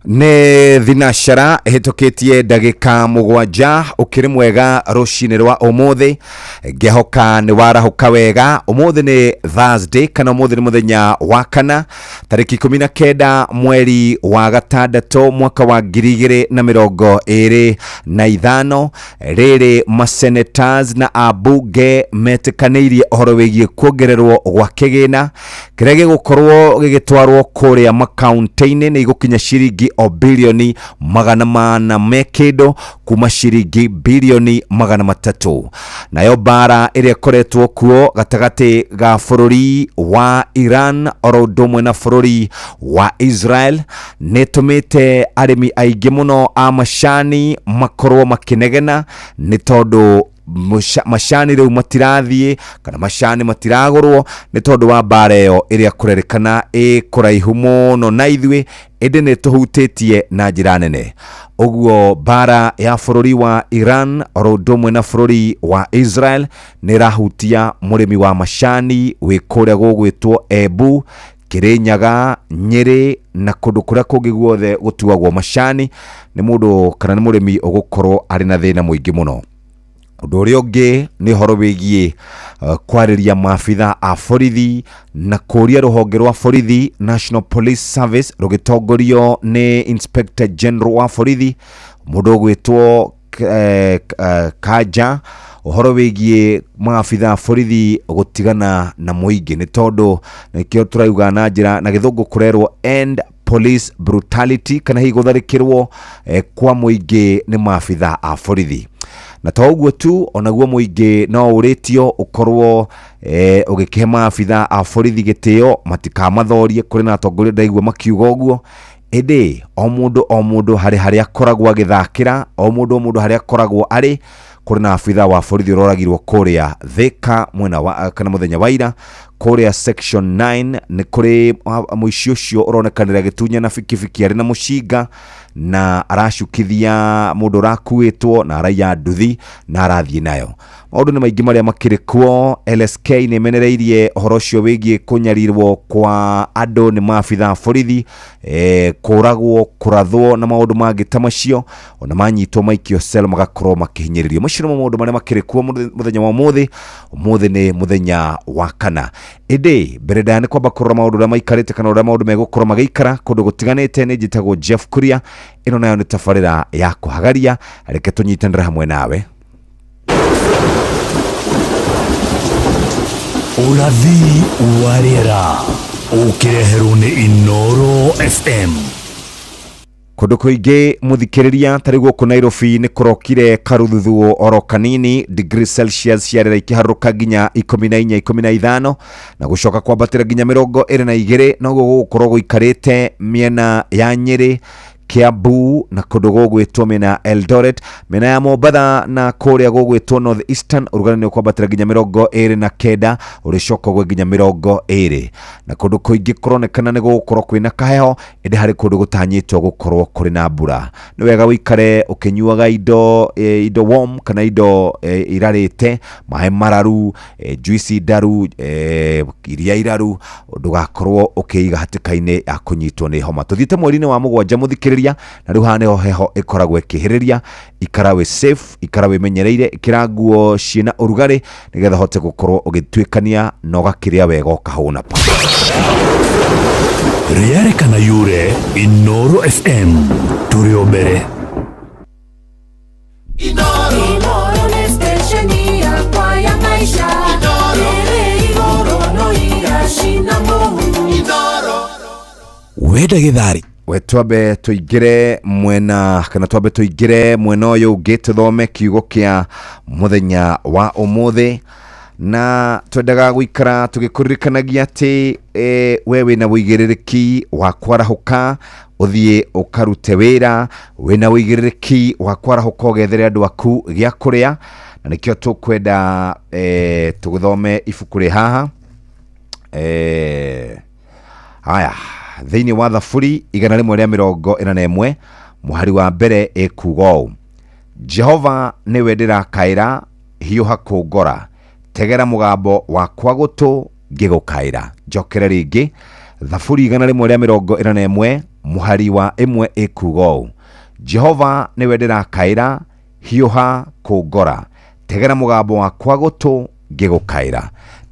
Nĩ thinacara ĩhĩtũkĩtie ndagĩka 7. Ũkĩrĩ mwega rũcinĩ rwa ũmũthĩ? Ngĩhoka nĩ warahũka wega. Ũmũthĩ nĩ Thursday, kana ũmũthĩ nĩ mũthenya wa kana, tarĩki 19 mweri wa gatandatũ mwaka wa 2025. Rĩrĩ masenators na ambunge metĩkanĩirie ũhoro wĩgiĩ kuongererwo gwa kĩgĩna kĩrĩa gĩgũkorwo gĩgĩtwarwo kũrĩa makaunti-inĩ. Nĩ igũkinya ciringi o bilioni 400 me kĩndũ kuma ciringi bilioni 300. Nayo mbara ĩrĩa ĩkoretwo kuo gatagatĩ ga bũrũri wa Iran oro ũndũ ũmwe na bũrũri wa Israel nĩ ĩtũmĩte arĩmi aingĩ mũno a macani makorwo makĩnegena, nĩ tondũ macani rĩu matirathiĩ kana macani matiragũrwo nĩ tondũ wa mbara ĩyo ĩrĩa kũrerĩkana ĩ kũraihu mũno na ithuĩ, ĩndĩ nĩ tũhutĩtie na njĩra nene. Ũguo mbara ya bũrũri wa Iran oro ũndũ ũmwe na bũrũri wa Israel nĩ ĩrahutia mũrĩmi wa macani wĩ kũrĩa gũgwĩtwo Embu, Kĩrĩnyaga, Nyĩrĩ na kũndũ kũrĩa kũngĩ guothe gũtuagwo macani. Nĩ mũndũ kana nĩ mũrĩmi ũgũkorwo arĩ na thĩna mũingĩ mũno. Ũndũ ũrĩa ũngĩ nĩ ũhoro wĩgiĩ kwarĩria maabitha a borithi na kũria rũhonge rwa borithi, National Police Service, rũgĩtongorio nĩ Inspector General wa borithi, mũndũ ũgwĩtwo Kanja, ũhoro wĩgiĩ maabitha a borithi gũtigana na mũingĩ, nĩ tondũ nĩkĩo tũrauga na njĩra na gĩthũngũ kũrerwo "end police brutality", kana hihi gũtharĩkĩrwo kwa mũingĩ nĩ maabitha a borithi. Na to ũguo tu, onaguo mũingĩ no ũrĩtio ũkorwo ũgĩkĩhe maabitha a borithi gĩtĩo, matikamathorie. Kũrĩ na atongoria ndaigua makiuga ũguo, ĩndĩ o mũndũ o mũndũ harĩ harĩa akoragwo agĩthakĩra, o mũndũ o mũndũ harĩa akoragwo arĩ. Kũrĩ na abitha wa borithi ũroragirwo kũrĩa Thĩka mwena wa kana mũthenya wa ira kũrĩa Section 9. Nĩ kũrĩ mũici ũcio ũronekanire agĩtunyana bikibiki arĩ na mũcinga na aracukithia mũndũ ũrakuĩtwo na araiya nduthi na arathiĩ nayo. Maũndũ nĩ maingĩ marĩa makĩrĩ kuo. LSK nĩ ĩmenereirie ũhoro ũcio wĩgiĩ kũnyarirwo kwa andũ nĩ maabitha a borithi, kũragwo, kũrathwo na maũndũ mangĩ ta macio, ona manyitwo maikio cell magakorwo makĩhinyĩrĩrio. Macio nĩmo maũndũ marĩa makĩrĩ kuo mũthenya wa ũmũthĩ. Ũmũthĩ nĩ mũthenya wa kana, ĩndĩ mbere ndaya nĩ kwamba kũrora maũndũ ũrĩa maikarĩte kana ũrĩa maũndũ megũkorwo magĩikara kũndũ gũtiganĩte. Nĩ njĩtagwo Jeff Kuria, ĩno nayo nĩ tabarĩra ya kũhagaria. Reke tũnyitanĩre hamwe nawe. Ũrathi wa rĩera ũkĩreherwo nĩ Inoro FM. Kũndũ kũingĩ, mũthikĩrĩria, tarĩ gũkũ Nairobi nĩ kũrokire karuthuthuo oro kanini. Degree Celsius ciarĩra ikĩharũrũka nginya 14, 15 na gũcoka kwambatĩra nginya 22. Noguo gũgũkorwo gũikarĩte mĩena ya Nyĩrĩ, Kiambu na kũndũ gũgwĩtwo mĩena ya Eldoret, mĩena ya Mombatha na kũrĩa gũgwĩtwo North Eastern. Ũrugarĩ nĩ ũkwambatĩra nginya 29, ũrĩcoka ũgwe nginya 20. Na kũndũ kũingĩ kũronekana nĩ gũgũkorwo kwĩna kaheho, ĩndĩ harĩ kũndũ gũtanyĩtwo gũkorwo kũrĩ na mbura. Nĩ wega ũikare ũkĩnyuaga indo warm kana indo irarĩte, maĩ mararu, juici ndaru, iria iraru, ndũgakorwo ũkĩiga hatĩka-inĩ ya kũnyitwo nĩ homa. Tũthiĩte mweri-inĩ wa mũgwanja, mũthikĩrĩria, na rĩu haha nĩho heho ĩkoragwo ĩkĩhĩrĩria. Ikara wĩ safe, ikara wĩmenyereire, ĩkĩra nguo ciĩna ũrugarĩ nĩgetha ũhote gũkorwo ũgĩtuĩkania na ũgakĩrĩa wega ũkahũna pa. Rĩarĩ kana yure Inoro FM tũrĩ o mbere. Inoro nĩ station yakwa ya maisha ĩrĩ igũrũ no iracina mũhu. Wenda gĩtharĩ. We twambe tũingĩre mwena kana twambe tũingĩre mwena ũyũ ũngĩ, tũthome kiugo kĩa mũthenya wa ũmũthĩ. Na twendaga gũikara tũgĩkũririkanagia atĩ we wĩna ũigĩrĩrĩki wa kwarahũka ũthiĩ ũkarute wĩra, wĩna ũigĩrĩrĩki wa kwarahũka ũgethere andũ aku gĩa kũrĩa, na nĩkĩo tũkwenda tũgĩthome ibuku rĩ haha. Haya, thĩinĩ wa Thaburi 141 mũhari wa mbere ĩkuga ũũ: "Jehova, nĩwe ndĩrakaĩra, hiũha kũngora, tegera mũgambo wakwa gũtũ ngĩgũkaĩra." Njokere rĩngĩ, Thaburi 141. Mũhari wa 1 ĩkuga ũũ: Jehova nĩwe ndĩrakaĩra, hiũha kũngora, tegera mũgambo wakwa gũtũ ngĩgũkaĩra.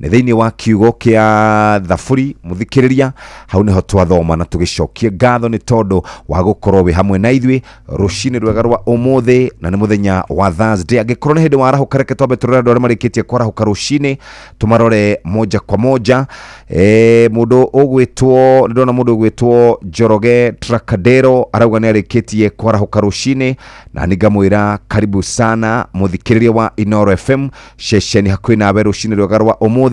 Nĩ thĩinĩ wa kiugo kĩa Thaburi, mũthikĩrĩria, hau nĩho twathoma na tũgĩcokie ngatho nĩ tondũ wa gũkorwo wĩ hamwe na ithuĩ rũcinĩ rwega rwa ũmũthĩ, na nĩ mũthenya wa Thursday. Angĩkorwo nĩ hĩndĩ warahũka, reke twambe tũrore andũ arĩa marĩkĩtie kwarahũka rũcinĩ, tũmarore moja kwa moja. Mũndũ ũgwĩtwo, nĩ ndona mũndũ ũgwĩtwo Njoroge Trakadero arauga nĩ arĩkĩtie kwarahũka rũcinĩ, na nĩ ngamwĩra karibu sana mũthikĩrĩria wa Inoro FM, ceceni hakuhĩ nawe rũcinĩ rwega rwa ũmũthĩ,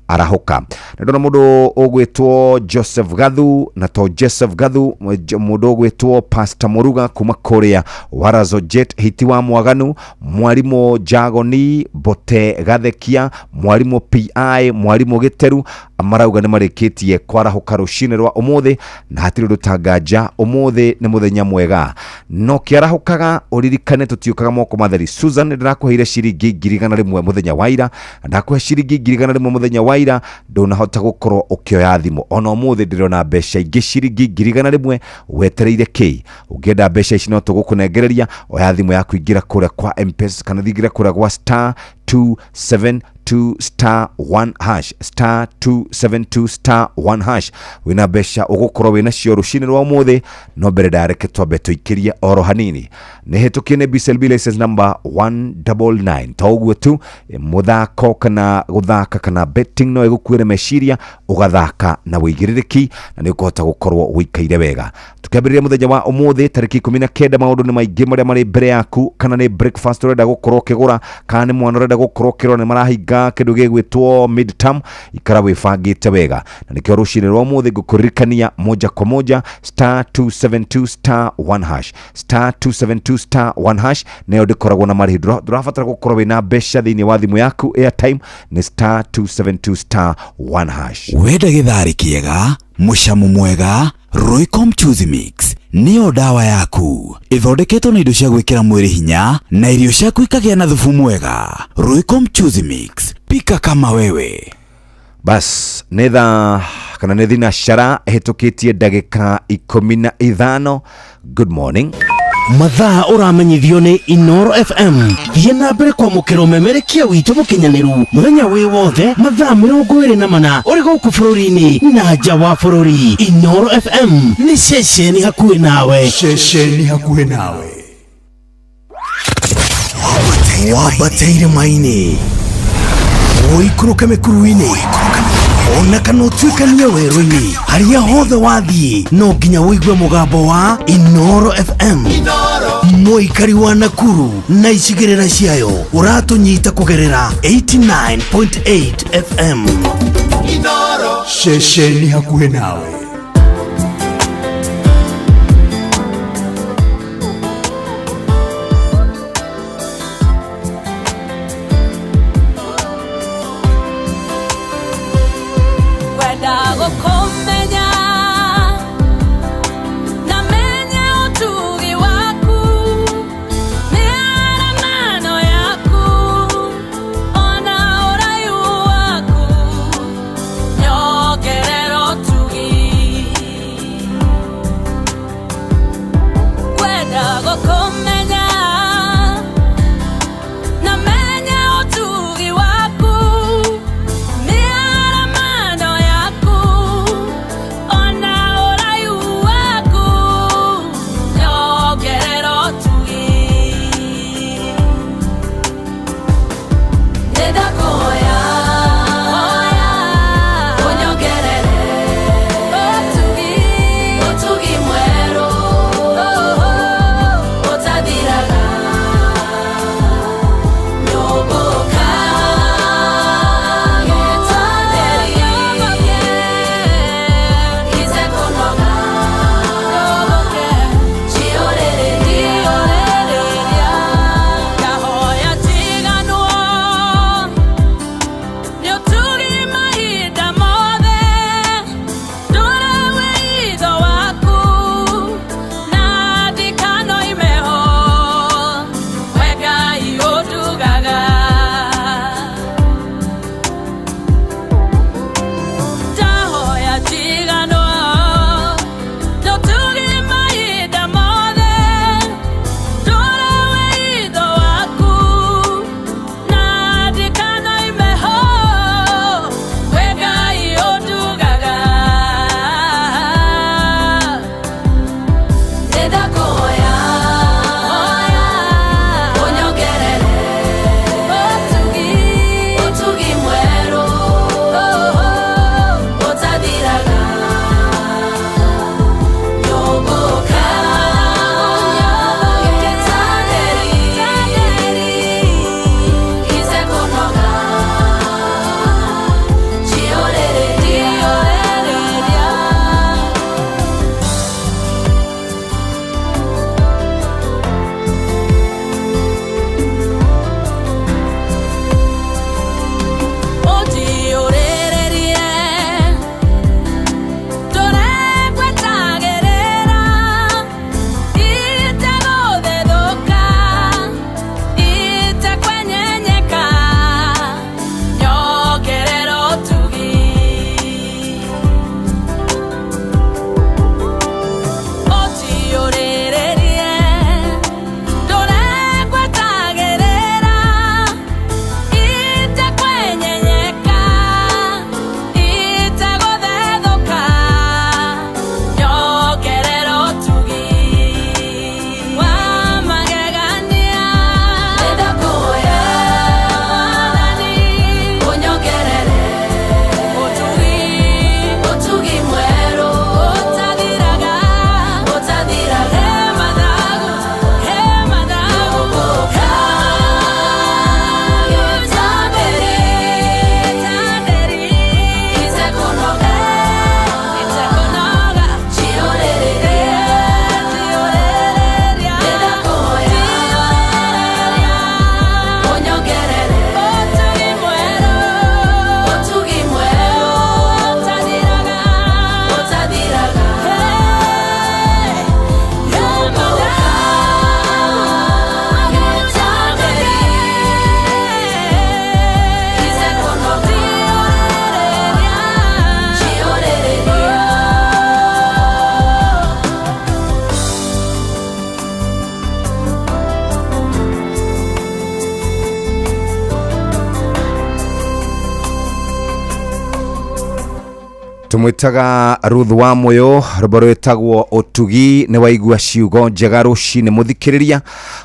arahũka. Nĩ ndona mũndũ ũgwĩtwo Joseph Gathu, na to Joseph Gathu, mũndũ ũgwĩtwo Pastor Muruga kuma kũrĩa Warazo Jet, Hiti wa Mwaganu, Mwarimũ Jagoni Bote Gathekia, Mwarimũ PI, Mwarimũ Gĩteru, marauga nĩ marĩkĩtie kwarahũka rũcinĩ rwa ũmũthĩ, na hatirĩ ũndũ tanganja, ũmũthĩ nĩ mũthenya mwega. No kĩarahũkaga ũririkane tũtiũkaga moko matheri. Susan, ndĩrakũheire ciringi 100,000 mũthenya wa ira, ndakũhe ciringi 100,000 mũthenya wa ira, ndũnahota gũkorwo ũkĩoya thimũ. Ona ũmũthĩ ndĩrona mbeca ingĩ ciringi 100,000, wetereire kĩ? Ũngĩenda mbeca ici no tũgũkũnengereria, oya thimũ yaku, ingĩra kũrĩa kwa M-Pesa kana ingĩra kũrĩa gwa star 272 star 1 hash, star 272 star 1 hash. Wĩna mbeca ũgũkorwo wĩna cio rũcinĩ rwa ũmũthĩ. No mbere ndareke twambe tũikĩrie oro hanini nĩ hĩtũkie nĩ BCLB license number 199. To ũguo tu, mũthako kana gũthaka kana betting no ĩgũkuĩre meciria, ũgathaka na wĩigĩrĩrĩki na nĩ ũkũhota gũkorwo ũikaire wega. Tukĩambĩrĩria mũthenya wa ũmũthĩ tarĩki 19, maũndũ nĩ maingĩ marĩa marĩ mbere yaku, kana nĩ breakfast ũrenda gũkorwo ũkĩgũra, kana nĩ mwana ũrenda gũkorwo ũkĩrora nĩ marahinga kĩndũ gĩgwĩtwo midterm, ikara wĩbangĩte wega. Na nĩkĩo rũcinĩ rwa ũmũthĩ ngũkũririkania moja kwa moja star 272 star 1 hash, star 272 star 1 hash, nayo ndĩkoragwo na marĩhi. Ndũrabatara gũkorwo wĩna mbeca thĩinĩ wa thimũ yaku, airtime nĩ star 272 star 1 hash. Wenda gĩtharĩ kĩega, mũcamo mwega, Royco Mchuzi Mix nĩyo ndawa yaku. Ĩthondeketwo na indo cia gwĩkĩra mwĩrĩ hinya na irio ciaku ikagĩa na thubu mwega. Royco Mchuzi Mix, pika kama wewe. Bas, nĩ thaa kana nĩ thinacara ĩhĩtũkĩtie ndagĩka 15. Good morning. Mathaa ũramenyithio nĩ Inoro FM. Thiĩ na mbere kwamũkĩra ũmemerekia witũ mũkinyanĩru mũthenya wĩ wothe, mathaa 24, ũrĩ gũkũ bũrũri-inĩ na nja wa bũrũri. Inoro FM nĩ ceceni hakuhĩ nawe. Ceceni hakuhĩ nawe. Wambate irĩma-inĩ, ũikũrũke mĩkuru-inĩ, ona kana ũtuĩkanie werũ-inĩ, harĩa hothe wathiĩ no nginya ũigue mũgambo wa Inoro FM. Mũikari wa Nakuru na icigĩrĩra ciayo, ũratũnyita kũgerera 89.8 FM. Ceceni hakuhĩ nawe. Kwenda gũkũmenya na menye ũtugi waku, mĩaramano yaku, ona ũraihu waku, nyongerera ũtugi. Twamwĩtaga Ruth wa Mũyũ, rwĩmbo rwĩtagwo Ũtugi. Nĩ waigua ciugo njega rũcinĩ mũthikĩrĩria,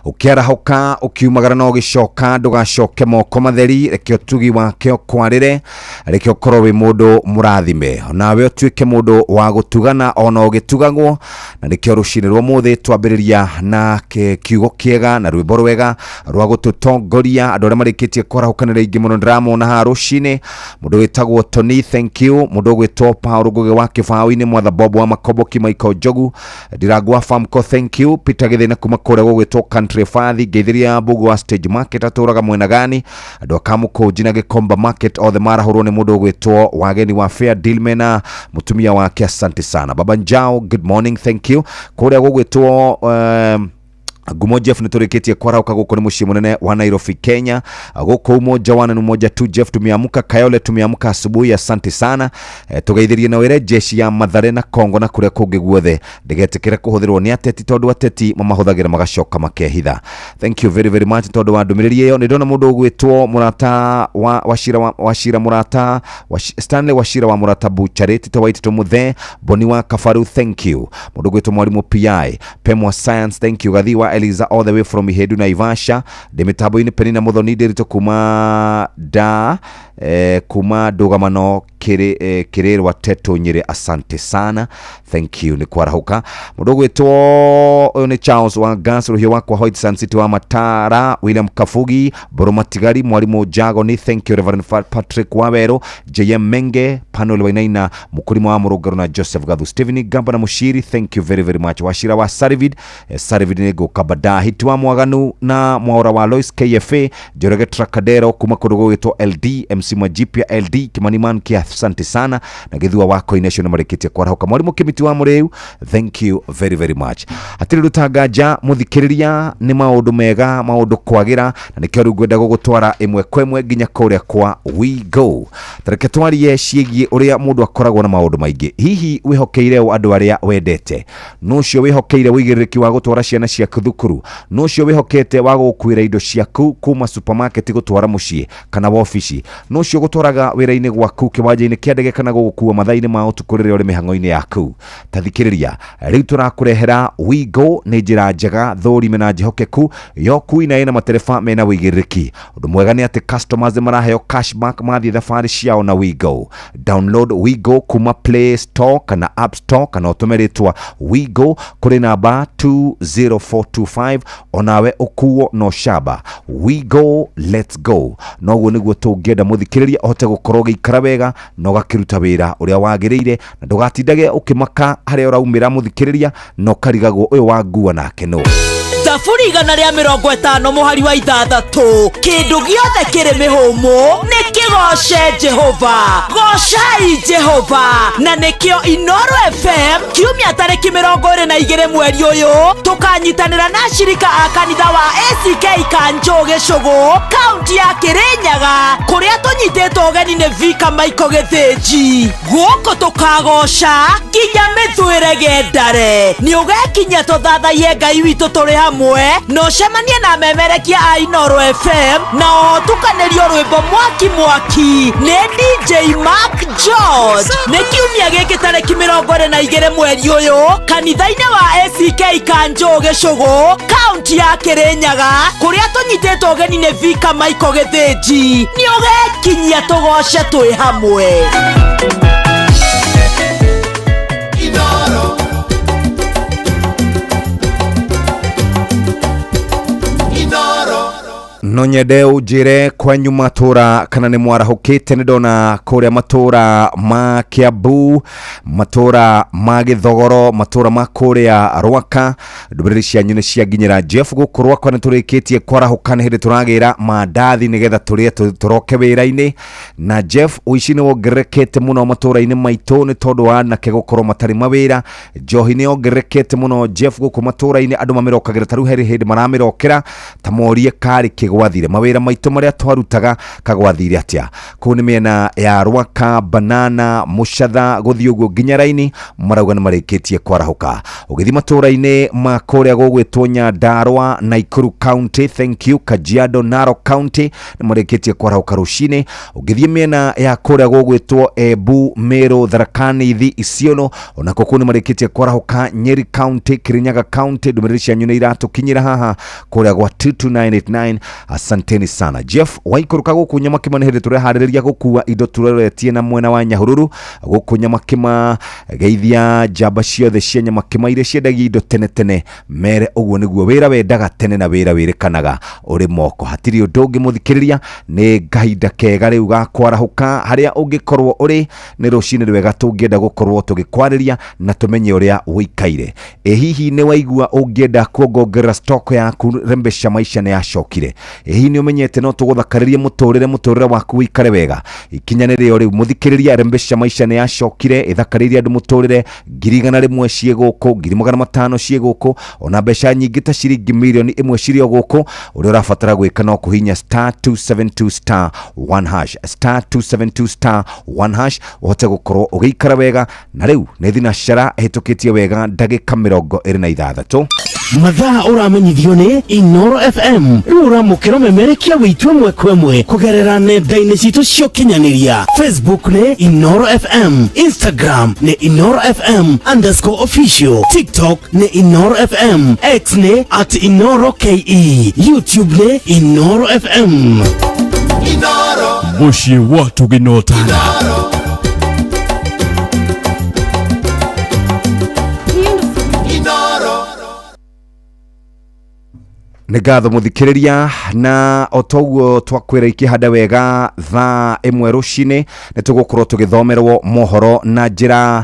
ũkĩarahũka ũkiumagara na ũgĩcoka, ndũgacoke moko matheri, reke ũtugi wake ũkwarĩre, reke ũkorwo wĩ mũndũ mũrathime, nawe ũtuĩke mũndũ wa gũtugana ona ũgĩtugagwo. Na nĩkĩo rũcinĩ rwa ũmũthĩ twambĩrĩria na kiugo kĩega na rwĩmbo rwega rwa gũtũtongoria. Andũ arĩa marĩkĩtie kwarahũkanĩra aingĩ mũno ndĩramona haha rũcinĩ, mũndũ wĩtagwo Tony, thank you, mũndũ ũgwĩtwo Paul Ngũgĩ wa Kĩbaũ-inĩ, Mwatha Bob wa Makomboki, Michael Njogu Ndirangwa Famco, thank you, Peter Gĩthĩna kuma kũrĩa gũgwĩtwo Country Fathi, ngeithĩria Mbugu wa Stage Market, atũraga mwena gani, andũ a Kamũkũnji na Gĩkomba Market othe marahũrwo nĩ mũndũ ũgwĩtwo Wageni wa Fair Deal mena mũtumia wake, asante sana. Baba Njao, good morning, thank you, kũrĩa gũgwĩtwo Ngumo Jeff, nĩ tũrĩkĩtie kwarauka gũkũ nĩ mũciĩ mũnene wa Nairobi, Kenya. Gũkũ Umoja One na Umoja Two. Jeff, tumeamka Kayole, tumeamka asubuhi, asante sana. Tũgeithĩrie na wĩre jeshi ya Mathare na Kongo na kũrĩa kũngĩ guothe ndĩgetĩkĩre kũhũthĩrwo nĩ ateti, tondũ ateti mamahũthagĩra magacoka makehitha. Thank you very very much tondũ wa ndũmĩrĩri ĩyo. Nĩ ndona mũndũ ũgwĩtwo mũrata wa Wachira wa Wachira mũrata Stanley Wachira wa Mũrata Bucharĩ, Tito Waititũ, Mũthee Boni wa Kabaru, thank you. Mũndũ ũgwĩtwo Mwarimũ PI Pemwa Science, thank you. Gathi wa Eliza all the way from Ihendu Naivasha, ndĩ mĩtambo-inĩ. Penina Mũthoni Ndĩritũ kuma da kuma ndũgamano kĩrĩrwa Teto Nyĩrĩ, asante sana, thank you nĩ kwarahũka. Mũndũ ũgwĩtwo ũyũ nĩ Charles wa Gas Rũhiũ wakwa, White Sun City wa Matara, William Kabugi Mbũrũ Matigari, Mwarimũ Jagoni, thank you. Reverend Patrick Wawerũ, JM Menge, Panuel Wainaina, Mũkũrima wa Mũrũngarũ na Joseph Gathu, Stephen Gamba na Mũciri, thank you very very much. Wachira wa Sarvid, Sarvid nĩ ngũka baadaye. Hiti wa Mwaganu na Mwaura wa Lois KFA, Njoroge Trakadero kuma kũndũ gũgwĩtwo LD, MC Majipia LD, Kimani Man kia, asante sana, na Gĩthua wa Koination marĩkĩtie kwarahũka. Mwarimũ Kĩmiti wa Mũrĩu, thank you very very much. Hatirĩ rutanganja mũthikĩrĩria, nĩ maũndũ mega, maũndũ kwagĩra, na nĩkĩo rĩu ngwenda gũgũtwara ĩmwe kwa ĩmwe nginya kũrĩa kwa We Go. Tareke twarie ciĩgiĩ ũrĩa mũndũ akoragwo na maũndũ maingĩ. Hihi wĩhokeire ũ andũ arĩa wendete? Nũ ũcio wĩhokeire ũigĩrĩrĩki wa gũtwara ciana ciaku thukuru? Nũ ũcio wĩhokete wa gũgũkuĩra indo ciaku kuma supermarket gũtwara mũciĩ kana wobici? Nũ ũcio gũtwaraga wĩra-inĩ gwaku, kĩwanja-inĩ kĩa ndege, kana gũgũkua mathaa-inĩ ma ũtukũ rĩrĩa ũrĩ mĩhang'o-inĩ yaku? Ta thikĩrĩria, rĩu tũrakũrehera Wigo. Nĩ njĩra njega, thũrime na njĩhokeku ya ũkui na ĩna matereba mena ũigĩrĩrĩki. Ũndũ mwega nĩ atĩ customers maraheo cashback mathiĩ thabarĩ ciao na Wigo. Download Wigo kuma Play Store kana App Store, kana ũtũme rĩtwa Wigo kũrĩ namba 20425, onawe ũkuo no shaba. Wigo, let's go. Noguo nĩguo tũngĩenda mũthikĩrĩria ũhote gũkorwo ũgĩikara wega na ũgakĩruta wĩra ũrĩa wagĩrĩire, na ndũgatindage ũkĩmaka harĩa ũraumĩra, mũthikĩrĩria, na ũkarigagwo ũyũ wa ngua nake nũ. Thaburi 150 mũhari wa 6: kĩndũ gĩothe kĩrĩ mĩhũmũ nĩ kĩgoce Jehova, gocai Jehova. Na nĩkĩo Inoro FM kiumia tarĩki 22 mweri ũyũ tũkanyitanĩra na ashirika a kanitha wa ACK Kanjũ, Gĩcũgũ, kaunti ya Kĩrĩnyaga, kũrĩa tũnyitĩtwo ũgeni nĩ Vika Michael Gĩthĩnji. Gũkũ tũkagoca nginya mĩthwĩre gendare. Nĩ ũgekinyia tũthathaiye Ngai witũ tũrĩ hamwe, na ũcemanie na memerekia a Inoro FM, na oho tukanĩrio rwĩmbo mwaki mwaki nĩ DJ Mark George. Nĩ kiumia gĩkĩ tarĩki 22 mweri ũyũ, kanitha-inĩ wa ACK Kanjũ, Gĩcũgũ, kaunti ya Kĩrĩnyaga, kũrĩa tũnyitĩtwo ũgeni nĩ Vika Michael Gĩthĩnji. Nĩ ũgekinyia tũgoce twĩ hamwe. Inoro. Inoro. No nyende ũnjĩre kwanyu matũra kana nĩ mwarahũkĩte. Nĩ ndona kũrĩa matũra ma Kiambu, matũra ma Gĩthogoro, matũra ma kũrĩa Rwaka, ndũmĩrĩri cianyu nĩ cianginyĩra. Jeff, gũkũ Rwakwa nĩ tũrĩkĩtie kwarahũka, nĩ hĩndĩ tũragĩra mandathi nĩgetha tũrĩe tũroke wĩra-inĩ. Na Jeff, ũici nĩ wongererekete mũno matũra-inĩ maitũ nĩ tondũ wa anake gũkorwo matarĩ mawĩra. Njohi nĩ yongererekete mũno, Jeff, gũkũ matũra-inĩ andũ mamĩrokagĩra, ta rĩu harĩ hĩndĩ maramĩrokera, ta morie karĩ kĩgwathi. Kũrathire mawĩra maitũ marĩa twarutaga kagwathire atĩa kũu nĩ mĩena ya Rwaka, Banana, Mũcatha gũthiĩ ũguo nginya raini marauga nĩ marĩkĩtie kwarahũka. Ũgĩthiĩ matũũra-inĩ ma kũrĩa gũgwĩtwo Nyandarua, Nakuru County, thank you, Kajiado, Narok County nĩ marĩkĩtie kwarahũka rũcinĩ. Ũngĩthiĩ mĩena ya kũrĩa gũgwĩtwo Embu, Meru, Tharaka Nithi, Isiolo onako kũu nĩ marĩkĩtie kwarahũka. Nyeri County, Kirinyaga County, ndũmĩrĩri cianyu nĩ iratũkinyĩra haha kũrĩa gwa 22989. Asanteni sana. Jeff waikũrũka gũkũ Nyamakima nĩ hĩndĩ tũreharĩrĩria gũkua indo tũroretie na mwena wa Nyahururu gũkũ Nyamakima. Geithia njamba ciothe cia Nyamakima iria ciendagia indo tene tene, mere ũguo nĩguo wĩra wendaga tene na wĩra wĩrĩkanaga ũrĩ moko. Hatirĩ ũndũ ũngĩ mũthikĩrĩria, nĩ kahinda kega rĩu ga kwarahũka harĩa ũngĩkorwo ũrĩ. Nĩ rũcinĩ rwega tũngĩenda gũkorwo tũgĩkwarĩria na tũmenye ũrĩa ũikaire. Ĩ hihi nĩ waigua ũngĩenda kuongongerera stock yaku? Rembesha Maisha nĩ yacokire. Ĩ hihi nĩ ũmenyete no tũgũthakarĩrie mũtũrĩre, mũtũrĩre waku ũikare wega? Ikinya nĩ rĩo rĩu mũthikĩrĩria. Rembesha Maisha nĩ yacokire ĩthakarĩirie andũ mũtũrĩre. 100,000 ciĩ gũkũ, 500,000 ciĩ gũkũ, ona mbeca nyingĩ ta ciringi 1,000,000 cirĩ o gũkũ. Ũrĩa ũrabatara gwĩka no kũhinya star 272 star 1 hash, star 272 star 1 hash, ũhote gũkorwo ũgĩikara wega. Na rĩu nĩ thinacara ĩhĩtũkĩtie wega ndagĩka 26. Mathaa ũramenyithio nĩ Inoro FM. Rĩu ũramũkĩra ũmemerekia witũ ĩmwe kwa ĩmwe kũgerera nenda-inĩ citũ cia ũkinyanĩria. Facebook nĩ Inoro FM, Instagram nĩ Inoro FM underscore official, TikTok nĩ Inoro FM, X nĩ at Inoro KE, YouTube nĩ Inoro FM. Inoro. Mũciĩ wa tũgĩnotana. Inoro. Nĩ ngatho mũthikĩrĩria, na o toguo twakwĩra ikĩhanda wega thaa 1 rũcinĩ nĩ tũgũkorwo tũgĩthomerwo mohoro na njĩra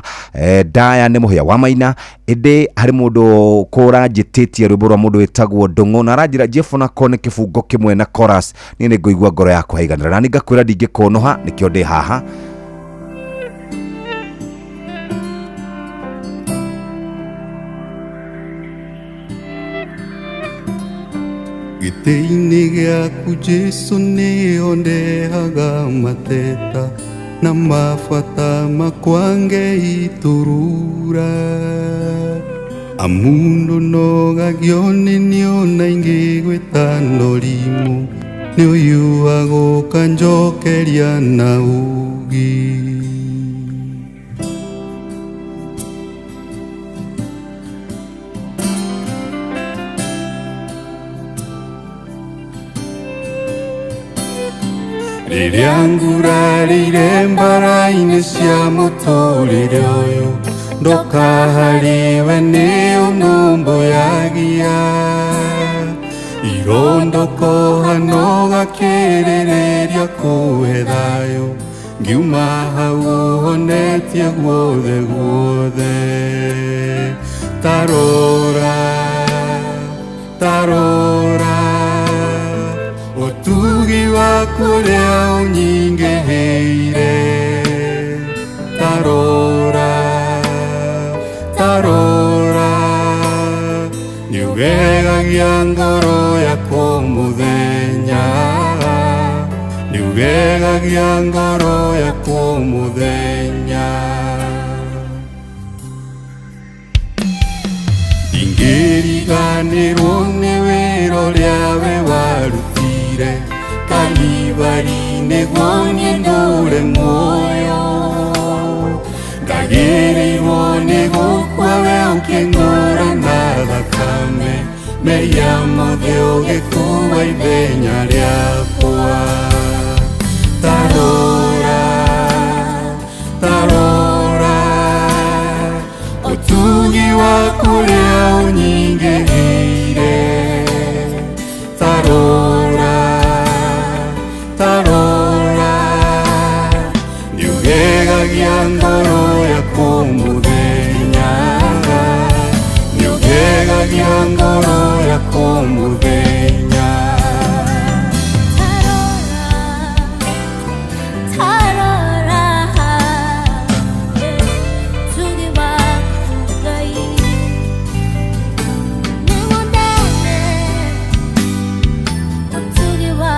ndaya nĩ Mũhĩa wa Maina. Ĩndĩ harĩ mũndũ kũranjĩtĩtie rwĩmbo rwa mũndũ wĩtagwo Ndũng'ũ na aranjĩra Jeff nako nĩ kĩbungo kĩmwe na chorus, niĩ nĩ ngũigua ngoro yakwa yaiganĩra na nĩ ngakwĩra ndingĩkũnũha, nĩkĩo ndĩ haha. Gĩtĩ-inĩ gĩaku Jesu nĩho ndehaga mateta na mabata makwa ngeiturura, amundu nogagio nĩ niona ingĩgwĩta norimũ nĩ ũyũ agũka njokeria na ugi. Rĩrĩa ngurarĩire mbara-inĩ cia mũtũrĩre ũyũ, ndoka harĩwe nĩ ũnũmbũyagia, irondokoha no gakĩrĩrĩria kũhe thayũ, ngiuma hau ũhonetie guothe guothe. Tarora, tarora ũtugi waku ũrĩa ũnyingĩhĩire, tarora, tarora nĩũgegagia ngoro yakwa mũthenya, nĩũgegagia ngoro yakwa mũthenya. Ndingĩriganĩrwo nĩ wĩra ũrĩa we warutire Kalivari nĩguo niĩ ndũre muoyo, ndagĩrĩirwo nĩ gũkua we ũkĩngũra na thakame, mehia mothe ũgĩkua ithenya rĩakwa. Tarora, tarora ũtugi waku ũrĩa ũnyingĩhĩire, tarora, tarora nĩũgegagia ngoro yakwa mũthenya, nĩũgegagia ngoro yakwa mũthenya. Tarora, ũtugi waku Ngai nĩwonete, ũtugi waku.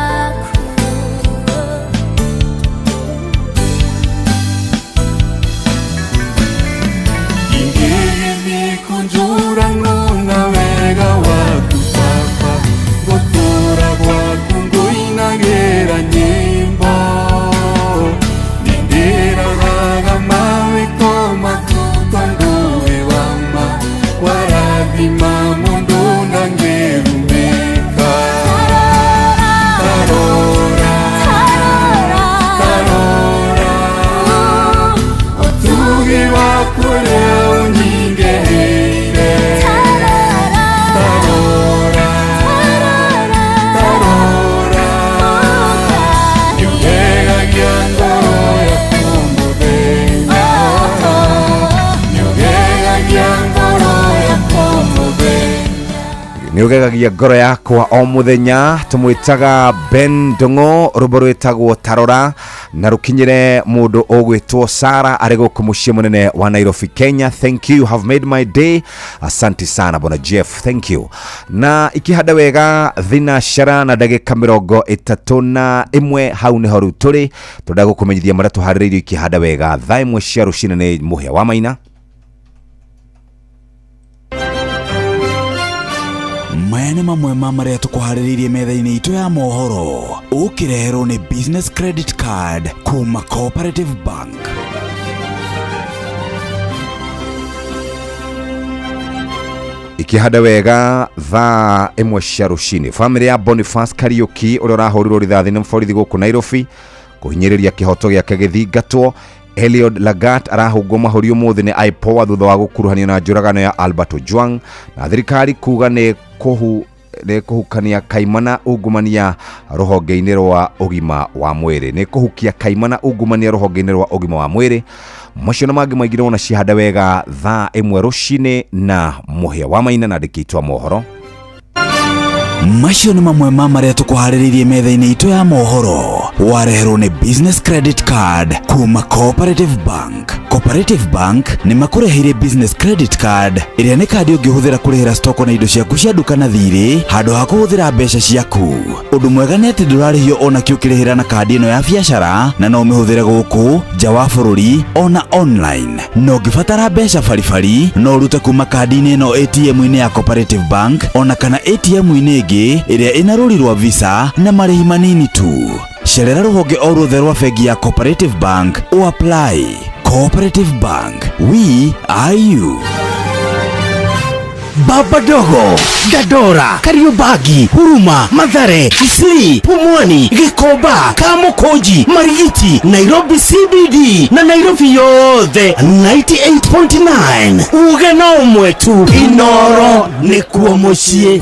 Nĩ ũgegagia ngoro yakwa o mũthenya. Tũmwĩtaga Ben Ndũng'ũ, rwĩmbo rwĩtagwo Tarora, na rũkinyĩre mũndũ ũgwĩtwo Sara arĩ gũkũ mũciĩ mũnene wa Nairobi, Kenya. Thank you, you have made my day. Asante sana bwana Jeff, thank you. Na ikihanda wega thinacara na ndagĩka 31, hau nĩho rĩu tũrĩ tũrenda gũkũmenyithia marĩa tũharĩrĩirio ikihanda wega thaa 1 cia rũcinĩ. Nĩ Mũhĩa wa Maina. Maya nĩ mamwe ma marĩa tũkũharĩrĩirie metha-inĩ itũ ya mohoro, ũkĩreherwo nĩ Business Credit Card kuma Cooperative Bank. Ikihanda wega thaa 1 cia rũcinĩ, bamĩrĩ ya Boniface Kariuki ũrĩa ũrahũrirwo rithathi nĩ borithi gũkũ Nairobi kũhinyĩrĩria kĩhoto gĩake gĩthingatwo. Eliud Lagat arahũngwo mahũri ũmũthĩ nĩ IPOA thutha wa gũkuruhanio na njũragano ya Albert Ojwang, na thirikari kuga nĩ kũhukania kaimana ungumania rũhonge-inĩ rwa ũgima wa mwĩrĩ. Nĩ kũhukia kaimana ungumania rũhonge-inĩ rwa ũgima wa mwĩrĩ. Macio na mangĩ maingĩ nĩwona cihanda wega thaa 1 rũcinĩ na Mũhĩa wa Maina na ndĩkĩtwa mohoro. Macio nĩ mamwe ma marĩa tũkũharĩrĩirie metha-inĩ itũ ya mohoro, wareherwo nĩ Business Credit Card kuma Cooperative Bank. Cooperative Bank nĩ makũreheire Business Credit Card, ĩrĩa nĩ kandi ũngĩhũthĩra kũrĩhĩra stoko na indo ciaku cia nduka na thirĩ handũ ha kũhũthĩra mbeca ciaku. Ũndũ mwega nĩ atĩ ndũrarĩhio ona kĩ ũkĩrĩhĩra na kandi ĩno ya biacara, na no ũmĩhũthĩre gũkũ nja wa bũrũri ona online. Na ũngĩbatara mbeca baribari, no ũrute kuma kandi-inĩ ĩno ATM-inĩ ya Cooperative Bank ona kana ATM-inĩ ĩngĩ ĩrĩa ĩna rũri rwa Visa na marĩhi manini tu. Cerera rũhonge o ruothe rwa bengi ya Cooperative Bank o apply. Cooperative Bank, we are you. Baba Dogo, Dandora, Kariobangi, Huruma, Mathare, Isli, Pumwani, Gikomba, Kamukunji, Marigiti, Nairobi CBD na Nairobi yothe 98.9. Uge no ũmwe tu, Inoro nĩkuo mũciĩ.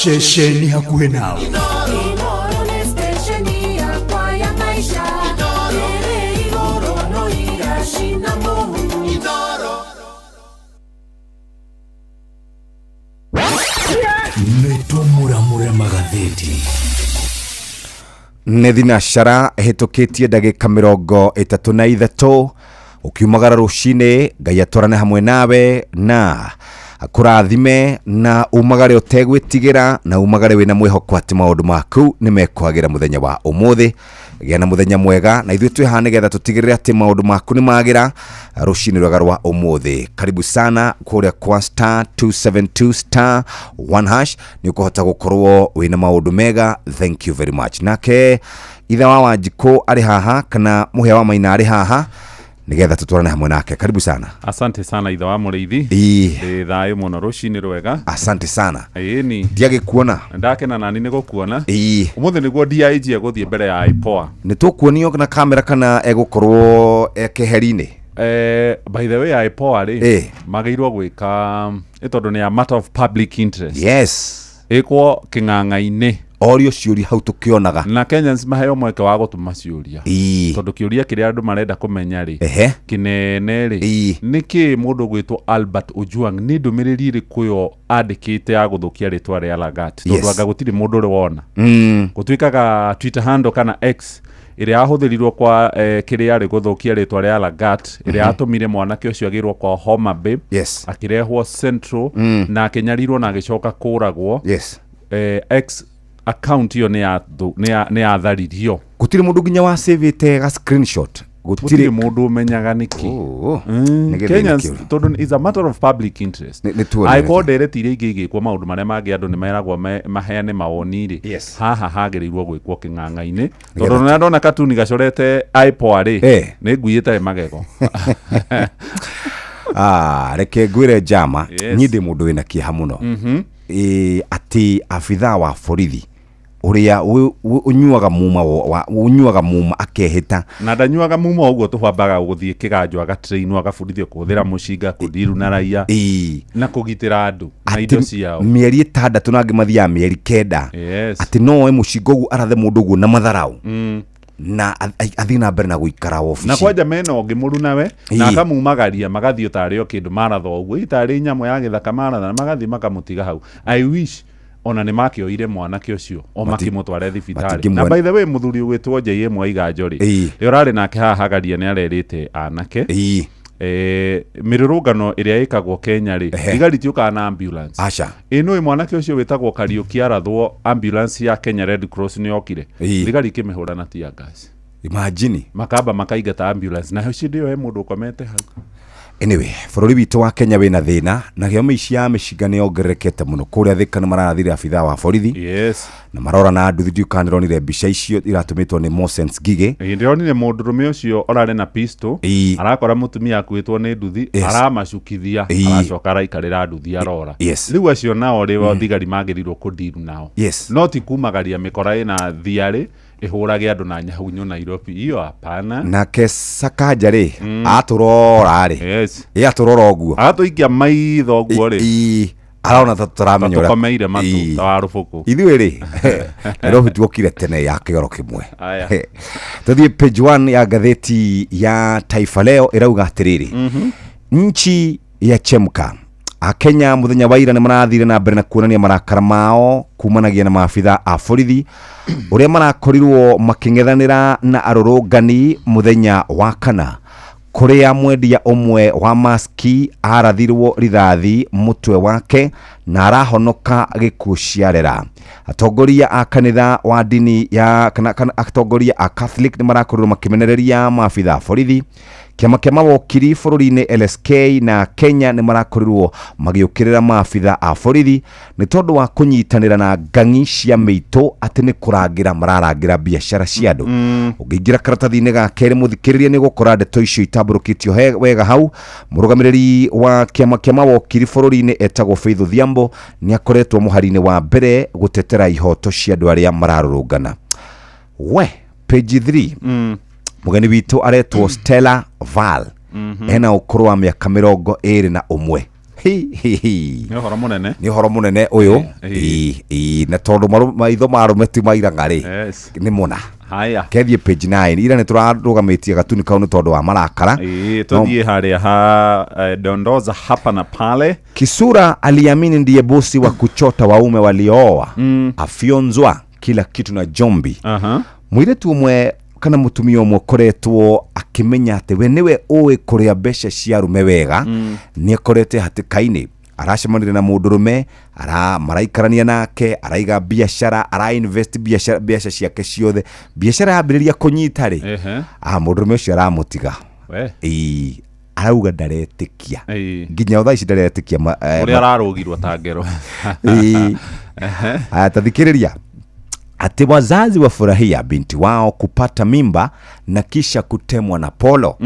Ceceni hakuhĩ nawe. Inoro nĩ stesheni yakwa ya maisha. Ĩrĩ igũrũ no iracina mũhu. Nĩ tũmũramũre magathĩti. Nĩ thinacara ĩhĩtũkĩtie ndagĩka 33. Ũkiumagara rũcinĩ, Ngai atwarane hamwe nawe na akũrathime, na umagare ũtegwĩtigĩra, na umagare wĩna mwĩhoko atĩ maũndũ maku nĩ mekwagĩra mũthenya wa ũmũthĩ. Gĩa na mũthenya mwega, na ithuĩ twĩ haha nĩgetha tũtigĩrĩre atĩ maũndũ maku nĩ magĩra rũcinĩ rwega rwa ũmũthĩ. Karibu sana kũrĩa kwa star 272 star 1 hash, nĩ ũkũhota gũkorwo wĩna maũndũ mega. Thank you very much. Nake ithe wa Wanjikũ arĩ haha, kana Mũhĩa wa Maina arĩ haha nĩgetha tũtwarane hamwe nake. Karibu sana. Asante sana ithe wa Mũrĩithi. Ĩĩ. Ndĩ thayũ mũno, rũcinĩ rwega. Asante sana. Ĩni. Ndiagĩkuona. Ndakena nani nĩ gũkuona. Ĩĩ. Ũmũthĩ nĩguo DIG egũthiĩ mbere ya IPOA. Nĩ tũkuonio na kamera kana egũkorwo keheri-inĩ? By the way, IPOA rĩ, Ĩĩ. magĩrĩirwo gwĩka ĩ tondũ nĩ a matter of public interest. Yes. Ĩkwo kĩng'ang'a-inĩ. Orio ciũria hau tũkĩonaga. Na Kenyans maheo mweke wa gũtũma ciũria. Ĩĩ. Tondũ kĩũria kĩrĩa andũ marenda kũmenya rĩ, Ehe. kĩnene rĩ, Ĩĩ. nĩkĩ mũndũ gwĩtwo Albert Ojwang nĩ ndũmĩrĩri ĩrĩkũ yo andĩkĩte ya gũthũkia rĩtwa rĩa Lagat? Tondũ Yes. anga gũtirĩ mũndũ ũrĩ wona. Gũtuĩkaga Twitter handle kana X ĩrĩa yahũthĩrirwo kwa kĩrĩa rĩ gũthũkia rĩtwa rĩa Lagat, ĩrĩa yatũmire mwanake ũcio agĩrwo kwa Homa Bay, Yes. akĩrehwo Central na akĩnyarirwo na agĩcoka kũragwo. Yes. X account ĩyo nĩ yatharirio. Gũtirĩ mũndũ nginya wa save ga screenshot. Gũtirĩ mũndũ ũmenyaga nĩkĩ. Oh. Nĩ gĩthĩna Kenyans, kĩũru. tondũ is a matter of public interest. Nĩ tuone. Angĩkorwo ndereti iria ingĩ igĩkwo maũndũ marĩa mangĩ andũ nĩ meragwo maheane mawoni rĩ, Yes. haha hagĩrĩirwo gwĩkwo kĩng'ang'a-inĩ, tondũ nĩ ndona katuni gacorete IPOA rĩ, Eh. nĩ ngui ĩtarĩ magego. Reke ngwĩre njama. Yes. Niĩ ndĩ mũndũ wĩna kĩeha mũno. Ĩ, atĩ abithaa wa borithi ũrĩa ũnyuaga muma ũnyuaga muma akehĩta. Na ndanyuaga muma ũguo tũbambaga gũthiĩ kĩganjo, agatrainwo, agabundithio kũhũthĩra mũcinga, kũndiru na raia Ĩĩ. na kũgitĩra andũ na Atĩ indo ciao. mĩeri 6 na angĩ mathiaga mĩeri 9. Yes. Atĩ no oe mũcinga ũguo arathe mũndũ ũguo na matharau. Na athiĩ na mbere na gũikara Na wobici. Kwanja mena ũngĩ mũrunawe na akamumagaria, magathiĩ tarĩ o kĩndũ maratha ũguo, ĩ tarĩ nyamũ ya gĩthaka maratha, na magathiĩ makamũtiga hau. I wish ona nĩ makĩoire mwanake ũcio o makĩmũtware thibitarĩ. Na by the way, mũthuri ũgwĩtwo JM Waiganjo rĩ, rĩ ũrarĩ nake haha hagaria nĩ arerĩte anake mĩrũrũngano ĩrĩa ĩkagwo Kenya rĩ, thigari tiũkaga na ambulance. Aca. Ĩ nũĩ mwanake ũcio wĩtagwo Kariũki arathwo, ambulance ya Kenya Red Cross nĩ yokire, thigari ikĩmĩhũra na tear gas. Imagine. Makamba makaingata ambulance na hĩndĩ ĩyo he mũndũ ũkomete hau. Anyway, bũrũri witũ wa Kenya wĩna thĩna na gĩo mĩici ya mĩcinga nĩ yongererekete mũno kũrĩa Thĩka. Nĩ mararathire abithaa wa borithi na marora na nduthi. Ndiũ kana nĩronire mbica icio iratũmĩtwo nĩ Mosens Ngigĩ. Ĩ, ndĩronire mũndũrũme ũcio ũrarĩ na pistol, arakora mũtumia akuĩtwo nĩ nduthi, aramacukithia, aracoka araikarĩra nduthi arora. Rĩu acio nao rĩ, thigari magĩrĩirwo kũdiru nao, no ti kumagaria mĩkora ĩna thiarĩ ĩhũrage andũ na nyahunyo Nairobi, hiyo hapana. Nake Sakaja rĩ, atũrora rĩ, ĩ atũrora ũguo. Agatũikia maitho ũguo rĩ. Arona ta tũtaramenya ũrĩa- Tũkomeire matu ta wa rũbũkũ. Ithuĩ rĩ, Nairobi tuokire tene ya kĩoro kĩmwe. Aya. Tũthiĩ page 1 ya ngathĩti ya Taifa Leo, ĩrauga atĩrĩrĩ, nchi ya chemka. Akenya mũthenya wa ira nĩ marathire na mbere na kuonania marakara mao kumanagia na maabitha a borithi ũrĩa marakorirwo makĩng'ethanĩra na arũrũngani mũthenya wa kana, kũrĩa mwendia ũmwe wa maski arathirwo rithathi mũtwe wake na arahonoka gĩkuũ ciarera. Atongoria a kanitha wa ndini ya kana atongoria a Catholic nĩ marakorirwo makĩmenereria maabitha a borithi. Kĩama kĩa mawokiri bũrũri-inĩ LSK na Kenya nĩ marakorirwo magĩũkĩrĩra maabitha a borithi nĩ tondũ wa kũnyitanĩra na ngang'i cia mĩitũ, atĩ nĩ kũrangĩra mararangĩra biacara cia andũ. Ũngĩingĩra karatathi-inĩ ga kerĩ, mũthikĩrĩria, nĩ ũgũkora ndeto icio itambũrũkĩtio wega hau. Mũrũgamĩrĩri wa kĩama kĩa mawokiri bũrũri-inĩ etagwo Faith Odhiambo nĩ akoretwo mũhari-inĩ wa mbere gũtetera ihoto cia andũ arĩa mararũrũngana. We page 3, mũgeni witũ aretwo Stella Val, ena ũkũrũ wa mĩaka 21. Hi, hi, hi. Nĩ ũhoro mũnene. Nĩ ũhoro mũnene ũyũ. Ĩ, na tondũ maitho ma arũme ti mairanga rĩ, nĩ mũna. Haya. Kethiĩ page 9. Ira nĩ tũrarũgamĩtie gatuni kau nĩ tondũ wa marakara. Ĩ, tũthiĩ harĩa ha dondoza hapa na pale. Kisura aliamini ndiye bosi wa kuchota waume waliooa, afyonzwa kila kitu na Jombi. Mũirĩtu ũmwe kana mũtumia ũmwe ũkoretwo akĩmenya atĩ we nĩwe ũĩ kũrĩa mbeca cia arũme wega, nĩ akorete hatĩka-inĩ. Aracemanire na mũndũrũme ara maraikarania nake, araiga biacara, ara invest biacara, mbeca ciake ciothe. Biacara yambĩrĩria kũnyita rĩ, mũndũrũme ũcio aramũtiga. We. Ĩĩ, arauga ndaretĩkia nginya thaa ici ndaretĩkia ũrĩa ararũgirwo ta ngero. Ĩĩ. Aya, tathikĩrĩria ati wazazi wafurahia binti wao kupata mimba na kisha kutemwa na polo.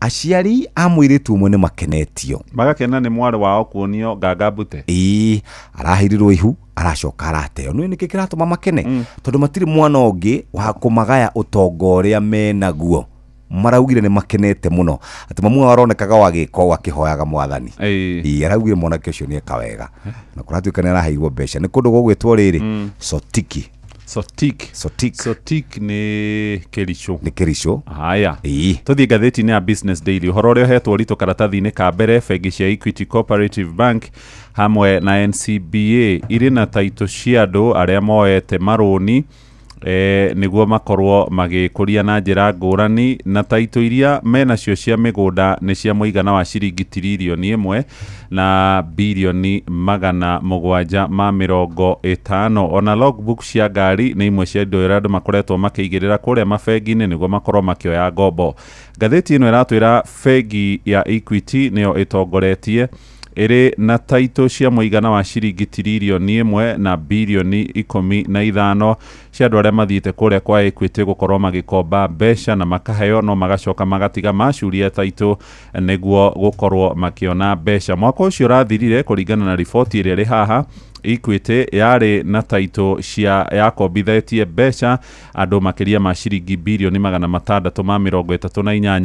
Aciari a mũirĩtu ũmwe nĩ makenetio, magakena nĩ mwarĩ wao kuonio nganga mbute. Ĩĩ, arahirirwo ihu, aracoka arateo. Nĩ nĩkĩ kĩratũma makene? Tondũ matirĩ mwana ũngĩ wa kũmagaya ũtonga ũrĩa menaguo. Maraugire nĩ makenete mũno atĩ mamu wao aronekaga wagĩka ũũ akĩhoyaga mwathani. Ĩĩ, araugire mwanake ũcio nĩ eka wega na kũratuĩka nĩ araheirwo mbeca nĩ kũndũ gũgwĩtwo rĩrĩ Sotiki. Sotik. Sotik. Sotik nĩ Kericho. Nĩ Kericho. Haya, tũthiĩ ngathĩti-inĩ ya Business Daily, ũhoro ũrĩa ũhetwo ũritũ karatathi-inĩ ka mbere, bengi cia Equity Cooperative Bank hamwe na NCBA irĩ na taitũ cia andũ arĩa moete marũni nĩguo makorwo magĩkũria na njĩra ngũrani, na taitũ iria menacio cia mĩgũnda nĩ cia mũigana wa ciringi 1.7 tiririoni 750 billion. Ona logbook cia ngari nĩ imwe cia indo iria andũ makoretwo makĩigĩrĩra kũrĩa mabengi-inĩ nĩguo makorwo makĩoya ngombo. Ngathĩti ĩno ĩratwĩra bengi ya Equity nĩyo ĩtongoretie ĩrĩ na taitũ cia mũigana wa ciringi 1.15 tiririoni cia andũ arĩa mathiĩte kũrĩa kwa Equity gũkorwo magĩkomba mbeca na makaheo, no magacoka magatiga macuria taitũ nĩguo gũkorwo makĩona mbeca. Mwaka ũcio ũrathirire, kũringana na riboti ĩrĩa ĩrĩ haha, Equity yarĩ na taitũ cia yakombithĩtie mbeca andũ makĩria ma ciringi 638 billion.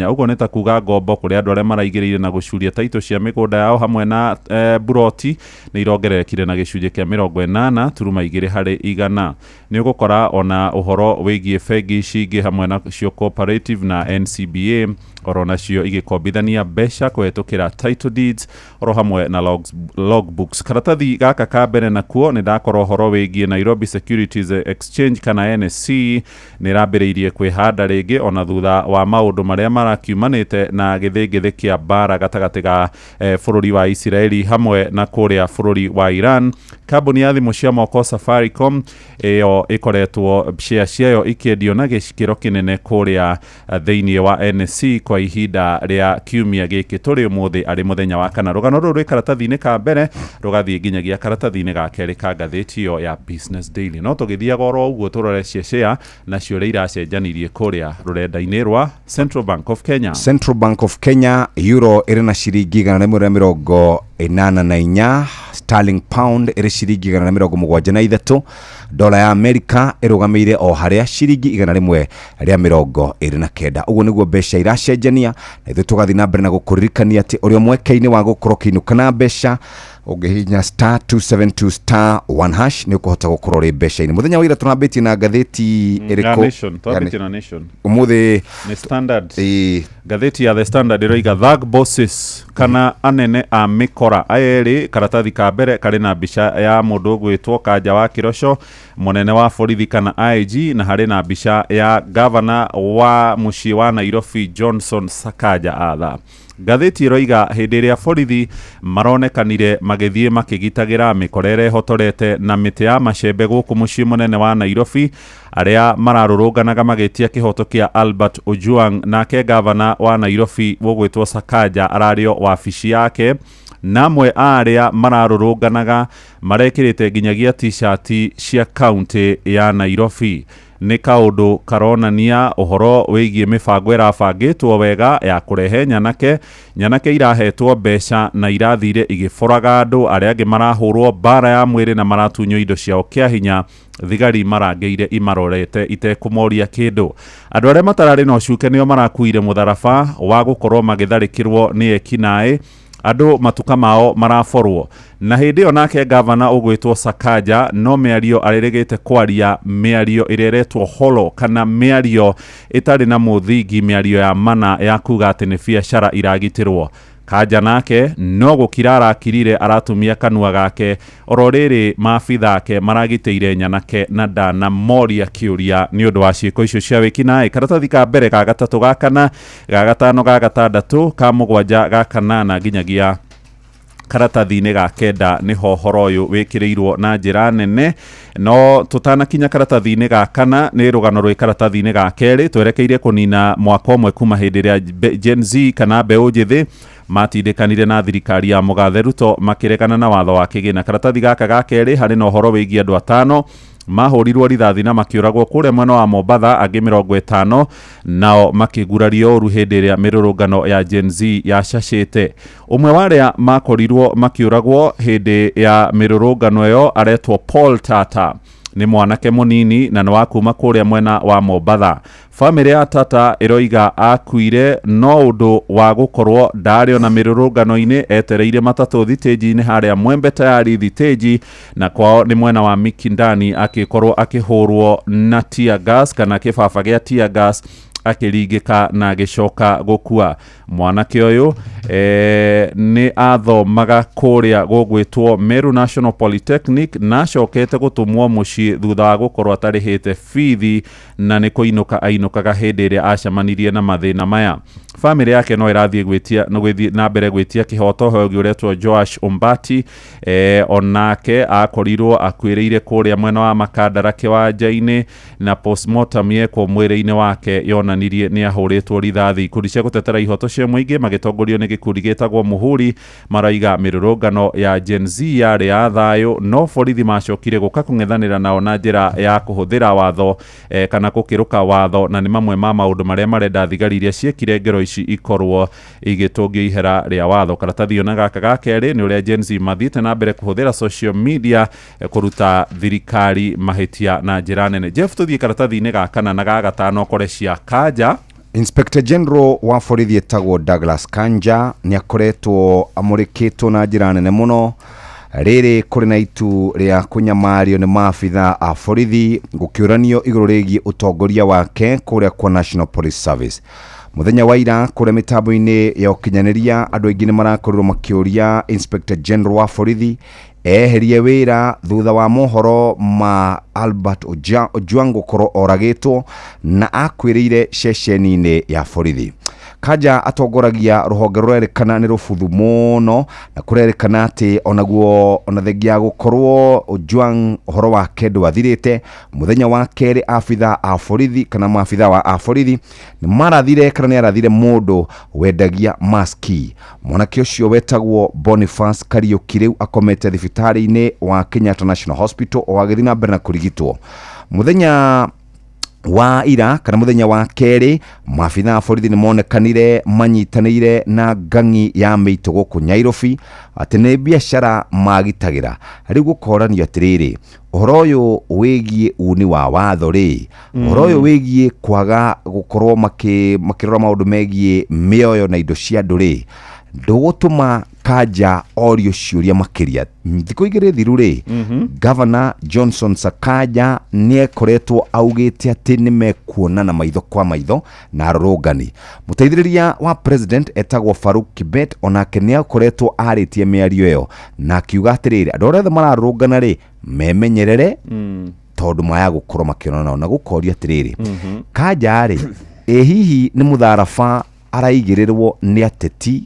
Ũguo nĩ ta kuga ngombo kũrĩ andũ arĩa maraigĩrĩire na gũcuria taitũ cia mĩgũnda yao hamwe na buroti nĩ irongererekire na gĩcunjĩ kĩa 82.2%. Nĩ ũgũkora ona ũhoro wĩgiĩ bengi ici ingĩ hamwe nacio Cooperative na NCBA oro nacio igĩkombithania mbeca kũhetũkĩra title deeds oro hamwe na logbooks. Karatathi gaka ka mbere nakuo nĩ ndakora ũhoro wĩgiĩ Nairobi Securities Exchange kana NSC nĩ ĩrambĩrĩirie kwĩhanda rĩngĩ ona thutha wa maũndũ marĩa marakiumanĩte na gĩthĩngĩthĩ kĩa mbara gatagatĩ ga bũrũri wa Isiraeli hamwe na kũrĩa bũrũri wa Iran. Kambuni ya thimũ cia moko Safaricom ĩyo ĩkoretwo share ciayo ikĩendio na gĩkĩro kĩnene kũrĩa thĩinĩ wa NSC kwa ihinda rĩa kiumia gĩkĩ tũrĩ ũmũthĩ arĩ mũthenya wa kana. Rũgano rũrũ rwĩ karatathi-inĩ ka mbere rũgathiĩ nginyagia karatathi-inĩ ga kerĩ ka ngathĩti ĩyo ya Business Daily. No tũgĩthiaga oro ũguo tũrore cia share nacio ũrĩa iracenjanirie kũrĩa rũrenda-inĩ rwa Central Bank of Kenya. Central Bank of Kenya, euro ĩrĩ na ciringi 184, sterling pound ĩrĩ ciringi 173, dola ya Amerika ĩrũgamĩire o harĩa ciringi 129. Ũguo nĩguo mbeca iracenjania, na ithuĩ tũgathiĩ na mbere na gũkũririkania atĩ ũrĩ o mweke-inĩ wa gũkorwo ũkĩinũka na mbeca. Ũngĩhihinya star 272 star 1 hash nĩ ũkũhota gũkorwo ũrĩ mbeca-inĩ. Mũthenya wa ira tũrambĩtie na ngathĩti Ya ĩrĩkũ? Nation, twambĩtie na Nation. Ũmũthĩ Nĩ Standard. Ĩĩ. Ngathĩti ya The Standard ĩroiga thug bosses kana anene a mĩkora aya erĩ. Karatathi ka mbere karĩ na mbica ya mũndũ ũgwĩtwo Kanja wa Kĩroco, mũnene wa borithi kana IG, na harĩ na mbica ya gavana wa mũciĩ wa Nairobi Johnson Sakaja Atha. Ngathĩti ĩroiga hĩndĩ ĩrĩa borithi maronekanire magĩthiĩ makĩgitagĩra mĩkora ĩrĩa ĩhotorete na mĩtĩ ya macembe gũkũ mũciĩ mũnene wa Nairobi, arĩa mararũrũnganaga magĩtia kĩhoto kĩa Albert Ojwang, nake gavana wa Nairobi ũgwĩtwo Sakaja ararĩ o wabici yake, na amwe a arĩa mararũrũnganaga marekĩrĩte nginyagia t-shirt cia kaunti ya Nairobi. Nĩ kaũndũ karonania ũhoro wĩgiĩ mĩbango ĩrabangĩtwo wega ya kũrehe nyanake. Nyanake irahetwo mbeca na irathire igĩboraga andũ arĩa angĩ marahũrwo mbara ya mwĩrĩ na maratunywo indo ciao kĩa hinya, thigari marangĩire imarorete itekũmoria kĩndũ. Andũ arĩa matararĩ na ũcuke nĩo marakuire mũtharaba wa gũkorwo magĩtharĩkĩrwo nĩ ekinaĩ, andũ matuka mao maraborwo. Na hĩndĩ ĩyo nake gavana ũgwĩtwo Sakaja no mĩario arĩrĩgĩte kwaria, mĩario ĩrĩa ĩretwo holo kana mĩario ĩtarĩ na mũthingi, mĩario ya mana ya kuga atĩ nĩ biacara iragitĩrwo. Kanja nake no gũkira arakirire, aratumia kanua gake oro rĩrĩ maabitha ake maragitĩire nyanake na ndanamoria kĩũria nĩ ũndũ wa ciĩko icio cia wĩkinaĩ. Karatathi ka mbere, ga gatatũ, ga kana, ga gatano, ga gatandatũ, ka mũgwanja, ga kanana nginyagia karatathi-inĩ ga kenda nĩho ũhoro ũyũ wĩkĩrĩirwo na njĩra nene. No tũtanakinya karatathi-inĩ ga kana, nĩ rũgano rwĩ karatathi-inĩ ga kerĩ. Twerekeire kũnina mwaka ũmwe kuma hĩndĩ ĩrĩa Gen Z kana mbeũ njĩthĩ matindĩkanire na thirikari ya mũgathe Ruto makĩregana na watho wa kĩgĩna. Karatathi gaka ga kerĩ harĩ na ũhoro wĩgiĩ andũ 5 mahũrirwo rithathi na makĩũragwo kũrĩa mwena wa Mombatha, angĩ 50 nao makĩgurario ũru hĩndĩ ĩrĩa mĩrũrũngano ya Gen Z yacacĩte. Ũmwe wa arĩa makorirwo makĩũragwo hĩndĩ ya mĩrũrũngano ĩyo aretwo Paul Tata, nĩ mwanake mũnini na nĩ wa kuma kũrĩa mwena wa Mombatha. Bamĩrĩ ya Tata ĩroiga akuire no ũndũ wa gũkorwo ndarĩ ona mĩrũrũngano-inĩ, etereire matatũ thitĩnji-inĩ harĩa Mwembe Tayari thitĩnji, na kwao nĩ mwena wa Mikindani, akĩkorwo akĩhũrwo na tear gas kana kĩbaba gĩa tear gas akĩringĩka na agĩcoka gũkua. Mwanake ũyũ nĩ athomaga kũrĩa gũgwĩtwo Meru National Polytechnic na acokete gũtũmwo mũciĩ thutha wa gũkorwo atarĩhĩte bithi, na nĩ kũinũka ainũkaga hĩndĩ ĩrĩa acemanirie na mathĩna maya. Bamĩrĩ yake no ĩrathiĩ gwĩtia no gwĩthiĩ na mbere gwĩtia kĩhoto. Ũhoro ũngĩ ũretwo Joash Ombati, onake akorirwo akuĩrĩire kũrĩa mwena wa Makandara kĩwanja-inĩ, na postmortem yekwo mwĩrĩ-inĩ wake yonanirie nĩ ahũrĩtwo rithathi. Ikundi cia gũtetera ihoto cia mũingĩ magĩtongorio nĩ gĩkundi gĩtagwo Muhuri maraiga mĩrũrũngano ya Gen Z yarĩ ya thayũ, no borithi macokire gũka kũng'ethanĩra nao na njĩra ya kũhũthĩra watho kana gũkĩrũka watho, na nĩ mamwe ma maũndũ marĩa marenda thigari iria ciĩkire ngero ici ikorwo igĩtũngio ihera rĩa watho. Karatathi ona gaka ga kerĩ nĩ ũrĩa Gen Z mathiĩte na mbere kũhũthĩra social media kũruta thirikari mahĩtia na njĩra nene. Jeff, tũthiĩ karatathi-inĩ ga kana na ga gatano kore cia Kanja. Inspector General wa borithi etagwo Douglas Kanja nĩ akoretwo amũrĩkĩtwo na njĩra nene mũno. Rĩrĩ kũrĩ na itu rĩa kũnyamario nĩ maabitha a borithi gũkĩũranio igũrũ rĩgiĩ ũtongoria wake kũrĩa kwa National Police Service. Mũthenya wa ira kũrĩa mĩtambo-inĩ ya ũkinyanĩria andũ aingĩ nĩ marakorirwo makĩũria Inspector General wa borithi eherie wĩra thutha wa mohoro ma Albert Ojwang gũkorwo oragĩtwo na akwĩrĩire ceceni-inĩ ya borithi. Kanja atongoragia rũhonge rũrerĩkana nĩ rũbuthu mũno na kũrerĩkana atĩ onaguo ona thengia ya gũkorwo Ojwang ũhoro wake ndwathirĩte, mũthenya wa kerĩ abitha a borithi kana maabitha wa a borithi nĩ marathire kana nĩ arathire mũndũ wendagia maski. Mwanake ũcio wetagwo Boniface Kariuki rĩu akomete thibitarĩ-inĩ wa Kenyatta National Hospital o agĩthiĩ na mbere na kũrigitwo. Mũthenya wa ira kana mũthenya wa kerĩ maabitha a borithi nĩ monekanire manyitanĩire na ng'ang'i ya mĩitũ gũkũ Nyairobi atĩ nĩ biacara magitagĩra. Rĩu gũkoranio atĩrĩrĩ, ũhoro ũyũ wĩgiĩ uni wa watho rĩ, ũhoro ũyũ wĩgiĩ kwaga gũkorwo makĩrora maũndũ megiĩ mĩoyo na indo cia andũ rĩ, ndũgũtũma Kanja orio ciũria makĩria. Thikũ igĩrĩ thiru rĩ, Governor Johnson Sakaja nĩ ekoretwo augĩte atĩ nĩ mekuonana maitho kwa maitho na arũrũngani. Mũteithĩrĩria wa president etagwo Faruk Kibet onake nĩ akoretwo arĩtie mĩario ĩyo na akiuga atĩrĩrĩ, andũ arĩa othe mararũrũngana rĩ memenyerere tondũ maya gũkorwo makĩonana nao. Na gũkorio atĩrĩrĩ, Kanja rĩ, ĩ hihi nĩ mũtharaba araigĩrĩrwo nĩ ateti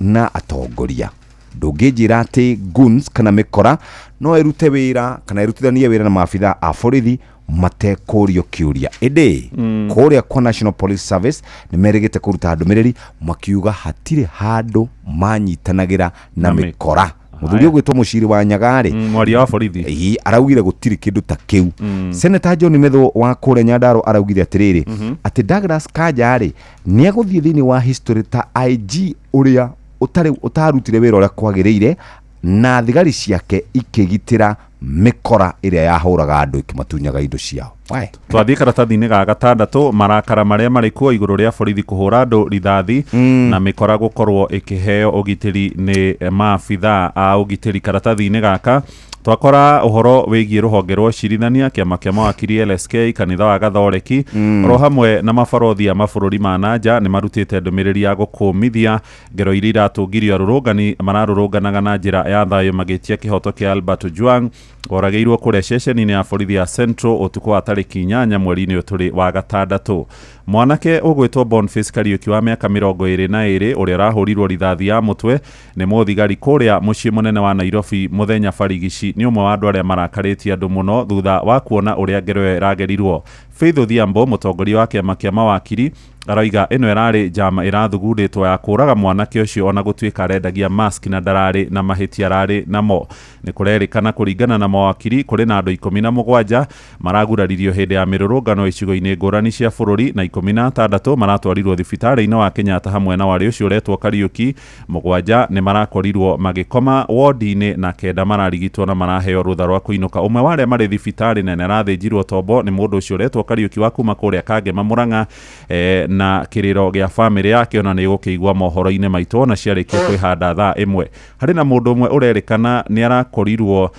na atongoria? Ndũngĩnjĩra atĩ goons kana mĩkora no ĩrute wĩra kana ĩrutithanie wĩra na maabitha a borithi matekũrio kĩũria. Ĩndĩ kũrĩa kwa National Police Service nĩ merĩgĩte kũruta ndũmĩrĩri makiuga hatirĩ handũ manyitanagĩra na mĩkora. Mũthuri ũgwĩtwo Mũciri wa Nyagarĩ, mwaria wa borithi, ĩĩ, araugire gũtirĩ kĩndũ ta kĩu. Senator John Methu wa kũrĩa Nyandarua araugire atĩrĩrĩ, atĩ Douglas Kanja rĩ nĩ egũthiĩ thĩinĩ wa history ta IG ũrĩa ũtarutire wĩra ũrĩa kwagĩrĩire na thigari ciake ikĩgitĩra mĩkora ĩrĩa yahũraga andũ ĩkĩmatunyaga indo ciao. Twathiĩ karatathi-inĩ ga gatandatũ, marakara marĩa marĩ kuo igũrũ rĩa borithi kũhũra andũ rithathi na mĩkora gũkorwo ĩkĩheo ũgitĩri nĩ maabitha a ũgitĩri. Karatathi-inĩ gaka twakora ũhoro wĩgiĩ rũhonge rwa ũcirithania, kĩama kĩa mawakiri LSK, kanitha wa Gathoreki, oro hamwe na mabarothi a mabũrũri ma nanja nĩ marutĩte ndũmĩrĩri ya gũkũmithia ngero iria iratũngirio arũrũngani mararũrũnganaga na njĩra ya thayũ magĩtia kĩhoto kĩa Albert Ojwang oragĩirwo kũrĩa ceceni-inĩ ya borithi ya Central ũtukũ wa tarĩki 8 mweri-inĩ ũyũ tũrĩ wa gatandatũ. Mwanake ũgwĩtwo Boniface Kariuki wa mĩaka 22 ũrĩa ũrahũrirwo rithathi ya mũtwe nĩ mũthigari kũrĩa mũciĩ mũnene wa Nairobi mũthenya barigici nĩ ũmwe wa andũ arĩa marakarĩtie andũ mũno thutha wa kuona ũrĩa ngero ĩyo ĩragerirwo. Faith Odhiambo, mũtongoria wa kĩama kĩa mawakiri, arauga ĩno ĩrarĩ njama ĩrathugundĩtwo ya kũraga mwanake ũcio ona gũtuĩka arendagia mask na ndararĩ na mahĩtia ararĩ namo. Nĩ kũrerĩkana kũringana na mawakiri kũrĩ na andũ 17 maraguraririo hĩndĩ ya mĩrũrũngano icigo-inĩ ngũrani cia bũrũri na 16 maratwarirwo thibitarĩ-inĩ wa Kenyatta hamwe na warĩ ũcio ũretwo Kariuki. 7 nĩ marakorirwo magĩkoma wodi-inĩ na 9 mararigitwo na maraheo rũtha rwa kũinũka. Ũmwe wa arĩa marĩ thibitarĩ na nĩarathĩnjirwo tombo nĩ mũndũ ũcio ũretwo Kariuki wa kuma kũrĩa Kangema Murang'a, na kĩrĩro gĩa bamĩrĩ yake ona nĩ gũkĩigua mohoro-inĩ maitũ ona ciarĩkia kwĩhanda thaa ĩmwe. Harĩ na mũndũ ũmwe ũrerĩkana nĩ arakorirwo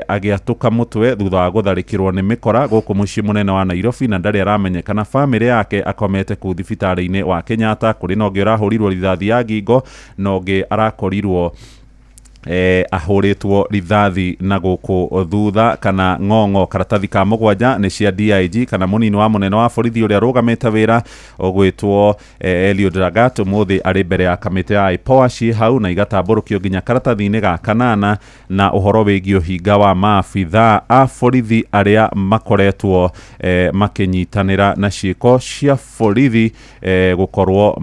agĩatũka mũtwe thutha wa gũtharĩkĩrwo nĩ mĩkora gũkũ mũciĩ mũnene wa Nairobi na ndarĩ aramenyekana bamĩrĩ yake akomete kũu thibitarĩ-inĩ wa Kenyatta. Kũrĩ na ũngĩ ũrahũrirwo rithathi ya ngingo na ũngĩ arakorirwo ahũrĩtwo rithathi na gũkũ thutha kana ng'ong'o. Karatathi ka 7 nĩ cia DIG kana mũnini wa mũnene wa borithi ũrĩa arũgamĩte wĩra ũgwĩtwo Eliud Lagat ũmũthĩ arĩ mbere ya kamĩtĩ ya IPOA ciĩ hau na igatambũrũkio nginya karatathi-inĩ ga 8 na ũhoro wĩgiĩ ũhinga wa maabitha a borithi arĩa makoretwo makĩnyitanĩra na ciĩko cia borithi gũkorwo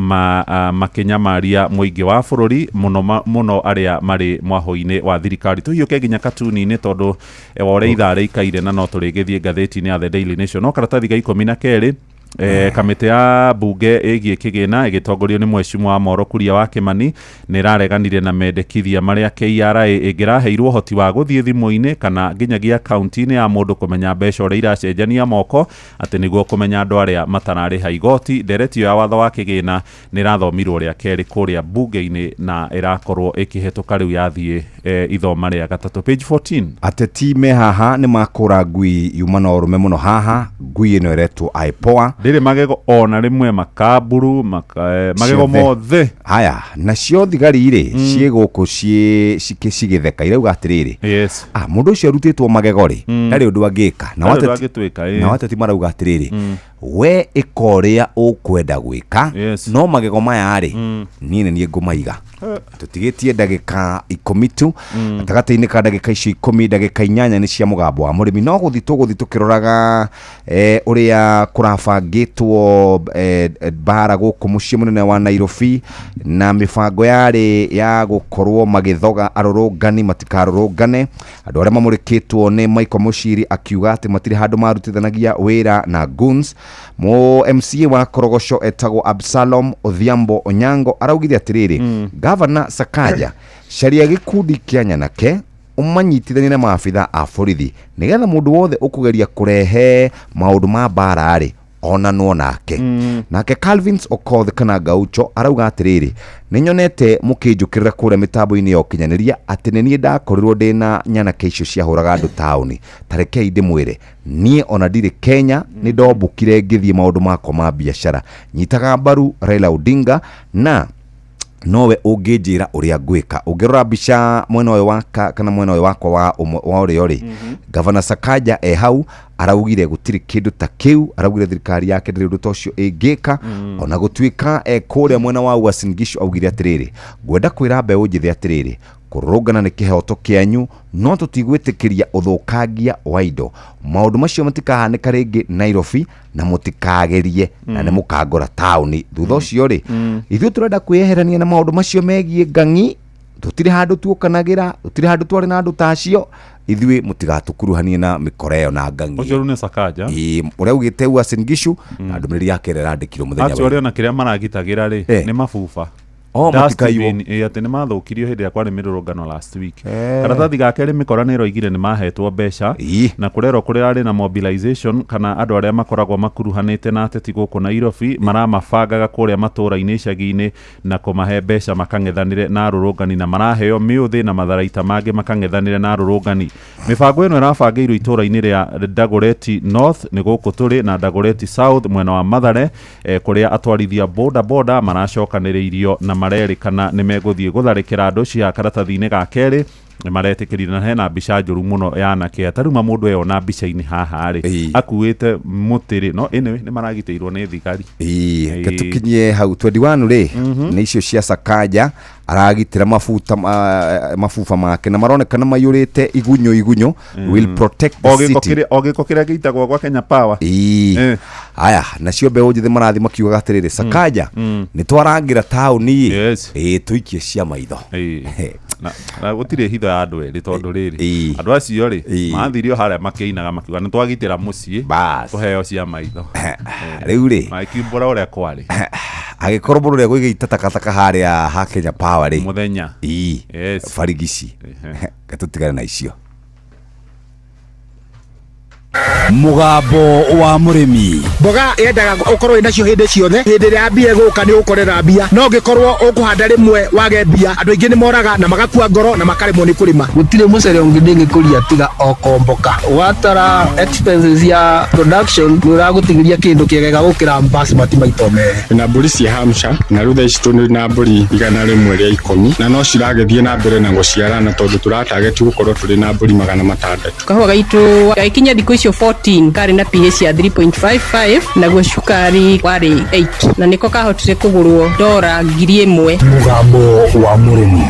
makĩnyamaria mũingĩ wa bũrũri mũno mũno arĩa marĩ mwaho-inĩ wa thirikari. Tũhiũke nginya katuni-inĩ tondũ wa ũrĩa ithaa rĩikaire na no tũrĩgĩthiĩ ngathĩti-inĩ ya The Daily Nation. No karatathi ga 12 Kamĩtĩ ya mbunge ĩgiĩ kĩgĩna ĩgĩtongorio nĩ mheshimiwa wa Moro Kuria wa Kĩmani nĩ ĩrareganire na mendekithia marĩa KRA ĩngĩraheirwo ũhoti wa gũthiĩ thimũ-inĩ kana nginyagia akaunti-inĩ ya mũndũ kũmenya mbeca ũrĩa iracenjania moko atĩ nĩguo kũmenya andũ arĩa matararĩha igoti. Ndereti ĩyo ya watho wa kĩgĩna nĩ ĩrathomirwo rĩa kerĩ kũrĩa mbunge-inĩ na ĩrakorwo ĩkĩhetũka rĩu yathiĩ ithoma rĩa gatatũ. Page 14. Ateti me haha nĩ makũra ngui yuma na ũrũme mũno haha. Ngui ĩno ĩretwo IPOA. Ndĩrĩ magego ona rĩmwe, makamburu magego Ciothe. mothe. Haya, nacio thigari rĩ ciĩ gũkũ cigĩtheka irauga atĩrĩrĩ, ah, mũndũ ũcio arutĩtwo magego rĩ, ndarĩ ũndũ angĩka. Na Ndarĩ ũndũ angĩtwĩka, ĩĩ. Na ateti marauga atĩrĩrĩ, we ĩka ũrĩa ũkwenda gwĩka, no magego maya rĩ, niĩ nĩ niĩ ngũmaiga. Tũtigĩtie ndagĩka 10 tu. Gatagatĩ-inĩ ka ndagĩka icio 10, ndagĩka 8 nĩ cia mũgambo wa mũrĩmi. No gũthiĩ tũgũthiĩ tũkĩroraga ũrĩa kũrabangĩtwo mbara gũkũ mũciĩ mũnene wa Nairobi, na mĩbango yarĩ ya gũkorwo magĩthoga arũrũngani matikarũrũngane. Andũ arĩa mamũrĩkĩtwo nĩ Michael Mushiri akiuga atĩ matirĩ handũ marutithanagia wĩra na goons. Mo MCA wa Korogoco etagwo Absalom Odhiambo Onyango araugire atĩrĩrĩ, Gavana Sakaja, caria gĩkundi kĩa nyanake ũmanyitithanie na maabitha a borithi nĩgetha mũndũ wothe ũkũgeria kũrehe maũndũ ma mbara rĩ, onanwo nake. Nake Calvins Okoth kana Gaucho arauga atĩrĩrĩ, nĩ nyonete mũkĩnjũkĩrĩra kũrĩa mĩtambo-inĩ ya ũkinyanĩria atĩ nĩ niĩ ndakorirwo ndĩna nyanake icio ciahũraga andũ taũni. Ta rekei ndĩmwĩre, niĩ ona ndirĩ Kenya, nĩ ndombũkire ngĩthiĩ maũndũ makwa ma biacara. Nyitaga mbaru Raila Odinga na nowe ũngĩnjĩra ũrĩa ngwĩka. Ũngĩrora mbica mwena ũyũ wa kana mwena ũyũ wakwa wa ũmwe, wa ũrĩo rĩ, Gavana Sakaja e hau araugire gũtirĩ kĩndũ ta kĩu, araugire thirikari yake ndĩrĩ ũndũ ta ũcio ĩngĩka. Ona gũtuĩka e kũrĩa mwena wa Uasin Gishu augire atĩrĩrĩ, ngwenda kwĩra mbeũ njĩthĩ atĩrĩrĩ, kũrũrũngana nĩ kĩhoto kĩanyu, no tũtigwĩtĩkĩria ũthũkangia wa indo. Maũndũ macio matikahanĩka rĩngĩ Nairobi na mũtikagerie na nĩ mũkangora taũni. Thutha ũcio rĩ, ithuĩ tũrenda kwĩyeherania na maũndũ macio megiĩ ng'ang'i, tũtirĩ handũ tuokanagĩra, tũtirĩ handũ twarĩ na andũ ta acio, ithuĩ mũtigatũkuruhanie na mĩkora ĩyo na ng'ang'i. Ũcio rĩu nĩ Sakaja. Ĩĩ, ũrĩa augĩte Uasin Gishu na ndũmĩrĩri yake ĩrĩa ĩrandĩkirwo mũthenya Actually wa ona kĩrĩa maragitagĩra rĩ, nĩ mabuba. Oh, matikaiywo. Dustbin, ĩĩ, atĩ nĩ mathũkirio hĩndĩ ĩrĩa kwarĩ mĩrũrũngano last week. Karatathi ga kerĩ, mĩkora nĩ ĩroigire nĩ mahetwo mbeca na kũrerwo kũrarĩ na mobilization kana andũ arĩa makoragwo makuruhanĩte na ateti gũkũ Nairobi maramabangaga kũrĩa matũũra-inĩ, icagi-inĩ na kũmahe mbeca makang'ethanĩre na arũrũngani, na maraheo mĩũthĩ na matharaita mangĩ makang'ethanĩre na arũrũngani. Mĩbango ĩno ĩrabangĩirwo itũũra-inĩ rĩa Dagoretti North nĩ gũkũ tũrĩ na Dagoretti South mwena wa Mathare, kũrĩa atwarithia boda boda maracokanĩrĩirio na marerĩkana nĩ megũthiĩ gũtharĩkĩra andũ cia karatathi-inĩ ga kerĩ. Nĩ maretĩkĩrire na hena mbica njũru mũno ya anake aya. Ta rĩu ma mũndũ eyona mbica-inĩ haha rĩ, akuĩte mũtĩ rĩ, no anyway nĩ maragitĩirwo nĩ thigari. Ĩĩ, reke tũkinyie hau 21 rĩ, nĩ icio cia Sakaja aragitĩra mabuta mabuba make na maronekana maiyũrĩte igunyũ igunyũ. Will protect the O gĩko city. O gĩko kĩrĩa gĩitagwo gwa Kenya Power. Ĩĩ. Aya, nacio mbeũ njĩthĩ marathiĩ makiugaga atĩrĩrĩ, Sakaja, nĩ twarangĩra taũni ĩ, ĩĩ, tũikie cia maitho. Na gũtirĩ hitho ya andũ erĩ tondũ rĩrĩ, andũ acio rĩ, mathirio harĩa makĩinaga makiuga nĩ twagitĩra mũciĩ, tũheo cia maitho. Rĩu rĩ, Magĩkiumbũra ũrĩa kwarĩ. Agĩkorwo mũndũ ũrĩa gũigĩita takataka harĩa ha Kenya Power rĩ, mũthenya. Ĩĩ. Barigici. Reke tũtigane na icio. Mũgambo wa mũrĩmi. Mboga yendaga ũkorwo wĩnacio hĩndĩ ciothe, hĩndĩ ĩrĩa mbia ĩgũka nĩ ũgũkorera mbia, no ũngĩkorwo ũkũhanda rĩmwe wage mbia, andũ aingĩ nĩ moraga na magakua ngoro na makaremwo nĩ kũrĩma. Gũtirĩ mũcere ũngĩ ndĩngĩkũria tiga o komboka. Watara expenses ya production nĩ ũragũtigĩria kĩndũ kĩega gũkĩra basmati maita merĩ. Na mbũri cia Hampshire, na rĩu thaa ici tũrĩ na mbũri 110 na no ciragĩthiĩ na mbere na gũciarana tondũ tũratageti gũkorwo tũrĩ na mbũri 600. Kahũa gaitũ gagĩkinya thikũ icio 14 karĩ na pH ya 3.55, naguo cukari warĩ 8, na nĩko kahotire kũgũrwo dora 1000. Mũgambo wa mũrĩmi.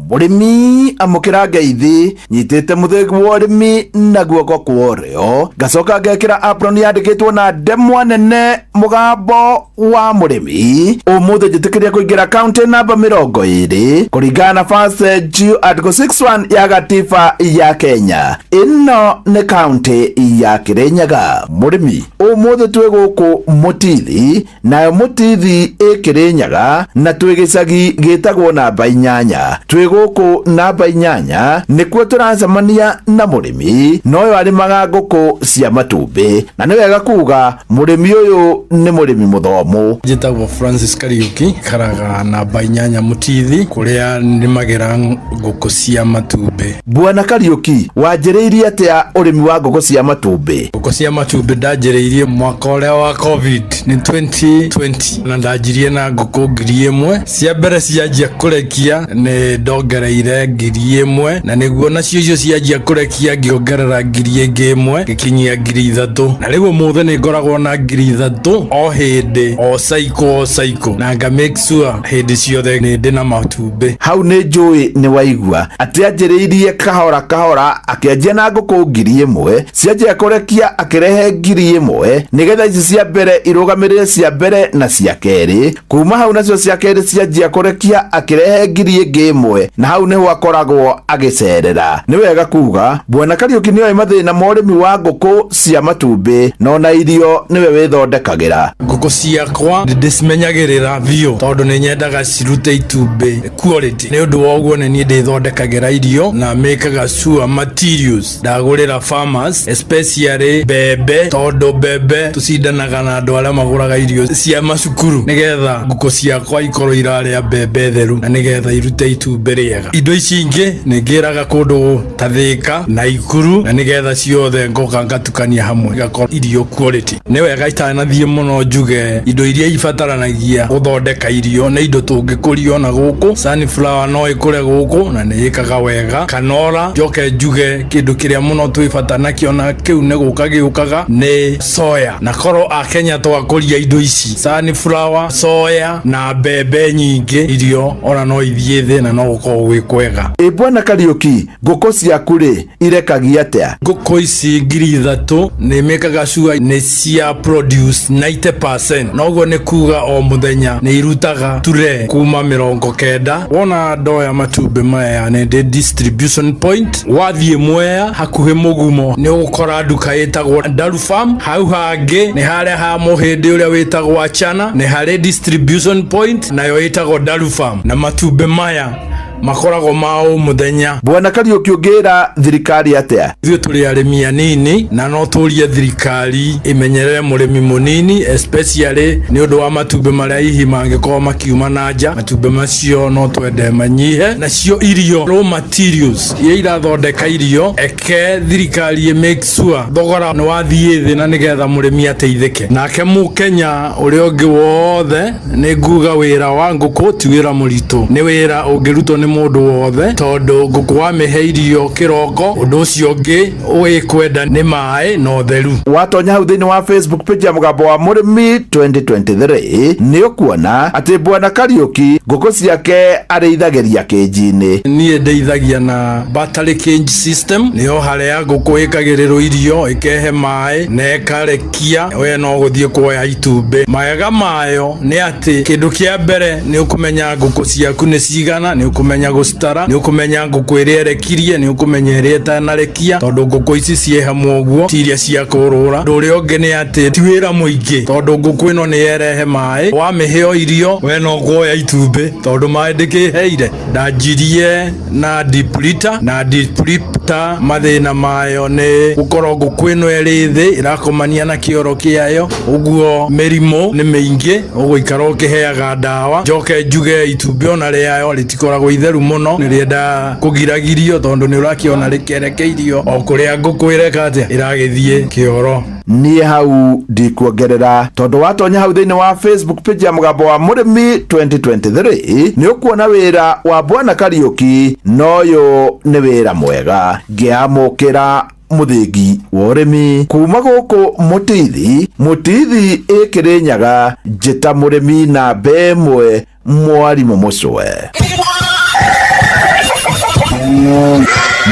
Mũrĩmi amũkĩra ngeithi nyitĩte mũthĩgi wa ũrĩmi na guoko kwa ũrĩo, ngacoka ngekĩra apron yandĩkĩtwo na ndemwa nene mũgambo wa mũrĩmi. Ũmũthĩ njĩtĩkĩria kũingĩra kaunti namba 20 kũringana na First G Article 61 ya gatiba ya Kenya. Ĩno nĩ kaunti ya Kĩrĩnyaga. Mũrĩmi, ũmũthĩ twĩ gũkũ Mũtithi, nayo Mũtithi ĩ Kĩrĩnyaga, na twĩ gĩcagi gĩtagwo namba 8. Twĩ gũkũ namba 8 nĩkuo tũracemania na mũrĩmi, na ũyũ arĩmaga ngũkũ cia matumbĩ, na nĩ wega kuga mũrĩmi ũyũ nĩ mũrĩmi mũthomu. Njĩtagwo Francis Kariuki, ikaraga namba 8 Mũtithi, kũrĩa nĩmagĩra ngũkũ cia matumbĩ. Bwana Kariuki, wanjĩrĩirie atĩa ũrĩmi wa ngũkũ cia matumbĩ? Ngũkũ cia matumbĩ ndanjĩrĩirie mwaka ũrĩa wa COVID, nĩ 2020, na ndanjirie na ngũkũ 1000. Cia mbere cianjia kũrekia nĩ ndongereire 1000, na nĩguo nacio icio cianjia kũrekia ngĩongerera 1000 ngĩkinyia 3000, na rĩu ũmũthĩ nĩ ngoragwo na 3000 o hĩndĩ, o cycle o cycle, na nga make sure hĩndĩ ciothe nĩ ndĩ na matumbĩ. Hau nĩ njũĩ nĩ waigua atĩ anjĩrĩirie kahora kahora, akĩanjia na ngũkũ 1000, cianjia kũrekia akĩrehe 1000, nĩgetha ici cia mbere irũgamĩrĩre cia mbere na cia kerĩ. Kuma hau nacio cia kerĩ cianjia kũrekia akĩrehe 1000, na hau nĩho akoragwo agĩcerera. Nĩ wega kuga Bwana Kariuki nĩoĩ mathĩna ma ũrĩmi wa ngũkũ cia matumbĩ, na ona irio nĩwe wĩthondekagĩra. Ngũkũ ciakwa ndĩcimenyagĩrĩra biũ tondũ nĩ nyendaga cirute itumbĩ quality. Nĩ ũndũ wa ũguo nĩ niĩ ndĩthondekagĩra irio na mĩkaga sure materials ndagũrĩra farmers, especially mbembe, tondũ mbembe tũcindanaga na andũ arĩa magũraga irio cia macukuru, nĩgetha ngũkũ ciakwa ikorwo irarĩa mbembe theru na nĩgetha irute itumbĩ rĩega. Indo ici ingĩ nĩ ngĩraga kũndũ ta Thĩka na Ikuru, na nĩgetha ciothe ngoka ngatukania hamwe igakorwo irio quality. Nĩ wega itanathiĩ mũno njuge indo iria ibataranagia gũthondeka irio nĩ indo tũngĩkũria ona gũkũ. Sunflower no ĩkũre gũkũ na nĩ ĩkaga wega. Canola, njoke njuge kĩndũ kĩrĩa mũno twĩ bata nakĩo na kĩu nĩ gũka gĩũkaga nĩ soya. Na korwo Akenya twakũria indo ici, sunflower, soya na mbembe nyingĩ, irio ona no ithiĩ thĩ na no gũkorwo gwĩ kwega. Ĩ Bwana Kariuki, ngũkũ ciaku rĩ irekagia atĩa? Ngũkũ ici 3000 nĩ mĩkaga sure nĩ cia produce 90%, noguo nĩ kuga o mũthenya nĩ irutaga ture kuma 90. Wona ndoya matumbĩ maya nĩ ndĩ distribution point, wathiĩ Mwea hakuhĩ Mũgumo nĩ ũgũkora nduka ĩtagwo Daru Farm. Hau hangĩ nĩ harĩa ha mũhĩndĩ ũrĩa wĩtagwo Achana, nĩ harĩ distribution point nayo ĩtagwo Daru Farm, na matumbĩ maya makoragwo ma o mũthenya. Bwana Kariuki, ũngĩra thirikari atĩa? Ithuĩ tũrĩ arĩmi anini na no tũrie thirikari ĩmenyerere mũrĩmi mũnini, especially nĩ ũndũ wa matumbĩ marĩa hihi mangĩkorwo makiuma na nja. Matumbĩ macio no twende manyihe. Nacio irio, raw materials iria irathondeka irio, eke thirikari ĩ make sure thogora nĩ wathiĩ thĩ na nĩgetha mũrĩmi ateithĩke. Nake mũkenya ũrĩa ũngĩ wothe nĩ nguga wĩra wa ngũkũ ti wĩra mũritũ, nĩ wĩra ũngĩrutwo nĩ mũndũ wothe, tondũ ngũkũ wamĩhe irio kĩroko, ũndũ ũcio ũngĩ wĩkwenda nĩ maĩ na ũtheru. Watonya hau thĩinĩ wa Facebook page ya Mũgambo wa Mũrĩmi 2023 nĩ ũkuona atĩ Bwana Kariuki ngũkũ ciake arĩithagĩria kĩnji-inĩ. Niĩ ndeithagia na battery cage system, nĩyo harĩa ngũkũ ĩkagĩrĩrwo irio, ĩkehe maĩ na ĩkarekia, we no gũthiĩ kuoya itumbĩ. Mawega mayo nĩ atĩ kĩndũ kĩa mbere nĩ ũkũmenya ngũkũ ciaku nĩ cigana, nĩ ũkũmenya gũcitara, nĩ ũkũmenya ngũkũ ĩrĩa ĩrekirie, nĩ ũkũmenya ĩrĩa ĩtanarekia, tondũ ngũkũ ici ciĩ hamwe ũguo ti iria cia kũrũra. Ũndũ ũrĩa ũngĩ nĩ atĩ ti wĩra mũingĩ, tondũ ngũkũ ĩno nĩ yerehe maĩ, wamĩhe o irio we no kuoya itumbĩ, tondũ maĩ ndĩkĩheire. Ndanjirie na deep litter, na deep litter mathĩna mayo nĩ gũkorwo ngũkũ ĩno ĩrĩ thĩ ĩrakomania na kĩoro kĩayo, ũguo mĩrimũ nĩ mĩingĩ, ũgũikara ũkĩheaga ndawa. Njoke njuge itumbĩ ona rĩayo rĩtikoragwo itheru mũno, nĩ rĩendaga kũgiragirio, tondũ nĩ ũrakĩona rĩkĩrekeirio o kũrĩa ngũkũ ĩreka atĩa, ĩragĩthiĩ kĩoro. Niĩ hau ndikuongerera, tondũ watonya hau thĩinĩ wa Facebook page ya Mũgambo wa Mũrĩmi 2023 nĩ ũkuona wĩra wa Bwana Kariuki, na ũyũ nĩ wĩra mwega. Ngĩamũkĩra mũthingi wa ũrĩmi kuma gũkũ Mũtithi, Mũtithi ĩ Kĩrĩnyaga, njĩta mũrĩmi namba 1 mwarimũ Mũcwe.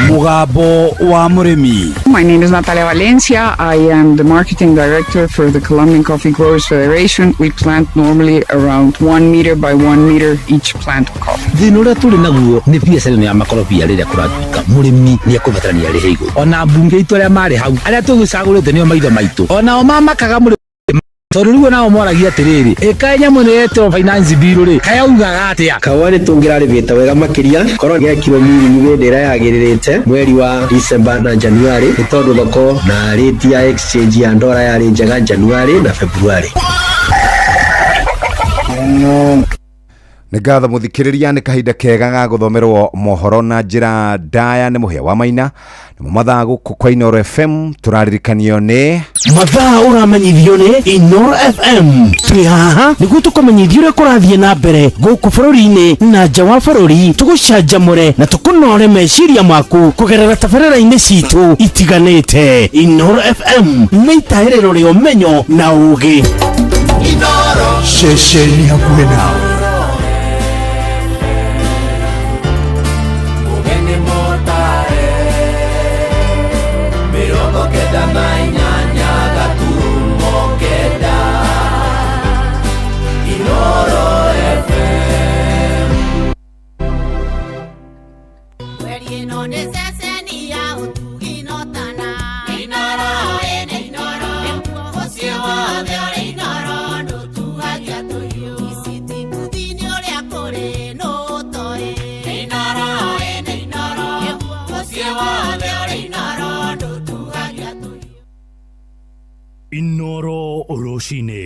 Mũgambo wa mũrĩmi. My name is Natalia Valencia. I am the marketing director for the Colombian Coffee Growers Federation. We plant normally around 1 meter by 1 meter each plant of coffee. Thĩna ũrĩa tũrĩ naguo nĩ biacara ĩno ya makorobia. Rĩrĩa kũratuĩka mũrĩmi nĩ ekũbatarania arĩhe igũrũ, ona mbunge itũ arĩa marĩ hau, arĩa tũgĩcagũrĩte nĩo maitho maitũ, onao mamakaga mũrĩmi, tondũ rĩu nao moragia atĩrĩrĩ, ĩkaĩ nyamũ ĩno yetwo finance bill rĩ, kayaugaga atĩa? Kahũa nĩ tũngĩrarĩmĩte wega makĩria korwo gekirwo miringi hĩndĩ ĩrĩa yagĩrĩrĩte, mweri wa December na January, nĩ tondũ thoko na rate ya exchange ya ndora yarĩ njega January na February. Nĩ ngatho mũthikĩrĩria. Nĩ kahinda kega ga gũthomerwo mohoro na njĩra ndaya nĩ Mũhĩa wa Maina. Nĩmo mathaa gũkũ kwa Inoro FM tũraririkanio nĩ Mathaa ũramenyithio nĩ Inoro FM. Twĩ haha nĩguo tũkũmenyithia ũrĩa kũrathiĩ na mbere gũkũ bũrũri-inĩ na nja wa bũrũri, tũgũcanjamũre na tũkũnore meciria maku kũgerera tabarĩra-inĩ citũ itiganĩte. Inoro FM nĩ itahĩrĩro rĩa ũmenyo na ũũgĩ. Ceceni hakuhĩ nawe. Ũgeni mũtare 98.9 Inoro FM. Kweri ĩno nĩ ceceni ya ũtugi notana. Inoro ĩnĩ Inoro. Mũciĩ wothe ũrĩ Inoro ndũtuhagia tũhiũ. Ici kuthini ũrĩa kũrĩ nũtoĩ. Inoro ĩnĩ Inoro. Mũciĩ wothe ũrĩ Inoro ndũtuhagia tũhiũ. Inoro rũcinĩ.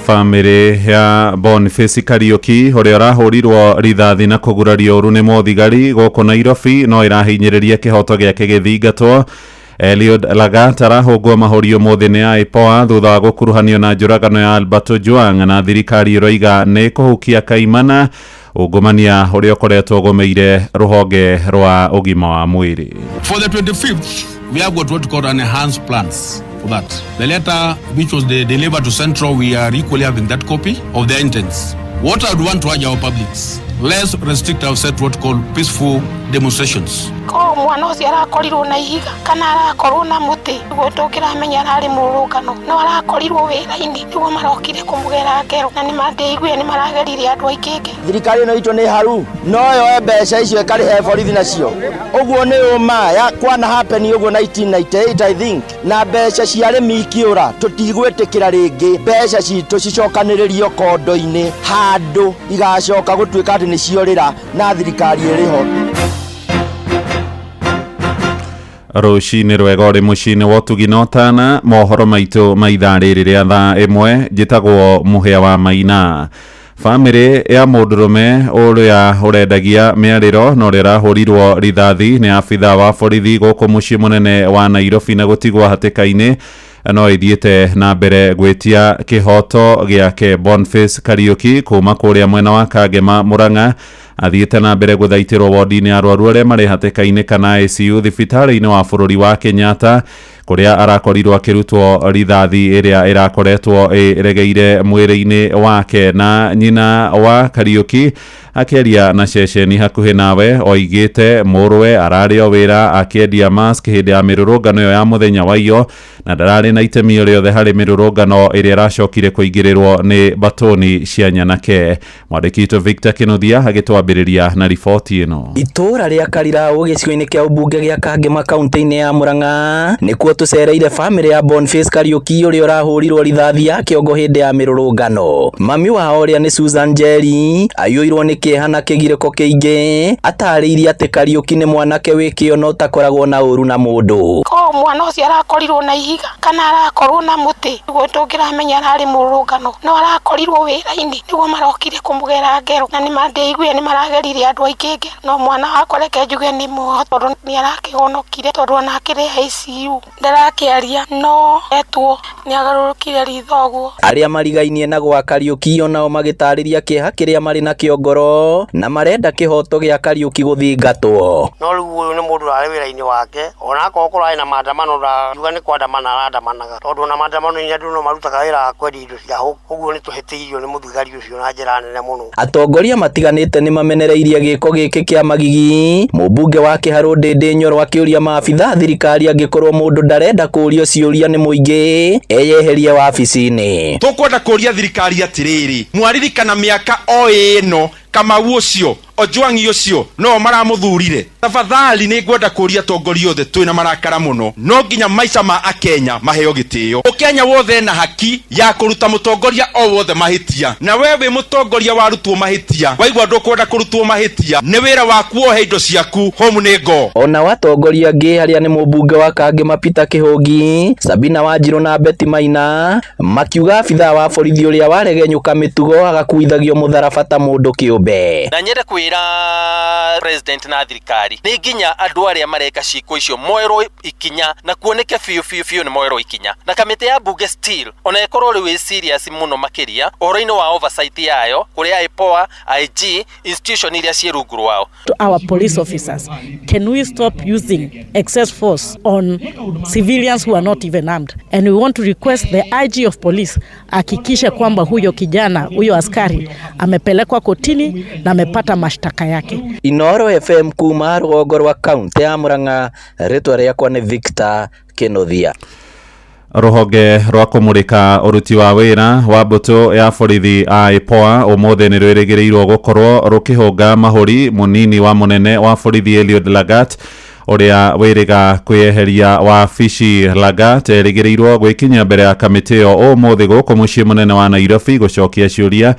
Bamĩrĩ ya Boniface Kariuki, ũrĩa ũrahũrirwo rithathi na kũgurario ũru nĩ mũthigari gũkũ Nairobi, no ĩrahinyĩrĩria kĩhoto gĩake gĩthingatwo. Eliud Lagat arahũngwo mahũri ũmũthĩ nĩ IPOA thutha wa gũkuruhanio na njũragano ya Albert Ojwang, na thirikari ĩroiga nĩ kũhukia kaimana ungumania ũrĩa ũkoretwo ũgũmĩire rũhonge rwa ũgima wa mwĩrĩ. For the 25th, we have got what we call an enhanced plans for that. The letter which was delivered to Central, we are equally having that copy of their intents. What I would want to urge our publics, let's restrict ourselves to what we call peaceful demonstrations. Ko mwana ũcio arakorirwo na ihiga kana arakorwo na mũtĩ, nĩguo tũngĩramenya ararĩ mũrũrũngano, no arakorirwo wĩra-inĩ nĩguo marokire kũmũgera ngero, na nĩndĩiguire nĩ marageririe andũ aingĩ ngero. Thirikari ĩno itũ nĩ haru no yoe mbeca icio ĩkarĩhe borithi nacio, ũguo nĩ ũma ya kwana happen ũguo 1998, I think, na mbeca cia arĩmi ikiũra. Tũtigwĩtĩkĩra rĩngĩ mbeca citũ cicokanĩrĩrio kondo-inĩ handũ igacoka gũtuĩka atĩ nĩ ciorĩra na thirikari ĩrĩho. Rũcinĩ rwega ũrĩ mũciĩ-inĩ wa ũtugi na ũtana. Mohoro maitũ ma ithaa rĩrĩ rĩa thaa 1, njĩtagwo Mũhĩa wa Maina. Bamĩrĩ ya mũndũrũme ũrĩa ũrendagia mĩarĩro na ũrĩa ũrahũrirwo rithathi nĩ abithaa wa borithi gũkũ mũciĩ mũnene wa Nairobi na gũtigwo hatĩka-inĩ no ĩthiĩte na mbere gwĩtia kĩhoto gĩake. Boniface Kariuki kuma kũrĩa mwena wa Kangema, Murang'a, athiĩte na mbere gũthaitĩrwo wodi-inĩ ya arwaru arĩa marĩ hatĩka-inĩ kana ICU thibitarĩ-inĩ wa bũrũri wa Kenyatta, kũrĩa arakorirwo akĩrutwo rithathi ĩrĩa ĩrakoretwo ĩregeire mwĩrĩ-inĩ wake. Na nyina wa Kariuki akĩaria na ceceni hakuhĩ nawe oigĩte mũrũwe ararĩ o wĩra akĩendia mask hĩndĩ ya mĩrũrũngano ĩyo ya mũthenya wa iyo, na ndararĩ na itemi o rĩothe harĩ mĩrũrũngano ĩrĩa ĩracokire kũingĩrĩrwo nĩ batoni cia nyanake. Mwandĩki witũ Victor Kinuthia agĩtwambĩrĩria na riboti ĩno. Itũũra rĩa Kariraũ gĩcigo-inĩ kĩa ũmbunge gĩa Kangema kaunti-inĩ ya Murang'a nĩkuo tũcereire bamĩrĩ ya Boniface Kariuki, ũrĩa ũrahũrirwo rithathi ya kĩongo hĩndĩ ya mĩrũrũngano. Mami wao ũrĩa nĩ Susan Njeri aiyũirwo nĩ kĩeha na kĩgirĩko kĩingĩ. Atarĩirie atĩ Kariuki nĩ mwanake wĩ kĩo na ũtakoragwo na ũru na mũndũ. Ko mwana ũcio arakorirwo na ihiga kana arakorwo na mũtĩ, nĩguo tũngĩramenya ararĩ mũrũrũngano, no arakorirwo wĩra-inĩ nĩguo marokire kũmũgera ngero, na nĩndĩiguire nĩ maragerire andũ aingĩ ngero no mwana wakwa reke njuge nĩ muoho tondũ nĩ arakĩhonokire tondũ ona akĩrĩ ICU ndarakĩaria no etwo nĩ agarũrũkire ritho ũguo. Arĩa marigainie na gwa Kariuki onao magĩtarĩria kĩeha kĩrĩa marĩ nakĩo ngoro na marenda kĩhoto gĩa Kariuki gũthingatwo. No rĩu ũyũ nĩ mũndũ ũrarĩ wĩra-inĩ wake, ona akorwo kũrarĩ na maandamano ndakiuga nĩ kwandamana arandamanaga, tondũ ona maandamano-inĩ andũ no marutaga wĩra wa kwendia indo cia hau. Ũguo nĩ tũhĩtĩirio nĩ mũthigari ũcio na njĩra nene mũno. Atongoria matiganĩte nĩ mamenereirie gĩko gĩkĩ kĩa magigi. Mũmbunge wa Kĩharũ Ndĩndĩ Nyoro akĩũria maabitha a thirikari angĩkorwo mũndũ ndarenda kũũrio ciũria nĩ mũingĩ eyeherie wabici-inĩ. Tũkwenda kũria thirikari atĩrĩrĩ, mwaririkana mĩaka o ĩno Kamau ũcio Ojwang'i ũcio no maramũthurire. Tafadhali nĩ ngwenda kũria atongoria othe twĩna marakara mũno, no nginya maica ma akenya maheo gĩtĩo. Ũkenya wothe na haki ya kũruta mũtongoria o wothe mahĩtia, na we wĩ mũtongoria warutwo mahĩtia, waigua ndũkwenda kũrutwo mahĩtia, nĩ wĩra waku wohe indo ciaku, home nĩ ngo. Ona atongoria angĩ arĩa nĩ mũmbunge wa Kangema Peter Kĩhũngi, Sabina Wanjirũ na Betty Maina makiuga abithaa wa borithi ũrĩa waregenyũka mĩtugo agakuithagio mũtharaba ta mũndũ kĩũmbe. Na nyende kwĩra president na thirikari nĩ nginya andũ arĩa mareka ciĩko icio moerwo ikinya na kuoneke biũ biũ biũ nĩ moerwo ikinya, na kamĩtĩ ya bunge still ona ĩkorwo rĩu ĩ serious mũno makĩria ũhoro-inĩ wa oversight yayo kũrĩ IPOA, IG institution iria ciĩ rungu rwao. To our police officers, can we stop using excess force on civilians who are not even armed? And we want to request the IG of police hakikishe kwamba huyo kijana, huyo askari amepelekwa kotini na amepata mashtaka yake. Inoro FM kuma rũgongo rwa kaunti ya Murang'a, rĩtwa rĩakwa nĩ Victor Kĩnuthia. Rũhonge rwa kũmũrĩka ũruti wa wĩra wa mbũtũ ya borithi a IPOA ũmũthĩ nĩ rwĩrĩgĩrĩirwo gũkorwo rũkĩhũnga mahũri mũnini wa mũnene wa borithi Eliud Lagat ũrĩa wĩrĩga kwĩyeheria wabici. Lagat erĩgĩrĩirwo gwĩkinyia mbere ya kamĩtĩ ĩyo ũmũthĩ gũkũ mũciĩ mũnene wa Nairobi gũcokia ciũria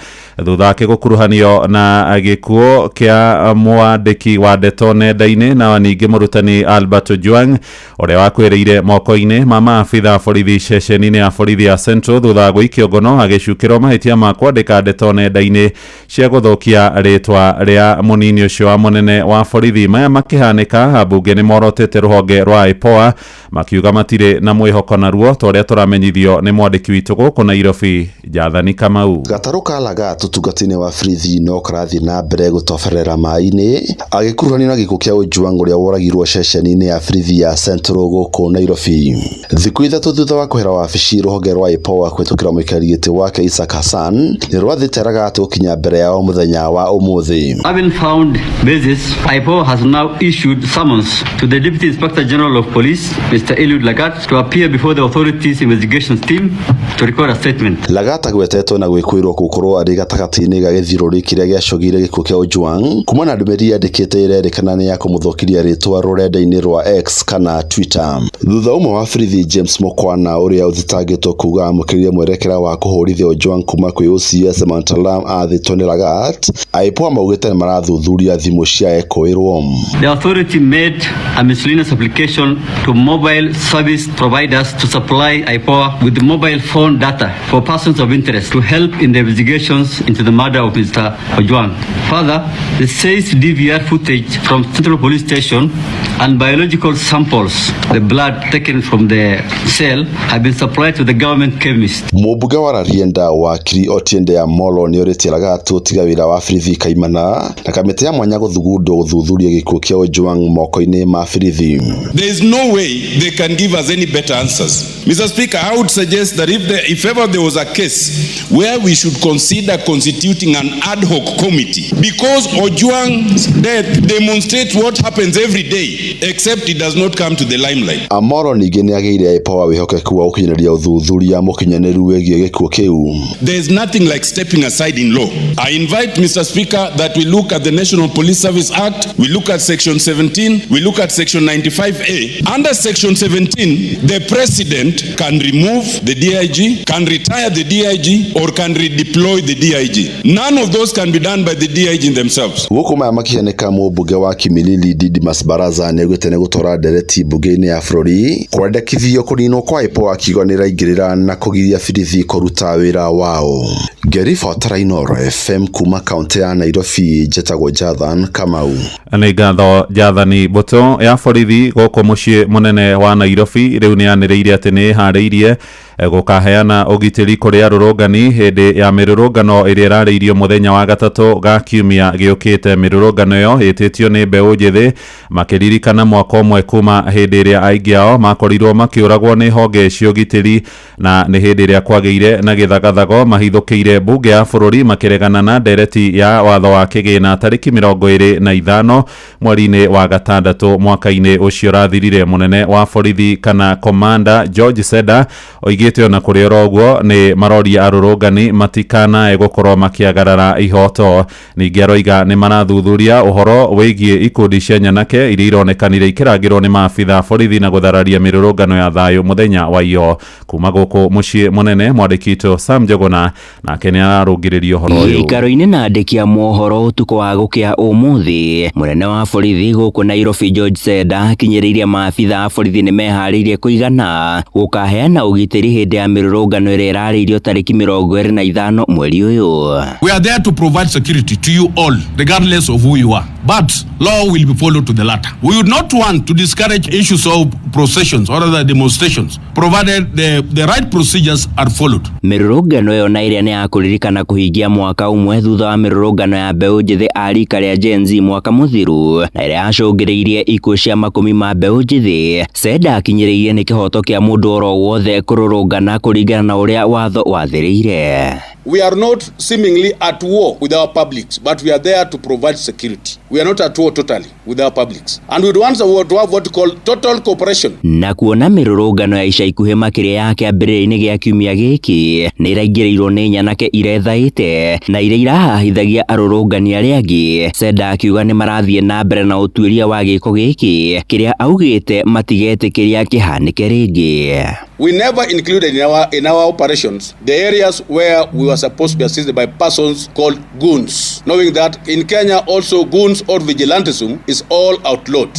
thutha wake gũkuruhanio na gĩkuũ kĩa mwandĩki wa ndeto nenda-inĩ na ningĩ mũrutani Albert Ojwang ũrĩa wakuĩrĩire moko-inĩ ma maabitha borithi ceceni-inĩ ya borithi ya Central thutha wa gũikio ngono agĩcukĩrwo mahĩtia ma kwandĩka ndeto nenda-inĩ cia gũthũkia rĩtwa rĩa mũnini ũcio wa mũnene wa borithi. Maya makĩhanĩka, ambunge nĩ morotete rũhonge rwa IPOA makiuga matirĩ na mwĩhoko naruo ta ũrĩa tũramenyithio nĩ mwandĩki witũ gũkũ Nairobi Jathani Kamau. Gatarũ ka Lagat ũtungata-inĩ wa borithi no karathiĩ na mbere gũtoberera maĩ-inĩ agĩkuruhanio na gĩkuũ kĩa Ojwang ũrĩa woragirwo ceceni-inĩ ya borithi ya Central gũkũ Nairobi. Thikũ 3 thutha wa kwehera wabici, rũhonge rwa IPOA kũhĩtũkĩra mũikarĩri gĩtĩ wake Isaac Hassan nĩ rwathĩte Lagat gũkinya mbere yao mũthenya wa ũmũthĩ. Having found basis, IPOA has now issued summons to the Deputy Inspector General of Police, Mr. Eliud Lagat, to appear before the authorities' investigations team to record a statement. Lagat agwetetwo na gwĩkũĩrwo gũkorwo arĩ gatagatĩ-inĩ ga gĩthiũrũrĩ kĩrĩa gĩacũgĩire gĩkuũ kĩa Ojwang kuma na ndũmĩrĩri yandĩkĩte ĩrerĩkana nĩ ya kũmũthũkĩria rĩtwa rũrenda-inĩ rwa X kana Twitter. Thutha ũmwe wa borithi James Mukwana ũrĩa ũthitangĩtwo kuga amũkĩrire mwerekera wa kũhũrithia Ojwang kuma kwĩ OCS Mantalam athĩtwo nĩ Lagat, IPOA maugĩte nĩ marathuthuria thimũ cia ekũĩrwo. The authority made a miscellaneous application to mobile service providers to supply IPOA with mobile phone data for persons of interest to help in the investigations into the murder of Mr. Ojwang. Further, the seized DVR footage from Central Police Station and biological samples, the blood taken from the cell, have been supplied to the government chemist. Mũmbunge wa Rarienda wakiri Otiende Amollo nĩ orĩtie Lagat gũtiga wĩra wa borithi kaimana na kamĩtĩ ya mwanya gũthugundwo gũthuthuria gĩkuũ kĩa Ojwang moko-inĩ ma borithi. There is no way they can give us any better answers. Mr. Speaker, I would suggest that if ever there was a case where we should consider constituting an ad hoc committee, because Ojwang's death demonstrates what happens every day, except it does not come to the limelight. Amollo ningĩ nĩ agĩire IPOA wĩhokeku wa gũkinyanĩria ũthuthuria mũkinyanĩru wĩgiĩ gĩkuũ kĩu. There is nothing like stepping aside in law. I invite, Mr. Speaker, that we look at the National Police Service Act, we look at Section 17, we look at Section 95A. Under Section 17, the President can remove the DIG, can retire the DIG, or can redeploy the DIG. None of those can be done by the DIG themselves. Gũkũ maya makĩhanĩka, mũmbunge wa Kimilili Didmus Barasa nĩ nĩaugĩte nĩ gũtwara ndereti mbunge-inĩ ya bũrũri kwendekithio kũninwo kwa IPOA akiuga nĩraingĩrĩra na kũgiria borithi kũruta wĩra wao. Ngĩribotera Inooro FM kuma kaũntĩ ya Nairobi, njĩtagwo Jathan Kamau. Nĩ ngatho Jathani. Mbũtũ ya borithi gũkũ mũciĩ mũnene wa Nairobi rĩu nĩ yanĩrĩire atĩ nĩ ĩharĩirie gũkaheana ũgitĩri kũrĩ arũrũngani hĩndĩ ya mĩrũrũngano ĩrĩa ĩrarĩirio mũthenya wa gatatũ ga kiumia gĩũkĩte. Mĩrũrũngano ĩyo ĩtĩtio nĩ mbeũ njĩthĩ makĩririkana mwaka ũmwe kuma hĩndĩ ĩrĩa aingĩ ao makorirwo makĩũragwo nĩ honge cia ũgitĩri, na nĩ hĩndĩ ĩrĩa kwagĩire na gĩthagathago mahithũkĩire mbunge ya bũrũri makĩregana na ndereti ya watho wa kĩgĩna tarĩki 25 mweri-inĩ wa gatandatũ mwaka-inĩ ũcio ũrathirire. Mũnene wa borithi kana komanda George Seda oigĩte ona kũrĩ oro ũguo nĩ maroria arũrũngani matikanae gũkorwo makĩagarara ihoto. Ningĩ aroiga nĩ marathuthuria ũhoro wĩgiĩ ikundi cia nyanake iria ironekanire ikĩrangĩrwo nĩ maabitha borithi na gũthararia mĩrũrũngano ya thayũ mũthenya wa iyo. Kuma gũkũ mũciĩ mũnene, mwandĩki witũ Sam Njuguna nake nĩ ararũngĩrĩria ũhoro ũyũ. Gĩikaro-inĩ na andĩki a mohoro ũtukũ wa gũkĩa ũmũthĩ, mũnene wa borithi gũkũ Nairobi George Seda akinyĩrĩirie maabitha a borithi nĩ meharĩirie kũigana gũkaheana ũgitĩri hĩndĩ ya mĩrũrũngano ĩrĩa ĩrarĩirio tarĩki 25 mweri ũyũ. We are there to provide security to you all, regardless of who you are. But law will be followed to the letter. We would not want to discourage issues of processions or other demonstrations, provided the right procedures are followed. Mĩrũrũngano ĩyo na ĩrĩa nĩ ya kũririkana kũhingia mwaka ũmwe thutha wa mĩrũrũngano ya mbeũ njĩthĩ a rika rĩa Gen Z mwaka mũthiru na ĩrĩa yacũngĩrĩirie ikuũ cia makũmi ma mbeũ njĩthĩ, Seda akinyĩrĩirie nĩ kĩhoto kĩa mũndũ oro wothe kũrũrũngana kũringana na ũrĩa watho wathĩrĩire. We are not seemingly at war with our publics, but we are there to provide security. We are not at war totally with our publics. And we want to have what we call total cooperation. Na kuona mĩrũrũngano ya ica ikuhĩ makĩria ya kĩambĩrĩria-inĩ gĩa kiumia gĩkĩ nĩ ĩraingĩrĩirwo nĩ nyanake irethaĩte na iria irahahithagia arũrũngani arĩa angĩ, Seda akiuga nĩ marathiĩ na mbere na ũtuĩria wa gĩko gĩkĩ kĩrĩa augĩte matigetĩkĩria kĩhanĩke rĩngĩ. We never included in our operations the areas where we were supposed to be assisted by persons called goons, knowing that in Kenya also goons or vigilantism is all outlawed.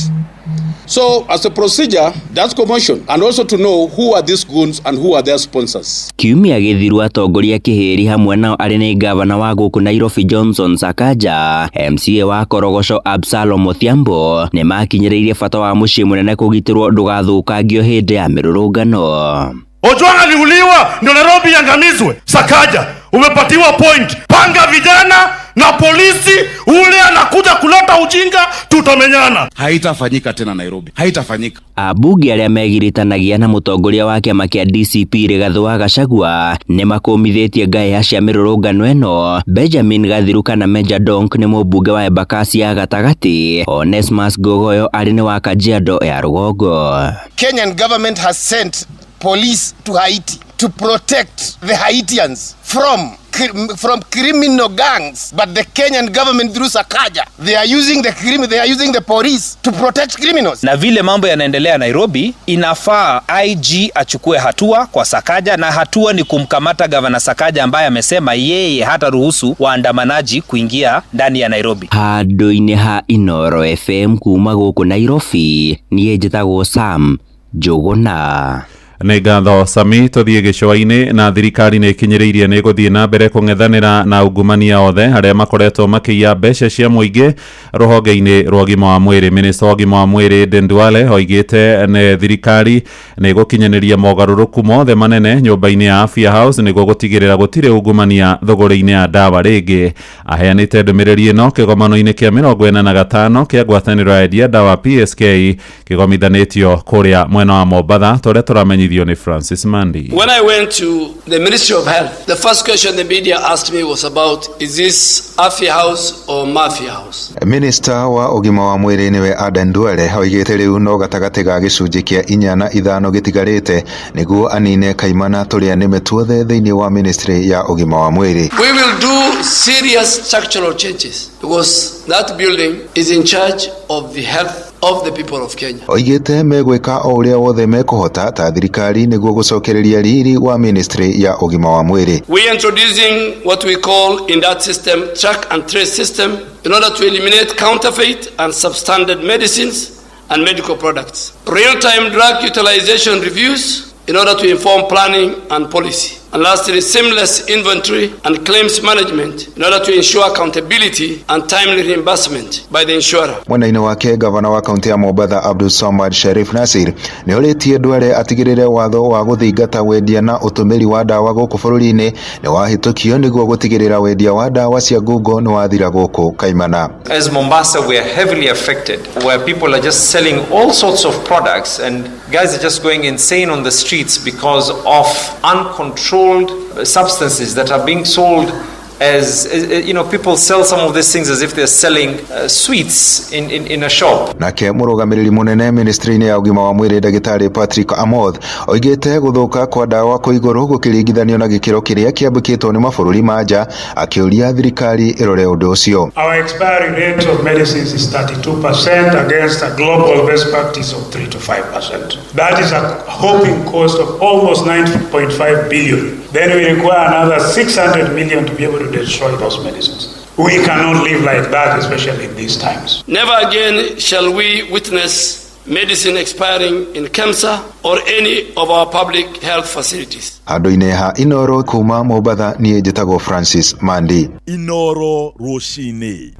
So, as a procedure, that's commotion, and also to know who are these goons and who are their sponsors. Kiumia gĩthiru atongoria kĩhĩri hamwe nao arĩ nĩ gavana wa gũkũ Nairobi Johnson Sakaja, MCA wa Korogoco Absalom Odhiambo nĩ makinyĩrĩirie bata wa mũciĩ mũnene kũgitĩrwo ndũgathũkangio hĩndĩ ya mĩrũrũngano. Ojwang aliuliwa ndio Nairobi iangamizwe. Sakaja, umepatiwa point. Panga vijana na polisi, ule anakuja kuleta ujinga, tutamenyana. Haitafanyika tena Nairobi, haitafanyika. Ambunge arĩa megiritanagia na mũtongoria wa kĩama kĩa DCP Rigathĩ wa Gachagua nĩ makũmithĩtie ngahĩha cia mĩrũrũngano ĩno. Benjamin Gathiru kana Meja Donk nĩ mũmbunge wa Embakasi ya gatagatĩ, Onesmus Ngogoyo arĩ nĩ wa Kajiado ya rũgongo. Kenyan government has sent police to Haiti to protect the Haitians from criminal gangs, but the Kenyan government through Sakaja, they are using the police to protect criminals. Na vile mambo yanaendelea Nairobi, inafaa IG achukue hatua kwa Sakaja, na hatua ni kumkamata gavana Sakaja ambaye amesema yeye hataruhusu waandamanaji kuingia ndani ya Nairobi. Handũ-inĩ ha Inooro FM kuma gũkũ Nairobi, niĩ njĩtagwo Sam Njũgũna. Nĩ ngatho Sami. Tũthiĩ gĩcũa-inĩ na thirikari nĩ ĩkinyĩrĩirie nĩ gũthiĩ na mbere kũng'ethanĩra na ungumania othe arĩa makoretwo makĩiya mbeca cia mũingĩ rũhonge-inĩ rwa ũgima wa mwĩrĩ. Minista wa ũgima wa mwĩrĩ Aden Duale oigĩte nĩ thirikari nĩ ĩgũkinyanĩria mogarũrũku mothe manene nyũmba-inĩ ya Afya House nĩguo gũtigĩrĩra gũtirĩ ungumania thũgũrĩ-inĩ ya ndawa rĩngĩ. Aheanĩte ndũmĩrĩri ĩno kĩgomano-inĩ kĩa 45 kĩa ngwatanĩro ya endia ndawa PSK kĩgomithanĩtio kũrĩa mwena wa Mombatha, tũrĩa tũramenyithio nĩ Francis Mandi. When I went to the Ministry of Health, the first question the media asked me was about, is this Afya House or Mafia House? Minista wa ũgima wa mwĩrĩ nĩwe Aden Duale oigĩte rĩu no gatagatĩ ga gĩcunjĩ kĩa 4 na 5 gĩtigarĩte nĩguo anine kaimana tũrĩa nĩme tuothe thĩinĩ wa ministry ya ũgima wa mwĩrĩ. We will do serious structural changes because that building is in charge of the health of the people of Kenya. Oigĩte megwĩka o ũrĩa wothe mekũhota ta thirikari nĩguo gũcokereria riri wa ministry ya ũgima wa mwĩrĩ. We are introducing what we call in that system track and trace system in order to eliminate counterfeit and substandard medicines and medical products. Real-time drug utilization reviews in order to inform planning and policy. And lastly, seamless inventory and claims management in order to ensure accountability and timely reimbursement by the insurer. Mwena-inĩ wake gavana wa kaunti ya Mombatha Abdul Samad Sharif Nasir nĩ orĩtie Duale atigĩrĩre watho wa gũthingata wendia na ũtũmĩri wa ndawa gũkũ bũrũri-inĩ nĩ wahĩtũkio nĩguo gũtigĩrĩra wendia wa ndawa cia ngungo nĩ wathira gũkũ Kaimana. As Mombasa, we are heavily affected, where people are just selling all sorts of products and guys are just going insane on the streets because of uncontrolled substances that are being sold as you know, people sell some of these things as if they're selling sweets in a shop. Nake mũrũgamĩrĩri mũnene ministry-inĩ ya ũgima wa mwĩrĩ ndagĩtarĩ Patrick Amoth oigĩte gũthũka kwa ndawa kwĩ igũrũ gũkĩringithanio na gĩkĩro kĩrĩa kĩambũkĩtwo nĩ mabũrũri ma nja, akĩũria thirikari ĩrore ũndũ ũcio. Our expiry rate of medicines is 32% against a global best practice of 3 to 5%. That is a whopping cost of almost 9.5 billion. Then we require another 600 million to be able to destroy those medicines. We cannot live like that, especially in these times. Never again shall we witness medicine expiring in KEMSA or any of our public health facilities. Handũ-inĩ ha Inoro kuma Mombatha, niĩ njĩtagwo Francis Mandi. Inoro rũcinĩ.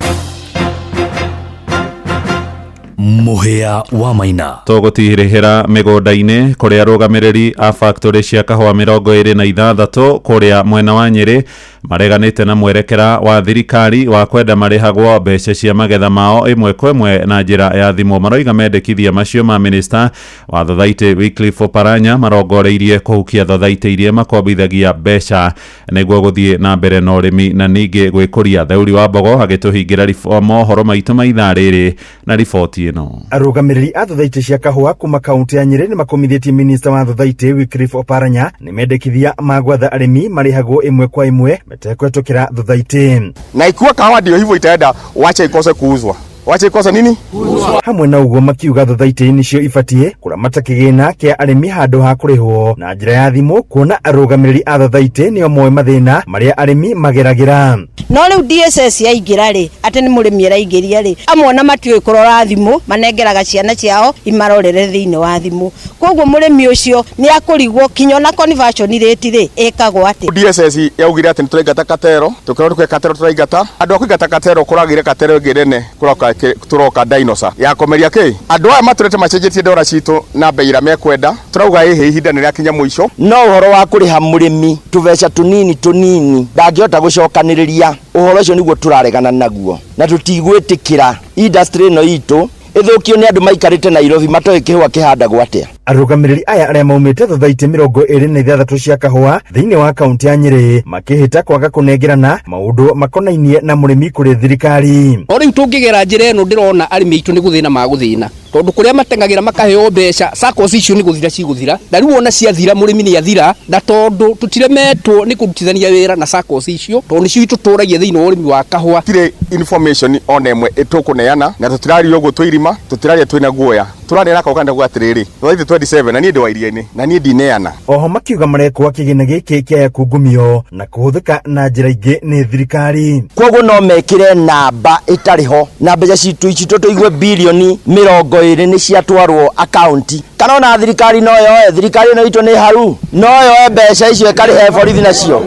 Mũhĩa wa Maina. Tũgũtirihĩra mĩgũnda-inĩ kũrĩa arũgamĩrĩri a factory cia kahũa 26 kũrĩa mwena wa Nyĩrĩ mareganĩte na mwerekera wa thirikari wa kwenda marĩhagwo mbeca cia magetha mao ĩmwe kwa ĩmwe na njĩra ya thimũ. Maroiga mendekithia macio ma minista wa thothaitĩ Wycliffe Oparanya marongoreirie kũhukia thothaitĩ iria makombithagia mbeca nĩguo gũthiĩ na mbere na ũrĩmi na ningĩ gwĩkũria. Theuri wa Mbogo agĩtũhingĩra mohoro maitũ ma ithaa rĩrĩ na riboti ĩno. Arũgamĩrĩri a thothaitĩ cia kahũa kuma kaunti ya Nyĩrĩ nĩmakomithĩtie minista wa thothaitĩ Wycliffe Oparanya nĩ mendekithia ma gwatha arĩmi marĩhagwo ĩmwe kwa ĩmwe metekwetũkĩra thothaitĩ. Na ikiwa kahawa ndio hivyo itaenda, wacha ikose kuuzwa. Wacha ikose nini? Kuuzwa. Hamwe na ũguo makiuga thothaitĩ nĩcio ibatie kũramata kĩgĩna kĩa arĩmi handũ ha kũrĩhwo na njĩra ya thimũ, kuona arũgamĩrĩri a thothaitĩ nĩo moĩ mathĩna marĩa arĩmi mageragĩra. No rĩu DSS yaingĩra rĩ, atĩ nĩ mũrĩmi araingĩria rĩ, amwe ona matiũĩ kũrora thimũ, manengeraga ciana ciao imarorere thĩinĩ wa thimũ. Koguo mũrĩmi ũcio nĩ akũrigwo kinya ona conversion rate rĩ ĩkagwo atĩa. DSS yaugire atĩ nĩtũraingata katero, tũkĩrwo nĩ katero tũraingata. Andũ a kũingata katero kũragĩire katero ĩngĩ nene kũroka tũroka dinosaur ya komeria kĩ. Andũ aya matũrĩte macenjetie ndora citũ na bei ĩrĩa mekwenda, tũrauga ĩhĩ ihinda nĩ rĩakinya mũico. No ũhoro wa kũrĩha mũrĩmi tũbeca tũnini tũnini ndangĩhota gũcokanĩrĩria, ũhoro ũcio nĩguo tũraregana naguo na tũtigwĩtĩkĩra industry ĩno itũ ĩthũkio nĩ andũ maikarĩte Nairobi matoĩ kĩhũa kĩhandagwo atĩa. Arũgamĩrĩri aya arĩa maumĩte thothaitĩ 26 cia kahũa thĩinĩ wa kaunti ya Nyĩrĩ makĩhĩta kwaga kũnengerana maũndũ makonainie na mũrĩmi kũrĩ thirikari. O rĩu tũngĩgera njĩra ĩno ndĩrona arĩmi aitũ nĩ gũthĩna magũthĩna, tondũ kũrĩa mateng'agĩra makaheo mbeca SACCOs icio nĩ gũthira cigũthira, na rĩu ona ciathira mũrĩmi nĩ athira, na tondũ tũtiremetwo nĩ kũrutithania wĩra na SACCOs icio tondũ nĩcio itũtũragia thĩinĩ wa ũrĩmi wa kahũa. Tirĩ information ona ĩmwe ĩtũkũneana na tũtiraria ũguo twĩ irima, tũtiraria twĩna guoya, tũraneana kaũkanda gwa atĩrĩrĩ thothaitĩ 27 na niĩ ndĩ wa iria-inĩ na niĩ ndineana. Oho makiuga marekwo kĩgĩna gĩkĩ kĩaya kungumio na kũhũthĩka na njĩra ingĩ nĩ thirikari. Koguo no mekĩre namba ĩtarĩ ho na mbeca citũ ici tũigue bilioni 20 nĩ ciatwarwo akaunti, kana ona thirikari no yoe, thirikari ĩno itũ nĩ haru, no yoe mbeca icio ĩkarĩhe borithi nacio.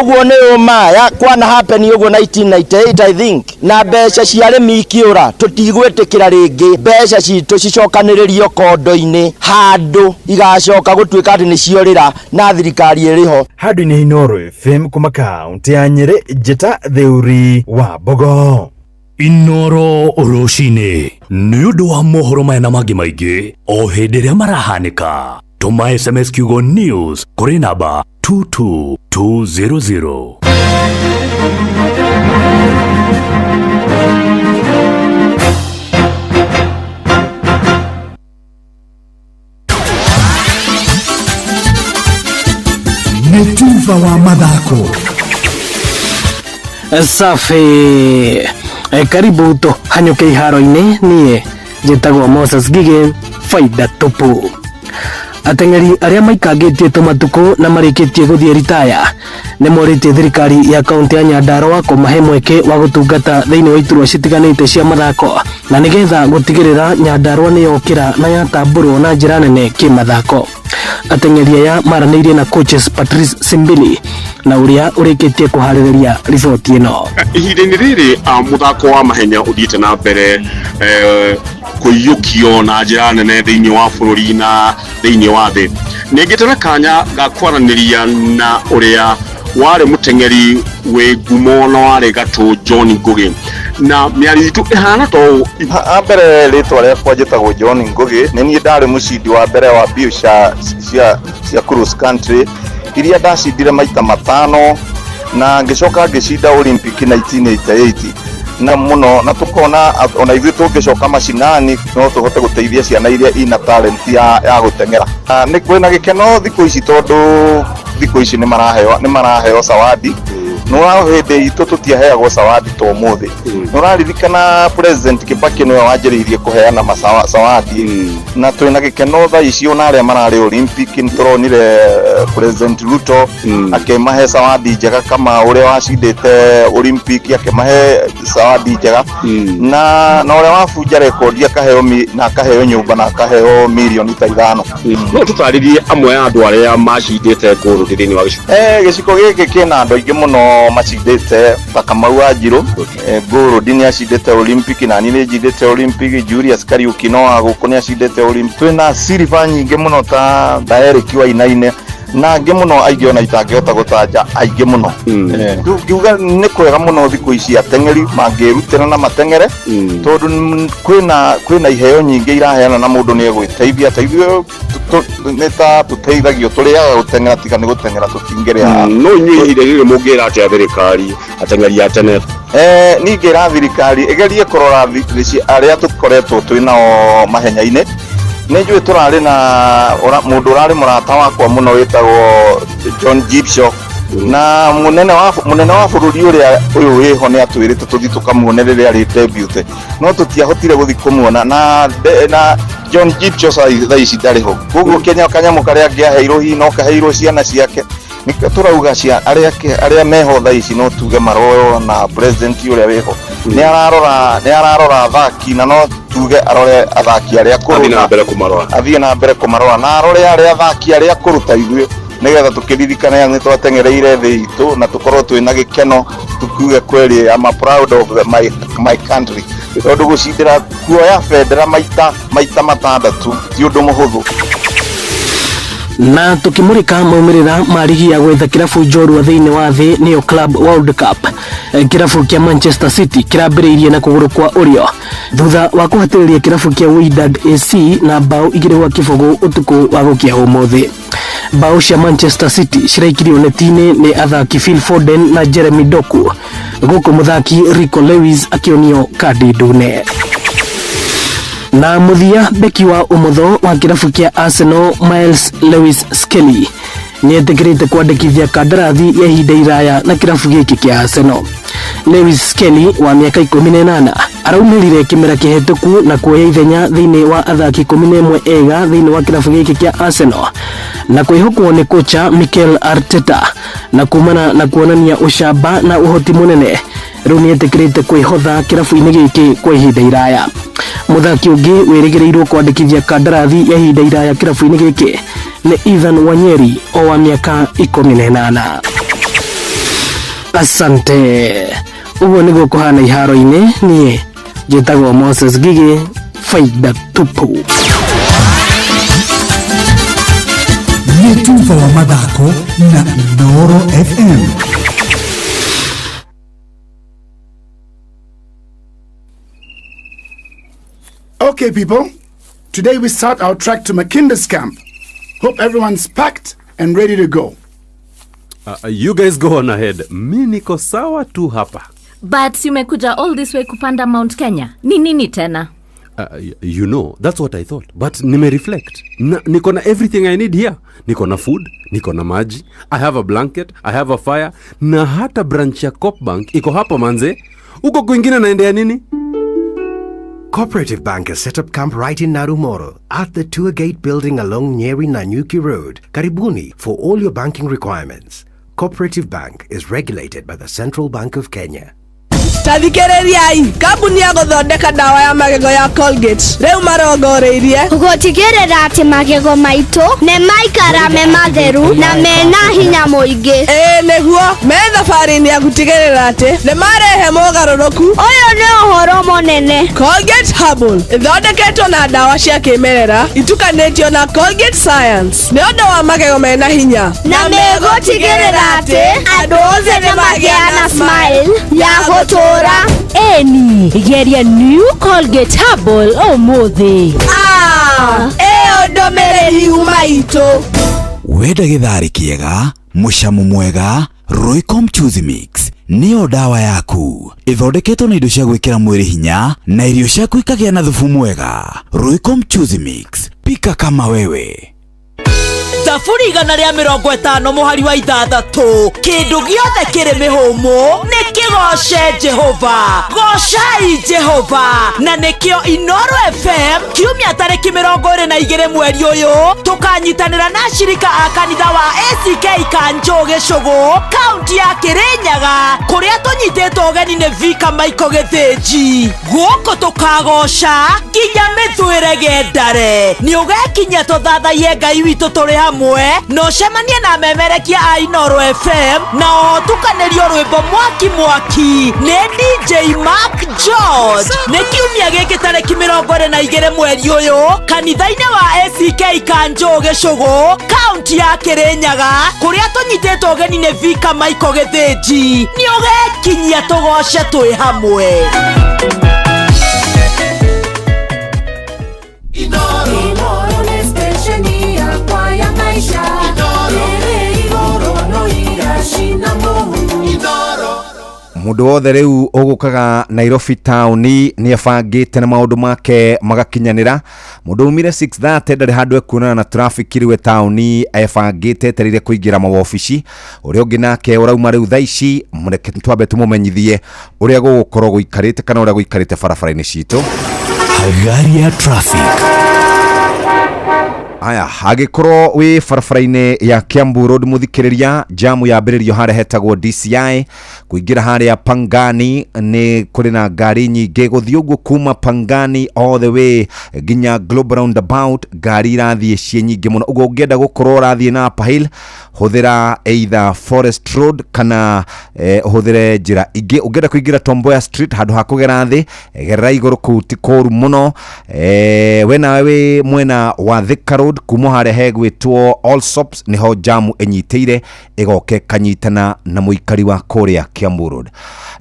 Ũguo nĩ ũma ya kwana happen ũguo 1998 I think, na mbeca cia arĩmi ikĩũra tũtigwĩtĩkĩra rĩngĩ mbeca citũ cicokanĩrĩrio kondo-inĩ handũ igacoka gũtuĩka atĩ nĩciorĩra na thirikari ĩrĩho. Handũ-inĩ Inoro FM kuma kaunti ya Nyĩrĩ, njĩta Theuri wa Mbogo. Inoro rũcinĩ nĩ ũndũ wa mohoro maya na mangĩ maingĩ o hĩndĩ ĩrĩa marahanĩka. Tũma SMS kiugo news kũrĩ namba 22200. Nĩ tuba wa mathako. Safi. Karibu tũhanyũke iharo-inĩ, niĩ njĩtagwo Moses Ngigĩ, faida tupu. Ateng'eri arĩa maikangĩtie tũmatukũ na marĩkĩtie gũthiĩ ritaya nĩ morĩtie thirikari ya kaunti ya Nyandarua kũmahe mweke wa gũtungata thĩinĩ wa iturwa citiganĩte cia mathako na nĩgetha gũtigĩrĩra Nyandarua nĩ yokĩra na yatambũrwo na njĩra nene kĩmathako. Ateng'eri aya maranĩirie na coaches Patrice Simbili na ũrĩa ũrĩkĩtie kũharĩrĩria riboti ĩno. Ihinda-inĩ rĩrĩ mũthako wa mahenya ũthiĩte na mbere kũiyũkio na njĩra nene thĩinĩ wa bũrũri na thĩinĩ wa thĩ. Nĩ ngĩte na kanya ga kwaranĩria na ũrĩa warĩ mũteng'eri wĩ ngumo na warĩ gatũ John Ngugi, na mĩario itũ ĩhana ta ũũ. Ha mbere rĩtwa rĩakwa njĩtagwo John Ngugi, nĩ niĩ ndarĩ mũcindi wa mbere wa mbio cia cross country iria ndacindire maita 5 na ngĩcoka ngĩcinda Olympic 1988 na mũno, na tukona ona ithuĩ tũngĩcoka macinani no tũhote gũteithia ciana iria ina talent ya gũteng'era. Nĩ kwĩna gĩkeno thikũ ici tondũ thikũ ici nĩ maraheo zawadi. No hĩndĩ itũ tũtiaheagwo zawadi ta ũmũthĩ. Nĩ ũraririkana President Kibaki nĩwe wanjĩrĩirie kũheana zawadi, na twĩna gĩkeno thaa ici ona arĩa mararĩ Olympic nĩ tũronire President Ruto akĩmahe zawadi njega kama ũrĩa wacindĩte Olympic akĩmahe zawadi njega, na ũrĩa wabunja rekondi akaheo na akaheo nyũmba na akaheo mirioni ta 5. No tũtarĩrie amwe a andũ arĩa macindĩte gold thĩinĩ wa gĩciko. Gĩciko gĩkĩ kĩna andũ aingĩ mũno macindĩte ta Kamau wa Njirũ, gold nĩ acindĩte Olympic na niĩ nĩ njindĩte Olympic, Julius Kariuki no wa gũkũ nĩ acindĩte Olympic. Twĩna silver nyingĩ mũno ta Eric Wainaina na angĩ mũno aingĩ ona itangĩhota gũtanja aingĩ mũno. Ngiuga nĩ kwega mũno thikũ ici ateng'eri mangĩrutĩra na mateng'ere, tondũ kwĩna iheo nyingĩ iraheana na mũndũ nĩ egwĩteithia. Ta ithuĩ nĩ ta tũteithagio tũrĩaga gũteng'era tiga nĩ gũteng'era tũtingĩrĩa. No inyuĩ ihinda rĩrĩ mũngĩra atĩa thirikari ateng'eri a tene? Niĩ ngĩra thirikari ĩgerie kũrora arĩa tũkoretwo twĩ nao mahenya-inĩ. Nĩ njũĩ tũrarĩ na mũndũ ũrarĩ mũrata wakwa mũno wĩtagwo John Gibson, na mũnene wa bũrũri ũrĩa ũyũ wĩho nĩ atwĩrĩte tũthiĩ tũkamuone rĩrĩa arĩ debut, no tũtiahotire gũthiĩ kũmuona na John Gibson thaa ici ndarĩ ho. Koguo Kenya kanyamũ karĩa angĩaheirwo hihi no kaheirwo ciana ciake. Nĩkĩo tũrauga arĩa meho thaa ici no tuge maroyo na president ũrĩa wĩho nĩ ararora athaki, na no tuge arore athaki arĩa akũrũ athiĩ na mbere kũmarora na arore arĩa athaki arĩa akũrũ ta ithuĩ, nĩgetha tũkĩririkane nĩ twateng'ereire thĩ itũ na tũkorwo twĩna gĩkeno tukiuge kweli I'm proud of my country, tondũ gũcindĩra kuoya bendera maita 6 ti ũndũ mũhũthũ. Na tukimurika maumĩrĩra ma rigi ya gwetha kĩrabu njorua thĩinĩ wa thĩ nĩyo Club World Cup. Kĩrabu kĩa Manchester City kĩrambĩrĩirie na kũgũrũ kwa ũrĩo thutha wa kũhatĩrĩria kĩrabu kĩa Wydad AC na bao 2-0 ũtukũ wa gũkĩa ũmũthĩ. Bao cia Manchester City ciraikirio neti-inĩ nĩ athaki Phil Foden na Jeremy Doku, gũkũ mũthaki Rico Lewis akĩonio kandi ndune. Na mũthia beki wa ũmotho wa kĩrabu kĩa Arsenal Miles Lewis Skelly nĩetĩkĩrĩte kwandĩkithia kandarathi ya ihinda iraya na kĩrabu gĩkĩ kĩa Arsenal. Lewis Skelly wa mĩaka 18 araumĩrire kĩmera kĩhetũku na kuoya ithenya thĩinĩ wa athaki 11 ega thĩinĩ wa kĩrabu gĩkĩ kĩa Arsenal na kwĩhokwo nĩ kocha Mikel Arteta, na kumana na kuonania ũcamba na ũhoti mũnene rĩu nĩetĩkĩrĩte kwĩhotha kĩrabu-inĩ gĩkĩ kwa ihinda iraya. Mũthaki ũngĩ wĩrĩgĩrĩirwo kwandĩkithia kandarathi ya ihinda iraya kĩrabu-inĩ gĩkĩ nĩ Ethan Wanyeri o wa mĩaka 18. Asante. Ũguo nĩguo kũhana iharo-inĩ. Niĩ njĩtagwo Moses Gigi, faida tupu. Nĩ tuba wa mathako na Inooro FM. Okay, people, today we start our trek to Makinda's camp. Hope everyone's packed and ready to go. You guys go on ahead. Mi niko sawa tu hapa. But umekuja all this way kupanda Mount Kenya. Ni nini tena? You know, that's what I thought. But nime reflect. Niko na everything I need here. Niko na food, niko na maji, I have a blanket, I have a fire, na hata branch ya Coop Bank iko hapa manze. Uko kwingine naendea nini? Cooperative Bank has set up camp right in Narumoro at the Tour Gate building along Nyeri Nanyuki Road, Karibuni, for all your banking requirements. Cooperative Bank is regulated by the Central Bank of Kenya. Ta thikĩrĩriai, kambuni ya gũthondeka ndawa ya magego ya Colgate rĩu marongoreirie gũtigĩrĩra atĩ magego maitũ nĩ maikara me matheru na mena hinya mũingĩ. Ĩĩ nĩguo, me thabarĩ-inĩ ya gũtigĩrĩra atĩ nĩ marehe mogarũrũku. Ũyũ nĩ ũhoro mũnene. Colgate Herbal ĩthondeketwo na ndawa cia kĩmerera itukanĩtio na Colgate Science nĩ ũndũ wa magego mena hinya na megũtigĩrĩra atĩ andũ othe nĩ magĩa na smile ya gũtũũra. Eni, geria New Colgate Herbal ũmũthĩ. Ĩyo ndũmĩrĩri yuma itũ. Wenda gĩtharĩ kĩega, mũcamo mwega, Royco Mchuzi Mix nĩyo ndawa yaku. Ĩthondeketwo na indo cia gwĩkĩra mwĩrĩ hinya na irio ciaku ikagĩa na thubu mwega. Royco Mchuzi Mix, pika kama wewe. Thaburi 150 mũhari wa 6, kĩndũ gĩothe kĩrĩ mĩhũmũ nĩ kĩgoce Jehova, gocai Jehova. Na nĩkĩo Inoro FM kiumia tarĩki 22 mweri ũyũ tũkanyitanĩra na ashirika a kanitha wa ACK Kanjũ Gĩcũgũ, kaunti ya Kĩrĩnyaga, kũrĩa tũnyitĩtwo ũgeni nĩ Vika Michael Gĩthĩnji. Gũkũ tũkagoca nginya mĩthwĩre gendare. Nĩ ũgekinyia tũthathaiye Ngai witũ tũrĩ hamwe na ũcemanie na memerekia a Inoro FM na ũtukanĩrio rwĩmbo mwaki mwaki nĩ DJ Mark George. Nĩ kiumia gĩkĩ tarĩki 22 mweri ũyũ kanitha-inĩ wa ACK Kanjũ Gĩcũgũ, kaunti ya Kĩrĩnyaga, kũrĩa tũnyitĩtwo ũgeni nĩ Vika Michael Gĩthĩnji. Nĩ ũgekinyia tũgoce twĩ hamwe. Inoro nĩ stesheni yakwa ya maisha ĩrĩ igũrũ no iracina mũhu. Mũndũ wothe rĩu ũgũkaga Nairobi taũni nĩ abangĩte na maũndũ make magakinyanĩra. Mũndũ umire 6:30 ndarĩ handũ ekuonana na traffic rĩu e taũni, ebangĩte etereire kũingĩra mawobici. Ũrĩa ũngĩ nake ũrauma rĩu thaa ici, mũreke twambe tũmũmenyithie ũrĩa gũgũkorwo gũikarĩte kana ũrĩa gũikarĩte barabara-inĩ citũ. Hagaria traffic. Aya, angĩkorwo wĩ barabara-inĩ ya Kiambu Road mũthikĩrĩria, jamu yambĩrĩrio harĩa hetagwo DCI kũingĩra harĩa Pangani nĩ kũrĩ na ngari nyingĩ gũthiĩ ũguo kuma Pangani all the way nginya Global Roundabout, ngari irathiĩ ciĩ nyingĩ mũno. Ũguo ũngĩenda gũkorwo ũrathiĩ na Upper Hill, hũthĩra either Forest Road kana ũhũthĩre njĩra ingĩ. Ũngĩenda kũingĩra Tom Mboya Street handũ ha kũgera thĩ, gerera igũrũ kũu ti kũũru mũno. We nawe wĩ mwena wa Thika Road kuma harĩa hegwĩtwo Allsops nĩho jamu ĩnyitĩire ĩgoke kanyitana na mũikari wa kũrĩa Kiambu Road.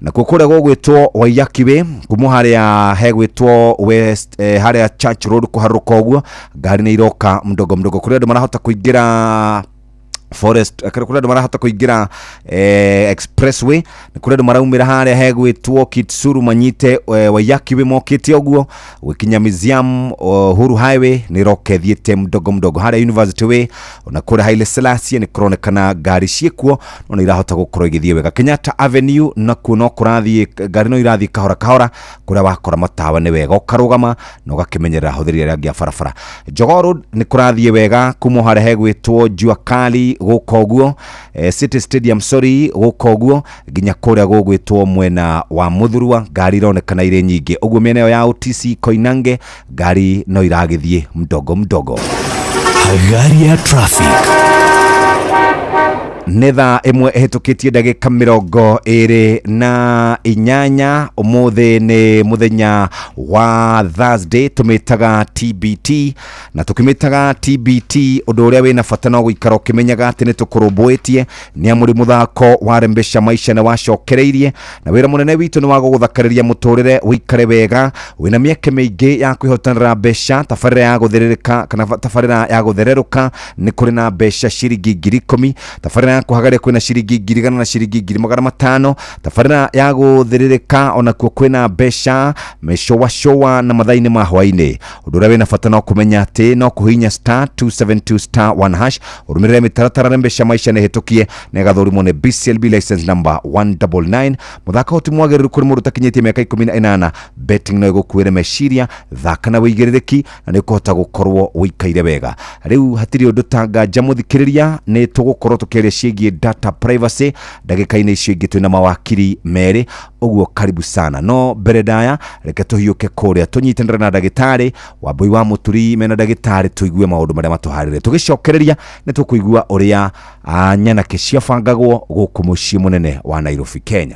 Nakuo kũrĩa gũgwĩtwo Waiyaki Way kuma harĩa hegwĩtwo West, harĩa Church Road kũharũrũka ũguo ngari nĩ iroka mdogo mdogo. Kũrĩa andũ marahota kũingĩra Forest, kũrĩa andũ marahota kũingĩra expressway, nĩ kũrĩa andũ maraumĩra harĩa hegwĩtwo Kitsuru manyite Waiyaki Way mokĩte ũguo gũkinya Museum, Uhuru Highway nĩ ĩroka ĩthiĩte mdogo mdogo. Harĩa University Way ona kũrĩa Haile Selassie nĩ kũronekana ngari ciĩkuo no nĩ irahota gũkorwo igĩthiĩ wega. Kenyatta Avenue nakuo no kũrathiĩ ngari no irathiĩ kahora kahora, kũrĩa wakora matawa nĩ wega ũkarũgama na ũgakĩmenyerera ahũthĩri arĩa angĩ a barabara. Jogoo Road nĩ kũrathiĩ wega kuma harĩa hegwĩtwo Jua Kali gũka ũguo, City Stadium sorry gũka ũguo nginya kũrĩa gũgwĩtwo mwena wa Muthurwa ngari ironekana irĩ nyingĩ. Ũguo mĩena ĩyo ya OTC Koinange ngari no iragĩthiĩ mdogo mdogo. Hagaria traffic. Nĩ thaa 1 ĩhĩtũkĩtie ndagĩka 28. Ũmũthĩ nĩ mũthenya wa Thursday, tũmĩtaga TBT, na tũkĩmĩtaga TBT ũndũ ũrĩa wĩna bata no gũikara ũkĩmenyaga atĩ nĩ tũkũrũmbũĩtie, nĩ amu rĩ mũthako wa Rembesha Maisha nĩ wacokereirie, na wĩra mũnene witũ nĩ wa gũgũthakarĩria mũtũrĩre ũikare wega wĩna mĩeke mĩingĩ ya kwĩhotanĩra mbeca. Tabarĩra ya gũthĩrĩrĩka kana tabarĩra ya gũthererũka nĩ kũrĩ na mbeca ciringi 10,000. Tabarĩra ya Ya kũhagaria kwĩna ciringi 100,000 na ciringi 500,000. Tabarĩra ya gũthĩrĩrĩka onakuo kwĩna mbeca mĩcowacowa na mathaa-inĩ ma hwaĩ-inĩ. Ũndũ ũrĩa wĩna bata no kũmenya atĩ no kũhihinya star 272 star 1 hash ũrũmĩrĩre mĩtaratara na mbeca maica nĩ hĩtũkie na ĩgathũrimwo nĩ BCLB license number 199. Mũthako ũyũ ti mwagĩrĩru kũrĩ mũndũ ũtakinyĩtie mĩaka 18. Betting no ĩgũkuĩre meciria, thaka na wĩigĩrĩrĩki na nĩ ũkũhota gũkorwo ũikaire wega. Rĩu hatirĩ ũndũ ta nganja mũthikĩrĩria, nĩ tũgũkorwo tũkĩaria ciĩgiĩ data privacy ndagĩka-inĩ icio ingĩ twĩna mawakiri merĩ, ũguo karibu sana. No mbere ndaya reke tũhiũke kũrĩa tũnyitanĩre na ndagĩtarĩ Wambui wa Mũturi mena ndagĩtarĩ tũigue maũndũ marĩa matũharĩrie. Tũgĩcokereria nĩ tũkũigua ũrĩa nyanake ciabangagwo gũkũ mũciĩ mũnene wa Nairobi, Kenya.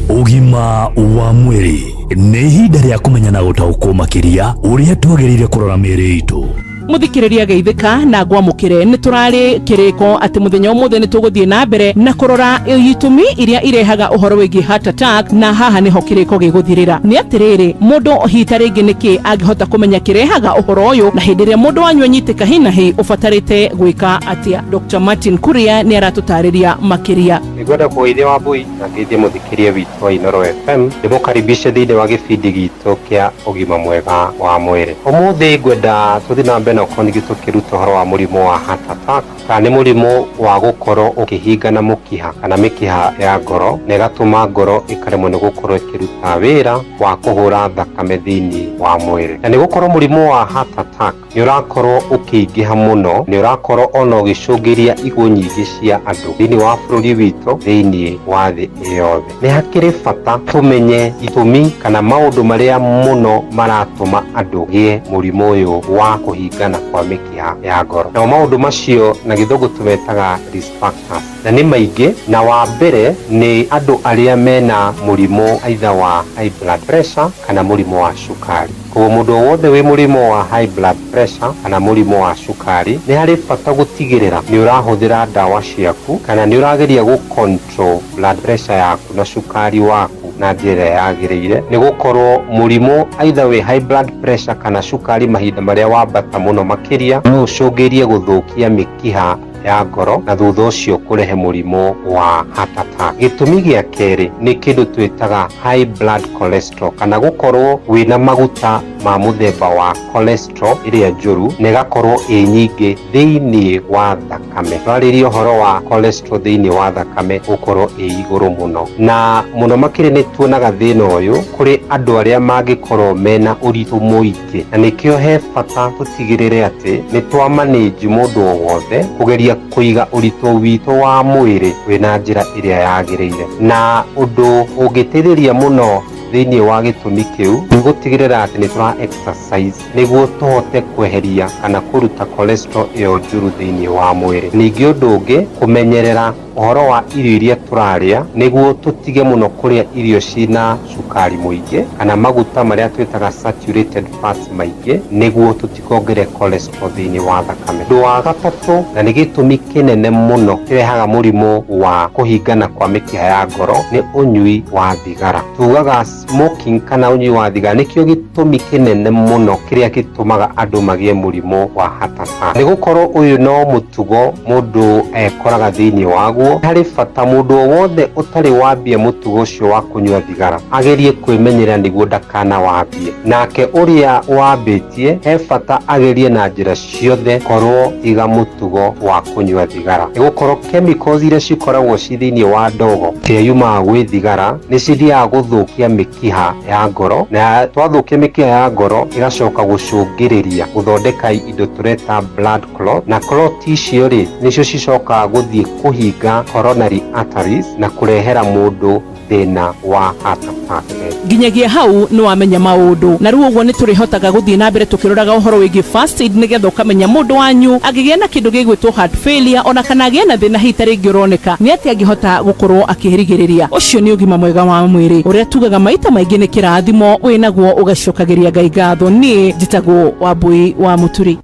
Ũgima wa mwĩrĩ nĩ ihinda rĩa kũmenya na gũtaũkwo makĩria ũrĩa twagĩrĩire kũrora mĩĩrĩ itũ. Muthikiriria geithĩka na ngwamũkĩre. Nĩ tũrarĩ kĩrĩko atĩ mũthenya ũmũthĩ nĩ tũgũthiĩ na mbere na kũrora itũmi iria irehaga ũhoro wĩgiĩ heart attack, na haha nĩho kĩrĩko gĩgũthirĩra. Nĩ atĩrĩrĩ, mũndũ hita rĩngĩ nĩkĩ angĩhota kũmenya kĩrehaga ũhoro ũyũ, na hĩndĩ ĩrĩa mũndũ wanyu anyitĩka hi na hi ũbatarĩte gwĩka atĩa? Dr Martin Kuria nĩ aratũtarĩria makĩria. Nĩngwenda kũgeithia Wambui na ngeithie mũthikĩria witũ wa Inooro FM, ndĩmũkaribishe thĩinĩ wa gĩbindi gitũ kĩa ũgima mwega wa mwĩrĩ. Ũmũthĩ ngwenda tũthiĩ na mbere na gũkorwo ningĩ tũkĩruta ũhoro wa mũrimũ wa heart attack, kana nĩ mũrimũ wa gũkorwo ũkĩhingana mũkiha kana mĩkiha ya ngoro, na ĩgatũma ngoro ĩkaremwo nĩ gũkorwo ĩkĩruta wĩra wa kũhũra thakame thĩinĩ wa mwĩrĩ. Na nĩ gũkorwo mũrimũ wa heart attack nĩ ũrakorwo ũkĩingĩha mũno, nĩ ũrakorwo ona ũgĩcũngĩria ikuũ nyingĩ cia andũ thĩinĩ wa bũrũri witũ, thĩinĩ wa thĩ yothe. Nĩ hakĩrĩ bata tũmenye itũmi kana maũndũ marĩa mũno maratũma andũ gĩe mũrimũ ũyũ wa kũhingana kwa mĩkiha ya ngoro. Nao maũndũ macio na gĩthũngũ tũmetaga risk factors, na nĩ maingĩ, na wa mbere nĩ andũ arĩa mena mũrimũ either wa high blood pressure kana mũrimũ wa cukari. Koguo mũndũ o wothe wĩ mũrimũ wa high blood pressure kana mũrimũ wa cukari, nĩ harĩ bata gũtigĩrĩra nĩ ũrahũthĩra ndawa ciaku kana nĩ ũrageria gũ control blood pressure yaku na cukari waku na njĩra ĩrĩa yagĩrĩire, nĩ gũkorwo mũrimũ either wĩ high blood pressure kana cukari mahinda marĩa wambata mũno makĩria no ũcũngĩrie gũthũkia mĩkiha ya ngoro na thutha ũcio kũrehe mũrimũ wa heart attack. Gĩtũmi gĩa kerĩ nĩ kĩndũ twĩtaga high blood cholesterol, kana gũkorwo wĩna maguta ma mũthemba wa cholesterol ĩrĩa njũru na ĩgakorwo ĩ nyingĩ thĩinĩ wa thakame. Twarĩria ũhoro wa cholesterol thĩinĩ wa thakame gũkorwo ĩ igũrũ mũno, na mũno makĩria nĩ tuonaga thĩna ũyũ kũrĩ andũ arĩa mangĩkorwo mena ũritũ mũingĩ, na nĩkĩo he bata tũtigĩrĩre atĩ nĩ twa manage mũndũ o wothe kũgeria kũiga ũritũ witũ wa mwĩrĩ wĩna njĩra ĩrĩa yagĩrĩire. Na ũndũ ũngĩteithĩrĩria mũno thĩinĩ wa gĩtũmi kĩu nĩ gũtigĩrĩra atĩ nĩ tũra exercise nĩguo tũhote kweheria kana kũruta cholesterol ĩyo njũru thĩinĩ wa mwĩrĩ. Ningĩ ũndũ ũngĩ, kũmenyerera ũhoro wa irio iria tũrarĩa nĩguo tũtige mũno kũrĩa irio cina cukari mũingĩ kana maguta marĩa twĩtaga saturated fats maingĩ, nĩguo tũtikongerere cholesterol thĩinĩ wa thakame. Ũndũ wa gatatũ, na nĩ gĩtũmi kĩnene mũno kĩrehaga mũrimũ wa kũhingana kwa mĩkiha ya ngoro, nĩ ũnyui wa thigara. Tugaga smoking kana ũnyui wa thigara nĩkĩo gĩtũmi kĩnene mũno kĩrĩa gĩtũmaga andũ magĩe mũrimũ wa heart attack. Nĩ gũkorwo ũyũ no mũtugo mũndũ ekoraga thĩinĩ waguo. Harĩ bata mũndũ o wothe ũtarĩ wambia mũtugo ũcio wa kũnyua thigara agerie kwĩmenyerera nĩguo ndakanawambie. Nake ũrĩa wambĩtie he bata agerie na njĩra ciothe korwo tiga mũtugo wa kũnyua thigara, nĩ gũkorwo chemicals iria cikoragwo ci thĩinĩ wa ndogo ĩrĩa yumaga gwĩ thigara nĩ cithiaga gũthũkia mĩkiha ya ngoro, na twathũkia mĩkiha ya ngoro ĩgacoka gũcũngĩrĩria gũthondeka indo tũreta blood clot, na clot icio rĩ nĩcio cicokaga gũthiĩ kũhinga coronary arteries na kũrehera mũndũ thĩna wa heart attack. Nginyagia hau nĩ wamenya maũndũ, na rĩu ũguo nĩ tũrĩhotaga gũthiĩ na mbere tũkĩroraga ũhoro wĩgiĩ first aid, nĩgetha ũkamenya mũndũ wanyu angĩgĩa na kĩndũ gĩgwĩtwo heart failure ona kana agĩe na thĩna hihi ta rĩngĩ ũroneka nĩ atĩ angĩhota gũkorwo akĩrigĩrĩria. Ũcio nĩ ũgima mwega wa mwĩrĩ ũrĩa tugaga maita maingĩ nĩ kĩrathimo wĩnaguo ũgacokagĩria Ngai ngatho. Niĩ njĩtagwo Wambui wa Mũturi.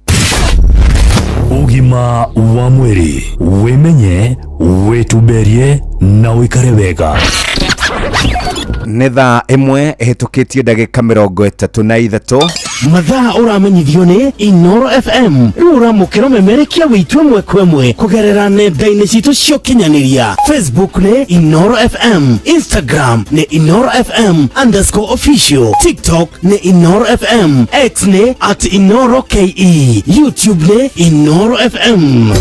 Ũgima wa mwĩrĩ, wĩmenye, wĩtumberie na ũikare wega. Nĩ thaa 1 ĩhĩtũkĩtie ndagĩka 33. Mathaa ũramenyithio nĩ Inoro FM. Rĩu ũramũkĩra ũmemerekia witũ ĩmwe kwa ĩmwe kũgerera nenda-inĩ citũ cia ũkinyanĩria. Facebook nĩ Inoro FM, Instagram nĩ Inoro FM underscore official, TikTok nĩ Inoro FM, X nĩ at Inoro KE, YouTube nĩ Inoro FM.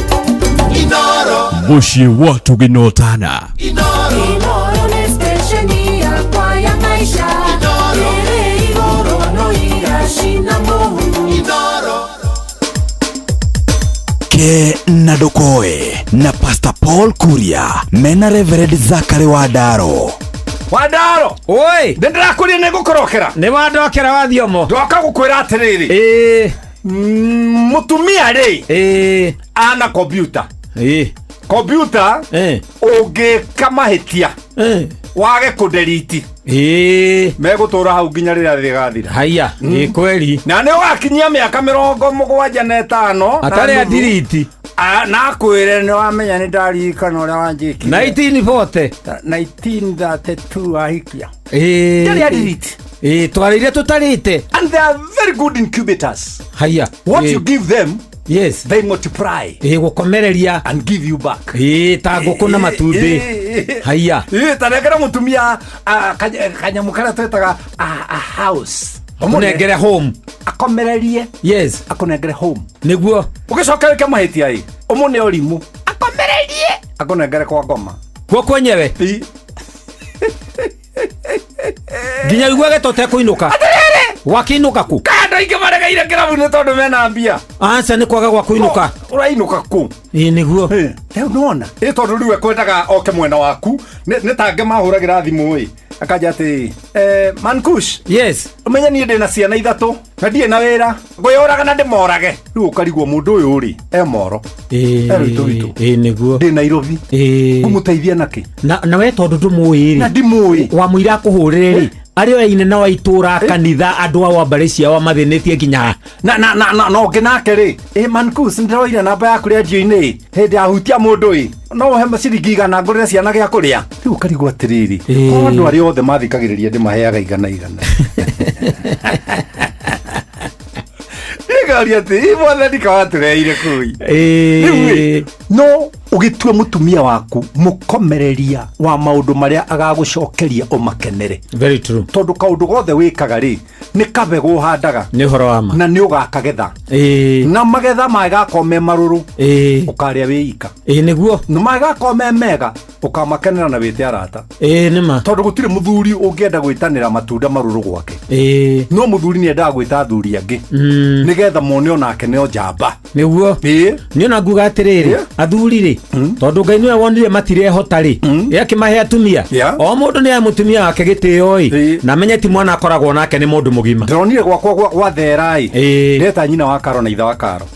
Mũciĩ wa tũgĩnotana. Inoro nĩ stesheni yakwa ya maisha. Ĩrĩ igũrũ no iracina mũhu. Ke na ndũkoe na Pastor Paul Kuria mena Reverend Zachary Wandaro. Wandaro. Oi. Nĩ ndĩrakũria nĩ ngũkũrokera. Nĩ wandokera wa thiomo. Ndoka gũkwĩra atĩrĩrĩ. Ĩĩ. Mũtumia rĩ. Ĩĩ. Ana kompiuta. Ĩĩ. Kompiuta. Ũngĩka mahĩtia. Wage kũnderiti. Ĩĩ. Megũtũra hau nginya rĩrĩa rĩgathira. Haiya, ĩ kweli. Na nĩ ũgakinyia mĩaka 75. Atarĩ adiriti. Na akwĩre nĩ wamenya nĩ ndaririkana ũrĩa wanjĩkire. 1940. 1932 ahikia. Ĩĩ. Ndarĩ adiriti. Ĩĩ, twarĩire tũtarĩte. And they are very good incubators. Haiya. What Ĩĩ. you give them, yes, they multiply. Ĩĩ, gũkomereria. And give you back. Ĩĩ, ta ngũkũ na matumbĩ. Haiya. Ĩĩ, ta nengera mũtumia kanyamũ karĩa twĩtaga a house. Ũmũnengere home. Akomererie. Yes. Akũnengere home. Nĩguo. Ũgĩcoka wĩke mahĩtia ĩ, ũmũne ũrimũ. Akomererie. Akũnengere kwa ngoma. Kuo kwenyewe. Nginya ũiguage ta ũtekũinũka. Atĩrĩrĩ. Wakĩinũka kũ? Kaĩ andũ aingĩ maregeire kĩrabu-inĩ tondũ mena mbia. Aca nĩ kwaga gwa kũinũka. Ũrainũka kũ? Ĩĩ nĩguo. Rĩu nĩwona? Ĩ tondũ rĩu ekwendaga oke mwena waku, nĩ tangĩ mahũragĩra thimũ ĩ. Akanja atĩ, Mankush. Yes. Ũmenye niĩ ndĩna ciana 3 na ndirĩ na wĩra. Ngwĩyũraga na ndĩmorage. Rĩu ũkarigwo mũndũ ũyũ rĩ, e moro. Ĩĩ. E rũitũ witũ. Ĩĩ nĩguo. Ndĩ Nairobi. Ĩĩ. Ngũmũteithia nakĩ? Na we tondũ ndũmũĩ rĩ. Na ndimũĩ. Wamũira akũhũrĩre rĩ. Arĩ o ine na wa itũra kanitha andũ ao a mbarĩ ciao mathĩnĩtie nginya. Na na na na ũngĩ nake rĩ, ĩ Mankus nĩndĩroire namba yaku rendio-inĩ hĩndĩ yahutia mũndũ ĩ, no ũhe ciringi 100 ngũrĩre ciana gĩa kũrĩa. Rĩu ũkarigwo atĩrĩrĩ, korwo andũ arĩa othe mathikagĩrĩria ndĩmaheaga 100 100. Nĩngaria atĩ, ĩ mwathani kawatũreheire kũu. Rĩu ĩ, no ũgĩtue mũtumia waku mũkomereria wa maũndũ marĩa agagũcokeria ũmakenere. Very true. Tondũ kaũndũ gothe wĩkaga rĩ, nĩ kabegũ ũhandaga. Nĩ ũhoro wa ma. Na nĩ ũgakagetha. Ĩĩ. Na magetha magakorwo me marũrũ. Ĩĩ. Ũkarĩa wĩ ika. Ĩĩ nĩguo. Na magakorwo me mega, ũkamakenera na wĩte arata. Ĩĩ nĩ ma. Tondũ gũtirĩ mũthuri ũngĩenda gwĩtanĩra matunda marũrũ gwake. Ĩĩ. No mũthuri nĩ endaga gwĩta athuri angĩ. Nĩgetha mone onake nĩ njamba. Nĩguo. Ĩĩ. Niĩ ona nguga atĩrĩrĩ, athuri rĩ, tondũ Ngai nĩwe wonire matirehota rĩ, ĩ akĩmahe atumia. O mũndũ nĩ ahe mũtumia wake gĩtĩo ĩ, na amenye ti mwana akoragwo nake nĩ mũndũ mũgima. Ndĩronire gwakwa gwa thera ĩ, ndeta nyina wa Karo na ithe wa Karo.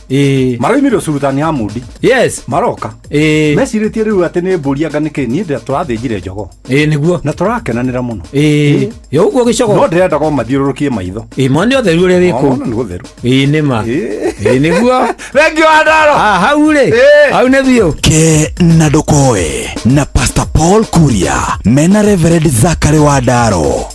Maroimire Sultani Hamudi. Yes. Maroka. Mecirĩtie rĩu atĩ nĩ mbũri anga nĩkĩ, niĩ tũrathĩnjire jogoo. Ĩĩ nĩguo. Na tũrakenanĩra mũno. Ĩĩ. Yo ũguo gĩcogoo. No ndĩrendaga o mathiũrũrũkie maitho. Ĩĩ mone ũtheru ũrĩa wĩ kũu. Mone nĩ ũtheru. Ĩĩ nĩ ma. Ĩĩ nĩguo. Thengiũ Wandaro. Hau rĩ. Hau nĩ biũ. Ke na ndũkoe na Pastor Paul Kuria mena Reverend Zachary Wandaro.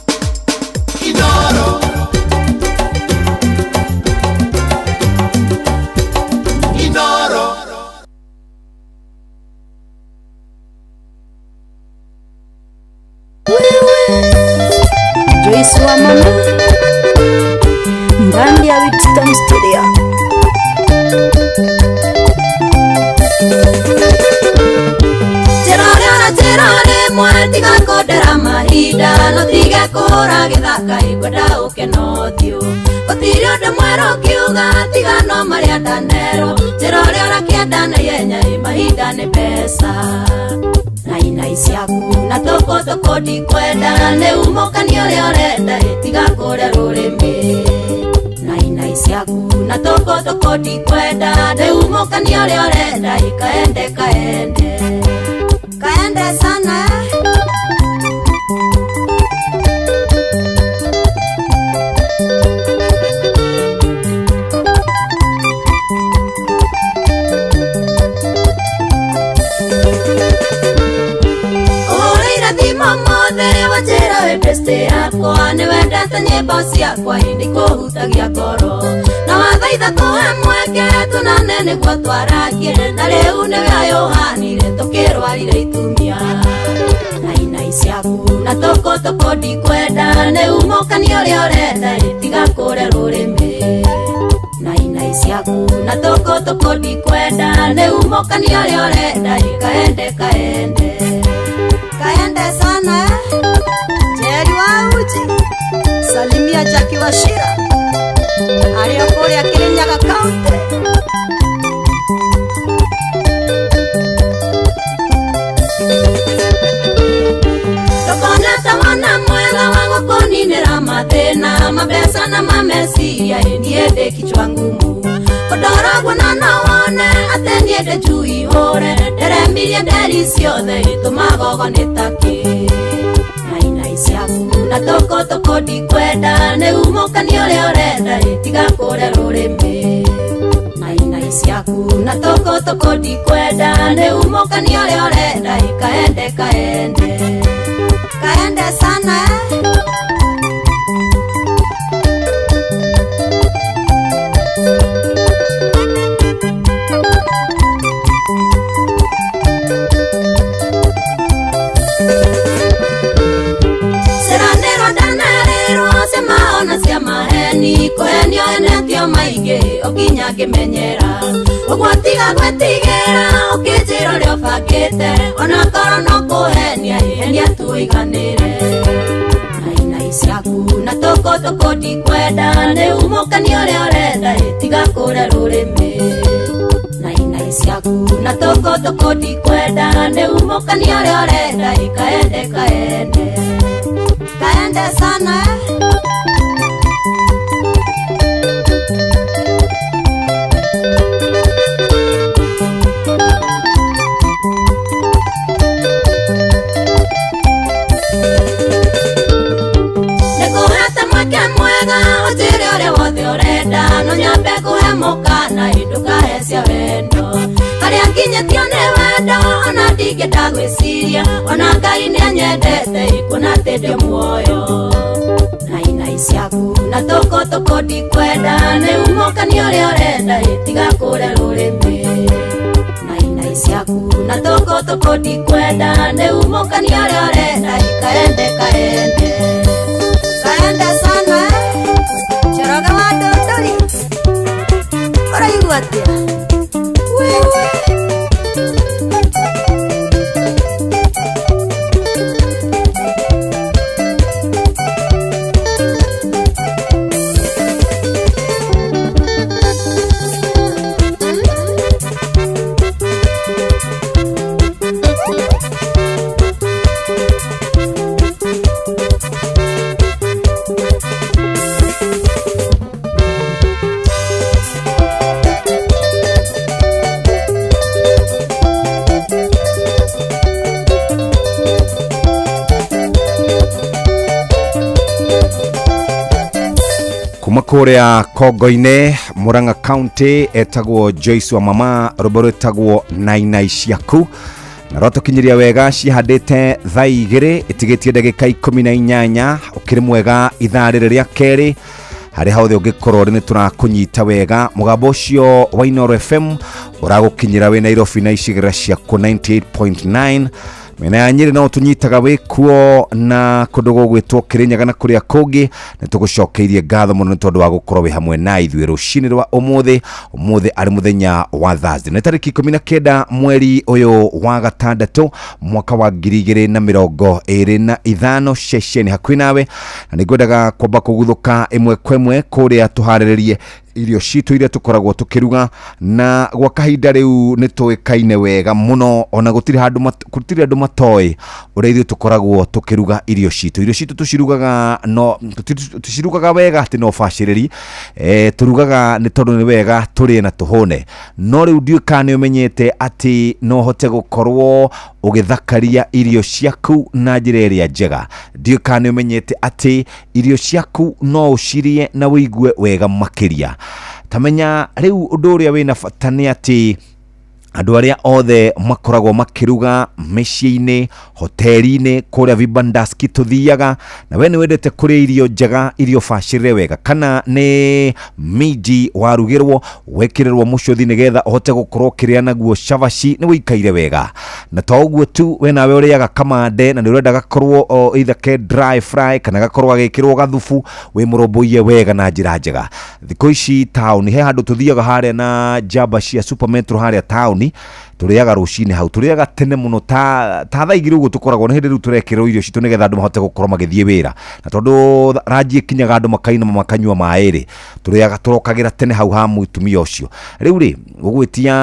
Joyce wa mama ndani ya Witstone Studio. Tirore mwetiga kondera mahinda no tiga kũhũra gĩthaka ingwenda ũkeno ũthiũ gũtirĩ ũndũ mwerũ ũkiuga tiga no marĩa ndanerwo njĩra ũrĩa ũrakĩenda na ihenya ĩ mahinda nĩ mbeca na inai ciaku na tũkũ ndikwenda nĩ umũkani ũrĩa ũrenda ĩ tiga kũrĩa rũrĩmĩ na inai ciaku na tũkũ ndikwenda nĩ umũkani ũrĩa ũrenda ĩ kaende kaende kaende sana. Beste yakwa nĩwendete nyĩmbo ciakwa ĩndĩ kũhutagia ngoro na wathaitha tũhe mweke tũnane nĩguo twaragie na rĩu nĩwe ayũhanire tũkĩrwarire itumia na inai ciaku na tũkũtũkũ ndikwenda nĩ umũkani ũrĩa ũrenda ĩtiga kũre rũrĩmĩ na inai ciaku na tũkũtũkũ ndikwenda nĩ umũkani ũrĩa ũrenda ĩkaende kaende kaende sana Jerry wa uji salimia Jackie Wachira arĩa kũrĩa Kirinyaga County. Tũkonete mwana mwega wa gũkũninĩra mathĩna mabeca na mameciria ĩ niĩ ndĩ kichwa ngumu kũndoragwo na no wone atĩ niĩ ndĩ njui hũre nderemirie nderi ciothe ĩtũmagogo nĩ takĩ na inai ciaku na tũkũtũkũ ndikwenda nĩ umũkani ũrĩa ũrenda ĩtiga kũre rũrĩmĩ na inai ciaku na tũkũtũkũ ndikwenda nĩ umũkani ũrĩa ũrenda ĩkaende kaende kaende sana Ciranĩrwo ndanerĩrwo ciamaona cia maheni kũhenio henetio maingĩ ũkinya ngĩmenyera ũguo tiga gwĩtigĩra ũkĩnjĩra ũrĩa ũbangĩte ona korwo no kũhenia henia tuiganĩre na inai ciaku na tũkũtũkũ ndikwenda nĩ umũkani ũrĩa ũrenda ĩtiga kũre rũrĩmĩ na inai ciaku na tũkũtũkũ ndikwenda nĩ umũkani ũrĩa ũrenda ĩkaende kaende kaende sana Nĩngũhete mweke mwega ũnjĩre ũrĩa wothe ũrenda no nyambe kũhe mũkana ĩ ndũkahe cia wendo harĩa nginyĩtio nĩ wendo ona ndingĩenda gwĩciria ona Ngai nĩanyendete ĩ kuona atĩ ndĩ muoyo na inai ciaku na tũkũtũkũ ndikwenda nĩ umũkani ũrĩa ũrenda ĩ tiga kũre rũrĩmĩ na inai ciaku na tũkũtũkũ ndikwenda nĩ umũkani ũrĩa ũrenda ĩ kaende kaende kaende sana Njoroge wa Ndũndũri ũraigua atĩa wewe kuma kũrĩa kongo-inĩ Murang'a County etagwo Joyce wa mama rwĩmbo rwĩtagwo nainai ciaku na rwatũkinyĩria wega cihandĩte thaa igĩrĩ ĩtigĩtie ndagĩka 18 ũkĩrĩ mwega ithaa rĩrĩ rĩa kerĩ harĩ hothe ũngĩkorwo rĩ nĩ tũrakũnyita wega mũgambo ũcio wa Inooro FM ũragũkinyĩra wĩ Nairobi na icigĩrĩra ciaku 98.9 mĩena ya Nyĩrĩ no tũnyitaga wĩ kuo na kũndũ gũgwĩtwo Kĩrĩnyaga na kũrĩa kũngĩ nĩ tũgũcokeirie ngatho mũno nĩ tondũ wa gũkorwo wĩ hamwe na ithuĩ rũcinĩ rwa ũmũthĩ ũmũthĩ arĩ mũthenya wa Thursday nĩ tarĩki 19 mweri ũyũ wa gatandatũ mwaka wa 2025 ceceni hakuhĩ nawe na nĩngwendaga kwamba kũguthũka ĩmwe kwa ĩmwe kũrĩa tũharĩrĩrie irio citũ iria tũkoragwo tũkĩruga na gwa kahinda rĩu nĩ tũĩkaine wega mũno ona gũtirĩ handũ gũtirĩ andũ matoĩ ũrĩa ithuĩ tũkoragwo tũkĩruga irio citũ irio citũ tũcirugaga no tũcirugaga wega atĩ no bacĩrĩri tũrugaga nĩ tondũ nĩ wega tũrĩe na tũhũne no rĩu ndiũĩ kana nĩ ũmenyete atĩ no ũhote gũkorwo ũgĩthakaria irio ciaku na njĩra ĩrĩa njega ndiũĩ kana nĩ ũmenyete atĩ irio ciaku no ũcirie na ũigue wega makĩria tamenya rĩu ũndũ ũrĩa wĩna bata nĩ atĩ Andũ arĩa othe makoragwo makĩruga mĩciĩ-inĩ, hoteli-inĩ, kũrĩa vibandaski tũthiaga, na we nĩ wendete kũrĩa irio njega, irio bacĩrĩre wega, kana nĩ minji warugĩrwo wekĩrĩrwo mũcũthi nĩgetha ũhote gũkorwo ũkĩrĩa naguo cabaci, nĩ wĩikaire wega. Na to ũguo tu, we nawe ũrĩaga kamande na nĩ ũrenda gakorwo o either ke dry fry kana gakorwo gagĩkĩrwo gathubu, wĩ mũrũmbũiye wega na njĩra njega. Thikũ ici taũni he handũ tũthiaga harĩa na njamba cia Super Metro harĩa taũni, tũrĩaga rũcinĩ hau, tũrĩaga tene mũno ta thaa 2 ũguo tũkoragwo nĩ hĩndĩ rĩu tũrekĩrwo irio citũ nĩgetha andũ mahote gũkorwo magĩthiĩ wĩra, na tondũ ranji ĩkinyaga andũ makainama makanyua maĩ rĩ, tũrĩaga tũrokagĩra tene hau ha mũtumia ũcio. Rĩu rĩ, ũgwĩtia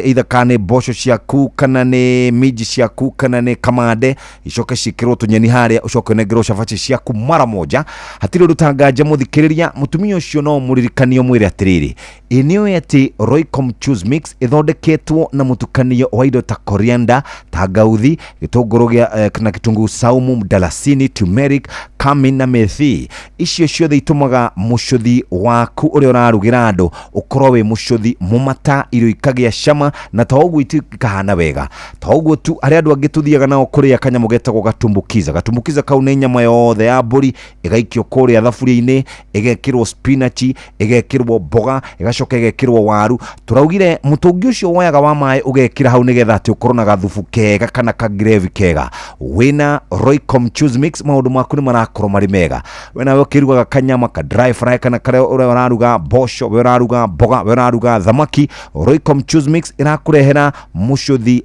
either kana nĩ mboco ciaku kana nĩ minji ciaku kana nĩ kamande, icoke ciĩkĩrwo tũnyeni harĩa, ũcoke ũnengerwo cabaci ciaku mara moja. Hatirĩ ũndũ ta nganja mũthikĩrĩria, mũtumia ũcio no mũririkanie ũmwĩre atĩrĩrĩ, ĩ nĩ ũĩ atĩ Roycom Choose Mix ĩthondeketwo na mũtukanio wa indo ta coriander, tangauthi, gĩtũngũrũ gĩa na kitunguu saumu, mdalasini, turmeric, cumin na methi. Icio ciothe itũmaga mũcũthi waku ũrĩa ũrarugĩra andũ ũkorwo wĩ mũcũthi mũmata, irio ikagĩa cama na to ũguo ikahana wega. To ũguo tu, harĩ andũ angĩ tũthiaga nao kũrĩa kanyamũ getagwo gatumbukiza. Gatumbukiza kau nĩ nyama yothe ya mbũri ĩgaikio kũrĩa thaburia-inĩ, ĩgekĩrwo spinach, ĩgekĩrwo mboga, ĩgacoka ĩgekĩrwo waru. Tũraugire mũtũngi ũcio woyaga wa maĩ ũgekĩra hau nĩgetha atĩ ũkorwo na gathubu kega kana ka gravy kega. Wĩna Roycom Choose Mix maũndũ maku nĩ marakorwo marĩ mega. We nawe ũkĩrugaga kanyama ka dry fry kana karĩa ũrĩa ũraruga mboco, we ũraruga mboga, we ũraruga thamaki, Roycom Choose Mix ĩrakũrehera mũcũthi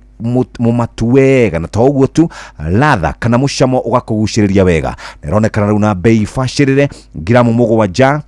mũmatu wega, na to ũguo tu, latha kana mũcamo ũgakũgucĩrĩria wega. Na ĩronekana rĩu na bei bacĩrĩre, ngiramu 7,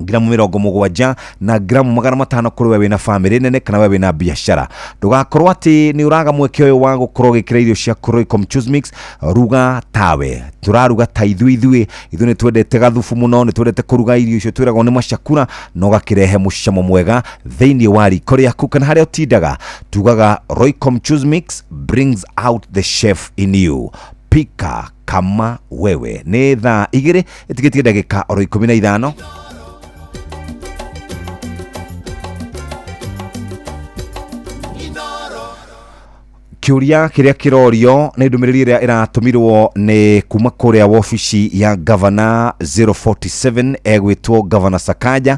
ngiramu 70 na ngiramu 500 kũrĩ we wĩna bamĩrĩ nene kana we wĩna biacara. Ndũgakorwo atĩ nĩ ũraga mweke ũyũ wa gũkorwo ũgĩkĩra irio ciaku Roycom Choose Mix. Ruga tawe, tũraruga ta ithuĩ ithuĩ ithuĩ nĩ twendete gathubu mũno, nĩ twendete kũruga irio icio twĩragwo nĩ macakura, na ũgakĩrehe mũcamo mwega thĩinĩ wa riko rĩaku kana harĩa ũtindaga. Tugaga Roycom Choose Mix brings out the chef in you. Pika kama wewe. Nĩ thaa 2 ĩtigĩtie ndagĩka oro 15. Kĩũria kĩrĩa kĩrorio nĩ ndũmĩrĩri ĩrĩa ĩratũmirwo nĩ kuma kũrĩa wabici ya Governor 047, egwĩtwo Governor Sakaja.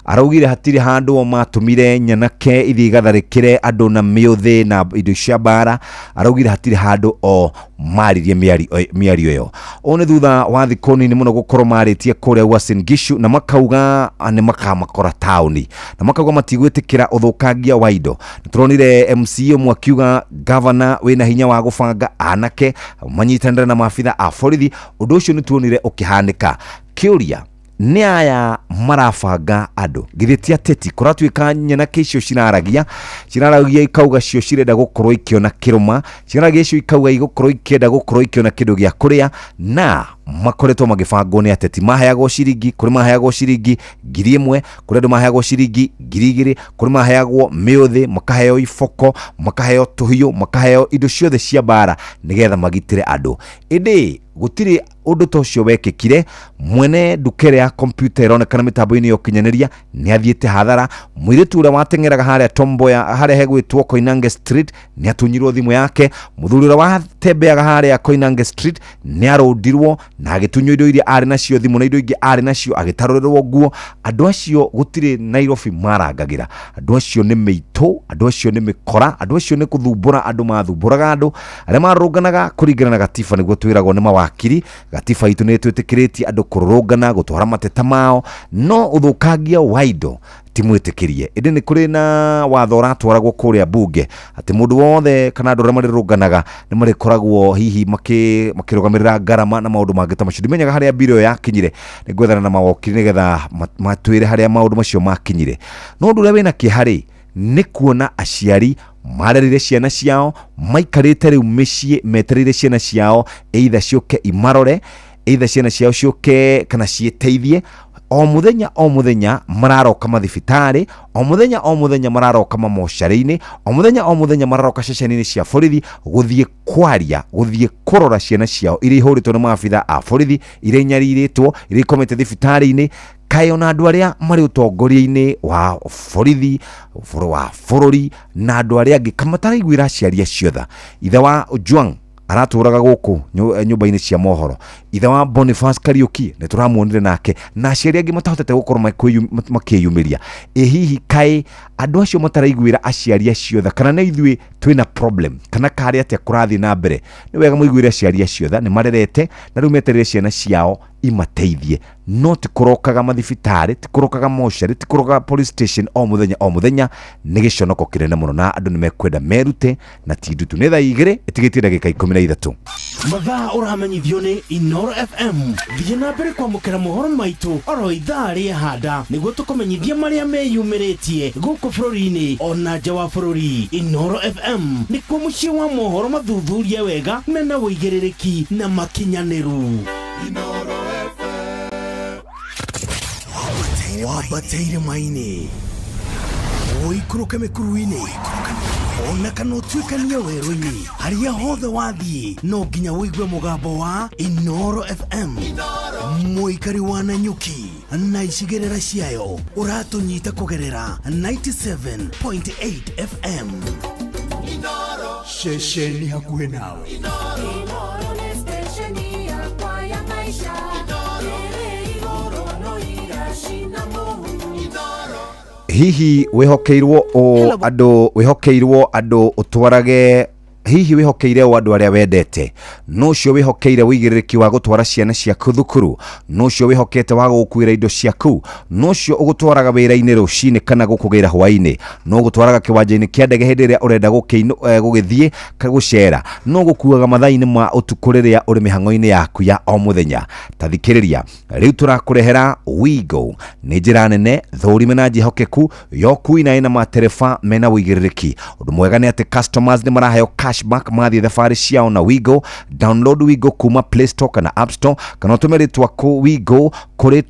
Araugire hatirĩ handũ o matũmire nyanake ithiĩ igatharĩkĩre andũ na mĩũthĩ na indo cia mbara. Araugire hatirĩ handũ o maririe mĩario ĩyo. Ũũ nĩ thutha wa thikũ nini mũno gũkorwo marĩtie kũrĩa Uasin Gishu, na makauga nĩ makamakora taũni, na makauga matigwĩtĩkĩra ũthũkangia wa indo. Nĩtũronire MC ũmwe akiuga gavana wĩna hinya wa gũbanga anake manyitanĩre na maabitha a borithi. Ũndũ ũcio nĩtuonire ũkĩhanĩka. Kĩũria nĩ aya marabanga andũ, githĩ ti ateti? Kũratuĩka nyanake icio ciraragia ikauga cio cirenda gũkorwo ikĩona kĩrũma, ciraragia icio ikauga igũkorwo ikĩenda gũkorwo ikĩona kĩndũ gĩa kũrĩa, na makoretwo magĩbangwo nĩ ateti. Maheagwo ciringi, kũrĩ maheagwo ciringi 1000, kũrĩ andũ maheagwo ciringi 2000, kũrĩ maheagwo mĩũthĩ, makaheo iboko, makaheo tũhiũ, makaheo indo ciothe cia mbara nĩgetha magitĩre andũ. Ĩndĩ gũtirĩ ũndũ ta ũcio wekĩkire. Mwene nduka ĩrĩa ya kompyuta ĩronekana mĩtambo-inĩ ya ũkinyanĩria nĩ athiĩte hathara. Mũirĩtu ũrĩa wateng'eraga harĩa Tomboya, harĩa hegwĩtwo Koinange Street, nĩ atunyirwo thimũ yake. Mũthuri ũrĩa watembeaga harĩa Koinange Street nĩ arũndirwo na agĩtunywo indo iria arĩ nacio, thimũ na indo ingĩ arĩ nacio, agĩtarũrĩrwo nguo. Andũ acio gũtirĩ Nairobi marangagĩra. Andũ acio nĩ mĩitũ, andũ acio nĩ mĩkora, andũ acio nĩ kũthumbũra andũ mathumbũraga andũ arĩa marũrũnganaga kũringana na gatiba, nĩguo twĩragwo nĩ mawakiri. Gatiba itũ nĩ twĩtĩkĩrĩtie andũ kũrũrũngana, gũtwara mateta mao, no ũthũkangia wa indo ti mwĩtĩkĩrie. Ĩndĩ nĩ kũrĩ na watho ũratwaragwo kũrĩa mbunge atĩ mũndũ wothe kana andũ arĩa marĩrũnganaga nĩ marĩkoragwo hihi makĩrũgamĩrĩra ngarama na maũndũ mangĩ ta macio. Ndimenyaga harĩa mbiro ĩyo yakinyire, nĩ ngwethana na mawokiri nĩgetha matwĩre harĩa maũndũ macio makinyire. No ũndũ ũrĩa wĩna kĩeha rĩ, nĩ kuona aciari marerire ciana ciao maikarĩte rĩu mĩciĩ metereire ciana ciao either ciũke imarore, either ciana ciao ciũke kana ciĩteithie. O mũthenya o mũthenya mararoka mathibitarĩ, o mũthenya o mũthenya mararoka mamocarĩ-inĩ, o mũthenya o mũthenya mararoka ceceni-inĩ cia borithi gũthiĩ kwaria, gũthiĩ kũrora ciana ciao iria ihũrĩtwo nĩ maabitha a borithi, iria inyarirĩtwo, iria ikomete thibitarĩ-inĩ. Kaĩ ona andũ arĩa marĩ ũtongoria-inĩ wa borithi wa bũrũri na andũ arĩa angĩ kamataraiguĩra aciari acio tha. Ithe wa Ojwang aratũraga gũkũ nyũmba-inĩ cia mohoro, ithe wa Boniface Kariuki nĩ tũramuonire nake, na aciari angĩ matahotete gũkorwo makĩyumĩria. Ĩ hihi kaĩ andũ acio mataraiguĩra aciari acio tha, kana nĩ ithuĩ twĩna problem, kana karĩ atĩa kũrathiĩ na mbere? Nĩ wega mũiguĩre aciari acio tha, nĩ marerete na rĩu metereire ciana ciao imateithie, no ti kũrokaga mathibitarĩ, ti kũrokaga mocarĩ, ti kũrokaga police station o mũthenya o mũthenya. Nĩ gĩconoko kĩnene mũno na andũ nĩ mekwenda merute na ti ndutu. Nĩ thaa 2 ĩtigĩtie ndagĩka 13. Mathaa ũramenyithio nĩ Inoro FM. Thiĩ na mbere kwamũkĩra mohoro maitũ oro ithaa rĩa handa nĩguo tũkũmenyithie marĩa meyumĩrĩtie gũkũ bũrũri-inĩ ona nja wa bũrũri. Inoro FM nĩkuo mũciĩ wa mohoro mathuthurie wega mena ũigĩrĩrĩki na makinyanĩru. Wambate irĩma-inĩ, ũikũrũke mĩkuru-inĩ, ona kana ũtuĩkanie werũ-inĩ, harĩa hothe wathiĩ no nginya ũigue mũgambo wa Inoro FM. Mũikari wa Nanyuki na icigĩrĩra ciayo ũratũnyita kũgerera 97.8 FM. Ceceni hakuhĩ nawe. Inoro nĩ stesheni yakwa ya maisha. Ĩrĩ igũrũ no iracina mũhu. Hihi wĩhokeirwo ũ andũ, wĩhokeirwo andũ ũtwarage, hihi wĩhokeire ũ andũ arĩa wendete? No ũcio wĩhokeire ũigĩrĩrĩki wa gũtwara ciana ciaku thukuru, no ũcio wĩhokete wa gũgũkuĩra indo ciaku, no ũcio ũgũtwaraga wĩra-inĩ rũcinĩ kana gũkũgĩra hwaĩ-inĩ, no ũgũtwaraga kĩwanja-inĩ kĩa ndege hĩndĩ ĩrĩa ũrenda gũgĩthiĩ gũcera, no ũgũkuaga mathaa-inĩ ma ũtukũ rĩrĩa ũrĩ mĩhang'o-inĩ yaku ya o mũthenya. Ta thikĩrĩria, rĩu tũrakũrehera Wigo. Nĩ njĩra nene thũrime na njĩhokeku ya ũkui na ĩna matereba mena ũigĩrĩrĩki. Ũndũ mwega nĩ atĩ customers nĩ maraheo cashback mathiĩ thabarĩ ciao na Wigo. Download Wigo kuma Play Store kana App Store, kana ũtũme rĩtwa kũ Wigo kũrĩ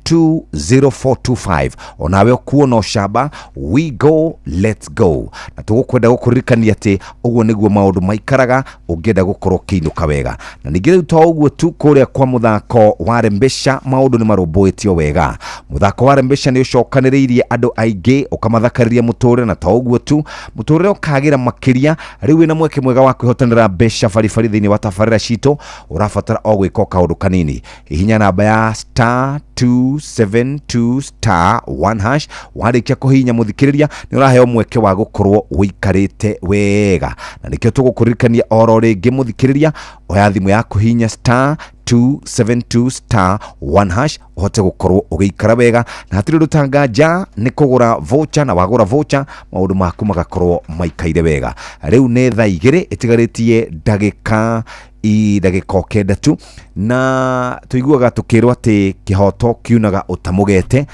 20425. Onawe ũkuo na ũcamba. Wigo, let's go. Na tũgũkwenda gũkũririkania atĩ ũguo nĩguo maũndũ maikaraga ũngĩenda gũkorwo ũkĩinũka wega. Na ningĩ rĩu to ũguo tu, kũrĩa kwa mũthako wa Rembesha maũndũ nĩ marũmbũĩtio wega. Mũthako wa Rembesha nĩ ũcokanĩrĩirie andũ aingĩ, ũkamathakarĩria mũtũrĩre, na to ũguo tu, mũtũrĩre ũkagĩra makĩria. Rĩu wĩna mweke mwega wa kwĩhotanĩra mbeca baribari thĩinĩ wa tabarĩra citũ. Ũrabatara o gwĩka o kaũndũ kanini, hihinya namba ya star 272 star 1 hash. Warĩkia kũhihinya, mũthikĩrĩria, nĩ ũraheo mweke wa gũkorwo ũikarĩte wega, na nĩkĩo tũgũkũririkania oro rĩngĩ, mũthikĩrĩria, oya thimũ yaku, hihinya star 272 star 1 hash ũhote gũkorwo ũgĩikara wega, na hatirĩ ũndũ ta nganja nĩ kũgũra voucher, na wagũra voucher maũndũ maku magakorwo maikaire wega. Rĩu nĩ thaa 2 ĩtigarĩtie ndagĩka o 9 tu, na tũiguaga tũkĩrwo atĩ kĩhoto kiunaga ũtamũgete.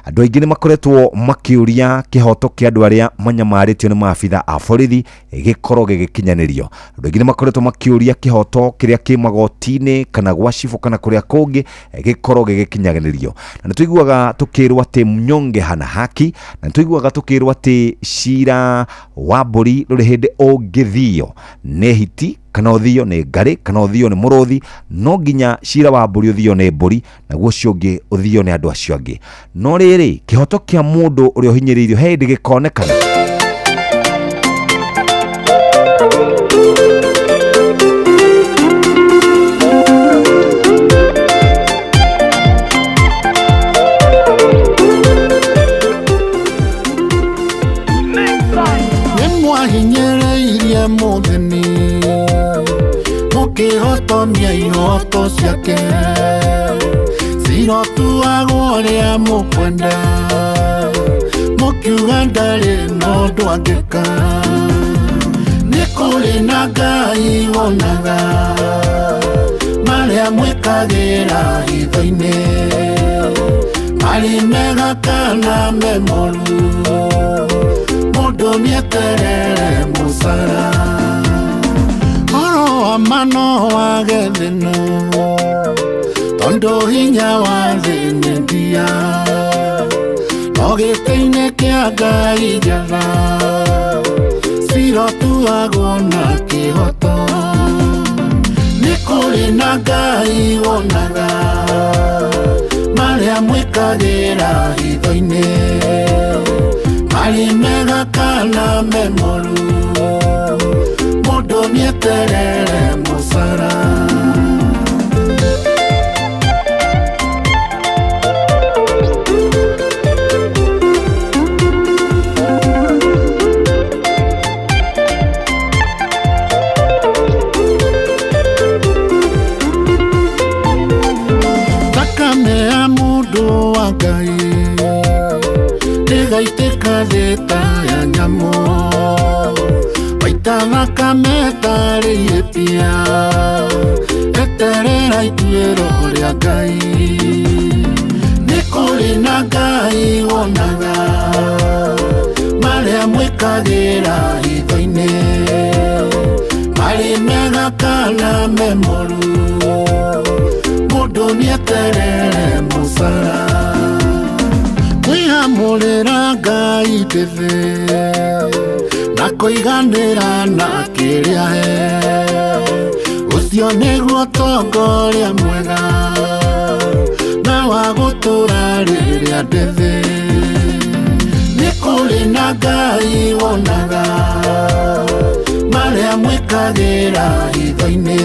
Andũ aingĩ nĩ makoretwo makĩũria kĩhoto kĩa andũ arĩa manyamarĩtio nĩ maabitha a borithi gĩkorwo gĩgĩkinyanĩrio. Andũ aingĩ nĩ makoretwo makĩũria kĩhoto kĩrĩa kĩ magoti-inĩ kana gwa cibũ kana kũrĩa kũngĩ gĩkorwo gĩgĩkinyanĩrio. Na nĩ tũiguaga tũkĩrwo atĩ mnyonge hana haki, na nĩ tũiguaga tũkĩrwo atĩ cira wa mbũri ndũrĩ hĩndĩ ũngĩthio nĩ hiti, kana ũthio nĩ ngarĩ, kana ũthio nĩ mũrũthi. No nginya cira wa mbũri ũthio nĩ mbũri, naguo ũcio ũngĩ ũthio nĩ andũ acio angĩ. No rĩrĩ, kĩhoto kĩa mũndũ ũrĩa ũhinyĩrĩirio he hĩndĩ gĩkonekana. Nĩ mwahinyĩrĩirie mũthĩni, mũkĩhotomia ihoto ciake, cirotuagwo ũrĩa mũkwenda, mũkiuga ndarĩ na ũndũ angĩka. Nĩ kũrĩ na Ngai wonaga marĩa mwĩkagĩra hitho-inĩ, marĩ mega kana me moru, mũndũ nĩeterere mũcara. Ũhoro wa ma no wage thĩna, tondũ hinya wa thĩ nĩ ndia, no gĩtĩ-inĩ kĩa Ngai njatha cirotuagwo na kĩhoto. Nĩ kũrĩ na Ngai wonaga Marĩa mwĩkagĩra hitho-inĩ marĩ mega kana me moru mũndũ nĩeterere mũcara. Thakame ya mũndũ wa Ngai ndĩgaitĩka thĩ ta ya nyamũ waita thakame tarĩ ihĩtia eterera ituĩro rĩa Ngai. Nĩ kũrĩ na Ngai wonaga marĩa mwĩkagĩra hitho-inĩ marĩ mega kana me moru mũndũ nĩeterere mũcara. Kwĩhamũrĩra Ngai ndĩthĩ na kũiganĩra na kĩrĩa he ũcio nĩguo ũtongoria mwega na wa gũtũra rĩrĩa ndĩthĩ. Nĩ kũrĩ na Ngai wonaga marĩa mwĩkagĩra hitho-inĩ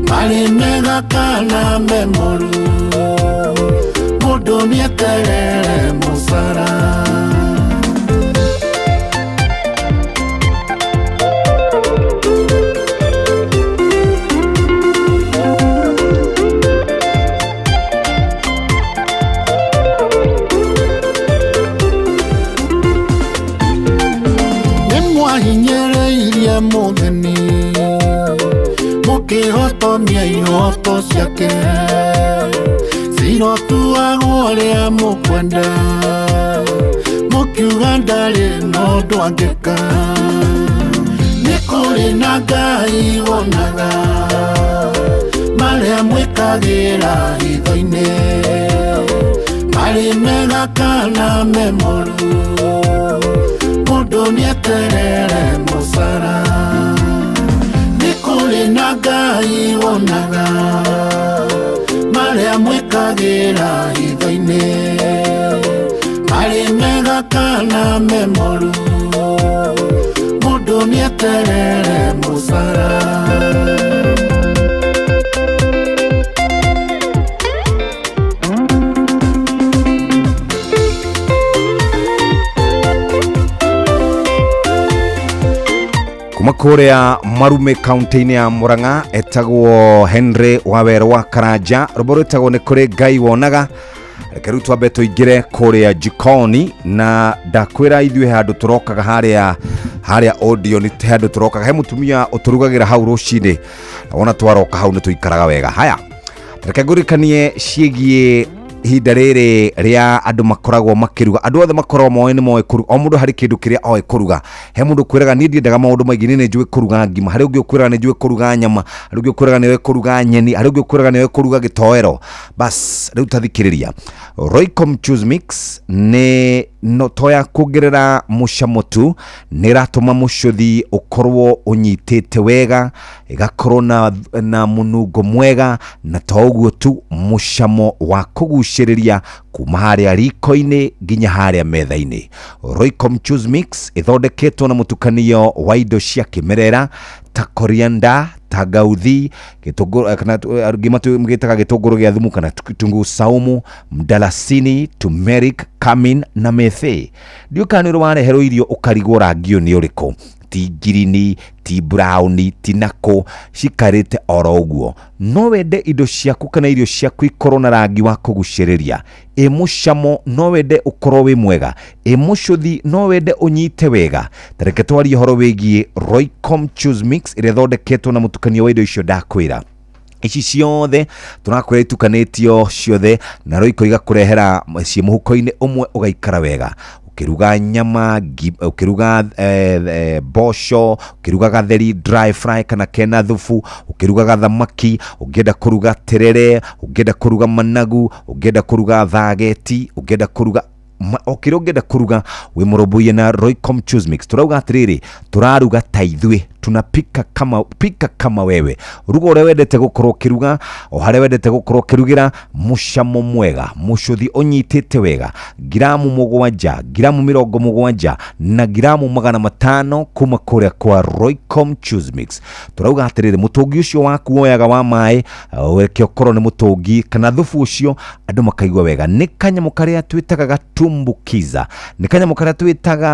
marĩ mega kana me moru mũndũ nĩeterere mũcara. Nĩ mwahinyĩrĩirie mũtheni mũkĩhotomia ihoto ciake cirotuagwo ũrĩa mũkwenda mũkiuga ndarĩ na ũndũ angĩka. Nĩ kũrĩ na Ngai wonaga marĩa mwĩkagĩra hitho-inĩ marĩ mega kana me moru mũndũ nĩeterere mũcara. Nĩ kũrĩ na Ngai wonaga marĩa mwĩkagĩra hitho-inĩ marĩ mega kana me moru mũndũ nĩeterere mũcara. Kuma kũrĩa Marume kaunti-inĩ ya Murang'a etagwo Henry Wawerũ wa Karanja rũmbo rwĩtagwo nĩ kũrĩ Ngai wonaga. Reke rĩu twambe tũingĩre kũrĩa jikoni na ndakwĩra ithuĩ handũ tũrokaga harĩa harĩa audio nĩ handũ tũrokaga he mũtumia ũtũrugagĩra hau rũcinĩ na wona twaroka hau nĩ tũikaraga wega. Haya, reke ngũririkanie ciĩgiĩ ihinda rĩrĩ rĩa andũ makoragwo makĩruga. Andũ othe makoragwo moĩ nĩ moĩ kũruga, o mũndũ harĩ kĩndũ kĩrĩa oĩ kũruga. He mũndũ ũkwĩraga niĩ ndiendaga maũndũ maingĩ, niĩ nĩ njũĩ kũruga ngima. Harĩ ũngĩ ũkwĩraga nĩ njũĩ kũruga nyama, harĩ ũngĩ ũkwĩraga nĩ oĩ kũruga nyeni, harĩ ũngĩ ũkwĩraga nĩ oĩ kũruga gĩtoero. Bas rĩu tathikĩrĩria, Royco Mchuzi Mix nĩ no to ya kuongerera mũcamo tu, nĩ ĩratũma mũcũthi ũkorwo ũnyitĩte wega, ĩgakorwo na mũnungo mwega, na to ũguo tu, mũcamo wa kũgucĩrĩria kuma harĩa riko-inĩ nginya harĩa metha-inĩ. Royco Mchuzi Mix ĩthondeketwo na mũtukanio wa indo cia kĩmerera ta coriander, tagauthi, gĩtũngũrũ kana ngima gĩtaga gĩtũngũrũ gĩa thumu kana kitunguu saumu, mdalasini, turmeric, cumin na methĩ. Ndiũĩ kana nĩ ũrĩ wareherwo irio ũkarigwo rangi ũyũ nĩ ũrĩkũ, ti ngirini, ti brown, ti nako, cikarĩte oro ũguo. No wende indo ciaku kana irio ciaku ikorwo na rangi wa kũgucĩrĩria, ĩ mũcamo no wende ũkorwo wĩ mwega, ĩ mũcũthi no wende ũnyite wega. Ta reke twarie ũhoro wĩgiĩ Royco Mchuzi Mix ĩrĩa ĩthondeketwo na mũtukanio wa indo icio ndakwĩra. Ici ciothe tũrakwĩra itukanĩtio ciothe na Royco igakũrehera ciĩ mũhuko-inĩ ũmwe ũgaikara wega. Ũkĩruga nyama, ũkĩruga mboco, ũkĩruga gatheri dry fry kana kena thubu, ũkĩruga gathamaki, ũngĩenda kũruga terere, ũngĩenda kũruga managu, ũngĩenda kũruga thageti, ũngĩenda kũruga o kĩrĩa ũngĩenda kũruga wĩ mũrũmbũiye na Royco Mchuzi Mix. Tũrauga atĩrĩrĩ, tũraruga ta ithuĩ Tunapika kama pika kama wewe ruga ũrĩa wendete gũkorwo ũkĩruga o harĩa wendete gũkorwo ũkĩrugĩra mũcamo mwega mũcũthi ũnyitĩte wega ngiramu 7 ngiramu 70 na ngiramu 500 kuma kũrĩa kwa Roycom Choose Mix. Tũrauga atĩrĩrĩ, mũtũngi ũcio waku woyaga wa maĩ weke ũkorwo nĩ mũtũngi kana thubu ũcio andũ makaigua wega. Nĩ kanyamũ karĩa twĩtaga gatumbukiza, nĩ kanyamũ karĩa twĩtaga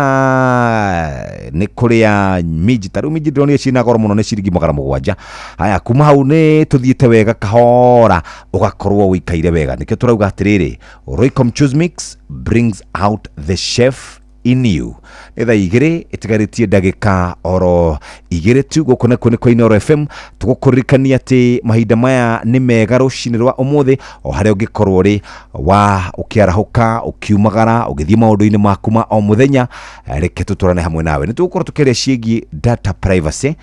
nĩ kũrĩa minji. Ta rĩu minji ndĩronire ciĩna goro mũno nĩ ciringi 700. Haya, kuma hau nĩ tũthiĩte wega kahora ũgakorwo ũikaire wega. Nĩkĩo tũrauga atĩrĩrĩ, Roycom Choose Mix brings out the chef in you. Nĩ thaa 2 ĩtigarĩtie ndagĩka oro 2 tu. Gũkũ nakuo nĩ kwa Inooro FM. Tũgũkũririkania atĩ mahinda maya nĩ mega rũcinĩ rwa ũmũthĩ, o harĩa ũngĩkorwo ũrĩ wa ũkĩarahũka ũkiumagara ũgĩthiĩ maũndũ-inĩ maku ma o mũthenya, reke tũtũrane hamwe nawe. Nĩ tũgũkorwo tũkĩaria ciĩgiĩ data privacy.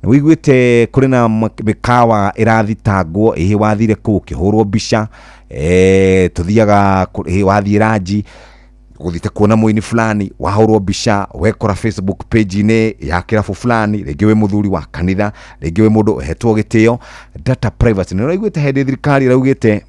Nĩ wĩiguĩte kũrĩ na mĩkawa ĩrathitangwo, ĩhĩ wathire kũu ũkĩhũrwo mbica, tũthiaga wathiĩ ranji gũthiĩte kuona mũini fulani wahũrwo mbica wekora Facebook page-inĩ ya kĩrabu fulani, rĩngĩ wĩ mũthuri wa kanitha, rĩngĩ wĩ mũndũ ũhetwo gĩtĩo. Data privacy nĩ ũraiguĩte hĩndĩ thirikari ĩraugĩte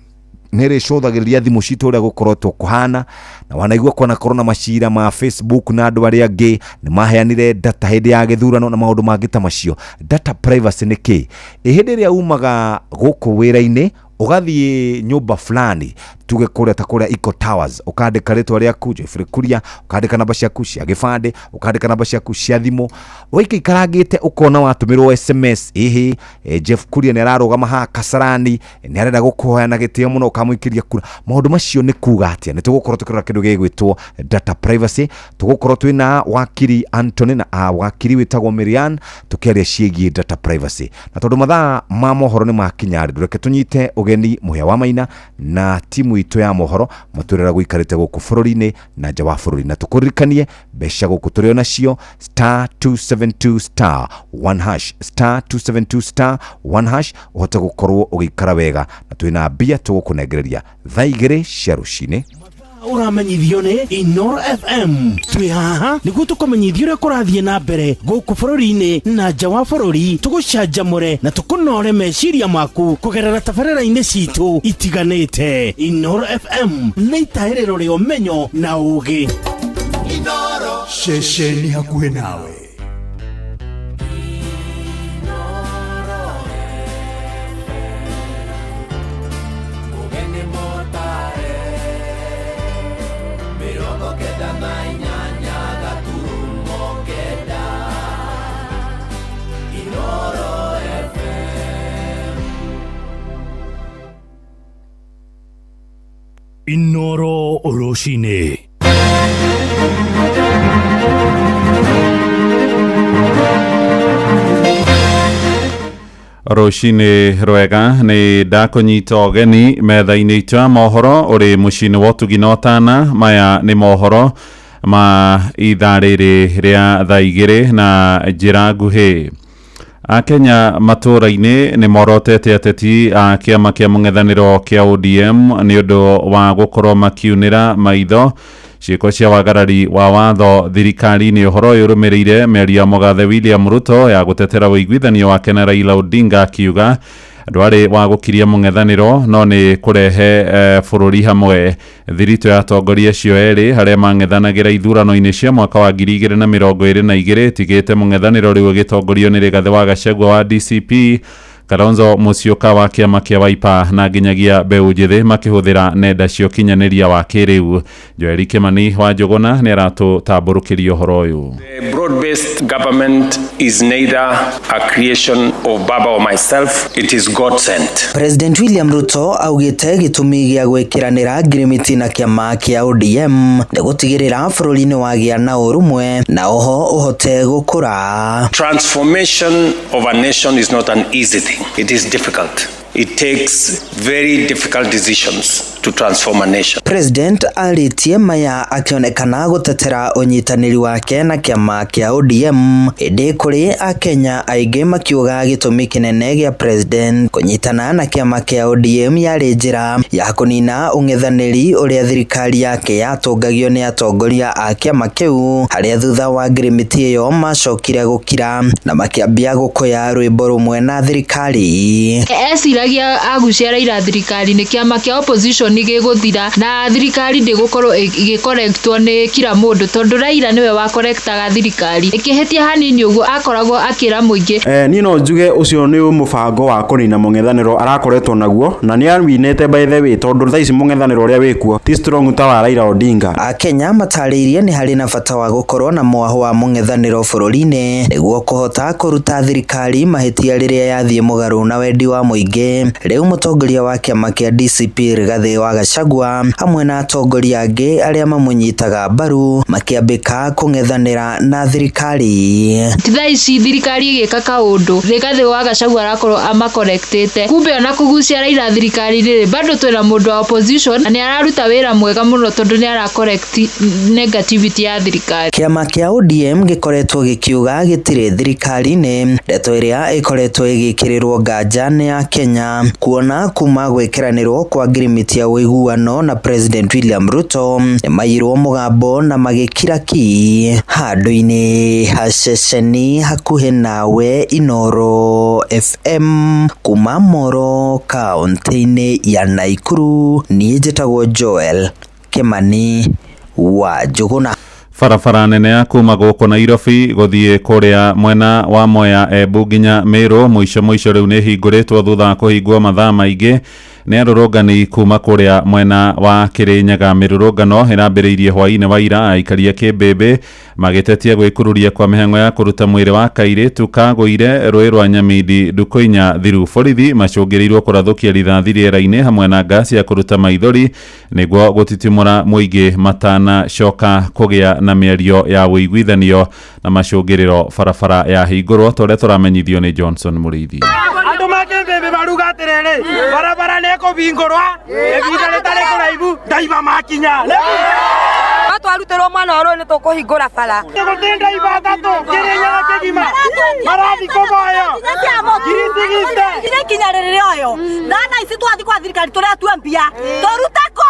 nĩ ĩrĩcũthagĩrĩria thimũ citũ ũrĩa gũkoretwo kũhana, na wanaigua kwanakorwo na macira ma Facebook na andũ arĩa angĩ nĩ maheanire data hĩndĩ ya gĩthurano na maũndũ mangĩ ta macio. Data privacy nĩ kĩ? Ĩ hĩndĩ ĩrĩa umaga gũkũ wĩra-inĩ ũgathiĩ nyũmba fulani, tuge kũrĩa ta kũrĩa Eco Towers, ũkandĩka rĩtwa rĩaku Geoffrey Kuria, ũkandĩka namba ciaku cia gĩbandĩ, ũkandĩka namba ciaku cia thimũ, waikaikarangĩte ũkona watũmĩrwo SMS, ĩhĩ Jeff Kuria nĩ ararũgama haha Kasarani, nĩ arenda gũkũhoya na gĩtĩo mũno, ũkamũikĩria kura. Maũndũ macio nĩ kuga atĩa? Nĩ tũgũkorwo tũkĩrora kĩndũ gĩgwĩtwo data privacy. Tũgũkorwo twĩna wakiri Anthony na wakiri wĩtagwo Marian tũkĩaria ciĩgiĩ data privacy. Na tondũ mathaa ma mohoro nĩ makinya rĩ, reke tũnyite ũgeni Mũhĩa wa Maina na timu itũ ya mohoro matwĩrĩra gũikarĩte gũkũ bũrũri-inĩ na nja wa bũrũri. Na tũkũririkanie mbeca gũkũ tũrĩ o nacio star 272 star 1 hash, star 272 star 1 hash, ũhote gũkorwo ũgĩikara wega, na twĩna mbia tũgũkũnengereria thaa 2 cia rũcinĩ. Ũramenyithio nĩ Inooro FM. Twĩ haha nĩguo tũkũmenyithie ũrĩa kũrathiĩ na mbere gũkũ bũrũri-inĩ na nja wa bũrũri, tũgũcanjamũre na tũkũnore meciria maku kũgerera tabarĩra-inĩ citũ itiganĩte. Inooro FM nĩ itahĩrĩro rĩa ũmenyo na ũũgĩ. Ceceni hakuhĩ nawe. Inooro rũcinĩ. Rũcinĩ rwega, nĩ ndakũnyita ũgeni metha-inĩ itũ ya mohoro ũrĩ mũciĩ-inĩ wa ũtugi na ũtana. Maya nĩ mohoro ma ithaa rĩrĩ rĩa thaa 2 na njĩra nguhĩ. Akenya matũũra-inĩ nĩ morotete ateti a kĩama kĩa mũng'ethanĩro kĩa ODM nĩ ũndũ wa gũkorwo makiunĩra maitho ciĩko cia wagarari wa watho thirikari-inĩ. Ũhoro ũyũ ũrũmĩrĩire mĩario ya mũgathe William Ruto ya gũtetera ũiguithanio wake na Raila Odinga, akiuga ndwarĩ wa gũkiria mũng'ethanĩro no nĩ kũrehe bũrũri hamwe. Thiritũ ya atongoria acio erĩ harĩa mang'ethanagĩra ithurano-inĩ cia mwaka wa 2022 tigĩte mũng'ethanĩro rĩu ũgĩtongorio nĩ Rigathĩ wa Gachagua wa DCP, Kalonzo Musyoka wa kĩama kĩa Wiper na nginyagia mbeũ njĩthĩ makĩhũthĩra nenda cia ũkinyanĩria wa kĩrĩu. Joeli Kimani wa Njũgũna nĩ aratũtambũrũkĩria ũhoro ũyũ. The broad-based government is neither a creation of Baba or myself, it is God sent. President William Ruto augĩte gĩtũmi gĩa gwĩkĩranĩra ngirimiti na kĩama kĩa ODM nĩ gũtigĩrĩra bũrũri nĩ wagĩa na ũrũmwe na oho ũhote gũkũra. Transformation of a nation is not an easy thing. It is difficult. It takes very difficult decisions. to transform a nation. President arĩtie maya akĩonekana gũtetera ũnyitanĩri wake na kĩama kĩa ODM ĩndĩ kũrĩ akenya aingĩ makiuga gĩtũmi kĩnene gĩa president kũnyitana na kĩama kĩa ODM yarĩ njĩra ya kũnina ũng'ethanĩri ũrĩa thirikari yake yatũngagio nĩ atongoria a kĩama kĩu, harĩa thutha wa ngirimiti ĩyo macokire gũkira na makĩambia gũkũya rwĩmbo rũmwe na thirikari. Eciragia agucia Raila thirikari-inĩ kĩama kĩa opposition gĩgũthira na thirikari ndĩgũkorwo ĩgĩkorektwo nĩ kila mũndũ tondũ Raila nĩwe wakorektaga thirikari ĩkĩhĩtia hanini ũguo akoragwo akĩra mũingĩ. Niĩ no njuge ũcio nĩ mũbango wa kũnina mũng'ethanĩro arakoretwo naguo na nĩ awinĩte by the way, tondũ thaa ici mũng'ethanĩro ũrĩa wĩkuo ti strong ta wa Raila Odinga. Akenya matarĩirie nĩ harĩ na bata wa gũkorwo na mwaho wa mũng'ethanĩro bũrũri-inĩ nĩguo kũhota kũruta thirikari mahĩtia rĩrĩa yathiĩ mũgarũ na wendi wa mũingĩ. Rĩu mũtongoria wa kĩama kĩa DCP Rigathĩ wa Gachagua hamwe na atongoria angĩ arĩa mamũnyitaga mbaru makĩambĩka kũng'ethanĩra na thirikari. Ti thaa ici thirikari ĩgĩka kaũndũ Rigathĩ wa Gachagua arakorwo amakorektĩte, kumbe ona kũgucia Raila thirikari-rĩ bado twĩna mũndũ wa opposition na nĩ araruta wĩra mwega mũno tondũ nĩ aracorrect negativity ya thirikari. Kĩama kĩa ODM gĩkoretwo gĩkiuga gĩtirĩ thirikari-inĩ, ndeto ĩrĩa ĩkoretwo ĩgĩkĩrĩrwo nganja nĩ ya Kenya kuona kuma gwĩkĩranĩrwo kwa ngirimiti ya ũiguano na President William Ruto nĩmaiyirwo mũgambo na magĩkira ki handũ-inĩ ha ceceni hakuhĩ nawe Inooro FM kuma Moro kaũntĩ-inĩ ya Naikuru. Niĩ njĩtagwo Joel Kimani wa Njũgũna. Barabara nene ya kuma gũkũ Nairobi gũthiĩ kũrĩa mwena wa Mwea Embu nginya Meru mũico mũico rĩu nĩ hingũrĩtwo thutha wa kũhingwo mathaa maingĩ nĩ arũrũngani kuma kũrĩa mwena wa Kĩrĩnyaga. Mĩrũrũngano ĩrambĩrĩirie hwaĩ-inĩ wa ira aikari a Kĩmbĩmbĩ magĩtetia gwĩkururia kwa mĩhang'o ya kũruta mwĩrĩ wa kairĩtu kagũire rũĩ rwa Nyamindi ndukũ inya thiru. Borithi macũngĩrĩirwo kũrathũkia rithathi rĩera-inĩ hamwe na ngasi ya kũruta maithori nĩguo gũtitimũra mũingĩ matanacoka kũgĩa na mĩario ya ũiguithanio na macũngĩrĩro barabara ya hingũrwo ta ũrĩa tũramenyithio nĩ Johnson Mũrĩithi. Andũ makĩmbĩmbĩ maruga atĩrĩrĩ, barabara nĩ ĩkũhingũrwa ihinda rĩtarĩ kũraihu ndaiba makinya. No twarutĩrwo mwana wa rũĩ nĩ tũkũhingũra bara. Gũtĩ ndaiba atatũ Kĩrĩnyaga kĩgima marathi kũboyo ngiri cigite nginya ikinya rĩrĩ ũyũ thana ici twathiĩ kwa thirikari tũretua mbia tũrute kũ.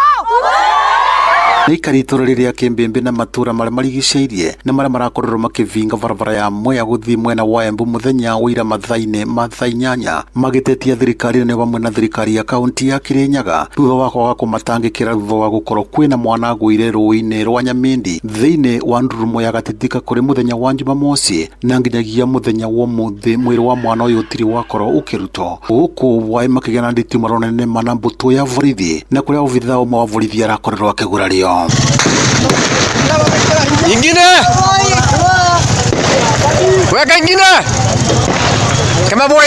Nĩ aikari itũra rĩrĩa Kĩmbĩmbĩ na matũra marĩa marigicĩirie nĩ marĩa marakorirwo makĩvinga barabara ya Mwea gũthiĩ mwena wa Embu mũthenya wa ira mathaa-inĩ ma thaa 8 magĩtetia thirikari nĩ hamwe na thirikari ya kaunti ya Kĩrĩnyaga thutha wa kwaga kũmatangĩkĩra thutha wa gũkorwo kwĩna mwana agũire rũĩ-inĩ rwa Nyamindi thĩinĩ wa ndurumo ya Gatitika kũrĩ mũthenya wa Jumamosi na nginyagia mũthenya wa ũmũthĩ mwĩrĩ wa mwana ũyũ ũtirĩ wakorwo ũkĩrutwo gũkũ waĩ makĩgĩa na nditimũrano nene mana mbũtũ ya borithi na kũrĩa obithaa ũmwe wa borithi arakorirwo akĩgurario. Ingine weka ingine kama bora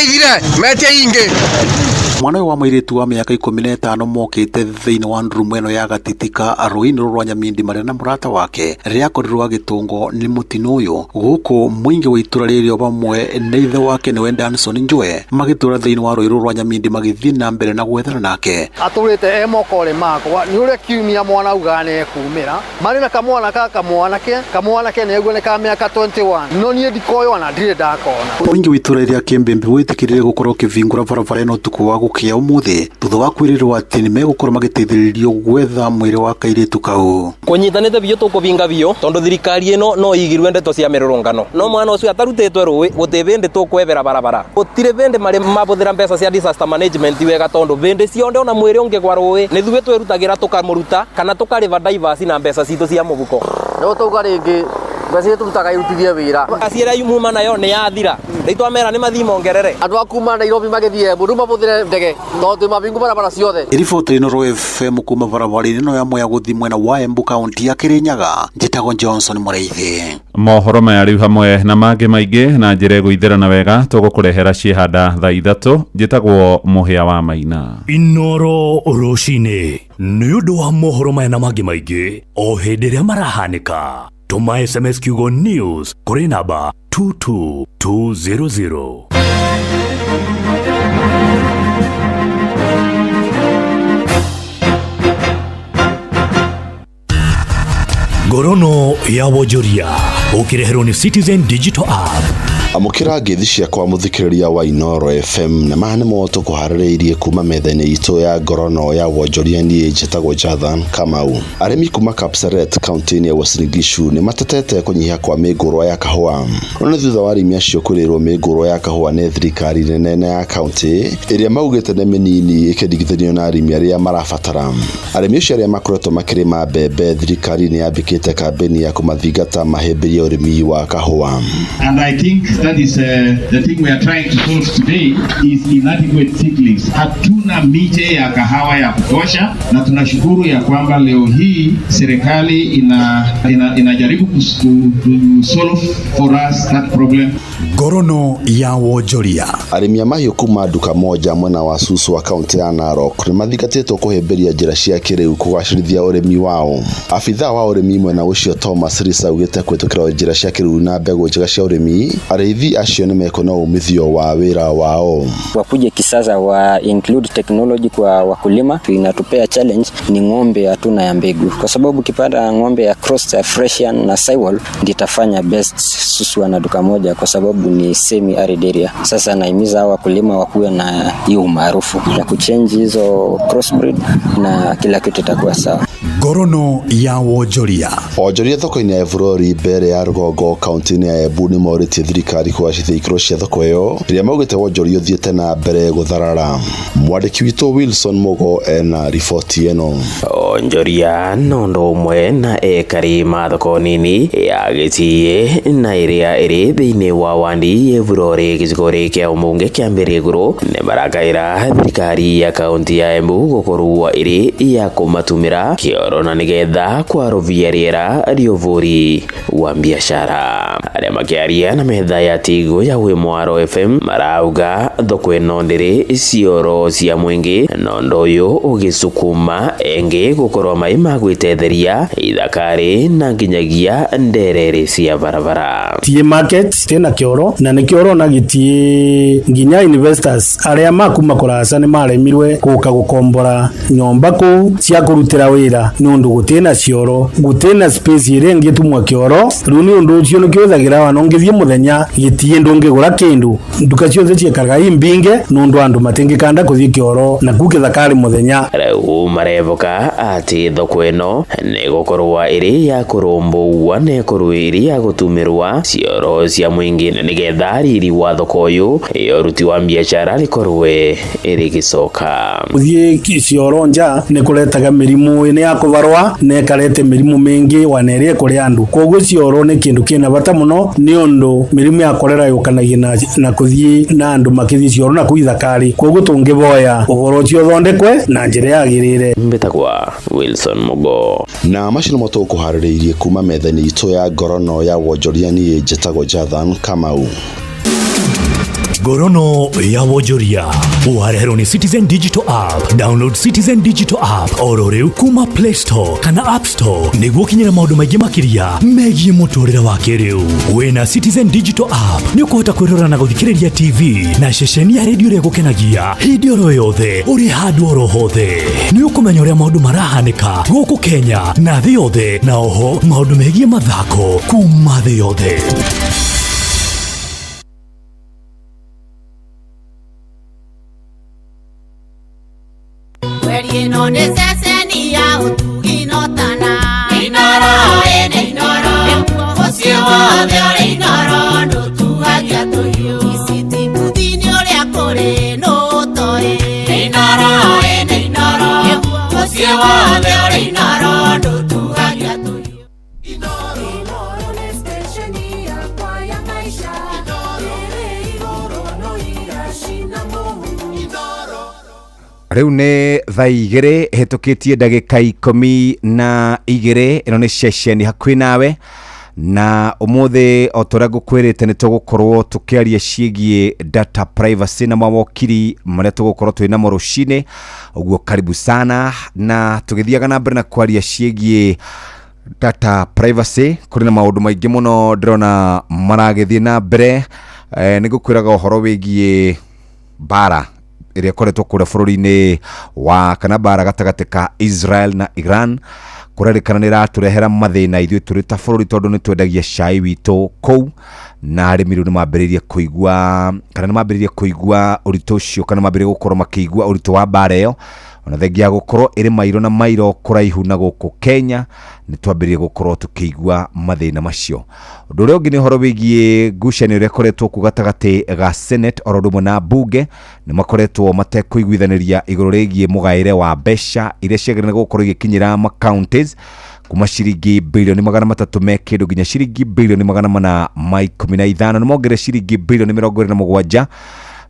metia ingi. Mwana ũyũ wa mũirĩtu wa mĩaka 15 mokĩte thĩinĩ wa ndurumo ĩno ya Gatitika rũĩ-inĩ rwa Nyamindi marĩ na mũrata wake rĩrĩa akorirwo agĩtũngwo nĩ mũtino ũyũ gũkũ mũingĩ wa itũra rĩrĩ o hamwe na ithe wake nĩwe Danson Njue magĩtũra thĩinĩ wa rũĩ rwa Nyamindi magĩthiĩ na mbere na gwethana nake. Atũrĩte e moko-rĩ makwa nĩ ũrĩa kiumia mwana augaga nĩ ekumĩra marĩ na kamwana ka kamwanake nĩguo nĩ ka mĩaka 21 no niĩ ndikoywo na ndirĩ ndakona. Mũingĩ wa itũra rĩa Kĩmbĩmbĩ wĩtĩkĩrire gũkorwo ũkĩvingũra barabara ĩno ũtukũ wa gũkĩa ũmũthĩ thutha wa kwĩrĩrwo atĩ nĩ megũkorwo magĩteithĩrĩrio gwetha mwĩrĩ wa kairĩtu kau. Kũnyitanĩte biũ tũkũvinga biũ tondũ thirikari ĩno no igirwe ndeto cia mĩrũrũngano no mwana ũcio atarutĩtwe rũĩ gũtĩ bĩndĩ tũkwethera barabara gũtirĩ bĩndĩ marĩ mabũthĩra mbeca cia disaster management wega tondũ bĩndĩ cionde ona mwĩrĩ ũngĩgwa rũĩ nĩ ithuĩ twĩrutagĩra tũkamũruta kana tũkarĩva divers na mbeca citũ cia mũhuko. No tauga rĩngĩ mbeca iria tũrutaga irutithie wĩra ngaci ĩrĩa yumuma nayo nĩ yathira rĩu twamera nĩ mathiĩ mongerere. Andũ a kuma Nairobi magĩthiĩ Embu rĩu mabũthĩre ndege tondũ twĩ mabingu barabara ciothe. Riboti Inooro FM kuma barabara-inĩ ĩno ya Mwea gũthiĩ mwena wa Embu kaunti ya Kĩrĩnyaga njĩtagwo Johnson Mũrĩithi. Mohoro maya rĩu hamwe na mangĩ maingĩ na njĩra ĩgũithĩrana wega tũgũkũrehera ciĩhanda thaa 3. Njĩtagwo Mũhĩa wa Maina. Inooro rũcinĩ nĩ ũndũ wa mohoro maya na mangĩ maingĩ o hĩndĩ ĩrĩa marahanĩka tũma SMS kiugo news kũrĩ namba 22200. Ngorono ya wonjoria ũkĩreherwo nĩ Citizen Digital App. Amũkĩra ngeithi ciakwa mũthikĩrĩria wa Inoro FM, na maya nĩmo tũkũharĩrĩirie kuma metha-inĩ itũ ya ngorono ya wonjoria. Niĩ njĩtagwo Jathan Kamau. Arĩmi kuma Kapseret kaunti-inĩ ya Uasin Gishu nĩ matetete kũnyiha kwa mĩngũrwa ya kahũa. Ũũ nĩ thutha wa arĩmi acio kwĩrĩrwo mĩngũrwa ya kahũa nĩ thirikari nene na ya kaunti ĩrĩa maugĩte nĩ mĩnini ĩkĩringithanio na arĩmi arĩa marabatara. Arĩmi acio arĩa makoretwo makĩrĩma mbembe, thirikari nĩ yambĩkĩte kambĩni ya kũmathingata mahĩmbĩrie ũrĩmi wa kahũa. And I think that is the thing we are trying to solve today is inadequate seedlings. Hatuna miche ya kahawa ya kutosha, na tunashukuru ya kwamba leo hii serikali inajaribu ku solve for us that problem. Ngorono ya wonjoria. Arĩmi a mahiũ kuma nduka moja mwena wa Suswa kaunti ya Narok nĩ mathingatĩtwo kũhĩmbĩria njĩra cia kĩrĩu kũgacĩrithia ũrĩmi wao. Abithaa wa ũrĩmi mwena ũcio Thomas Risa augĩte kũhĩtũkĩra njĩra cia kĩrĩu na mbegũ njega cia ũrĩmi, arĩithi acio nĩ mekuona umithio wa wĩra wao. Wakuje kisasa wa include technology kwa wakulima. Inatupea challenge ni ng'ombe hatuna ya mbegu, kwa sababu ukipata ng'ombe ya cross ya Fresian na Sahiwal ndio itafanya best Suswa na duka moja, kwa sababu ni semi arid area. Sasa nahimiza hawa wakulima wakuwe na hiyo umaarufu ya kuchange hizo crossbreed na kila kitu itakuwa sawa. Ngorono ya wonjoria. Onjoria thoko-inĩ ya Evurori mbere ya rũgongo kaunti-inĩ ya Embu nĩ morĩtie thirikari kũgacĩrithia ikĩro cia thoko ĩyo ĩrĩa maugĩte wonjoria ũthiĩte na mbere gũtharara. Mwandĩki witũ Wilson Mugo ena riboti ĩno. Onjoria nondo ũmwe na ekari ma thoko nini ya gĩciĩ na ĩrĩa ĩrĩ thĩinĩ wa wandi Evurori gĩcigo kĩa ũmbunge kĩa Mbere-Igũrũ nĩ marakaĩra thirikari ya kaunti ya Embu gũkorwo ĩrĩ ya kũmatumĩra kĩoro na nĩgetha kwarũvia rĩera rĩa ũbũri wa biacara. Arĩa makĩaria na metha ya Tigo ya wĩ Mwaro FM marauga thoko ĩno ndĩrĩ cioro cia mũingĩ na ũndũ ũyũ ũgĩcukuma engĩ gũkorwo mai ma gwĩtetheria ithakarĩ na nginyagia nderere cia barabara. Tie market tena kĩoro na nĩ kĩoro na gĩtie nginya investors arĩa makuma kũraca nĩ maremirwe gũka gũkombora nyomba kũu cia kũrutĩra wĩra nĩ ũndũ gũtĩ na cioro, gũtĩ na space ĩrĩa ĩngĩtumwa kĩoro. Rĩu nĩ ũndũ ũcio nĩkĩo wĩthagĩra wana ũngĩthiĩ mũthenya gĩtie ndũngĩgũra kĩndũ, nduka ciothe ciĩkaraga imbinge nĩ ũndũ andũ matingĩkanda kũthiĩ kĩoro na kuu kĩthakarĩ mũthenya. Rĩu marevoka atĩ thoko ĩno nĩ gũkorwo ĩrĩ ya kũrũmbũiwa na ĩkorwo ĩrĩ ya gũtumĩrwa cioro cia mũingĩ na nĩgetha riri wa thoko ũyũ ya ũruti wa biacara rĩkorwe ĩrĩgĩcoka. Gũthiĩ cioro nja nĩ kũretaga mĩrimũ nĩ ya kũbarwa na ĩkarete mĩrimũ mĩingĩ wana ĩrĩa ĩkũrĩa andũ. Koguo cioro nĩ kĩndũ kĩna bata mũno nĩ ũndũ mĩrimũ ya korera yũkanagia na kũthiĩ na andũ makĩthiĩ cioro na kũu ithakarĩ. Koguo tũngĩboya ũhoro ũcio ũthondekwe na njĩra yagĩrĩire. Mbĩtagwa Wilson Mugo. Na macio nĩmo tũkũharĩrĩirie kuma metha-inĩ itũ ya ngorono ya wonjoria. Niĩ njĩtagwo Jathan Kamau. Ngorono ya wonjoria wareherwo nĩ Citizen Digital App. Download Citizen Digital App oro rĩu kuma Play Store kana App Store nĩguo ũkinyĩre maũndũ maingĩ makĩria megiĩ mũtũrĩre wa kĩrĩu. Wĩna Citizen Digital App nĩ ũkũhota kwĩrora na gũthikĩrĩria TV na ceceni ya redio ĩrĩa ĩgũkenagia hĩndĩ oro yothe ũrĩ handũ oro hothe. Nĩ ũkũmenya ũrĩa maũndũ marahanĩka gũkũ Kenya na thĩ yothe, na oho maũndũ megiĩ mathako kuma thĩ yothe. Ĩno nĩ ceceni ya ũtugi na ũtana. Inooro ĩnĩ Inooro, mũciĩ wothe ũrĩ Inooro ndũtuagia tũhiũ. Iciti mbuthi-inĩ ũrĩa kũrĩ nũtoĩ. Inooro ĩnĩ Inooro, mũciĩ wothe ũrĩ Inooro ndũtuagia tũhiũ. Inooro nĩ stesheni yakwa ya maisha. Ĩrĩ igũrũ no iracina mũhu. Rĩu nĩ thaa 2 hĩtũkĩtie ndagĩka 12. Ĩno nĩ ceceni hakuhĩ nawe, na ũmũthĩ o ta ũrĩa ngũkwĩrĩte nĩ tũgũkorwo tũkĩaria ciĩgiĩ data privacy na mawokiri marĩa tũgũkorwo twĩ namo rũcinĩ. Ũguo karibu sana, na tũgĩthiaga na mbere na kwaria ciĩgiĩ data privacy, kũrĩ na maũndũ maingĩ mũno ndĩrona maragĩthiĩ na mbere. Nĩ ngũkwĩraga ũhoro wĩgiĩ mbara ĩrĩa ĩkoretwo kũrĩa bũrũri-inĩ wa kana mbara gatagatĩ ka Israel na Iran. Kũrerĩkana nĩ ĩratũrehera mathĩna ithuĩ tũrĩ ta bũrũri tondũ nĩ twendagia cai witũ kũu, na arĩmi rĩu nĩ mambĩrĩirie kũigua kana nĩ mambĩrĩirie kũigua ũritũ ũcio, kana mambĩrĩirie gũkorwo makĩigua ũritũ wa mbara ĩyo. Ona thengia ya gũkorwo ĩrĩ mairo na mairo kũraihu na gũkũ Kenya, nĩ twambĩrĩirie gũkorwo tũkĩigua mathĩna macio. Ũndũ ũrĩa ũngĩ nĩ ũhoro wĩgiĩ ngucanio ĩrĩa ĩkoretwo kuo gatagatĩ ga Senate oro ũndũ ũmwe na mbunge. Nĩ makoretwo matekũiguithanĩria igũrũ rĩgiĩ mũgaĩre wa mbeca iria ciagĩrĩire gũkorwo igĩkinyĩra ma counties, kuma ciringi bilioni 300 me kĩndũ nginya ciringi bilioni 415. Nĩ mongerere ciringi bilioni 27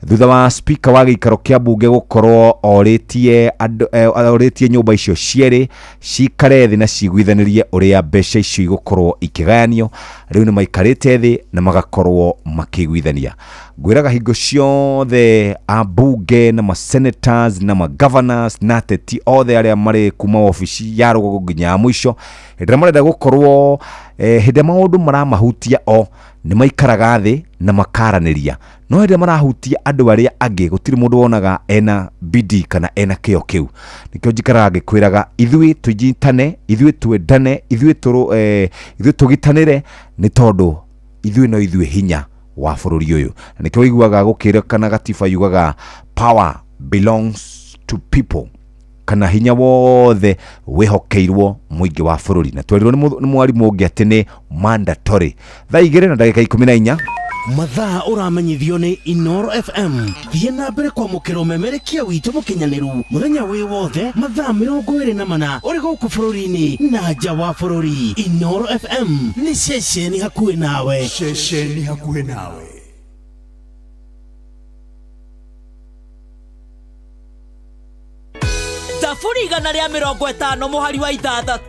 thutha wa speaker wa gĩikaro kĩa mbunge gũkorwo orĩtie andũ, orĩtie nyũmba icio cierĩ cikare thĩ na ciguithanĩrie ũrĩa mbeca icio igũkorwo ikĩgayanio. Rĩu nĩ maikarĩte thĩ na magakorwo makĩiguithania. Ngwĩraga hingo ciothe ambunge na ma-senators na ma-governors na ateti othe arĩa marĩ kuma wabici ya rũgongo nginya ya mũico, hĩndĩ ĩrĩa marenda gũkorwo hĩndĩ ĩrĩa maũndũ maramahutia o nĩ maikaraga thĩ na makaranĩria, no hĩndĩ ĩrĩa marahutia andũ arĩa angĩ gũtirĩ mũndũ wonaga ena bidii kana ena kĩo kĩu. Nĩkĩo njikaraga ngĩkwĩraga ithuĩ tũnyitane, ithuĩ twendane, ithuĩ ithuĩ tũgitanĩre, nĩ tondũ ithuĩ no ithuĩ hinya wa bũrũri ũyũ. Na nĩkĩo ũiguaga gũkĩrĩkana gatiba yugaga power belongs to people, kana hinya wothe wĩhokeirwo mũingĩ wa bũrũri. Na twerirwo nĩ mwarimũ ũngĩ atĩ nĩ mandatory. Thaa 2 na ndagĩka 14. Mathaa ũramenyithio nĩ Inoro FM. Thiĩ na mbere kwamũkĩra ũmemerekia witũ mũkinyanĩru mũthenya wĩ wothe mathaa 24 ũrĩ gũkũ bũrũri-inĩ na nja wa bũrũri. Inoro FM nĩ ceceni hakuhĩ nawe. Ceceni hakuhĩ nawe. Thaburi 150 mũhari wa 6.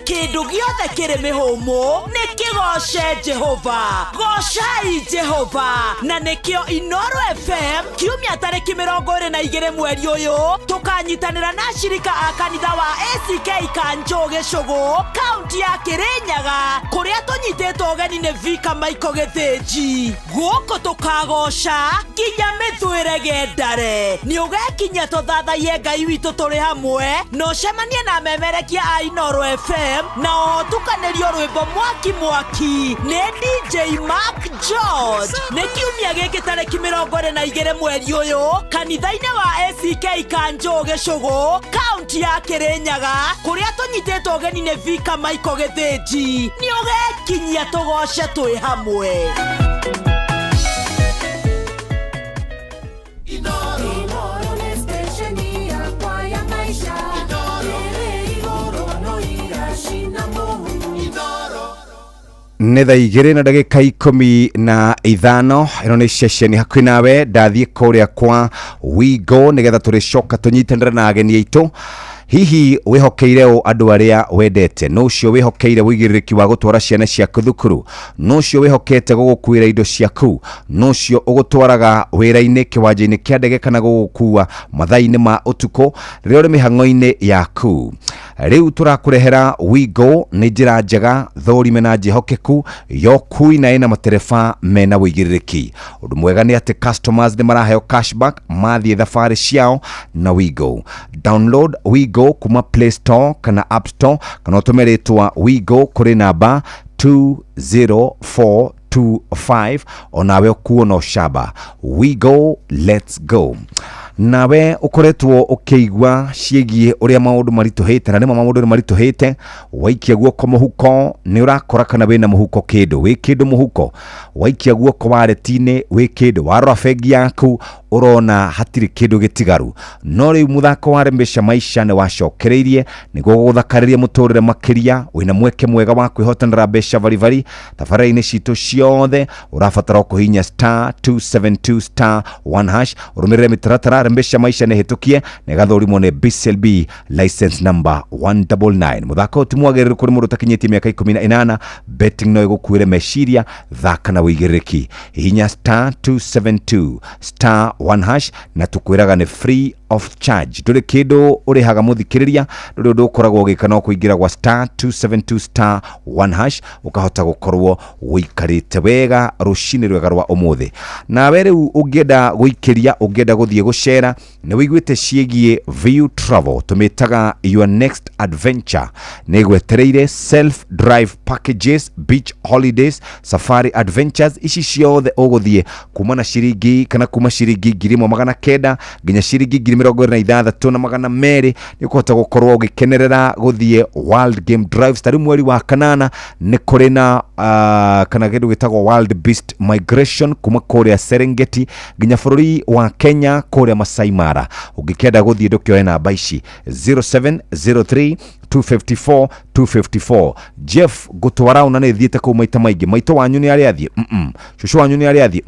Kĩndũ gĩothe kĩrĩ mĩhũmũ nĩ kĩgoce Jehova. Gocai Jehova. Na nĩkĩo Inoro FM kiumia tarĩki 22 mweri ũyũ tũkanyitanĩra na ashirika a kanitha wa ACK Kanjũ Gĩcũgũ, kaunti ya Kĩrĩnyaga, kũrĩa tũnyitĩtwo ũgeni nĩ Vika Michael Gĩthĩnji. Gũkũ tũkagoca nginya mĩthwĩre gendare. Nĩ ũgekinyia tũthathaiye Ngai witũ tũrĩ hamwe, na ũcemanie na memerekia a Inoro FM, na oho tukanĩrio rwĩmbo mwaki mwaki nĩ DJ Mark George. Nĩ kiumia gĩkĩ tarĩki 22 mweri ũyũ kanitha-inĩ wa ACK Kanjũ Gĩcũgũ, kaunti ya Kĩrĩnyaga, kũrĩa tũnyitĩtwo ũgeni nĩ Vika Michael Gĩthĩnji. Nĩ ũgekinyia tũgoce twĩ hamwe. Inoro nĩ stesheni yakwa ya maisha. Ĩrĩ igũrũ no iracina mũhu. Nĩ thaa 2 na ndagĩka 15. Ĩno nĩ ceceni hakuhĩ nawe. Ndathiĩ kũrĩa kwa Wigo nĩgetha tũrĩcoka tũnyitanĩre na ageni aitũ. Hihi wĩhokeire ũ andũ arĩa wendete? Nũ ũcio wĩhokeire ũigĩrĩrĩki wa gũtwara ciana ciaku thukuru? Nũ ũcio wĩhokete gũgũkuĩra indo ciaku? Nũ ũcio ũgũtwaraga wĩra-inĩ, kĩwanja-inĩ kĩa ndege, kana gũgũkua mathaa-inĩ ma ũtukũ rĩrĩa ũrĩ mĩhang'o-inĩ yaku? Rĩu tũrakũrehera Wigo. Nĩ njĩra njega, thũrime na njĩhokeku ya ũkui na ĩna matereba mena ũigĩrĩrĩki. Ũndũ mwega nĩ atĩ customers nĩ maraheo cashback mathiĩ thabarĩ ciao na Wigo. Download Wigo kuma Play Store kana App Store, kana ũtũme rĩtwa Wigo kũrĩ namba 20425, onawe ũkuo no shaba. Wigo, let's go. Nawe ũkoretwo ũkĩigua ciĩgiĩ ũrĩa maũndũ maritũhĩte, na nĩmo maũndũ nĩ maritũhĩte. Waikia guoko mũhuko nĩ ũrakora kana wĩna mũhuko kĩndũ, wĩ kĩndũ mũhuko. Waikia guoko wareti-inĩ wĩ kĩndũ, warora bengi yaku ũrona hatirĩ kĩndũ gĩtigaru. No rĩu mũthako wa Rembesha Maisha nĩ wacokereirie nĩguo gũgũthakarĩria mũtũrĩre makĩria. Wĩna mweke mwega wa kwĩhotanĩra mbeca baribari tabarĩra-inĩ citũ ciothe. Ũrabatara o kũhihinya star 272 star 1 hash, ũrũmĩrĩre mĩtaratara. Rembesha Maisha nĩ hĩtũkie na ĩgathũrimwo nĩ BCLB license number 199. Mũthako ũyũ ti mwagĩrĩru kũrĩ mũndũ ũtakinyĩtie mĩaka 18. Betting no ĩgũkuĩre meciria. Thaka na ũigĩrĩrĩki. Hihinya star 272 star 1 hash, na tũkwĩraga nĩ free of charge. Ndũrĩ kĩndũ ũrĩhaga mũthikĩrĩria, ndũrĩ ũndũ ũkoragwo ũgĩka no kũingĩra gwa star 272 star 1 hash ũkahota gũkorwo ũikarĩte wega rũcinĩ rwega rwa ũmũthĩ. Nawe rĩu ũngĩenda gũikĩria, ũngĩenda gũthiĩ gũcera, nĩ wĩiguĩte ciĩgiĩ View Travel, tũmĩtaga your next adventure, nĩ gwetereire self drive packages, beach holidays, safari adventures, ici ciothe ũgũthiĩ kuma na ciringi kana kuma ciringi 1900 nginya ciringi 262,200 nĩ ũkũhota gũkorwo ũgĩkenerera gũthiĩ World Game Drives. Tarĩu mweri wa kanana nĩ kũrĩ na kana kĩndũ gĩtagwo Wild Beast Migration kuma kũrĩa Serengeti nginya bũrũri wa Kenya kũrĩa Masai Mara. Ũngĩkĩenda gũthiĩ ndũkĩoe namba ici 0703 254 254. Jeff ngũtwara ona nĩ thiĩte kũu maita maingĩ, maitũ wanyu nĩ arĩa athiĩ, cũcũ wanyu nĩ arĩa athiĩ,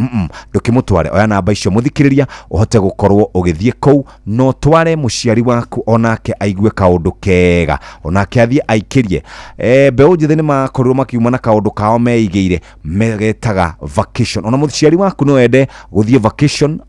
ndũkĩmũtware. Oya namba icio mũthikĩrĩria ũhote gũkorwo ũgĩthiĩ kũu, no tware mũciari waku onake aigue kaũndũ kega, onake athiĩ aikĩrie. Mbeũ njĩthĩ nĩ makorirwo makiuma na kaũndũ kao meigĩire megetaga vacation. Ona mũciari waku no ende gũthiĩ vacation,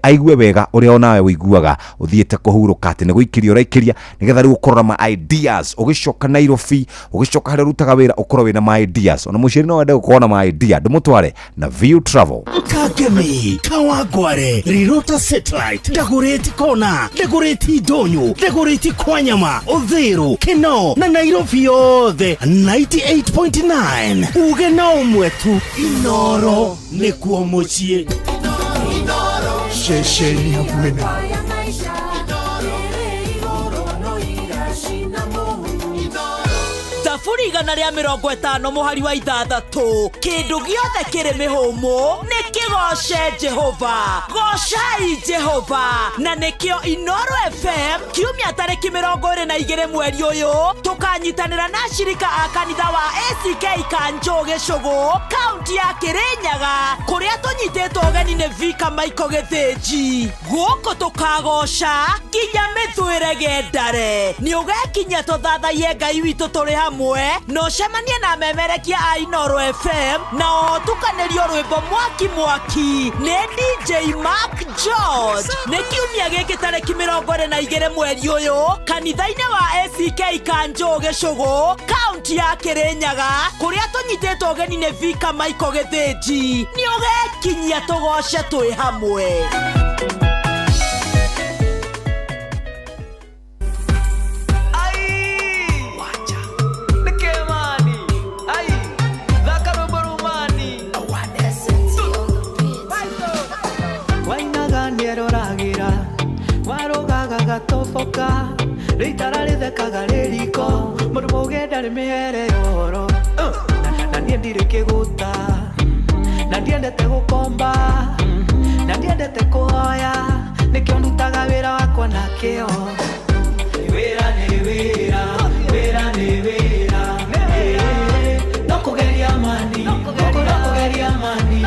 aigue wega ũrĩa onawe ũiguaga ũthiĩte kũhurũka, atĩ nĩ gũikĩria ũraikĩria nĩgetha rĩu ũkorwo na ma ideas, ũgĩcoka Nairobi, ũgĩcoka harĩa ũrutaga wĩra ũkorwo wĩna ma ideas. Ona mũciari no ende gũkorwo na ma idea, ndũmũtware na View Travel. Kangemi, Kawangware, Rirota Satellite, Dagoretti Kona, Dagoretti Ndonyo, Dagoretti Kwanyama, Uthiru, Kinoo na Nairobi yothe 98.9. Uge na ũmwe tu, Inoro nĩkuo mũciĩ. Ceceni hakuhĩ nawe. Thaburi 150 mũhari wa 6 kĩndũ gĩothe kĩrĩ mĩhũmũ nĩ kĩgoce Jehova, gocai Jehova. Na nĩkĩo Inoro FM kiumia tarĩki 22 mweri ũyũ tũkanyitanĩra na ashirika a kanitha wa ACK Kanjũ Gĩcũgũ kaunti ya Kĩrĩnyaga kũrĩa tũnyitĩtwo ũgeni nĩ Vika Michael Gĩthĩnji. Gũkũ tũkagoca nginya mĩthwĩre gendare. Nĩ ũgekinyia tũthathaiye Ngai witũ tũrĩ hamwe na ũcemanie na memerekia a Inoro FM na ũtukanĩrio rwĩmbo mwaki mwaki nĩ DJ Mark George. Nĩ kiumia gĩkĩ tarĩki 22 mweri ũyũ kanitha-inĩ wa ACK Kanjũ Gĩcũgũ kaunti ya Kĩrĩnyaga kũrĩa tũnyitĩtwo ũgeni nĩ Vika Michael Gĩthĩnji. Nĩ ũgekinyia tũgoce twĩ hamwe. Gatoboka rĩitara rĩthekaga rĩriko mũndũ mũgenda nĩ mĩhere ũhoro na niĩ ndirĩ kĩgũta na ndiendete gũkomba na ndiendete kũhoya nĩkĩo ndutaga wĩra wakwa na kĩo. Wĩra nĩ wĩra, wĩra nĩ wĩra, no kũgeria mani, no kũgeria mani.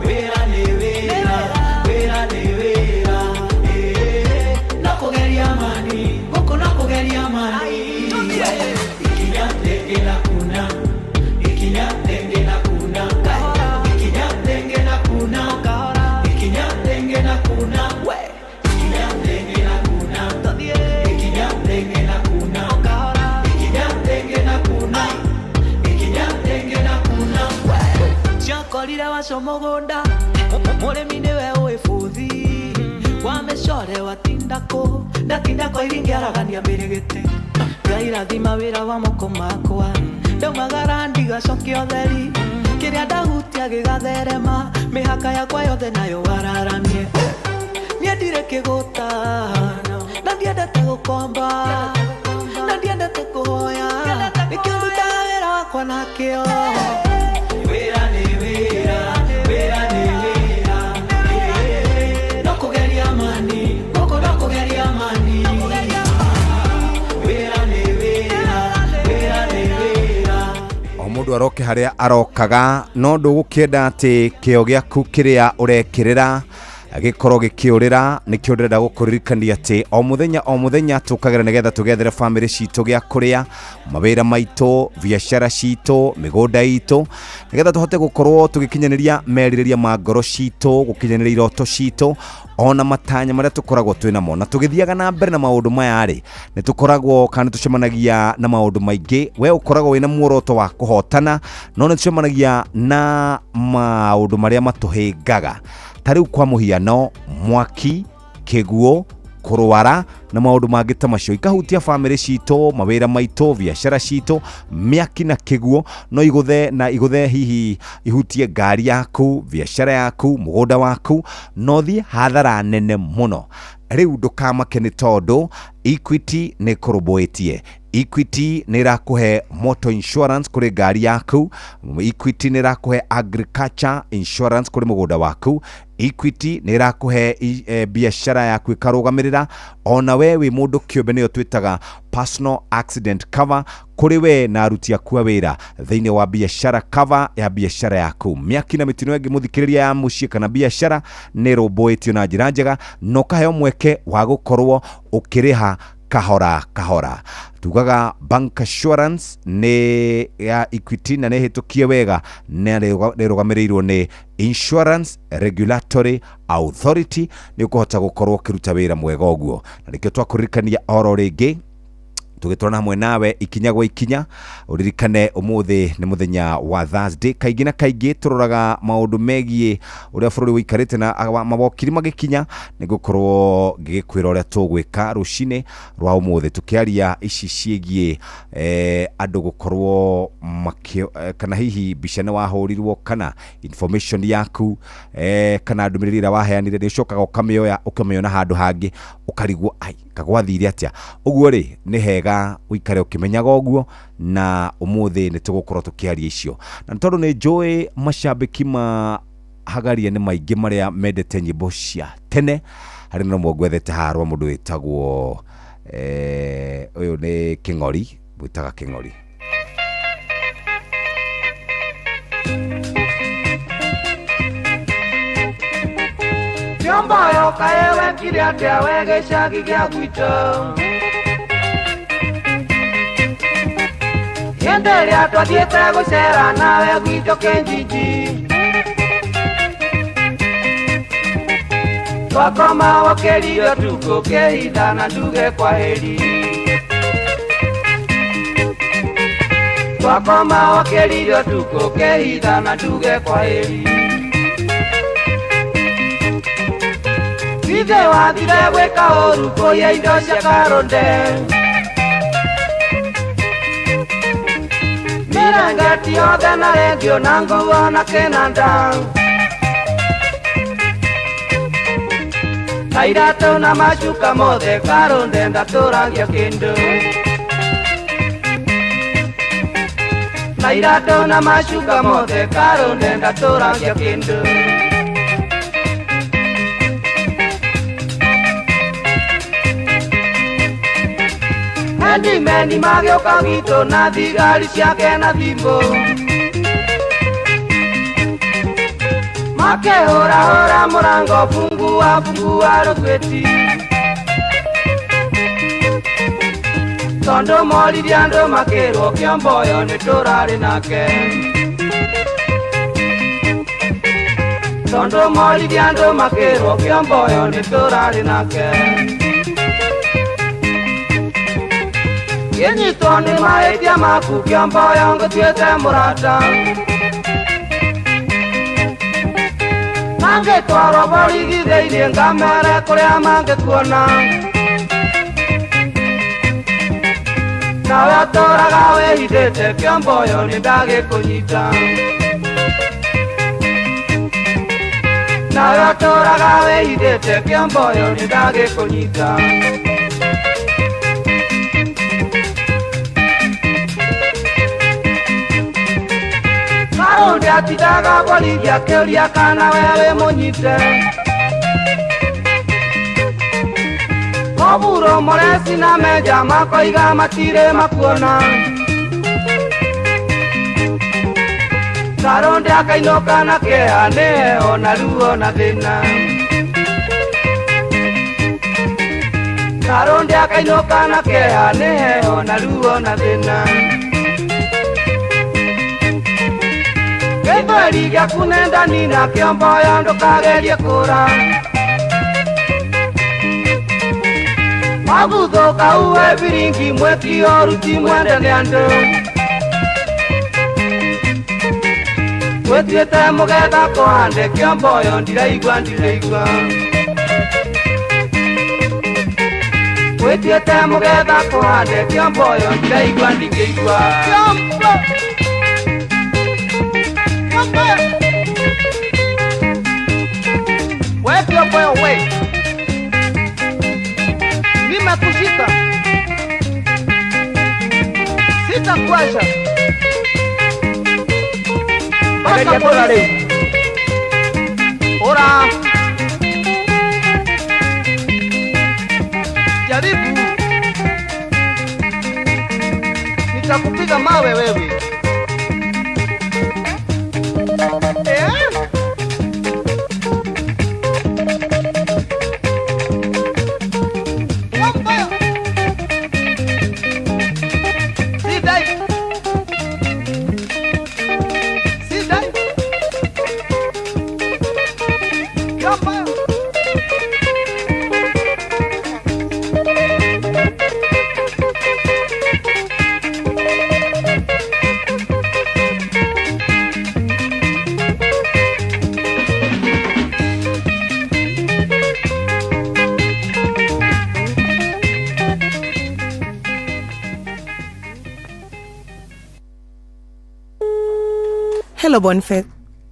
Wĩra nĩ wĩra, wĩra nĩ wĩra, no kũgeria mani, gũkũ no kũgeria mani. Ikinya tenge na kuna, ikinya tenge na kuna, ikinya tenge na kuna, ikinya tenge na kuna, ikinya tenge na kuna, ikinya tenge na kuna, ikinya tenge na kuna, ikinya tenge na kuna. Ciakorire waco mũgũnda mũrĩmi nĩwe ũĩ bũthi wa mĩcore watindako ndatindako iringĩaragania mĩrĩgĩtĩ. Ngai rathima wĩra wa moko makwa ndaumagara ndigacokia ũtheri kĩrĩa ndahutia gĩgatherema mĩhaka yakwa yothe nayo wararamie. Niĩ ndirĩ kĩgũta na ndiendete gũkomba na ndiendete kũhoya nĩkĩo ndutaga wĩra wakwa na kĩo. Wĩra nĩ wĩra, wĩra nĩ wĩra, no kũgeria mani, gũkũ no kũgeria mani. Wĩra nĩ wĩra, wĩra nĩ wĩra. O mũndũ aroke harĩa arokaga, no ndũgũkĩenda atĩ kĩo gĩaku kĩrĩa ũrekĩrĩra Gĩkorwo gĩkĩũrĩra nĩkĩo ndĩrenda gũkũririkania atĩ o mũthenya o mũthenya tũkagĩra nĩgetha tũgethere bamĩrĩ citũ gĩa kũrĩa, mawĩra maitũ, biacara citũ, mĩgũnda itũ, nĩgetha tũhote gũkorwo tũgĩkinyanĩria merirĩria ma ngoro citũ, gũkinyanĩria iroto citũ ona matanya marĩa tũkoragwo twĩ namo. Na tũgĩthiaga na mbere na maũndũ maya rĩ, nĩ tũkoragwo kana nĩ tũcemanagia na maũndũ maingĩ. We ũkoragwo wĩna muoroto wa kũhotana, no nĩ tũcemanagia na maũndũ marĩa matũhĩngaga, ta rĩu kwa mũhiano mwaki, kĩguũ, kũrwara na maũndũ mangĩ ta macio, ikahutia bamĩrĩ citũ, mawĩra maitũ, biacara citũ. Mĩaki na kĩguũ no igũthe na igũthe, hihi ihutie ngari yaku, biacara yaku, mũgũnda waku, no thiĩ hathara nene mũno. Rĩu ndũkamake nĩ tondũ Equity nĩ ĩkũrũmbũĩtie. Equity nĩ ĩrakũhe motor insurance kũrĩ ngari yaku. Equity nĩ ĩrakũhe agriculture insurance kũrĩ mũgũnda waku. Equity nĩ ĩrakũhe biacara yaku ĩkarũgamĩrĩra. Ona we wĩ mũndũ kĩũmbe, nĩyo twĩtaga personal accident cover kũrĩ we na aruti aku a wĩra thĩinĩ wa biacara, cover ya biacara yaku. Mĩaki na mĩtino ĩngĩ, mũthikĩrĩria, ya mũciĩ kana biacara nĩ ĩrũmbũĩtio na njĩra njega, na ũkaheo mweke wa gũkorwo ũkĩrĩha kahora kahora. Tugaga bank assurance nĩ ya Equity na nĩ ĩhĩtũkie wega, na nĩ ĩrũgamĩrĩirwo nĩ Insurance Regulatory Authority, nĩ ũkũhota gũkorwo ũkĩruta wĩra mwega ũguo. Na nĩkĩo twakũririkania oro rĩngĩ, tũgĩtwarana hamwe nawe ikinya gwa ikinya. Ũririkane ũmũthĩ nĩ mũthenya wa Thursday. Kaingĩ na kaingĩ tũroraga maũndũ megiĩ ũrĩa bũrũri ũikarĩte na mawokiri magĩkinya. Nĩ ngũkorwo ngĩgĩkwĩra ũrĩa tũgwĩka rũcinĩ rwa ũmũthĩ, tũkĩaria ici ciĩgiĩ andũ gũkorwo kana hihi mbica nĩ wahũrirwo, kana information yaku, kana ndũmĩrĩri ĩrĩa waheanire nĩ ũcokaga ũkamĩoya ũkamĩona handũ hangĩ, ũkarigwo ai kagwathire atĩa. Ũguo rĩ, nĩ hega ũikare ũkĩmenyaga ũguo, na ũmũthĩ nĩ tũgũkorwo tũkĩaria icio. Na nĩ tondũ nĩ njũĩ macambĩki ma Hagaria nĩ maingĩ marĩa mendete nyĩmbo cia tene, harĩ na rũmwe ngwethete haha rwa mũndũ wĩtagwo ũyũ nĩ Kĩng'ori, gwĩtaga Kĩng'ori. Kĩomboyo kaĩ wekire atĩa we gĩcagi gĩa gwitũ? Hĩndĩ ĩrĩa twathiĩte gũcera nawe gwitũ Kĩnjinji, twakoma wakĩrire ũtukũ kĩhinda na nduge kwaheri. Twakoma wakĩrire ũtukũ kĩhinda na nduge kwaheri. Ithe wathire gwĩka ũru kũiya indo cia Karũnde, mĩrengeti yothe na rendio na nguo na kĩnanda na iratũ na macuka mothe. Karũnde ndatũragia kĩndũ na iratũ na macuka mothe. Karũnde ndatũragia kĩndũ. Handimeni magĩũka gwitũ na thigari ciake na thimũ, makĩhũrahũra mũrango, fungua fungua rũgwĩti, tondũ moririe andũ makĩrwo Kĩomboyo nĩ tũrarĩ nake. Tondũ moririe andũ makĩrwo Kĩomboyo nĩ tũrarĩ nake. Kĩnyitwo nĩ mahĩtia maku Kĩomboyo, ngũtuĩte mũrata. Mangĩtwarwo borithi thĩinĩ ngamere kũrĩa mangĩkuona. Nawe ũtũraga wĩhithĩte Kĩomboyo, nĩ ndagĩkũnyita. Nawe ũtũraga wĩhithĩte Kĩomboyo, nĩ ndagĩkũnyita. Karũnde atindaga borithi akĩũria kana we wĩ mũnyite. Koburo Moresi na Menja makoiga matirĩ makuona. Karũnde akainũka na kĩeha nĩ heho na ruo na thĩna. Karonde akainũka na kĩeha nĩ heho na ruo na thĩna. Gĩthweri gĩaku nĩ ndani na kĩomboyo ndũkagerie kũra. Maguthũka uwe biringi mweki ũruti mwende nĩ andũ. Wĩtuĩte mũgetha kũhande kĩomboyo ndiraigua ndiraigua. Wĩtuĩte mũgetha kũhande kĩomboyo ndiraigua ndingĩigua. Kĩombo. Kĩomboyo. We kĩomboyo we. Nimekushika. Sitakuacha. Mpaka polisi. Ora. Jaribu. Nitakupiga mawe wewe. Eh? Hello Boniface.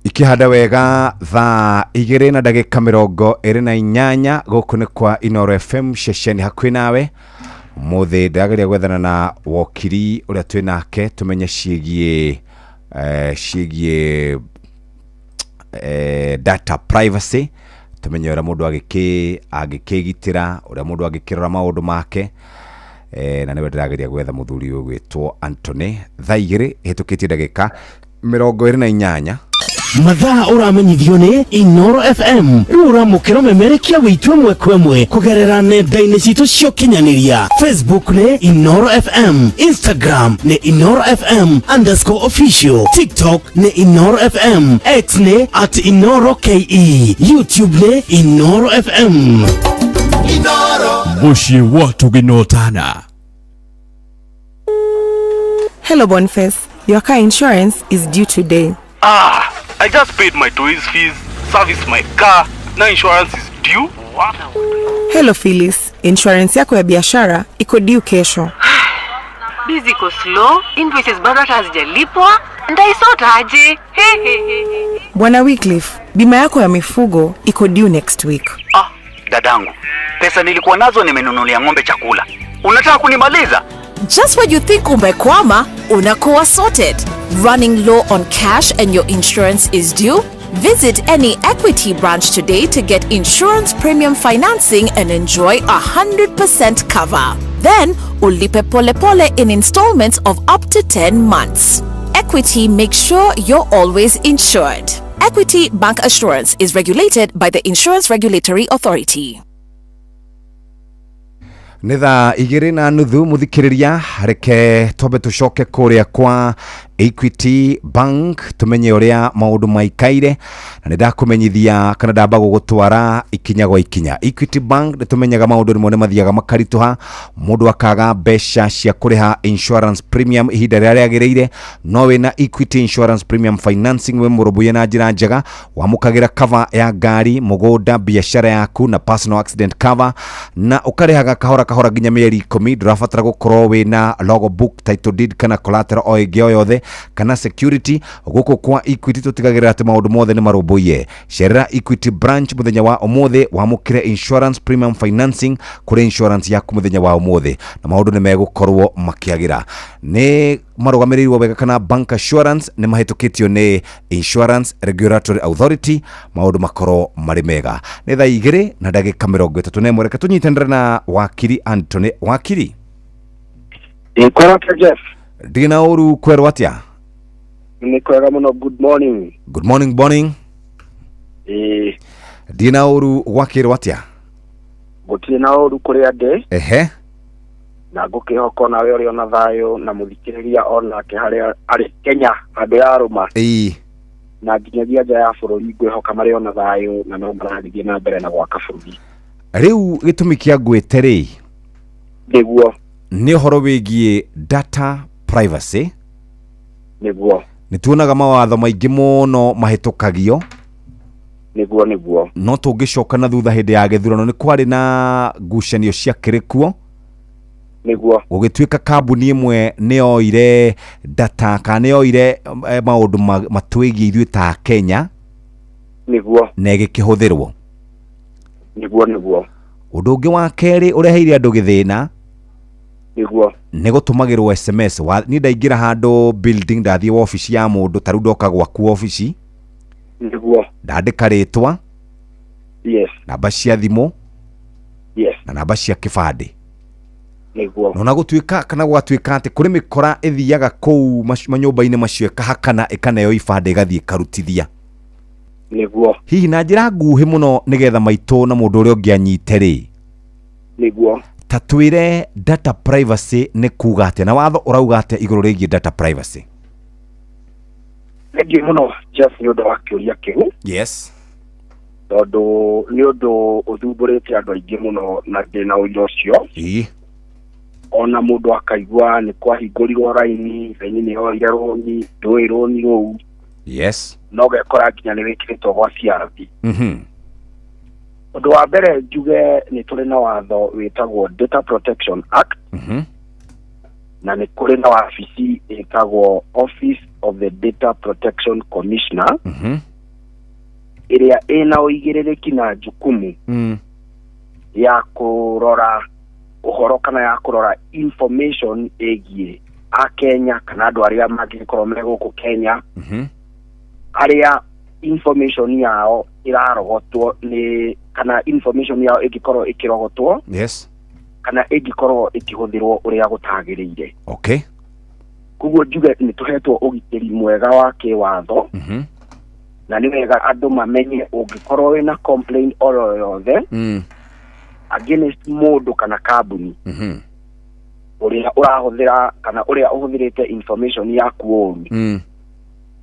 Ikihanda wega thaa 2 na ndagĩka 28 gũkũ nĩ kwa Inoro FM ceceni hakuhĩ nawe. Ũmũthĩ ndĩrageria gwethana na wokiri ũrĩa twĩ nake tũmenye ciĩgiĩ ciĩgiĩ data privacy, tũmenye ũrĩa mũndũ angĩkĩgitĩra, ũrĩa mũndũ angĩkĩrora maũndũ make. Na nĩwe ndĩrageria gwetha mũthuri ũyũ gwĩtwo Anthony. Thaa 2 hĩtũkĩtie ndagĩka 28. Mathaa ũramenyithio nĩ Inoro FM. Rĩu ũramũkĩra ũmemerekia witũ ĩmwe kwa ĩmwe kũgerera nenda-inĩ citũ cia ũkinyanĩria. Facebook nĩ Inoro FM, Instagram nĩ Inoro FM _official, TikTok nĩ Inoro FM, X nĩ @InoroKE, YouTube nĩ Inoro FM. Inoro. Mũciĩ wa Tũgĩnotana. Hello Boniface, your car insurance is due today. Ah, I just paid my toys fees, serviced my car, now insurance is due. What? Hello Phyllis, insurance yako ya biashara iko due kesho. Busy iko slow, invoices bado hata hazijalipwa, nitaisota aje? Bwana Wycliffe, bima yako ya mifugo iko due next week. Ah, dadangu, pesa nilikuwa nazo nimenunulia ng'ombe chakula. Unataka kunimaliza? Just when you think umekwama, unakuwa sorted. Running low on cash and your insurance is due? Visit any Equity branch today to get insurance premium financing and enjoy 100% cover. Then, ulipe pole pole in installments of up to 10 months. Equity makes sure you're always insured. Equity Bank Assurance is regulated by the Insurance Regulatory Authority. Nĩ thaa 2:30 mũthikĩrĩria, reke twambe tũcoke kũrĩa kwa Equity Bank tumenye ũrĩa maũndũ maikaire, na nĩ ndakũmenyithia kana ndamba gũgũtwara ikinya gwa ikinya. Equity Bank nĩ tũmenyaga maũndũ rĩmwe nĩ mathiaga makaritũha, mũndũ akaga mbeca cia kũrĩha insurance premium ihinda rĩrĩa rĩagĩrĩire. No wĩna Equity Insurance Premium Financing wĩ mũrũmbũiye na njĩra njega, wamũkagĩra cover ya ngari, mũgũnda, biashara yaku na personal accident cover, na ũkarĩhaga kahora kahora nginya mĩeri 10. Ndũrabatara gũkorwo wĩna logbook, title deed kana collateral o ĩngĩ o yothe kana security. Gũkũ kwa Equity tũtigagĩrĩra atĩ maũndũ mothe nĩ marũmbũiye. Cerera Equity branch mũthenya wa ũmũthĩ, wamũkĩre insurance premium financing kũrĩ insurance yaku mũthenya wa ũmũthĩ, na maũndũ nĩ megũkorwo makĩagĩra. Nĩ marũgamĩrĩirwo wega kana bank assurance nĩ mahĩtũkĩtio nĩ Insurance Regulatory Authority, maũndũ makorwo marĩ mega. Nĩ thaa 2:31, reke tũnyitanĩre na wakiri Anthony. Wakiri, Jeff. Ndirĩ na ũru, kwerwo atĩa? Nĩ kwega mũno. Good morning. Good morning, morning. Ndirĩ na ũru, gwakĩrwo atĩa? Gũtirĩ na ũru kũrĩa ndĩ. Ehe. Na ngũkĩhoka onawe ũrĩ ona thayũ na mũthikĩrĩria onake harĩa arĩ Kenya handũ ya rũma. Ĩĩ. Na nginyagia nja ya bũrũri ngwĩhoka marĩ ona thayũ na no marathiĩ na mbere na gwaka bũrũri. Rĩu gĩtũmi kĩa ngwĩte rĩ, nĩguo nĩ ũhoro wĩgiĩ data privacy. Nĩguo nĩ tuonaga mawatho maingĩ mũno mahĩtũkagio. Nĩguo no tũngĩcoka na thutha hĩndĩ ya gĩthurano nĩ kwarĩ na ngucanio ciakĩrĩ kuo. Nĩguo gũgĩtuĩka kambuni ĩmwe nĩ yoire data kana nĩ yoire maũndũ matwĩgiĩ ithuĩ ta Kenya. Nĩguo na ĩgĩkĩhũthĩrwo. Nĩguo ũndũ ũngĩ wa kerĩ ũreheire andũ gĩthĩna. Nĩguo nĩ gũtũmagĩrwo SMS. Niĩ ndaingĩra handũ building, ndathiĩ wabici ya mũndũ, ta rĩu ndoka gwaku wabici. Nĩguo ndandĩka rĩtwa. Yes. Namba cia thimũ. Yes. Na namba cia kĩbandĩ. Nĩguo nona gũtuĩka kana gwatuĩka atĩ kũrĩ mĩkora ĩthiaga kũu manyũmba-inĩ macio ĩkahakana ĩkaneo ibandĩ ĩgathiĩ ĩkarutithia. Nĩguo hihi na njĩra nguhĩ mũno nĩgetha maitũ na mũndũ ũrĩa ũngĩ anyite rĩ. Nĩguo ta twĩre data privacy nĩ kuga atĩa na watho ũrauga atĩa igũrũ rĩgiĩ data privacy. Thengiũ mũno Jeff nĩ ũndũ wa kĩũria kĩu. Yes. Tondũ nĩ ũndũ ũthumbũrĩte andũ aingĩ mũno na ndĩna ũira ũcio. Ĩĩ. Ona mũndũ akaigua nĩ kwahingũrirwo raini, raini nĩ yoire rũni, ndũĩ rũni rũu. Yes. No ũgekora nginya nĩ wĩkĩrĩtwo gwa CRB. Ũndũ wa mbere njuge nĩ tũrĩ na watho wĩtagwo Data Protection Act. Na nĩ kũrĩ na wabici ĩtagwo Office of the Data Protection Commissioner. Ĩrĩa ĩna ũigĩrĩrĩki na jukumu ya kũrora ũhoro kana ya kũrora information ĩgiĩ a Kenya kana andũ arĩa mangĩkorwo me gũkũ Kenya. Arĩa information yao ĩrarogotwo nĩ kana information yao ĩngĩkorwo ĩkĩrogotwo. Yes. Kana ĩngĩkorwo ĩkĩhũthĩrwo ũrĩa gũtagĩrĩire. Okay. Koguo njuge nĩ tũhetwo ũgitĩri mwega wa kĩwatho. Na nĩ wega andũ mamenye ũngĩkorwo wĩna complaint oro yothe against mũndũ kana kambuni ũrĩa ũrahũthĩra kana ũrĩa ũhũthĩrĩte information yaku ũru,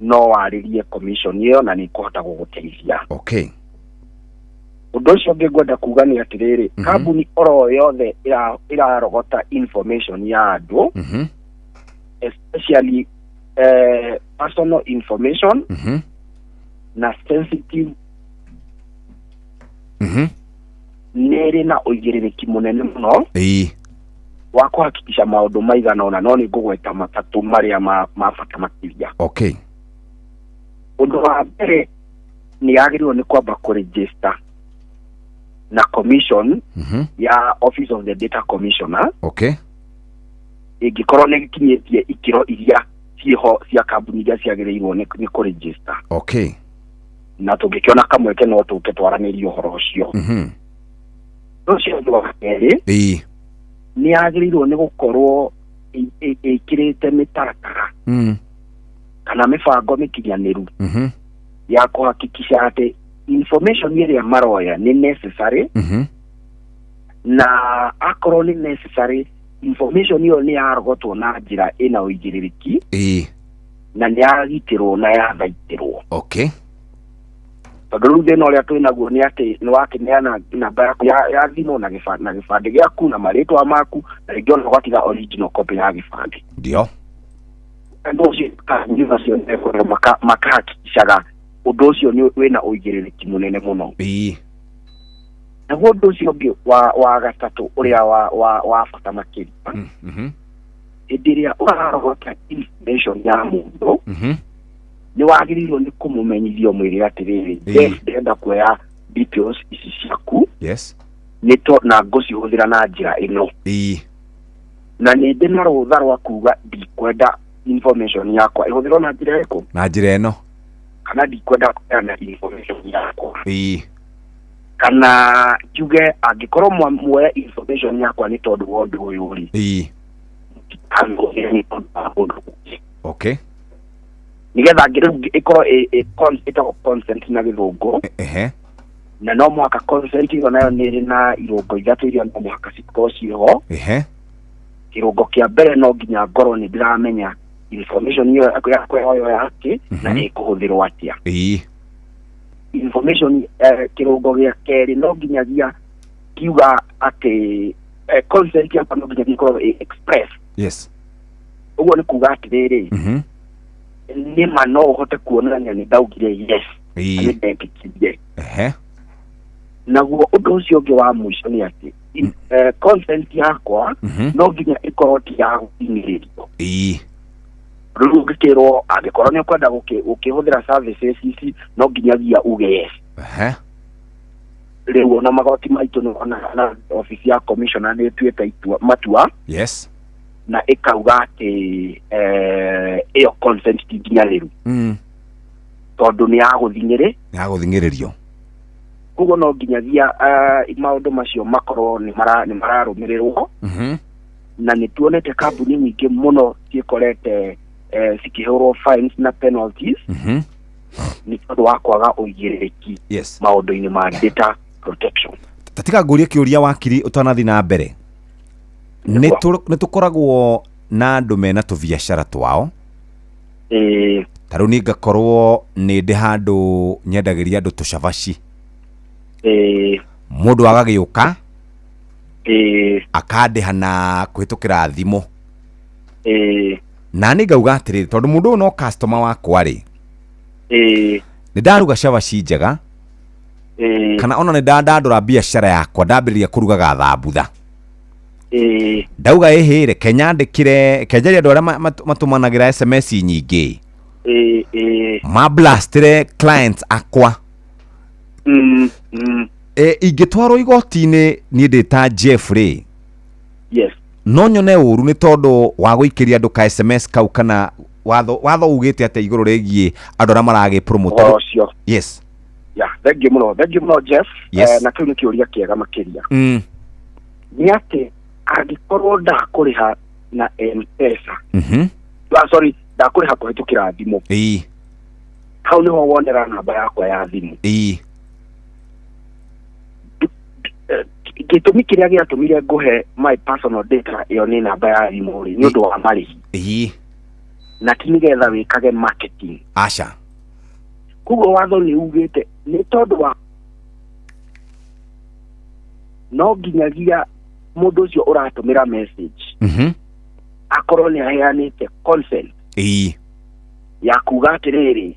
no warĩrie commission ĩyo na nĩ ĩkũhota gũgũteithia. Okay. Ũndũ ũcio ũngĩ ngwenda kuga nĩ atĩrĩrĩ, kambuni oro yothe ĩrarogota information ya andũ, especially personal information na sensitive, nĩ ĩrĩ na ũigĩrĩrĩki mũnene mũno wa kũhakikisha maũndũ maigana ũna, no nĩ ngũgweta matatũ marĩa ma bata makĩria. Okay. Ũndũ wa mbere nĩ yagĩrĩirwo nĩ kwamba kũregister na commission ya Office of the Data Commissioner. Okay. Ĩngĩkorwo nĩ gĩkinyĩtie ikĩro iria ciĩho cia kambuni iria ciagĩrĩirwo nĩ kũregister. Okay. Na tũngĩkĩona kamweke no tũke twaranĩrie ũhoro ũcio. Ũcio ũndũ wa kerĩ, nĩ yagĩrĩirwo nĩ gũkorwo ĩkĩrĩte mĩtaratara kana mĩbango mĩkinyanĩru ya kũhakikisha atĩ information ĩrĩa maroya nĩ necessary, na akorwo nĩ necessary information ĩyo nĩ yarogotwo na njĩra ĩna ũigĩrĩrĩki na nĩ yagitĩrwo na yathaitĩrwo. Okay. Tondũ rĩu thĩna ũrĩa twĩ naguo nĩ atĩ nĩ wakĩneana namba yaku ya thimũ na gĩbandĩ gĩaku na marĩtwa maku na rĩngĩ ona ũgatiga original copy ya gĩbandĩ. Ndio. Andũ acio kambuni macio makahakikishaga ũndũ ũcio nĩ wĩna ũigĩrĩrĩki mũnene mũno. Naguo ũndũ ũcio ũngĩ wa gatatũ ũrĩa wa bata makĩria, hĩndĩ ĩrĩa ũrarogota information ya mũndũ, nĩ wagĩrĩirwo nĩ kũmũmenyithia ũmwĩre atĩrĩrĩ, Jeff ndĩrenda kuoya details ici ciaku. Yes. Nĩ na ngũcihũthĩra na njĩra ĩno. Na nĩ ndĩ na rũtha rwa kuga ndikwenda information yakwa ĩhũthĩrwo na njĩra ĩrĩkũ? Na njĩra ĩno. Kana ndikwenda kũheana information yakwa. Kana njuge angĩkorwo muoya information yakwa nĩ tondũ wa ũndũ ũyũ rĩ. Okay. Nĩgetha ĩkorwo ĩtagwo consent na gĩthũngũ. Na no mũhaka consent ĩyo nayo nĩ ĩrĩ na irũngo ithatũ iria no mũhaka cikorwo ciĩho. Kĩrũngo kĩa mbere, no nginya ngorwo nĩ ndĩramenya information ĩyo yakwa yoyo yake na ĩkũhũthĩrwo atĩa. Information, kĩrũngo gĩa kerĩ, no nginyagia kiuga atĩ consent yakwa no nginyagia ĩkorwo ĩ express. Ũguo nĩ kuga atĩrĩrĩ, nĩma no ũhote kuonania nĩ ndaugire yes na nĩ ndetĩkirie. Naguo ũndũ ũcio ũngĩ wa mũico nĩ atĩ consent yakwa no nginya ĩkorwo ti ya gũthing'ĩrĩrio. Rĩu ũngĩkĩrwo angĩkorwo nĩ ũkwenda gũkĩhũthĩra services ici, no nginyagia uge yes. Rĩu ona magoti maitũ nĩ ona na office ya commissioner nĩ ĩtuĩte itua matua na ĩkauga atĩ ĩyo consent ti nginyanĩru tondũ nĩ ya gũthing'ĩrĩ Nĩ ya gũthing'ĩrĩrio. Koguo no nginyagia maũndũ macio makorwo nĩ mararũmĩrĩrwo. Na nĩ tuonete kambuni nyingĩ mũno ciĩkorete cikĩhũrwo fines na penalties nĩ tondũ wa kwaga ũigĩrĩrĩki maũndũ-inĩ ma data protection. Tatiga ngũrie kĩũria, wakiri, ũtanathi na mbere. Nĩ tũkoragwo na andũ mena tũbiacara twao. Ta rĩu niĩ ngakorwo nĩ ndĩ handũ nyendagĩria andũ tũcabaci. Mũndũ agagĩũka akandĩha na kũhĩtũkĩra thimũ. Na nĩ ngauga atĩrĩrĩ, tondũ mũndũ ũyũ no customer wakwa rĩ, nĩ ndaruga cabaci njega kana ona nĩ ndandandũra biacara yakwa, ndambĩrĩria kũrugaga thambutha, ndauga ĩhĩ, reke nyandĩkĩre kenjaria andũ arĩa matũmanagĩra SMS nyingĩ mablastĩre clients akwa. Ingĩtwarwo igoti-inĩ niĩ ndĩ ta Jeff rĩ, no nyone ũru nĩ tondũ wa gũikĩria andũ ka SMS kau, kana watho ugĩte atĩa igũrũ rĩgiĩ andũ arĩa maragĩ promote? Ũhoro ũcio. Ya, thengiũ mũno, thengiũ mũno, Jeff. Na kĩu nĩ kĩũria kĩega makĩria. Nĩ atĩ angĩkorwo ndakũrĩha na M-Pesa, ah, sorry, ndakũrĩha kũhĩtũkĩra thimũ, hau nĩho wonera namba yakwa ya thimũ. Gĩtũmi kĩrĩa gĩatũmire ngũhe my personal data ĩyo nĩ namba ya thimũ rĩ, nĩ ũndũ wa marĩhi na ti nĩgetha wĩkage marketing. Aca. Koguo watho nĩ ugĩte nĩ tondũ wa no nginyagia mũndũ ũcio ũratũmĩra message akorwo nĩ aheanĩte consent ya kuga atĩrĩrĩ,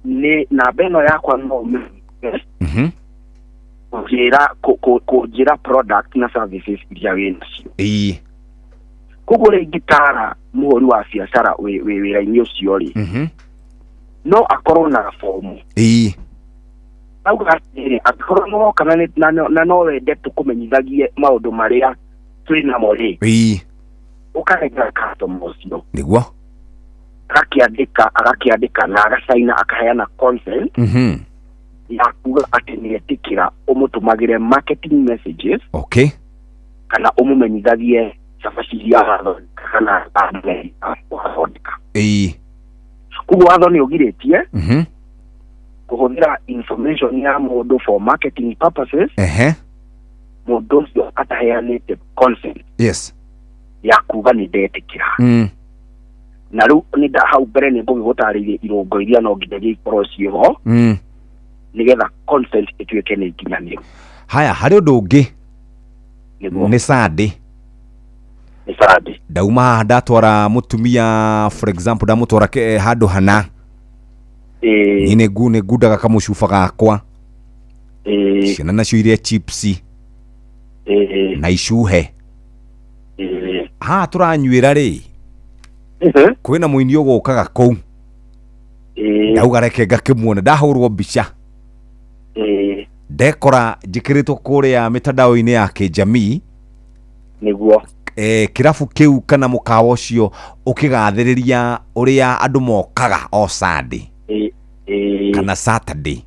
nĩ namba ĩno yakwa no ũmĩhũthĩre kũnjĩra kũnjĩra product na services iria wĩ nacio. Koguo rĩ, ingĩtara mũhũri wa biacara wĩ wĩra-inĩ ũcio rĩ, no akorwo na gabomu auga atĩrĩrĩ, angĩkorwo nĩ woka na no wende tũkũmenyithagie maũndũ marĩa twĩ namo rĩ, ũkanengera customer ũcio agakĩandĩka na agacaina, akaheana consent ya kuga atĩ nĩ etĩkĩra ũmũtũmagĩre marketing messages kana ũmũmenyithagie cabaci iria arathondeka kana wathondeka. Koguo watho nĩ ũgirĩtie kũhũthĩra information ya mũndũ for marketing purposes mũndũ ũcio ataheanĩte consent ya kuga nĩ ndetĩkĩra. Na rĩu nĩ nda hau mbere nĩ ngũgĩgũtarĩirie irũngo iria no nginyagia ikorwo ciĩho nĩgetha consent ĩtuĩke nĩ nginyanĩru. Haya, harĩ ũndũ ũngĩ. Nĩguo. Nĩ Sunday. Nĩ Sunday. Ndauma haha ndatwara mũtumia, for example, ndamũtwara handũ hana, niĩ nĩ ngundaga kamũcuba gakwa, ciana nacio iria chips na icuhe. Haha tũranyuĩra rĩ, kwĩna mũini ũgũkaga kũu, ndauga reke ngakĩmuona, ndahũrwo mbica, ndekora njĩkĩrĩtwo kũrĩa mĩtandao-inĩ ya kĩnjamii. Kĩrabu kĩu kana mũkawa ũcio ũkĩgathĩrĩria ũrĩa andũ mokaga o Sunday kana Saturday.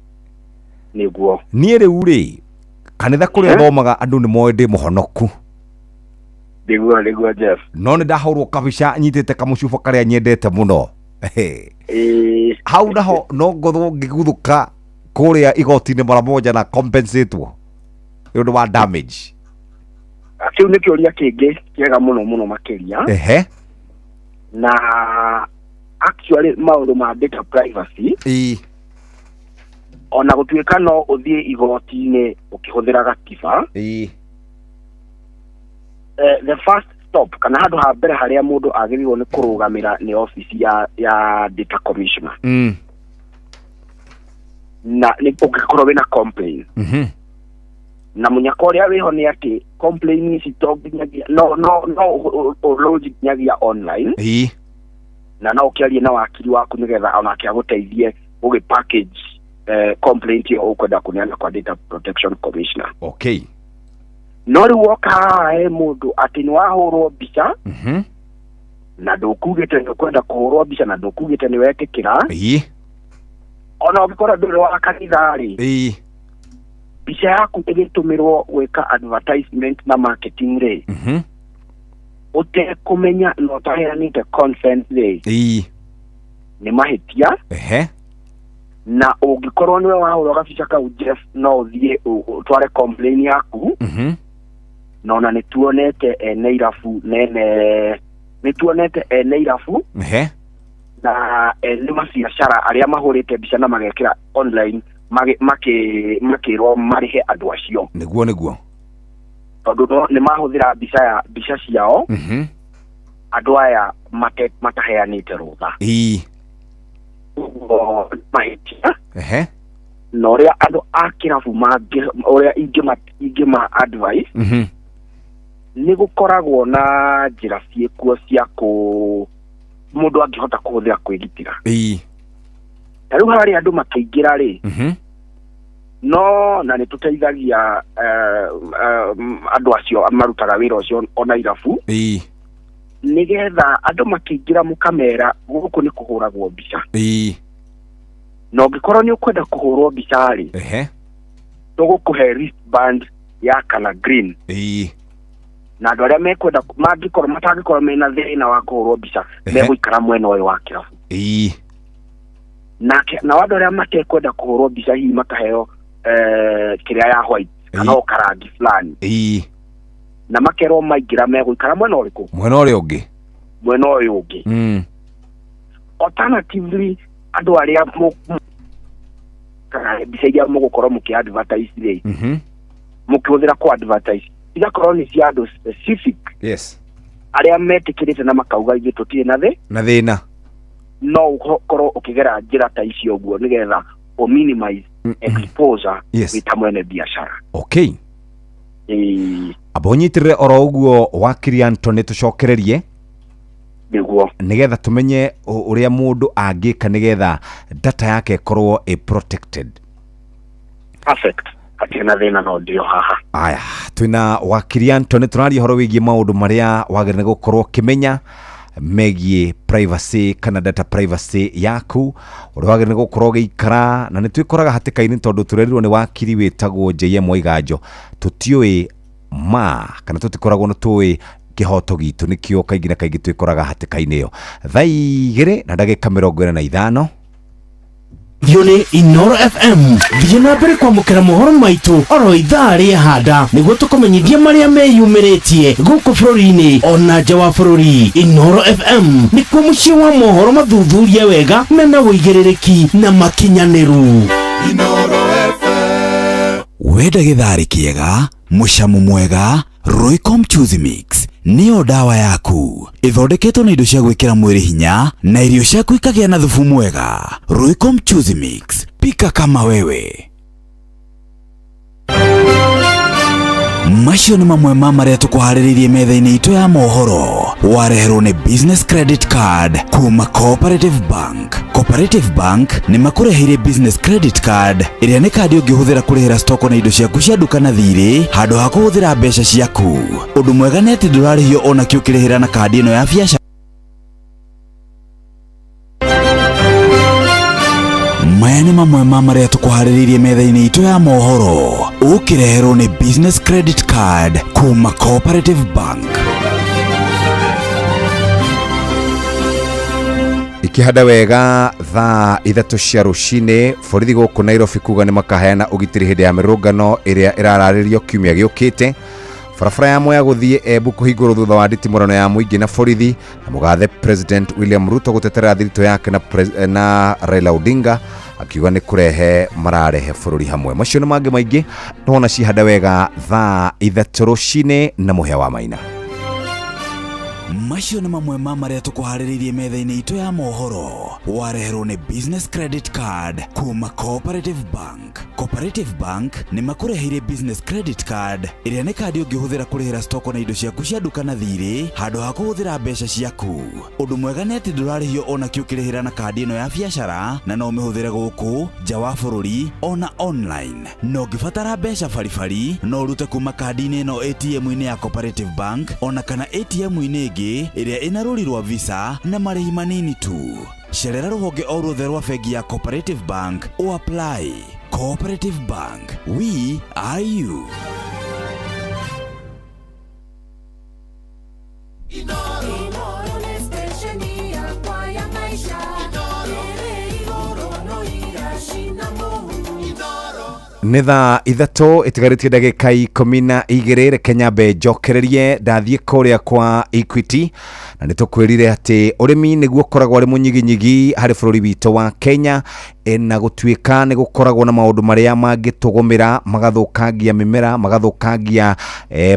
Niĩ rĩu rĩ, kanitha kũrĩa thomaga andũ nĩ moĩ ndĩ mũhonoku. Nĩguo, Jeff. No nĩ ndahũrwo kabica nyitĩte kamũcuba karĩa nyendete mũno. Hau naho no ngorwo ngĩguthũka Kũrĩa igoti-inĩ mara moja na compensatwo nĩ ũndũ wa damage? Kĩu nĩ kĩũria kĩngĩ kĩega mũno mũno makĩria. Na actually maũndũ ma data privacy, ona gũtuĩka no ũthiĩ igoti-inĩ ũkĩhũthĩra gatiba, the first stop kana handũ ha mbere harĩa mũndũ agĩrĩirwo nĩ kũrũgamĩra nĩ ofici ya data commissioner, na nĩ ũngĩkorwo wĩna complaint, na mũnyaka ũrĩa wĩho nĩ atĩ complaint ici to nginyagia no ũlodge nginyagia online, na no ũkĩarie na wakiri waku nĩgetha onake agũteithie ũgĩ package complaint ĩyo ũkwenda kũneana kwa data protection commissioner. No rĩu woka haha he mũndũ atĩ nĩ wahũrwo mbica, na ndũkugĩte nĩ ũkwenda kũhũrwo mbica, na ndũkugĩte nĩ wetĩkĩra, ona ũngĩkorwo ndũrĩ wa kanitha rĩ, mbica yaku ĩgĩtũmĩrwo gwĩka advertisement na marketing rĩ, ũtekũmenya na ũtaheanĩte consent rĩ, nĩ mahĩtia. Na ũngĩkorwo nĩwe wahũrwo gabica kau, Jeff, no ũthiĩ ũtware complaint yaku, na ona nĩ tuonete ene irabu nene, nĩ tuonete ene irabu na ene mabiacara arĩa mahũrĩte mbica na magekĩra online makĩrwo marĩhe andũ acio. Nĩguo. Tondũ no nĩ mahũthĩra mbica ciao, andũ aya mataheanĩte rũtha. Ũguo mahĩtia. Na ũrĩa andũ a kĩrabu mangĩ, ũrĩa ingĩma advice, nĩ gũkoragwo na njĩra ciĩkuo cia kũ mũndũ angĩhota kũhũthĩra kwĩgitĩra. Ta rĩu harĩa andũ makĩingĩra rĩ, no na nĩ tũteithagia andũ acio marutaga wĩra ũcio ona irabu, nĩgetha andũ makĩingĩra mũkamera gũkũ nĩ kũhũragwo mbica. Na ũngĩkorwo nĩ ũkwenda kũhũrwo mbica rĩ, tũgũkũhe wristband ya color green. Na andũ arĩa mekwenda mangĩkorwo matangĩkorwo mena thĩna wa kũhũrwo mbica, megũikara mwena ũyũ wa kĩrabu. Nake nao andũ arĩa matekwenda kũhũrwo mbica hihi makaheo kĩrĩa ya white kana o karangi fulani, na makerwo maingĩra megũikara mwena ũrĩkũ? Mwena ũrĩa ũngĩ. Mwena ũyũ ũngĩ. Alternatively, andũ arĩa kana mbica iria mũgũkorwo mũkĩ advertise rĩ, mũkĩhũthĩra kũ advertise igakorwo nĩ cia andũ specific, arĩa metĩkĩrĩte na makauga ithuĩ tũtirĩ na thĩ na thĩna, no ũkorwo ũkĩgera njĩra ta icio ũguo nĩgetha ũ minimize exposure wĩ ta mwene biacara. Amba ũnyitĩrĩre oro ũguo wakiri Anthony, tũcokererie nĩguo nĩgetha tũmenye ũrĩa mũndũ angĩka nĩgetha data yake ĩkorwo ĩ protected. Perfect, hatirĩ na thĩna, no ndio haha. Aya, twĩna wakiri Anthony, tũraria ũhoro wĩgiĩ maũndũ marĩa wagĩrĩire gũkorwo ũkĩmenya megiĩ privacy kana data privacy yaku, ũrĩa wagĩrĩire gũkorwo ũgĩikara, na nĩ twĩkoraga hatĩka-inĩ tondũ tũrerirwo nĩ wakiri wĩtagwo JM Waiganjo, tũtiũĩ ma kana tũtikoragwo nĩ tũĩ kĩhoto gitũ, nĩkĩo kaingĩ na kaingĩ twĩkoraga hatĩka-inĩ ĩyo. Thaa 2:45. Thio nĩ Inoro FM. Thiĩ na mbere kwamũkĩra mohoro maitũ oro ithaa rĩa handa nĩguo tũkũmenyithie marĩa meyumĩrĩtie gũkũ bũrũri-inĩ ona nja wa bũrũri. Inoro FM nĩkuo mũciĩ wa mohoro mathuthurie wega mena ũigĩrĩrĩki na makinyanĩru. Inoro FM. Wenda gĩtharĩ kĩega, mũcamu mwega, Royco Mchuzi Mix nĩyo ndawa yaku. Ĩthondeketwo na indo cia gwĩkĩra mwĩrĩ hinya na irio ciaku ikagĩa na thubu mwega. Royco Mchuzi Mix, pika kama wewe. Macio nĩ mamwe ma marĩa tũkũharĩrĩirie metha-inĩ itũ ya mohoro. Wareherwo nĩ Business Credit Card kuma Cooperative Bank. Cooperative Bank nĩ makũreheire Business Credit Card ĩrĩa nĩ kandi ũngĩhũthĩra kũrĩhĩra stoko na indo ciaku cia nduka na thirĩ handũ ha kũhũthĩra mbeca ciaku. Ũndũ mwega nĩ atĩ ndũrarĩhio ona kĩ ũkĩrĩhĩra na kandi ĩno ya biacara. Maya nĩ mamwe ma marĩa tũkũharĩrĩirie metha-inĩ itũ ya mohoro. Ũkĩreherwo nĩ Business Credit Card kuma Cooperative Bank. Ikĩhanda wega thaa 3 cia rũcinĩ, borithi gũkũ Nairobi kuga nĩ makaheana ũgitĩri hĩndĩ ya mĩrũngano ĩrĩa ĩrararĩrio kiumia gĩũkĩte. Barabara ya Mwea gũthiĩ Embu kũhingũrwo thutha wa nditimũrano ya mũingĩ na borithi. Na mũgathe President William Ruto gũtetera thiritũ yake na Raila Odinga akiuga nĩ kũrehe mararehe bũrũri hamwe. Macio nĩ mangĩ maingĩ nĩwona cihanda wega thaa 3 rũcinĩ na Mũhĩa wa Maina. Macio nĩ mamwe ma marĩa tũkũharĩrĩirie metha-inĩ itũ ya mohoro. Wareherwo nĩ Business Credit Card kuma Cooperative Bank. Cooperative Bank nĩ makũreheire Business Credit Card ĩrĩa nĩ kandi ũngĩhũthĩra kũrĩhĩra stoko na indo ciaku cia nduka na thirĩ handũ ha kũhũthĩra mbeca ciaku. Ũndũ mwega nĩ atĩ ndũrarĩhio ona kĩ ũkĩrĩhĩra na kandi ĩno ya biacara, na no ũmĩhũthĩre gũkũ nja wa bũrũri ona online. Na ũngĩbatara mbeca baribari no ũrute kuma kandi-inĩ ĩno ATM-inĩ ya Cooperative Bank ona kana ATM-inĩ ĩngĩ ĩrĩa ĩna rũri rwa Visa na marĩhi manini tu. Cerera rũhonge o ruothe rwa bengi ya Cooperative Bank o apply. Cooperative Bank, we are you. Inoro nĩ stesheni yakwa ya maisha. Ĩrĩ igũrũ no iracina mũhu. Nĩ thaa 3 ĩtigarĩtie ndagĩka 12. Reke nyambe njokererie ndathiĩ kũrĩa kwa Equity, na nĩ tũkwĩrire atĩ ũrĩmi nĩguo ũkoragwo arĩ mũnyiginyigi harĩ bũrũri witũ wa Kenya, na gũtuĩka nĩ gũkoragwo na maũndũ marĩa mangĩtũgũmĩra magathũkangia mĩmera, magathũkangia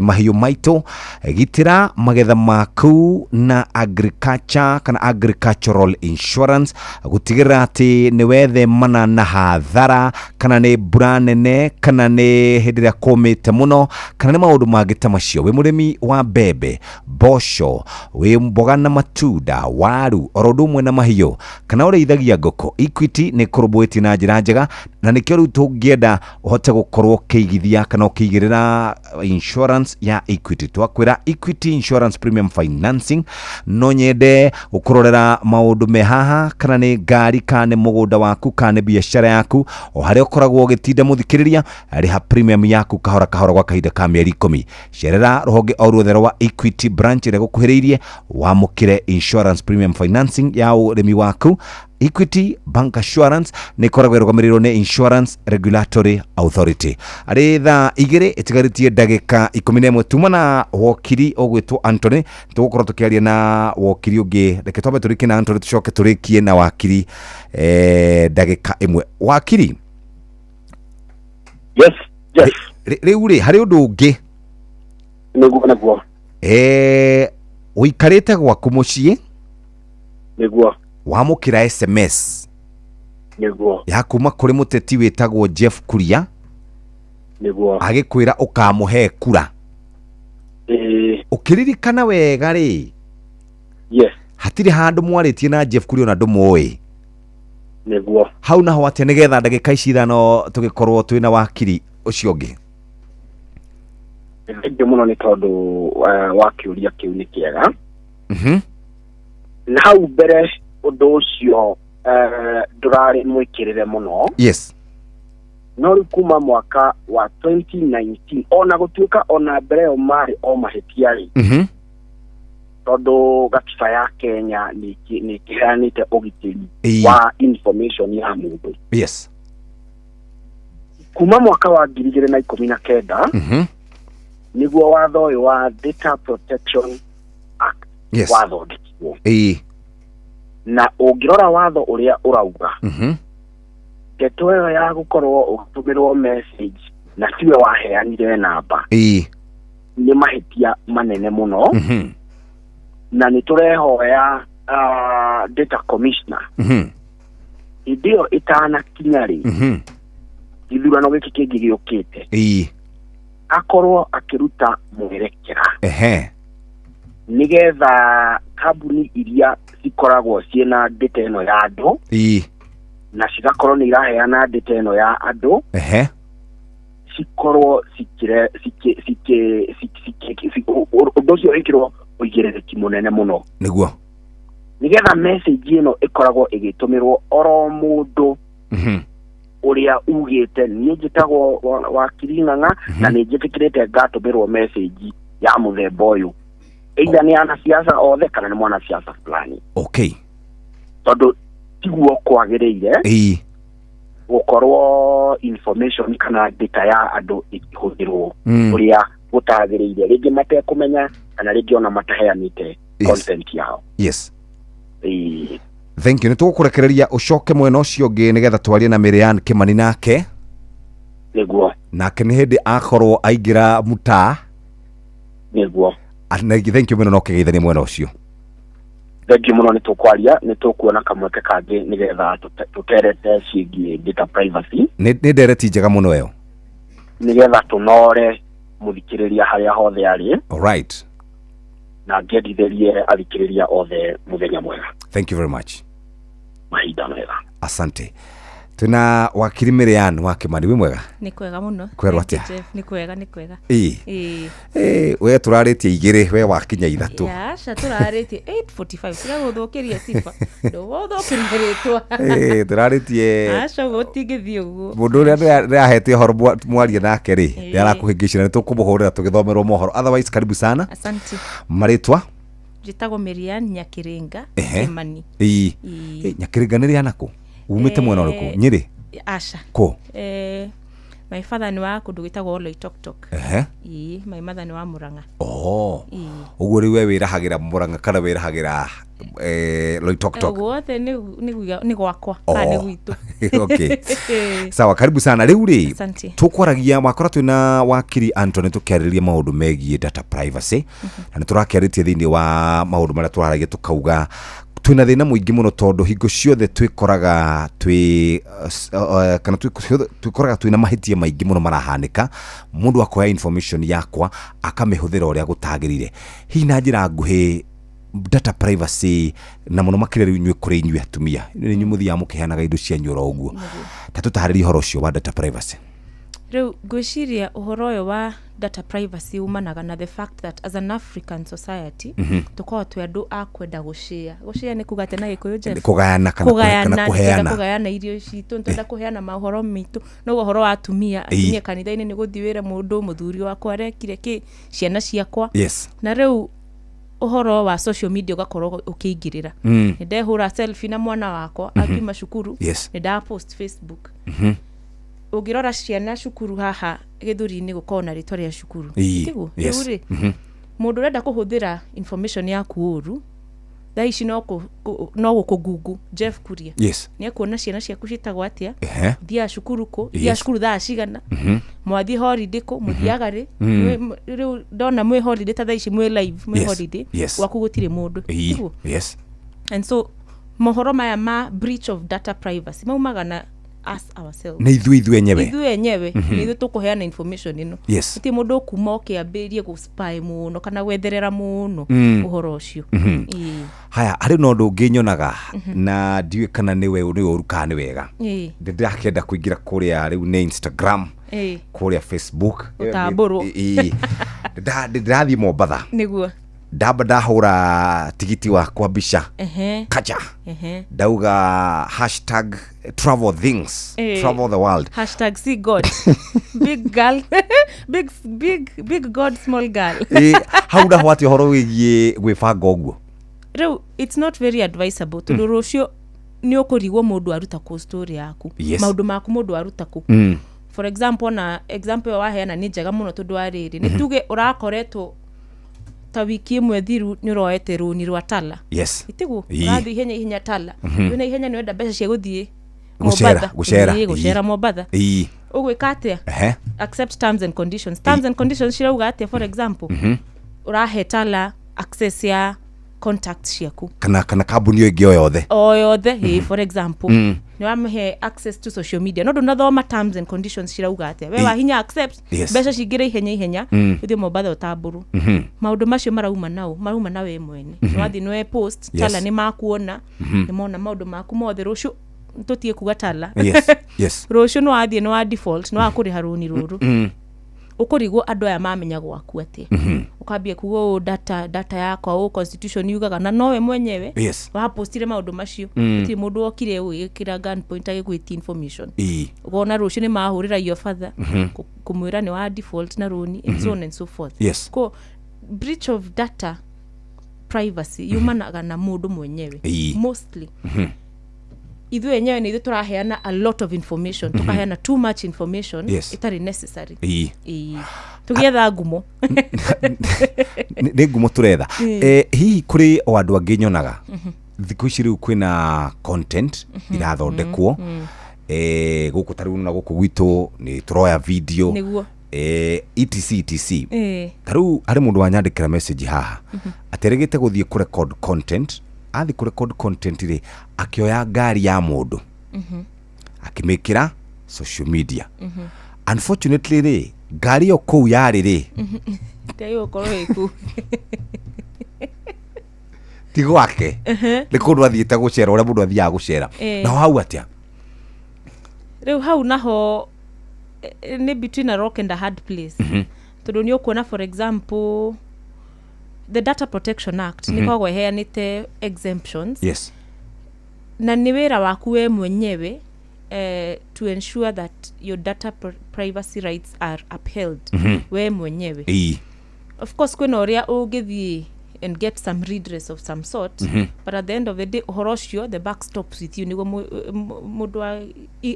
mahiũ maitũ. Gitĩra magetha maku na agriculture kana agricultural insurance gũtigĩrĩra atĩ nĩ wethemana na hathara, kana nĩ mbura nene, kana nĩ hĩndĩ ĩrĩa kũmĩte mũno, kana nĩ maũndũ mangĩ ta macio. Wĩ mũrĩmi wa mbembe, mboco, wĩ mboga na matunda, waru, oro ũndũ ũmwe na mahiũ, kana ũrĩithagia ngũkũ, Equity nĩ kũrũmbũĩtie na njĩra njega, na nĩkĩo rĩu tũngĩenda ũhote gũkorwo ũkĩigithia kana ũkĩigĩrĩra insurance ya Equity. Twakwĩra Equity Insurance Premium Financing, no nyende gũkũrorera maũndũ me haha, kana nĩ ngari, kana nĩ mũgũnda waku, kana nĩ biacara yaku, o harĩa ũkoragwo ũgĩtinda mũthikĩrĩria, rĩha premium yaku kahora kahora gwa kahinda ka mĩeri 10. Cerera rũhonge o ruothe rwa Equity branch ĩrĩa gũkuhĩrĩirie, wamũkĩre insurance premium financing ya ũrĩmi waku. Equity Bank Assurance nĩ ĩkoragwo ĩrũgamĩrĩirwo nĩ Insurance Regulatory Authority. Arĩ thaa 2 ĩtigarĩtie ndagĩka 11 tuma na wokiri ũgwĩtwo Anthony. Tũgũkorwo tũkĩaria na wokiri ũngĩ. Reke twambe tũrĩkie na Anthony, tũcoke tũrĩkie na wakiri ndagĩka 1. Wakiri. Yes, yes. Rĩu rĩ, harĩ ũndũ ũngĩ. Nĩguo, nĩguo. Ũikarĩte gwaku mũciĩ. Nĩguo. Wamũkĩra SMS. Nĩguo. Ya kuma kũrĩ mũteti wĩtagwo Jeff Kuria. Nĩguo. Agĩkwĩra ũkamũhe kura. Ũkĩririkana wega rĩ. Yes. Hatirĩ handũ mwarĩtie na Jeff Kuria ona ndũmũĩ. Nĩguo. Hau naho atĩa nĩgetha ndagĩka ici 5 tũgĩkorwo twĩna wakiri ũcio ũngĩ? Thengiũ mũno nĩ tondũ wa kĩũria kĩu nĩ kĩega. Na hau mbere ũndũ ũcio ndũrarĩ mwĩkĩrĩre mũno. Yes. No rĩu kuma mwaka wa 2019 ona gũtuĩka ona mbere ĩyo marĩ o mahĩtia rĩ. Tondũ gatiba ya Kenya nĩ ĩkĩheanĩte ũgitĩri wa information ya mũndũ. Yes. Kuma mwaka wa 2019 nĩguo watho ũyũ wa Data Protection Act Yes. wathondekirwo. Na ũngĩrora watho ũrĩa ũrauga, ndeto ĩyo ya gũkorwo ũgĩtũmĩrwo message na tiwe waheanire namba nĩ mahĩtia manene mũno. Na nĩ tũrehoya data commissioner hĩndĩ ĩyo ĩtanakinya rĩ, gĩthurano gĩkĩ kĩngĩ gĩũkĩte, akorwo akĩruta mwerekera nĩgetha kambuni iria cikoragwo ciĩna data ĩno ya andũ na cigakorwo nĩ iraheana data ĩno ya andũ cikorwo ũndũ ũcio wĩkĩrwo ũigĩrĩrĩki mũnene mũno. Nĩguo. Nĩgetha message ĩno ĩkoragwo ĩgĩtũmĩrwo oro mũndũ ũrĩa ugĩte niĩ njĩtagwo Wakiri Ng'ang'a na nĩ njĩtĩkĩrĩte ngatũmĩrwo message ya mũthemba ũyũ, either nĩ anasiasa othe kana nĩ mwanasiasa fulani. Okay. Tondũ tiguo kwagĩrĩire gũkorwo information kana data ya andũ ĩkĩhũthĩrwo ũrĩa gũtagĩrĩire, rĩngĩ matekũmenya kana rĩngĩ ona mataheanĩte consent yao. Yes. Thank you. Nĩ tũgũkũrekereria ũcoke mwena ũcio ũngĩ nĩgetha twarie na Miriam Kimani nake. Nĩguo. Nake nĩ hĩndĩ akorwo aingĩra mũtaa. Nĩguo. Thank you mũno na ũkĩgeithania mwena ũcio. Thank you mũno, nĩ tũkwaria, nĩ tũkuona kamweke kangĩ nĩgetha tũterete ciĩgiĩ data privacy. Nĩ ndereti njega mũno ĩyo. Nĩgetha tũnore mũthikĩrĩria harĩa hothe arĩ. All right. Na ngendithĩrie athikĩrĩria othe mũthenya mwega. Thank you very much. Mahinda mega. Asante. Twina wakiri Miriam wa Kimani, wĩ mwega? Nĩ kwega mũno. Kwerwo atĩa? Nĩ kwega, nĩ kwega. Ĩĩ. We tũrarĩtie 2, we wakinya 3. Aca, tũrarĩtie 8:45. Tiga gũthũkĩria sifa. Ndũgũthũkĩria rĩtwa. Tũrarĩtie. Aca, gũtingĩthiĩ ũguo. Mũndũ ũrĩa ndĩrahete ũhoro mwarie nake rĩ, nĩarakũhĩngĩcire, nĩ tũkũmũhũrĩra tũgĩthomerwo mohoro. Otherwise, karibu sana. Asante. Marĩtwa? Njĩtagwo Miriam Nyakiringa Kimani. Ĩĩ. Nyakiringa nĩ rĩa nakũ? Umĩte mwena ũrĩkũ? Nyĩrĩ? Aca. Kũ? My father nĩ wa kũndũ gwĩtagwo Oloitoktok. Ĩĩ, my mother nĩ wa Murang'a. Ũguo rĩu we wĩrahagĩra Murang'a kana wĩrahagĩra Loitoktok? Guothe nĩ gwakwa kana nĩ gwitũ. Okay. Sawa, karibu sana. Rĩu rĩ, tũkwaragia wakora twĩna wakiri Anthony tũkĩarĩrĩria maũndũ megiĩ data privacy, na nĩ tũrakĩarĩtie thĩinĩ wa maũndũ marĩa tũraragia tũkauga twĩna thĩna mũingĩ mũno tondũ hingo ciothe twĩkoraga kana twĩkoraga twĩna mahĩtia maingĩ mũno marahanĩka, mũndũ akoya information yakwa akamĩhũthĩra ũrĩa gũtagĩrĩire. Hihi na njĩra nguhĩ data privacy na mũno makĩria rĩu inyuĩ kũrĩ inyuĩ atumia, nĩ inyuĩ mũthiaga mũkĩheanaga indo cianyu oro ũguo, ta tũtaarĩrie ũhoro ũcio wa data privacy. Rĩu ngwĩciria ũhoro ũyũ wa data privacy umanaga na the fact that as an African society tũkoragwo twĩ andũ a kwenda gũshare. Gũshare nĩ kuga atĩa na Gĩkũyũ, Jeff? Kũgayana kana kũheana. Kũgayana irio citũ, nĩtwenda kũheana maũhoro maitũ. Noguo ũhoro wa atumia, atumia kanitha-inĩ nĩ gũthiĩ wĩre mũndũ mũthuri wakwa arekire kĩ, ciana ciakwa. Na rĩu ũhoro wa social media ũgakorwo ũkĩingĩrĩra. Nĩ ndehũra selfie na mwana wakwa akiuma cukuru, nĩ ndapost Facebook. Ũngĩrora ciana cukuru haha gĩthũri-inĩ gũkorwo na rĩtwa rĩa cukuru. Tiguo? Rĩu rĩ, mũndũ ũrenda kũhũthĩra information yaku ũru, thaa ici no gũkũ Jeff Kuria. Nĩ ekuona ciana ciaku ciĩtagwo atĩa, thiaga cukuru kũ, thiaga cukuru thaa cigana, mwathiĩ holiday kũ, mũthiaga rĩ. Rĩu ndona mwĩ holiday ta thaa ici mwĩ live, mwĩ holiday, gwaku gũtirĩ mũndũ. Tiguo? And so mohoro maya ma breach of data privacy maumaga na us ourselves. Nĩ ithuĩ enyewe. Ithuĩ enyewe, nĩ ithuĩ tũkũheana information ĩno. Gũtirĩ mũndũ ũkuma ũkĩambĩrĩrie gũspy mũno kana gwetherera mũno ũhoro ũcio. Haya, harĩ na ũndũ ũngĩ nyonaga na ndiũĩ kana nĩwe ũru kana nĩ wega. Ndĩrakĩenda kũingĩra kũrĩa rĩu nĩ Instagram, kũrĩa Facebook. Ũtambũrwo. Ndĩrathiĩ Mombatha. Nĩguo. Ndamba ndahũra tigiti wakwa mbica. Kacha. Ndauga hashtag travel things, travel the world. Hashtag see God. Big girl. Big, big, big God, small girl. Hau ndaho atĩ ũhoro wĩgiĩ gwĩbanga ũguo? Rĩu it's not very advisable tondũ rũciũ nĩ ũkũrigwo mũndũ aruta kũ story yaku. Maũndũ maku mũndũ aruta kũ. For example, na example ĩyo waheana nĩ njega mũno tondũ wa rĩrĩ, nĩ tuge ũrakoretwo ta wiki ĩmwe thiru nĩ ũroete rũni rwa Tala. Itiguo? Ũrathiĩ ihenya ihenya Tala. Wĩna ihenya nĩ wenda mbeca cia gũthiĩ Mombatha. Gũcera Mombatha. Ũgwĩka atĩa? Accept terms and conditions. Terms and conditions cirauga atĩa? For example, ũrahe Tala access ya contacts ciaku. Kana kambuni ĩyo ĩngĩ o yothe. O yothe, for example. Nĩ wamũhe access to social media. No ndũnathoma terms and conditions cirauga atĩa. We wahinya accept, mbeca cingĩre ihenya ihenya, ũthiĩ Mombatha ũtambũrwo. Maũndũ macio marauma nao, marauma na we mwene. Nĩ wathiĩ nĩ we post, Tala nĩ makuona, nĩ mona maũndũ maku mothe rũciũ tũtige kuga Tala. Rũciũ nĩ wathiĩ nĩ wa default, nĩ wakũrĩha rũni rũrũ. Ũkũrigwo andũ aya mamenya gwaku atĩa. Ũkambia kuga ũũ data yakwa ũũ constitution yugaga, na nowe mwenyewe wapostire maũndũ macio. Gũtirĩ mũndũ wokire ũgĩkĩra gun point agĩgwĩtia information. Ũkona rũciũ nĩ mahũrĩra your father kũmwĩra nĩ wa default na rũni and so on and so forth. Ko breach of data privacy yumanaga na mũndũ mwenyewe. Mostly ithuĩ enyewe nĩ ithuĩ tũraheana a lot of information, tũkaheana too much information ĩtarĩ necessary. Ĩĩ. Tũgĩetha ngumo. Nĩ ngumo tũretha. Hihi kũrĩ o andũ angĩ nyonaga thikũ ici rĩu kwĩna content irathondekwo gũkũ ta rĩu na gũkũ gwitũ nĩ tũroya video Nĩguo. Etc etc. Ta rĩu harĩ mũndũ wanyandĩkĩra message haha aterĩgĩte gũthiĩ kũ record content, athiĩ kũ record content rĩ, akĩoya ngari ya mũndũ akĩmĩkĩra social media. Unfortunately rĩ, ngari ĩyo kũu yarĩ rĩ, Tiagĩrĩirwo gũkorwo ĩ kũu. Ti gwake, nĩ kũndũ athiĩte gũcera, ũrĩa mũndũ athiaga gũcera. Naho hau atĩa? Rĩu hau naho nĩ between a rock and a hard place, tondũ nĩ ũkuona, for example, the Data Protection Act nĩ ĩkoragwo ĩheanĩte exemptions, na nĩ wĩra waku we mwenyewe to ensure that your data privacy rights are upheld, we mwenyewe. Of course kwĩna ũrĩa ũngĩthiĩ and get some redress of some sort, but at the end of the day ũhoro ũcio, the buck stops with you, nĩguo mũndũ wa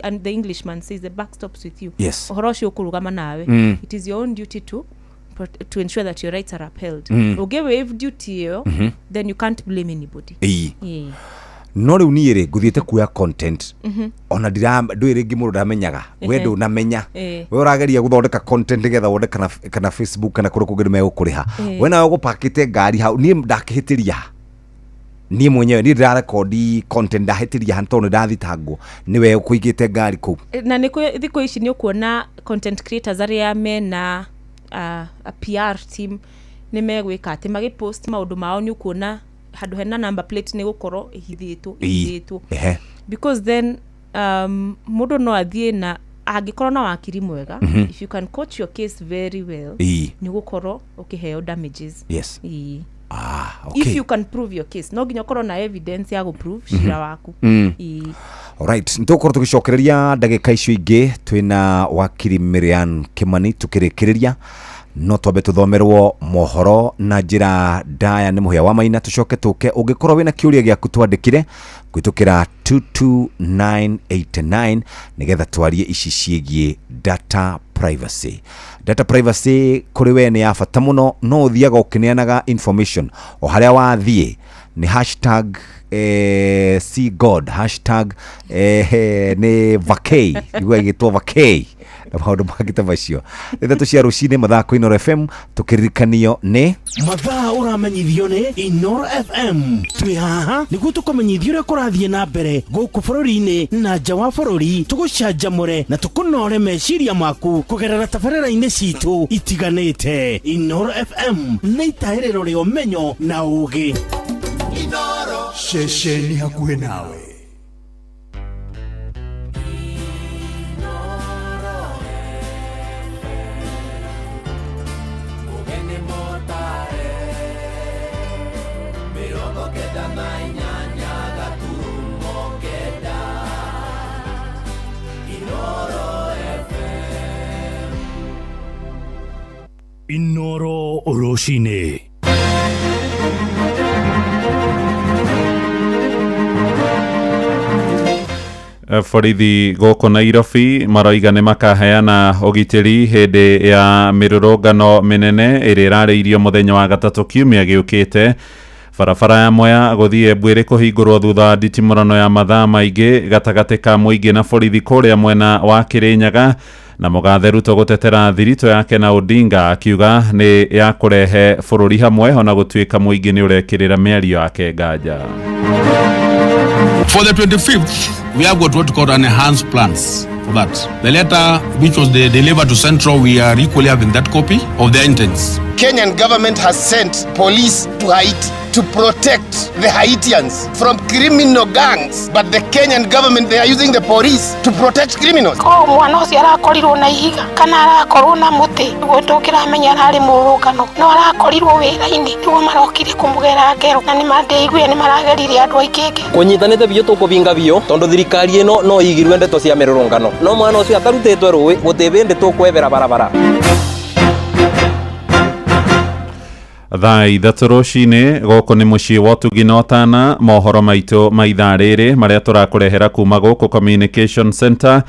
and the Englishman says the buck stops with you. Ũhoro ũcio ũkũrũgama nawe. It is your own duty to ensure that your rights are upheld. Ũngĩ waive duty ĩyo, then you can't blame anybody. Ĩĩ. No rĩu niĩ rĩ, ngũthiĩte kuoya content, ona ndira ndũĩ rĩngĩ mũndũ ndamenyaga we, ndũnamenya, we ũrageria gũthondeka content nĩgetha wone kana Facebook kana kũrĩa kũngĩ nĩmegũkũrĩha. We nawe ũgũpakĩte ngari hau, niĩ ndakĩhĩtĩria ha? Niĩ mwenyewe niĩ ndĩrarekondi content, ndahĩtĩria ha tondũ nĩndathitangwo nĩwe ũkũigĩte ngari kũu? Na nĩ thikũ ici nĩ ũkuona content creators arĩa mena a PR team nĩ megwĩka atĩ magĩpost maũndũ mao, nĩ ũkuona handũ hena number plate nĩ gũkorwo ĩhithĩtwo, ĩhithĩtwo, because then mũndũ no athiĩ na angĩkorwo na wakiri mwega, if you can coach your case very well, nĩ ũgũkorwo ũkĩheo damages. Ĩĩ. If you can prove your case, no nginya ũkorwo na evidence ya gũprove cira waku. Ĩĩ. Alright, nĩtũgũkorwo tũgĩcokereria ndagĩka icio ingĩ twĩna wakiri Miriam Kimani tũkĩrĩkĩrĩria, no twambe tũthomerwo mohoro na njĩra ndaya nĩ Mũhĩa wa Maina, tũcoke tũke. Ũngĩkorwo wĩna kĩũria gĩaku, twandĩkĩre kũhĩtũkĩra 22989 nĩgetha twarie ici ciĩgiĩ data privacy. Data privacy kũrĩ we nĩ ya bata mũno, no ũthiaga ũkĩneanaga information o harĩa wathiĩ, nĩ hashtag see God, hashtag nĩ vacay, igua ĩgĩtwo vacay na maũndũ mangĩ ta macio. 3 cia rũcinĩ, mathaa kwĩ Inooro FM, tũkĩririkanio nĩ Mathaa ũramenyithio nĩ Inoro FM. Twĩ haha nĩguo tũkũmenyithia ũrĩa kũrathiĩ na mbere gũkũ bũrũri-inĩ na nja wa bũrũri, tũgũcanjamũre na tũkũnore meciria maku kũgerera tabarĩra-inĩ citũ itiganĩte. Inoro FM nĩ itahĩrĩro rĩa ũmenyo na ũũgĩ. Ceceni hakuhĩ nawe. Ũgeni mũtare 98.9 Inoro FM. Inoro rũcinĩ. Borithi gũkũ Nairobi maroiga nĩ makaheana ũgitĩri hĩndĩ ya mĩrũrũngano mĩnene ĩrĩa ĩrarĩirio mũthenya wa gatatũ kiumia gĩũkĩte. Barabara ya Mwea gũthiĩ Embu ĩrĩ kũhingũrwo thutha wa nditimũrano ya mathaa maingĩ gatagatĩ ka mũingĩ na borithi kũrĩa mwena wa Kĩrĩnyaga. Na mũgathe Ruto gũtetera thiritũ yake na Odinga, akiuga nĩ ya kũrehe bũrũri hamwe, ona gũtuĩka mũingĩ nĩ ũrekĩrĩra mĩario yake nganja. For the 25th, we have got what we call an enhanced plans for that. The letter which was delivered to Central, we are equally having that copy of their intents. Kenyan government has sent police to Haiti to protect the Haitians from criminal gangs, but the Kenyan government, they are using the police to protect criminals. Ko mwana ũcio arakorirwo na ihiga kana arakorwo na mũtĩ, nĩguo tũkĩramenya ararĩ mũrũrũngano, no arakorirwo wĩra-inĩ, nĩguo marokire kũmũgera ngero, na nĩmandeiguire nĩmarageririe andũ aingĩ ngero. Kũnyitanĩte biũ, tũkũbinga biũ tondũ thirikari ĩno no igirwe ndeto cia mĩrũrũngano, no mwana ũcio atarutĩtwe rũĩ gũtĩ bĩndĩ tũkwebera barabara. Thaa 3 rũcinĩ gũkũ nĩ mũciĩ wa ũtugi na ũtana, mohoro maitũ ma ithaa rĩrĩ marĩa tũrakũrehera kuma gũkũ Communication Center.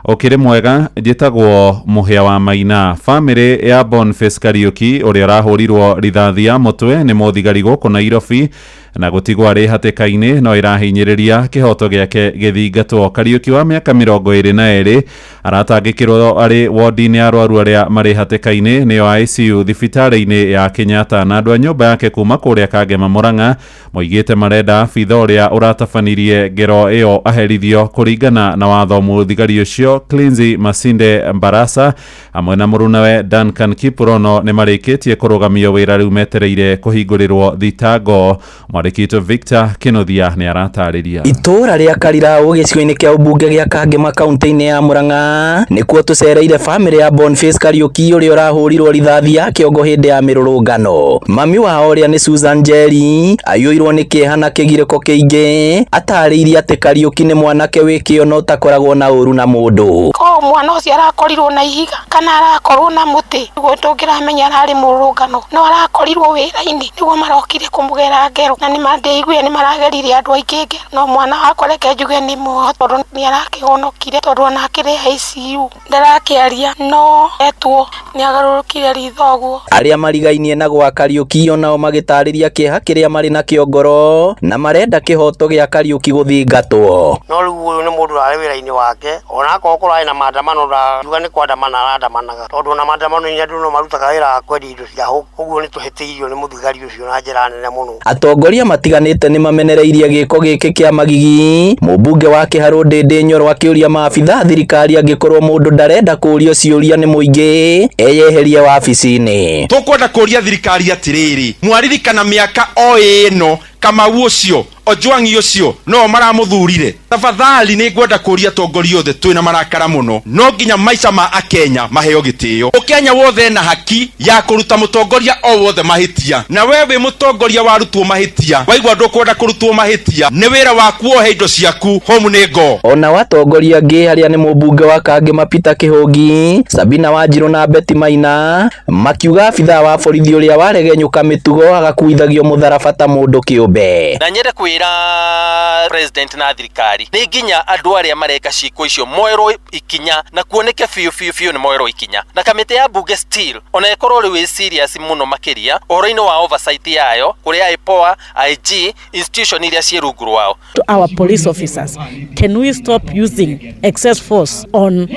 Ũkĩrĩ mwega, njĩtagwo Mũhĩa wa Maina. Famĩlĩ ya Boniface Kariuki ũrĩa ũrahũrirwo rithathi ya mũtwe nĩ mũthigari gũkũ Nairobi na gũtigwo arĩ hatĩka-inĩ no ĩrahinyĩrĩria kĩhoto gĩake gĩthingatwo. Kariuki wa mĩaka 22 aratangĩkĩrwo arĩ wodi-inĩ ya arwaru arĩa marĩ hatĩka-inĩ nĩyo ICU thibitarĩ-inĩ ya Kenyatta, na andũ a nyũmba yake kuma kũrĩa Kangema Murang'a moigĩte marenda abitha ũrĩa ũratabanirie ngero ĩyo aherithio kũringana na watho. Mũthigari ũcio Clinzy Masinde Mbarasa hamwe na mũrunawe Duncan Kiprono nĩ marĩkĩtie kũrũgamio wĩra, rĩu metereire kũhingũrĩrwo thitango. Mwandĩki witũ Victor Kĩnuthia nĩ aratarĩria. Itũũra rĩa Kariraũ gĩcigo-inĩ kĩa ũmbunge gĩa Kangema kaunti-inĩ ya Murang'a nĩkuo tũcereire famĩlĩ ya Boniface Kariuki ũrĩa ũrahũrirwo rithathi ya kĩongo hĩndĩ ya mĩrũrũngano. Mami wao ũrĩa nĩ Susan Njeri aiyũirwo nĩ kĩeha na kĩgirĩko kĩingĩ, atarĩirie atĩ Kariuki nĩ mwanake wĩ kĩo na ũtakoragwo na ũru na mũndũ. Ko mwana ũcio arakorirwo na ihiga kana arakorwo na mũtĩ, nĩguo tũngĩramenya ararĩ mũrũrũngano, no arakorirwo wĩra-inĩ nĩguo marokire kũmũgera ngero, na nĩmandeiguire nĩmarageririe andũ aingĩ ngero, no mwana wakwa reke njuge nĩ muoho tondũ nĩ arakĩhonokire, tondũ ona akĩrĩ ICU ndarakĩaria, no etwo nĩagarũrũkire ritho ũguo. Arĩa marigainie na gwa Kariuki onao magĩtarĩria kĩeha kĩrĩa marĩ nakĩo ngoro na marenda kĩhoto gĩa Kariuki gũthingatwo. No rĩu ũyũ nĩ mũndũ ũrarĩ wĩra-inĩ wake, ona akorwo kũrarĩ na maandamano ndakiuga nĩ kwandamana arandamanaga, tondũ ona maandamano-inĩ andũ no marutaga wĩra wa kwendia indo cia hau, ũguo nĩ tũhĩtĩirio nĩ mũthigari ũcio na njĩra nene mũno. Atongoria matiganĩte nĩ mamenereirie gĩko gĩkĩ kĩa magigi. Mũmbunge wa Kĩharũ Ndĩndĩ Nyoro akĩũria maabitha thirikari angĩkorwo mũndũ ndarenda kũũrio ciũria nĩ mũingĩ eyeherie wabici-inĩ. Tũkwenda kũũria thirikari atĩrĩrĩ, mwaririkana mĩaka o ĩno Kamau ũcio Ojwang'i ũcio no maramũthurire? Tafadhali nĩ ngwenda kũũria atongoria othe twĩna marakara mũno, no nginya maica ma akenya maheo gĩtĩo. Ũkenya wothe na haki ya kũruta mũtongoria o wothe mahĩtia, na we wĩ mũtongoria warutwo mahĩtia, waigua ndũkwenda kũrutwo mahĩtia, nĩ wĩra waku wohe indo ciaku, home nĩ ngo. Ona watongoria angĩ arĩa nĩ mũmbunge wa Kangema Peter Kĩhũngi, Sabina Wanjirũ na Betty Maina makiuga abithaa wa borithi ũrĩa waregenyũka mĩtugo agakuithagio mũtharaba ta mũndũ kĩũmbe. Na nyende kwĩra president na thirikari nĩ nginya andũ arĩa mareka ciĩko icio moerwo ikinya, na kuoneke biũ biũ biũ nĩ moerwo ikinya, na kamĩtĩ ya bunge still ona ĩkorwo rĩu ĩ serious mũno makĩria ũhoro-inĩ wa oversight yayo kũrĩ IPOA, IG, institution iria ciĩ rungu rwao. To our police officers, can we stop using excess force on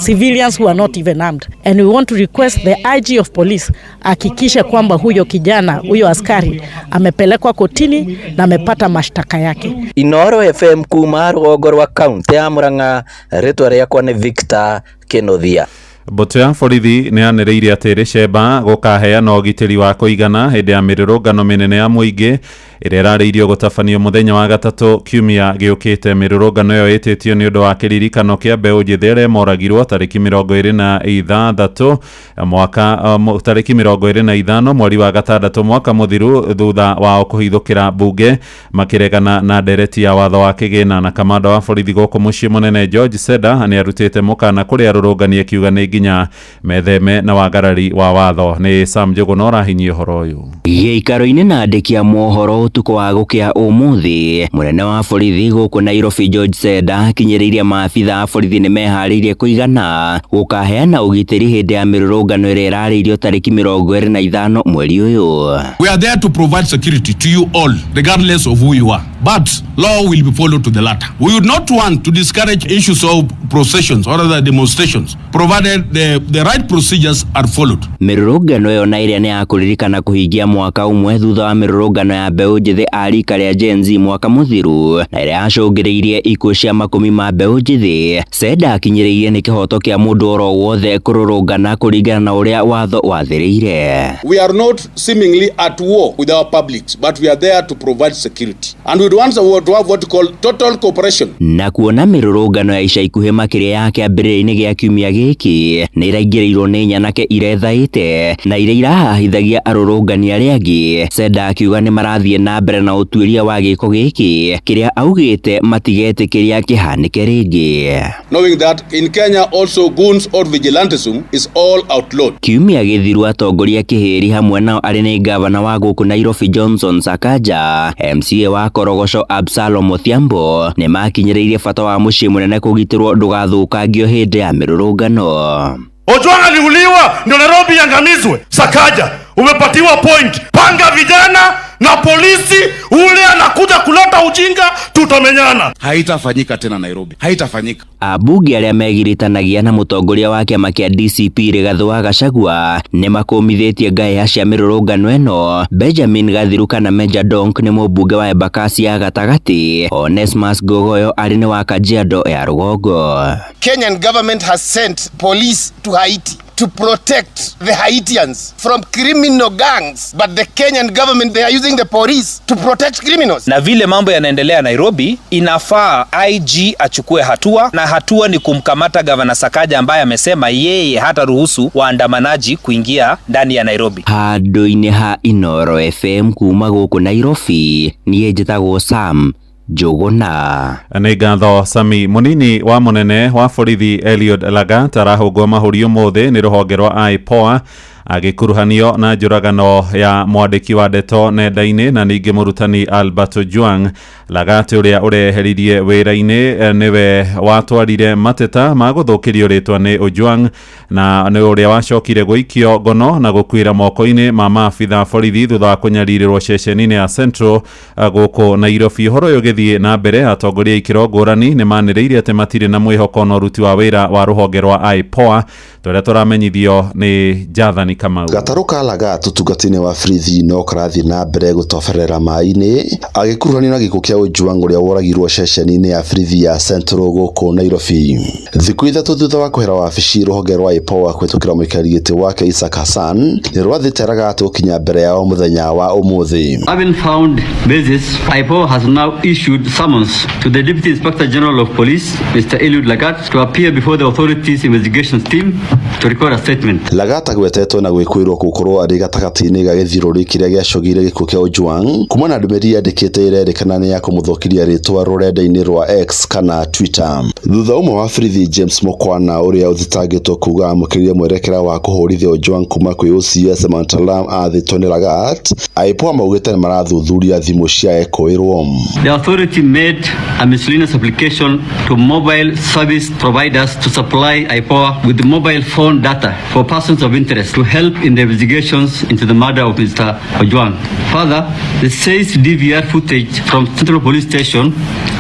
civilians who are not even armed? And we want to request the IG of police hakikishe kwamba huyo kijana, huyo askari amepelekwa kotini na amepata mashtaka yake. Inoro FM kuma rũgongo rwa kaunti ya Murang'a, rĩtwa rĩakwa nĩ Victor Kĩnuthia. Mbũtũ ya borithi nĩ yanĩrĩire atĩ Rĩcemba gũkaheana ũgitĩri wa kũigana hĩndĩ ya mĩrũrũngano mĩnene ya mũingĩ ĩrĩa ĩrarĩirio gũtabanio mũthenya wa gatatũ kiumia gĩũkĩte. Mĩrũrũngano ĩyo ĩtĩtio nĩ ũndũ wa kĩririkano kĩa mbeũ njĩthĩ arĩa moragirwo tarĩki 26 mwaka tarĩki 25 mweri wa gatandatũ mwaka mũthiru thutha wao kũhithũkĩra mbunge makĩregana na ndereti ya watho wa kĩgĩna. Na kamanda wa borithi gũkũ mũciĩ mũnene George Seda nĩ arutĩte mũkana kũrĩ arũrũngani akiuga nĩ nginya metheme na wagarari wa watho. Nĩ Sam Njũgũna ũrahinyia ũhoro ũyũ. Gĩikaro-inĩ na andĩki a mohoro ũtukũ wa gũkĩa ũmũthĩ, mũnene wa borithi gũkũ Nairobi George Seda akinyĩrĩirie maabitha a borithi nĩ meharĩirie kũigana gũkaheana ũgitĩri hĩndĩ ya mĩrũrũngano ĩrĩa ĩrarĩirio tarĩki 25 mweri ũyũ. We are there to provide security to you all, regardless of who you are. But law will be followed to the letter. We would not want to discourage issues of processions or other demonstrations, provided the right procedures are followed. Mĩrũrũngano ĩyo na ĩrĩa nĩ ya kũririkana kũhingia mwaka ũmwe thutha wa mĩrũrũngano ya mbeũ njĩthĩ a rika rĩa Gen Z mwaka mũthiru na ĩrĩa yacũngĩrĩirie ikuũ cia makũmi ma mbeũ njĩthĩ. Seda akinyĩrĩirie nĩ kĩhoto kĩa mũndũ oro wothe kũrũrũngana kũringana na ũrĩa watho wathĩrĩire. We are not seemingly at war with our publics, but we are there to provide security. And we want to have what we call total cooperation. Na kuona mĩrũrũngano ya ica ikuhĩ makĩria ya kĩambĩrĩria-inĩ gĩa kiumia gĩkĩ, nĩ ĩraingĩrĩirwo nĩ nyanake irethaĩte na iria irahahithagia arũrũngani arĩa angĩ. Seda akiuga nĩ marathiĩ na mbere na ũtuĩria wa gĩko gĩkĩ kĩrĩa augĩte matigetĩkĩria kĩhanĩke rĩngĩ. Knowing that in Kenya also goons or vigilantism is all outlawed. Kiumia gĩthiru atongoria kĩhĩri hamwe nao arĩ nĩ ngavana wa gũkũ Nairobi Johnson Sakaja, MCA wa Korogocho Absalom Odhiambo nĩ makinyĩrĩirie bata wa mũciĩ mũnene kũgitĩrwo ndũgathũkangio hĩndĩ ya mĩrũrũngano. Ojwang aliuliwa ndio Nairobi iangamizwe. Sakaja, umepatiwa point. Panga vijana na polisi, ule anakuja kuleta ujinga, tutamenyana. Haitafanyika tena Nairobi, haitafanyika. Ambunge arĩa megiritanagia na mũtongoria wa kĩama kĩa DCP Rigathĩ wa Gachagua nĩ makũmithĩtie ngahĩha cia mĩrũrũngano ĩno. Benjamin Gathiru kana Meja Donk nĩ mũmbunge wa Embakasi ya gatagatĩ, Onesmus Ngogoyo arĩ nĩ wa Kajiado ya rũgongo. Kenyan government has sent police to Haiti to protect the Haitians from criminal gangs, but the Kenyan government, they are using the police to protect criminals. Na vile mambo yanaendelea Nairobi, inafaa IG achukue hatua, na hatua ni kumkamata Gavana Sakaja ambaye amesema yeye hataruhusu waandamanaji kuingia ndani ya Nairobi. Handũ-inĩ ha Inooro FM kuma gũkũ Nairobi, niĩ njĩtagwo Sam Njũgũna. Nĩ ngatho Sami. Mũnini wa mũnene wa borithi Eliud Lagat arahũngwo mahũri ũmũthĩ nĩ rũhonge rwa IPOA agĩkuruhanio na njũragano ya mwandĩki wa ndeto nenda-inĩ na ningĩ mũrutani Albert Ojwang. Lagat ũrĩa ũreheririe wĩra-inĩ nĩwe watwarire mateta ma gũthũkĩrio rĩtwa nĩ Ojwang na nĩ ũrĩa wacokire gũikio ngono na gũkuĩra moko-inĩ ma maabitha borithi thutha wa kũnyarirĩrwo ceceni-inĩ ya Central gũkũ Nairobi. Ũhoro ũyũ ũgĩthiĩ na mbere, atongoria a ikĩro ngũrani nĩ manĩrĩire atĩ matirĩ na mwĩhoko na ũruti wa wĩra wa rũhonge rwa IPOA tũrĩa tũramenyithio nĩ Jathani Kamau. Gatarũ ka Lagat ũtungata-inĩ wa borithi no karathiĩ na mbere gũtoberera maĩ-inĩ agĩkuruhanio na gĩkuũ kĩa Ojwang ũrĩa woragirwo ceceni-inĩ ya borithi ya Central gũkũ Nairobi. Thikũ ithatũ thutha wa kwehera wabici, rũhonge rwa IPOA kũhĩtũkĩra mũikarĩri gĩtĩ wake Isaac Hassan nĩ rwathĩte Lagat gũkinya mbere yao mũthenya wa ũmũthĩ. Having found basis, IPOA has now issued summons to the Deputy Inspector General of Police, Mr. Eliud Lagat, to appear before the authorities' investigations team to record a statement. Lagat agwetetwo na gwĩkũĩrwo gũkorwo arĩ gatagatĩ-inĩ ga gĩthiũrũrĩ kĩrĩa gĩacũgĩire gĩkuũ kĩa Ojwang kuma na ndũmĩrĩri yandĩkĩte ĩrerĩkana nĩ ya kũmũthũkĩria rĩtwa rũrenda-inĩ rwa X kana Twitter. Thutha ũmwe wa borithi James Mokwana ũrĩa ũthitangĩtwo kuga amũkĩrire mwerekera wa kũhũrithia Ojwang kuma kwĩ OCS Samantha Lam athĩtwo nĩ Lagat, IPOA maugĩte nĩ marathuthuria thimũ cia ekũĩrwo. The authority made a miscellaneous application to mobile service providers to supply IPOA with mobile phone data for persons of interest to help in the investigations into the murder of Mr. Ojwang. Further, the seized DVR footage from Central Police Station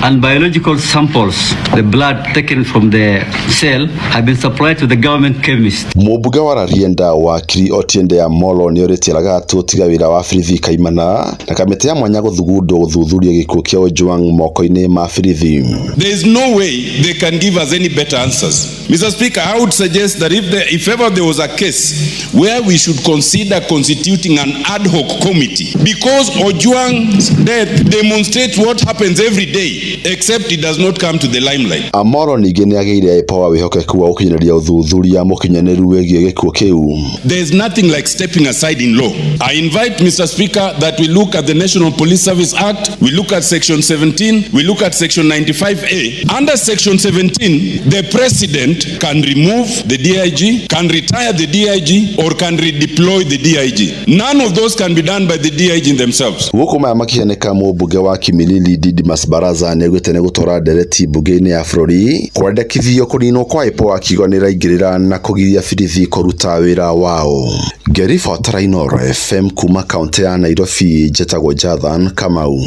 and biological samples, the blood taken from the cell, have been supplied to the government chemist. Mũmbunge wa Rarienda wakiri Otiende Amollo nĩ orĩtie Lagat gũtiga wĩra wa borithi kaimana na kamĩtĩ ya mwanya gũthugundwo gũthuthuria gĩkuũ kĩa Ojwang moko-inĩ ma borithi. There is no way they can give us any better answers. Mr. Speaker, I would suggest that if ever there was a case where we should consider constituting an ad hoc committee, because Ojwang's death demonstrates what happens every day, except it does not come to the limelight. Amollo ningĩ nĩ agĩire IPOA wĩhokeku wa gũkinyanĩria ũthuthuria mũkinyanĩru wĩgiĩ gĩkuũ kĩu. There is nothing like stepping aside in law. I invite, Mr. Speaker, that we look at the National Police Service Act, we look at Section 17, we look at Section 95A. Under Section 17, the President can remove the DIG, can retire the DIG, or can redeploy the DIG. None of those can be done by the DIG themselves. Gũkũ maya makĩhanĩka, mũmbunge wa Kimilili Didmus Barasa nĩaugĩte nĩ gũtwara ndereti mbunge-inĩ ya bũrũri kwendekithio kũninwo kwa IPOA akiuga nĩĩraingĩrĩra na kũgiria borithi kũruta wĩra wao. Ngĩribotera Inooro FM kuma kaũntĩ ya Nairobi, njĩtagwo Jathan Kamau.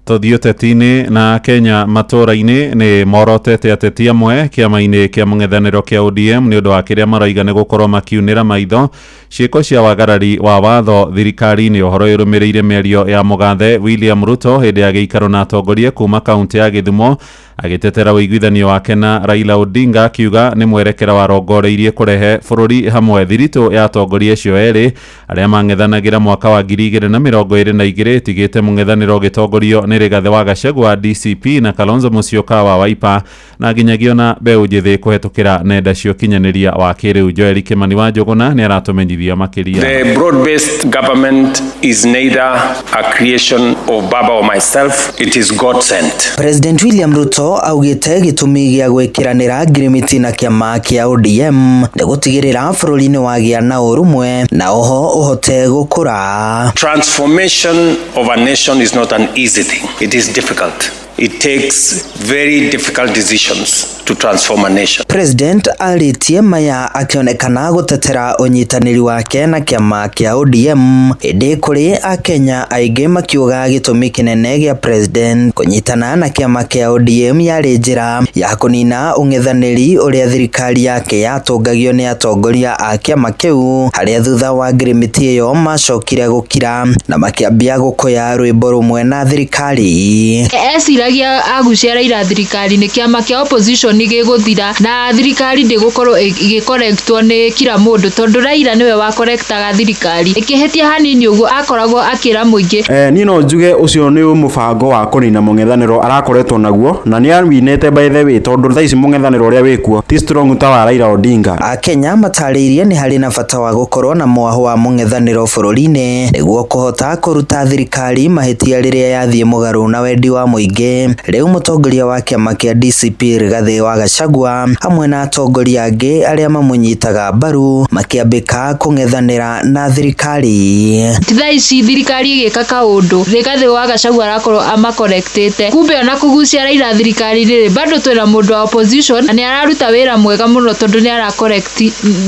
Tũthiĩ ũteti-inĩ na Kenya matũũra-inĩ nĩ morotete ateti amwe kĩama-inĩ kĩa mũng'ethanĩro kĩa ODM nĩ ũndũ wa kĩrĩa maroiga nĩ gũkorwo makiunĩra maitho ciĩko cia wagarari wa watho thirikari-inĩ. Ũhoro ũyũ ũrũmĩrĩire mĩario ya mũgathe William Ruto hĩndĩ ya gĩikaro na atongoria kuma kaũntĩ ya Gĩthumo Agĩtetera ũiguithanio wake na Raila Odinga, akiuga nĩ mwerekera warongoreirie kũrehe bũrũri hamwe. Thiritũ ya atongoria acio erĩ arĩa mang'ethanagĩra mwaka wa 2022 ĩtigĩte mũng'ethanĩro ũgĩtongorio nĩ Rigathĩ wa Gachagua wa DCP na Kalonzo Musyoka wa Wiper, na nginyagia ona mbeũ njĩthĩ kũhetũkĩra nenda cia ũkinyanĩria wa kĩrĩu. Joel Kimani wa Njũgũna nĩ aratũmenyithia makĩria. The broad-based government is neither a creation of Baba or myself, it is God sent. President William Ruto augĩte gĩtũmi gĩa gwĩkĩranĩra ngirimiti na kĩama kĩa ODM nĩ gũtigĩrĩra bũrũri nĩ wagĩa na ũrũmwe na oho ũhote gũkũra. Transformation of a nation is not an easy thing. It is difficult. It takes very difficult decisions to transform a nation. President arĩtie maya akĩonekana gũtetera ũnyitanĩri wake na kĩama kĩa ODM, ĩndĩ kũrĩ akenya aingĩ makiuga gĩtũmi kĩnene gĩa president kũnyitana na kĩama kĩa ODM yarĩ njĩra ya kũnina ũng'ethanĩri ũrĩa thirikari yake yatũngagio nĩ atongoria a kĩama kĩu, harĩa thutha wa ngirimiti ĩyo macokire gũkira na makĩambia gũkũya rwĩmbo rũmwe na thirikari. Eciragia agucia Raila thirikari nĩ kĩama kĩa opposition gĩgũthira na thirikari ndĩgũkorwo ĩgĩkorektwo nĩ kila mũndũ, tondũ Raila nĩwe wakorektaga thirikari ĩkĩhĩtia hanini ũguo akoragwo akĩra mũingĩ. Niĩ no njuge ũcio nĩ mũbango wa kũnina mũng'ethanĩro arakoretwo naguo, na nĩ awinĩte by the way, tondũ thaa ici mũng'ethanĩro ũrĩa wĩkuo ti strong ta wa Raila Odinga. Akenya matarĩirie nĩ harĩ na bata wa gũkorwo na mwaho wa mũng'ethanĩro bũrũri-inĩ nĩguo kũhota kũruta thirikari mahĩtia rĩrĩa yathiĩ mũgarũ na wendi wa mũingĩ. Rĩu mũtongoria wa kĩama kĩa DCP Rigathĩ wa Gachagua hamwe na atongoria angĩ arĩa mamũnyitaga mbaru makĩambĩka kũng'ethanĩra na thirikari. Thaa ici thirikari ĩgĩka kaũndũ Rigathĩ wa Gachagua arakorwo amakorektĩte, kumbe ona kũgucia Raila thirikari rĩrĩ bado twĩna mũndũ wa opposition na nĩ araruta wĩra mwega mũno tondũ nĩ aracorrect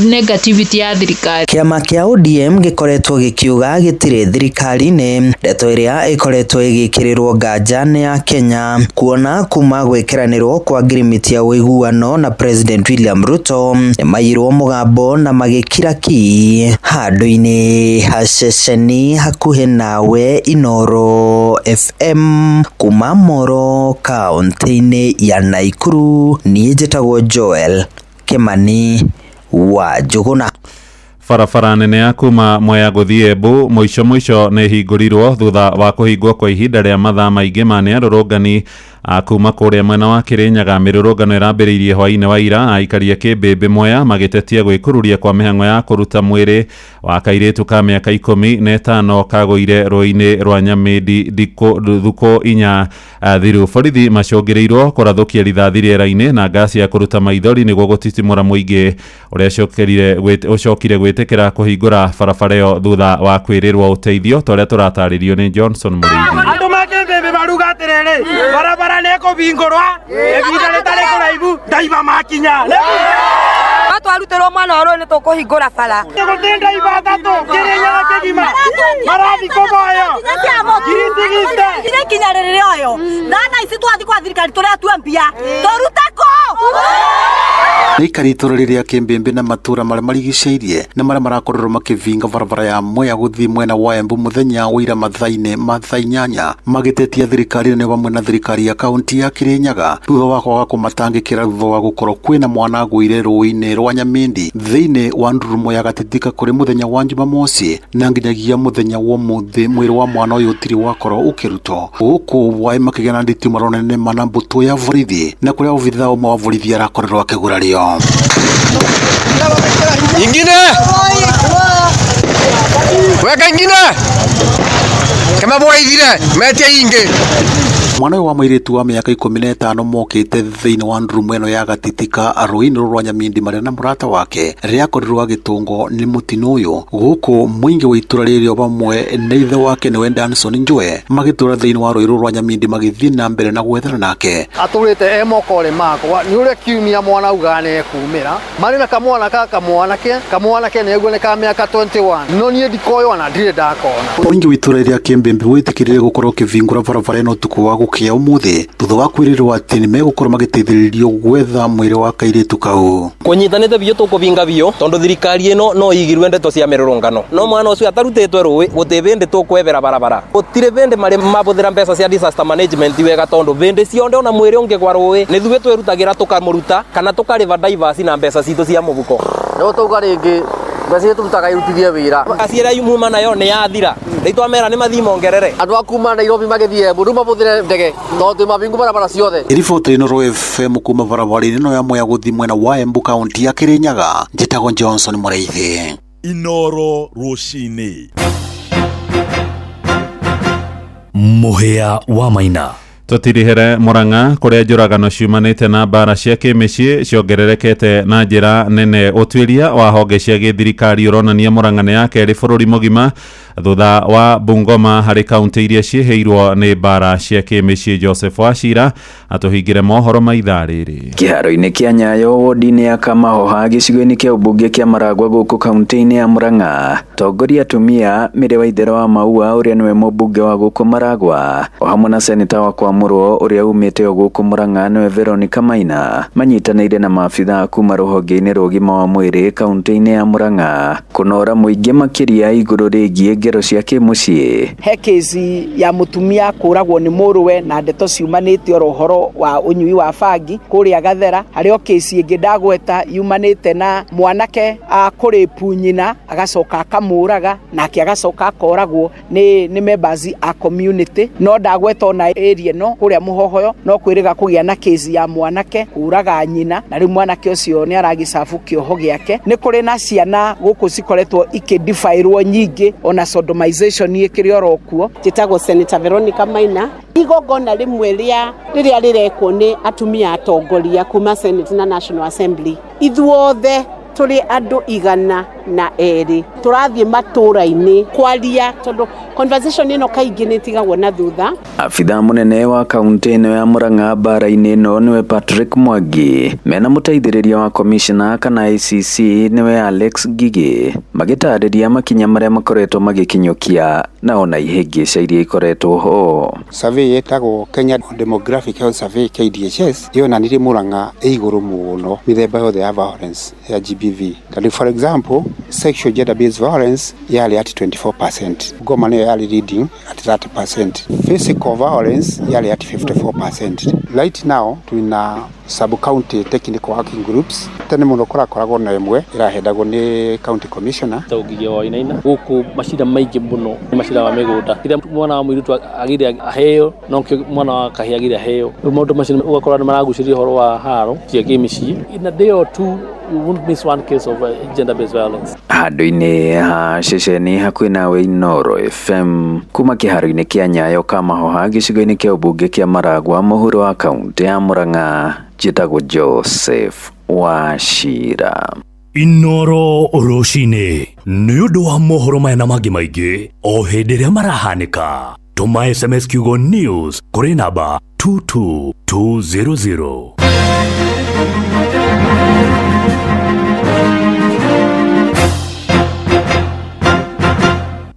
negativity ya thirikari. Kĩama kĩa ODM gĩkoretwo gĩkiuga gĩtirĩ thirikari-inĩ, ndeto ĩrĩa ĩkoretwo ĩgĩkĩrĩrwo nganja nĩ ya Kenya kuona kuma gwĩkĩranĩrwo kwa ngirimiti ya ũiguano na President William Ruto nĩmaiyirwo mũgambo na magĩkira ki handũ-inĩ ha ceceni hakuhĩ nawe Inoro FM kuma Moro kaũntĩ-inĩ ya Naikuru. Niĩ njĩtagwo Joel Kimani wa Njũgũna. Barabara nene ya kuma Mwea gũthiĩ Embu mũico mũico nĩ ĩhingũrirwo thutha wa kũhingwo kwa ihinda rĩa mathaa maingĩ ma nĩ arũrũngani a kuma kũrĩa mwena wa Kĩrĩnyaga. Mĩrũrũngano ĩrambĩrĩirie hwaĩ-inĩ wa ira, aikari a Kĩmbĩmbĩ Mwea magĩtetia gwĩkururia kwa mĩhang'o ya kũruta mwĩrĩ wa kairĩtu ka mĩaka 15 kagũire rũĩ-inĩ rwa Nyamĩndi thukũ 4 thiru. Borithi macũngĩrĩirwo kũrathũkia rithathi rĩera-inĩ na ngasi ya kũruta maithori nĩguo gũtitimũra mũingĩ ũrĩa ũcokire gwĩtĩkĩra kũhingũra barabara ĩyo thutha wa kwĩrĩrwo ũteithio ta ũrĩa tũratarĩrio nĩ Johnson Mũrĩithi. Andũ makĩmbĩmbĩ maruga atĩrĩrĩ, barabara nĩ ĩkũhingũrwa ihinda rĩtarĩ kũraihu, ndaiba makinya. No twarutĩrwo mwana wa rũĩ nĩ tũkũhingũra bara. Gũtĩ ndaiba atatũ Kĩrĩnyaga kĩgima marathi kũmoyo ngiri 60 ikinya rĩrĩ ũyũ thana ici twathi kwa thirikari tũretue mbia tũrute kũ. Nĩ ikari itũra rĩrĩa Kĩmbĩmbĩ na matũra marĩa marigicĩirie na marĩa marakorirwo makĩvinga barabara ya Mwea gũthiĩ mwena wa Embu mũthenya wa ira mathaa-inĩ ma thaa 8 magĩtetia thirikari nĩ hamwe na thirikari ya kaunti ya Kĩrĩnyaga thutha wa kwaga kũmatangĩkĩra thutha wa gũkorwo kwĩna mwana agũire rũĩ-inĩ rwa Nyamĩndi thĩinĩ wa ndurumo ya Gatitika kũrĩ mũthenya wa Jumamosi na nginyagia mũthenya wa ũmũthĩ mwĩrĩ wa mwana ũyũ ũtirĩ wakorwo ũkĩrutwo gũkũ waĩ makĩgĩa na nditimũrano nene mana mbũtũ ya borithi na kũrĩa obithaa ũmwe wa borithi arakorirwo akĩgurario. Ingine weka ingine kama boithire metia ingi. Mwana ũyũ wa mũirĩtu wa mĩaka 15 mokĩte thĩinĩ wa ndurumo ĩno ya Gatitika rũĩ-inĩ rũrũ rwa Nyamĩndi marĩ na mũrata wake rĩakorirwo agĩtũngwo nĩ mũtino ũyũ gũkũ mũingĩ wa itũra rĩrĩ o hamwe na ithe wake nĩwe Danson Njoe magĩtũra thĩinĩ wa rũĩ rũrũ rwa Nyamĩndi magĩthiĩ na mbere na gwethana nake. Atũrĩte e mokorĩ makwa nĩ ũrĩa kiumia mwana augaga nĩ ekumĩra marĩ na kamwana ka kamwanake nĩguo nĩ ka mĩaka 21 no niĩ ndikoywo na ndirĩ ndakona. Mũingĩ wa itũra rĩa Kĩmbĩmbĩ wĩtĩkĩrire gũkorwo ũkĩvingũra barabara ĩno ũtukũ wa Gũkĩa ũmũthĩ thutha wa kwĩrĩrwo atĩ nĩmegũkorwo magĩteithĩrĩrio gwetha mwĩrĩ wa kairĩtu kau. Kũnyitanĩte biũ tũkũbinga biũ tondũ thirikari ĩno no igirwe ndeto cia mĩrũrũngano no mwana ũcio atarutĩtwe rũĩ gũtĩ bĩndĩ tũkwebera barabara gũtirĩ bĩndĩ marĩ mabũthĩra mbeca cia disaster management wega tondũ bĩndĩ cionde ona mwĩrĩ ũngĩgwa rũĩ nĩ ithuĩ twĩrutagĩra tũkamũruta kana tũkarĩba divers na mbeca citũ cia mũbuko. No tauga rĩngĩ mbeca iria tũrutaga irutithie wĩra. Ngaci ĩrĩa muma nayo nĩ yathira rĩu twamera nĩ mathiĩ mongerere. Andũ a kuma Nairobi magĩthiĩ Embu rĩu mabũthĩre ndege tondũ twĩ mabingu barabara ciothe. Riboti Inooro FM kuma barabara-inĩ ĩno ya Mwea gũthiĩ mwena wa Embu kaunti ya Kirinyaga, njĩtagwo Johnson Mũrĩithi. Inooro rũcinĩ. Mũhĩa wa Maina. Tũtirihere Murang'a kũrĩa njũragano ciumanĩte na mbara cia kĩmĩciĩ ciongererekete na njĩra nene. Ũtuĩria wa honge cia gĩthirikari ũronania Murang'a nĩ ya kerĩ bũrũri mũgima thutha wa Bungoma harĩ kaunti iria ciĩhĩirwo nĩ mbara cia kĩmĩciĩ. Joseph Wachira atũhingĩre mohoro ma ithaa rĩrĩ. Kĩharo-inĩ kĩa Nyayo wodi-inĩ ya Kamahoha gĩcigo-inĩ kĩa ũmbunge kĩa Maragwa gũkũ kaunti-inĩ ya Murang'a, tongoria atumia Mary Waithera wa Maua ũrĩa nĩwe mũmbunge wa gũkũ Maragwa o hamwe na seneta wa Kwamũrwo ũrĩa umĩte o gũkũ Murang'a nĩwe Veronica Maina manyitanĩire na maabithaa kuma rũhonge-inĩ rwa ũgima wa mwĩrĩ kaunti-inĩ ya Murang'a kũnora mũingĩ makĩria igũrũ rĩgiĩ ngero cia kĩmũciĩ. He kesi ya mũtumia kũragwo nĩ mũrũwe na ndeto ciumanĩte oro ũhoro wa ũnyui wa bangi kũrĩa Gathera. Harĩ o kesi ĩngĩ ndagweta yumanĩte na mwanake kũrĩpu nyina agacoka akamũraga nake agacoka akoragwo nĩ members a community. No ndagweta ona area ĩno kũrĩa Mũhohoyo no kwĩrĩga kũgĩa na kesi ya mwanake kũraga nyina na rĩu mwanake ũcio nĩ aragicabu kĩoho gĩake. Nĩ kũrĩ na ciana gũkũ cikoretwo ikĩdifairwo nyingĩ ona sodomization ĩkĩrĩ oro kuo. Njĩtagwo Senator Veronica Maina. Igongona rĩmwe rĩa rĩrĩa rĩrekwo nĩ atumia atongoria kuma Senate na National Assembly, ithuothe tũrĩ andũ 102 tũrathiĩ matũra-inĩ kwaria tondũ conversation ĩno kaingĩ nĩ ĩtigagwo na thutha. Abithaa mũnene wa kaunti ĩno ya Murang'a mbara-inĩ ĩno nĩwe Patrick Mwangi mena mũteithĩrĩria wa commissioner kana ACC nĩwe Alex Ngigĩ magĩtarĩria makinya marĩa makoretwo magĩkinyũkia na ona ihĩngĩca iria ikoretwo ho. Survey ĩtagwo Kenya Demographic Health Survey KDHS yonanirie Murang'a ĩ igũrũ mũno mĩthemba yothe ya violence ya GBV. Tarĩu for example sexual gender based violence yarĩ at 24%, Ngoma nĩyo yarĩ leading at 30%, physical violence yarĩ at 54%. Right now twina sub county technical working groups tene mũno kũrakoragwo na ĩmwe ĩrahendagwo nĩ county commissioner. Ũngigia wa Wainaina gũkũ macira maingĩ mũno nĩ macira ma mĩgũnda kĩrĩa mwana wa mũirĩtu agĩrĩire aheo no kĩo mwana wa kahĩĩ agĩrĩire aheo. Rĩu maũndũ macio ũgakora nĩ maragucĩrĩria ũhoro wa haro cia kĩmĩciĩ. In a day or two you won't miss one case of gender-based violence. Handũ-inĩ ha ceceni hakuhĩ nawe Inooro FM kuma kĩharo-inĩ kĩa Nyayo Kamahoha gĩcigo-inĩ kĩa ũmbunge kĩa Maragwa mũhuro wa kaunti ya Murang'a, njĩtagwo Joseph Wachira. Inooro rũcinĩ nĩ ũndũ wa mohoro maya na mangĩ maingĩ o hĩndĩ ĩrĩa marahanĩka. Tũma SMS kiugo news kũrĩ namba 22200.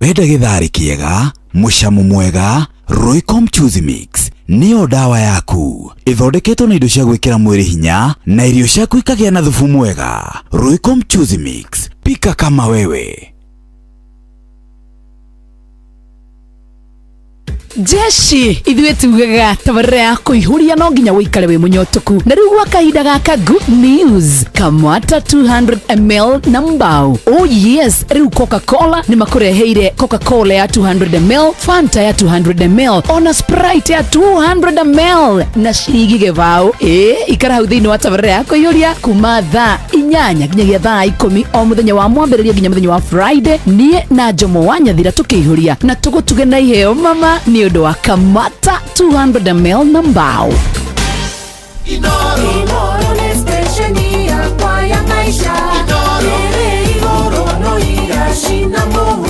Wenda gĩtharĩ kĩega, mũcamo mwega, Royco Mchuzi Mix nĩyo ndawa yaku. Ĩthondeketwo na indo cia gwĩkĩra mwĩrĩ hinya na irio ciaku ikagĩa na thubu mwega. Royco Mchuzi Mix, pika kama wewe. Jeshi ithuĩ tugaga tabarĩra ya kũihũria no nginya ũikare wĩ mũnyotoku na rĩu gwa kahinda gaka good news kamwata 200 ml na mbao. Oh yes, rĩu Coca-Cola nĩ makũreheire Coca-Cola ya 200 ml, Fanta ya 200 ml ona Sprite ya 200 ml na ciringi gĩbaũ. Ĩ ikara hau thĩinĩ wa tabarĩra ya kũihũria kuma thaa 8 nginyagia thaa 10 o mũthenya wa mwambĩrĩrio nginya mũthenya wa Friday, niĩ na Jomo wa Nyathira tũkĩihũria na tũgũtuge na iheo mama nĩ ũndũ wa kamata 200 ml na mbao. Inooro nĩ stesheni yakwa ya maisha ĩrĩ igũrũ no iracina mũhu.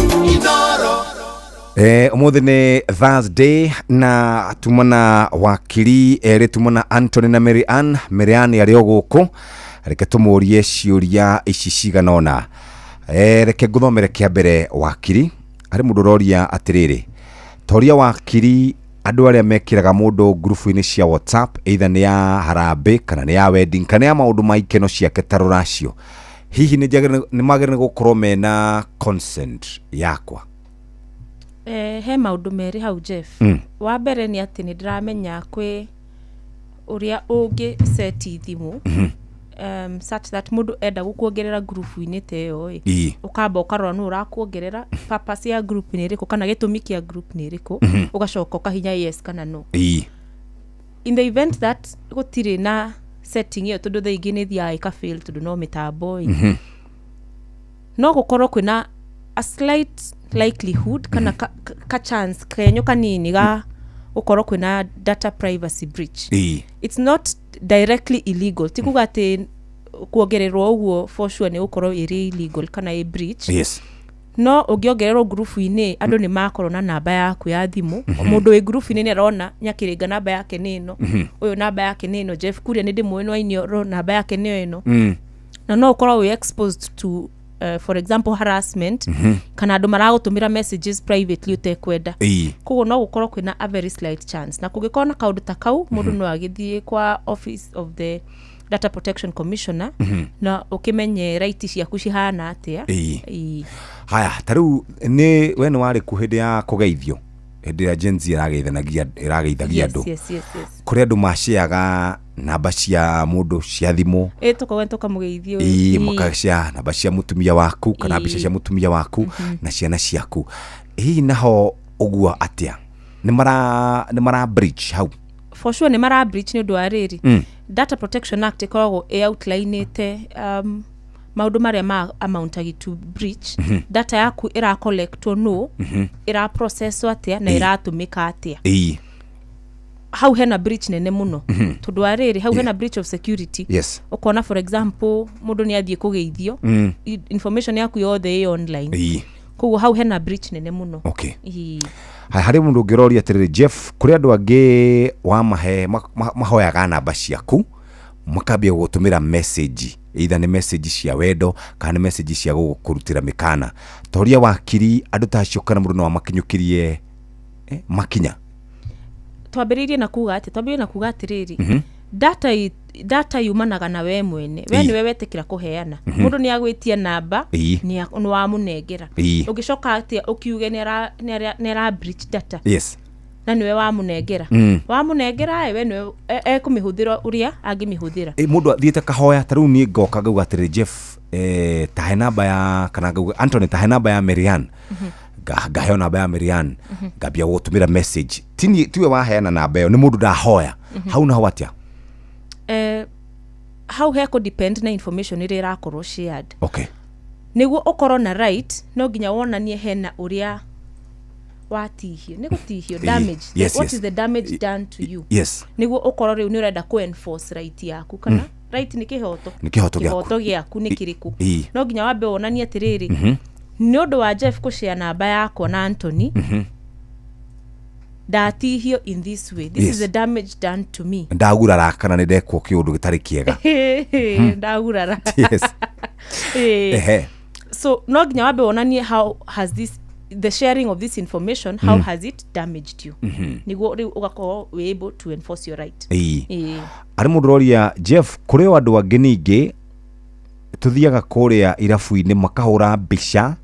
Umuthi ni Thursday na tumana wakiri eri tumana Anthony na Mary Ann. Mary Ann arĩ o gũkũ, reke tũmũrie ciũria ici cigana ũna. Reke ngũthomere kĩa mbere wakiri. Harĩ mũndũ ũroria atĩrĩrĩ, toria wakiri Andũ arĩa mekĩraga mũndũ ngurubu-inĩ cia WhatsApp, either nĩ ya harambĩ kana nĩ ya wedding kana ya maũndũ ma ikeno ciake ta rũracio, hihi nĩ magĩrĩire gũkorwo mena consent yakwa? He maũndũ merĩ hau, Jeff. Wa mbere nĩ atĩ nĩ ndĩramenya kwĩ ũrĩa ũngĩ seti thimũ such that mũndũ enda gũkuongerera ngurubu-inĩ ta ĩyo ĩ, ũkamba ũkarora nũ ũrakuongerera, purpose ya group nĩ ĩrĩkũ kana gĩtũmi kĩa group nĩ ĩrĩkũ, ũgacoka ũkahinya yes kana no. In the event that gũtirĩ na setting ĩyo, tondũ thaa ingĩ nĩ ĩthiaga ĩka fail tondũ no mĩtambo ĩ, no gũkorwo kwĩna a slight likelihood kana ka chance kenyo kanini ga gũkorwo kwĩna data privacy breach. It's not directly illegal, ti kuga atĩ kuongererwo ũguo for sure nĩ gũkorwo ĩrĩ illegal kana ĩ breach. No ũngĩongererwo ngurubu-inĩ, andũ nĩ makorwo na namba yaku ya thimũ. Mũndũ wĩ ngurubu-inĩ nĩ arona Nyakĩrĩnga namba yake nĩ ĩno, ũyũ namba yake nĩ ĩno, Jeff Kuria nĩ ndĩmũĩ nĩ wa Inioro namba yake nĩ ĩno, na no ũkorwo wĩ exposed to for example harassment kana andũ maragũtũmĩra messages privately ũtekwenda. Koguo no gũkorwo kwĩna a very slight chance, na kũngĩkorwo na kaũndũ ta kau, mũndũ no agĩthiĩ kwa Office of the Data Protection Commissioner na ũkĩmenye right ciaku cihana atĩa. Ĩĩ. Haya, ta rĩu nĩ we nĩ warĩ ku hĩndĩ ya kũgeithio, hĩndĩ ĩrĩa Gen Z ĩrageithanagia, ĩrageithagia andũ? Yes. Kũrĩ andũ maciaga namba cia mũndũ cia thimũ. Ĩ, tũkauga tũkamũgeithio. Ĩĩ, makacia namba cia mũtumia waku kana mbica cia mũtumia waku na ciana ciaku. Hihi naho ũguo atĩa, nĩ mara breach hau? For sure nĩ mara breach, nĩ ũndũ wa rĩrĩ, Data Protection Act ĩkoragwo ĩ outlinĩte maũndũ marĩa ma amountagi to breach. Data yaku ĩracollectwo no ĩraprocesswo atĩa na ĩratũmĩka atĩa. Hau hena breach nene mũno, tondũ wa rĩrĩ, hau hena breach of security. Ũkona, for example, mũndũ nĩ athiĩ kũgeithio, information yaku yothe ĩ online. Koguo hau hena breach nene mũno. Haya, harĩ mũndũ ũngĩroria atĩrĩrĩ, Jeff, kũrĩ andũ angĩ wamahe mahoyaga namba ciaku, makambia gũgũtũmĩra message, either nĩ message cia wendo kana nĩ message cia gũkũrutĩra mĩkana. Toria wakiri, andũ ta acio kana mũndũ no amakinyũkĩrie makinya? Twambĩrĩirie na kuga atĩrĩrĩ, data yumanaga na we mwene, we nĩwe wetĩkĩra kũheana. Mũndũ nĩ agwĩtia namba, nĩ wamũnengera. Ũngĩcoka atĩa ũkiuge nĩ ara breach data na nĩwe wamũnengera? Wamũnengera ĩ, we nĩwe ekũmĩhũthĩra ũrĩa angĩmĩhũthĩra. Ĩ, mũndũ athiĩte kahoya, ta rĩu niĩ ngoka ngauga atĩrĩ, "Jeff, tahe namba ya," kana ngauga, "Antony, tahe namba ya Marian." Ngaheo namba ya Marian, ngambia gũgũtũmĩra message. Tini tiwe waheana namba ĩyo, nĩ mũndũ ndahoya. Hau naho atĩa? Hau hekũ depend na information ĩrĩa ĩrakorwo shared. Nĩguo ũkorwo na right, no nginya wonanie hena ũrĩa watihio, nĩ gũtihio, damage. What is the damage done to you, nĩguo ũkorwo rĩu nĩ ũrenda kũ enforce right yaku, kana right nĩ kĩhoto. Nĩ kĩhoto gĩaku. Kĩhoto gĩaku nĩ kĩrĩkũ? No nginya wambe wonanie atĩrĩrĩ, nĩ ũndũ wa Jeff kũshare namba yakwa na Anthony, ndatihio in this way, this is the damage done to me. Ndagurara kana nĩ ndekwo kĩũndũ gĩtarĩ kĩega. Ndagurara. So no nginya wambe wonanie how has this, the sharing of this information, how has it damaged you, nĩguo rĩu ũgakorwo wĩ able to enforce your right. Arĩ mũndũ ũroria, Jeff, kũrĩ o andũ angĩ ningĩ tũthiaga kũrĩa irabu-inĩ makahũra mbica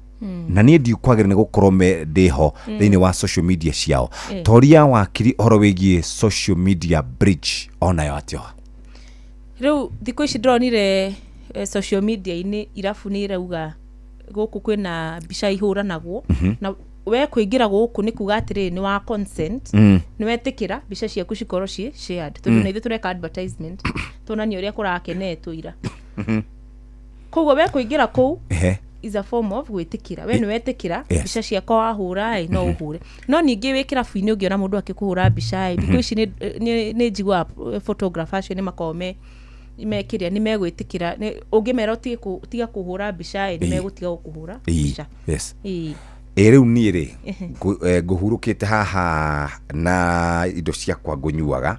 na niĩ ndikwagĩrĩire nĩ gũkorwo me ndĩho thĩinĩ wa social media ciao. Toria wakiri ũhoro wĩgiĩ social media breach onayo atĩa? Rĩu thikũ ici ndĩronire social media-inĩ irabu nĩ irauga gũkũ kwĩna mbica ihũranagwo, na we kũingĩra gũkũ nĩ kuga atĩrĩrĩ, nĩ wa consent, nĩ wetĩkĩra mbica ciaku cikorwo ciĩ shared, tondũ na ithuĩ tũreka advertisement tuonanie ũrĩa kũrakenetwo ira. Koguo we kũingĩra kũu is a form of gwĩtĩkĩra, we nĩ wetĩkĩra mbica ciakwa wahũra ĩ, no ũhũre. No ningĩ wĩ kĩrabu-inĩ ũngĩona mũndũ akĩkũhũra mbica ĩ, thikũ ici nĩ njiguaga photographer acio nĩ makoragwo me mekĩrĩa nĩ megwĩtĩkĩra, ũngĩmera ũtige tiga kũhũra mbica ĩ, nĩ megũtiga gũkũhũra mbica. Ĩ rĩu niĩ rĩ, ngũhurũkĩte haha na indo ciakwa ngũnyuaga,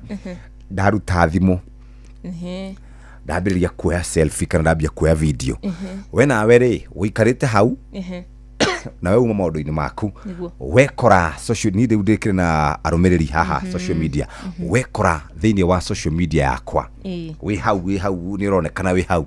ndaruta thimũ, ndambĩrĩria kuoya selfie kana ndambia kuoya video, we nawe rĩ ũikarĩte hau. Nawe uma maũndũ-inĩ maku. Nĩguo. Wekora social ni rĩu ndĩkĩrĩ na arũmĩrĩri haha social media, wekora thĩinĩ wa social media yakwa, wĩ hau nĩ ũronekana wĩ hau.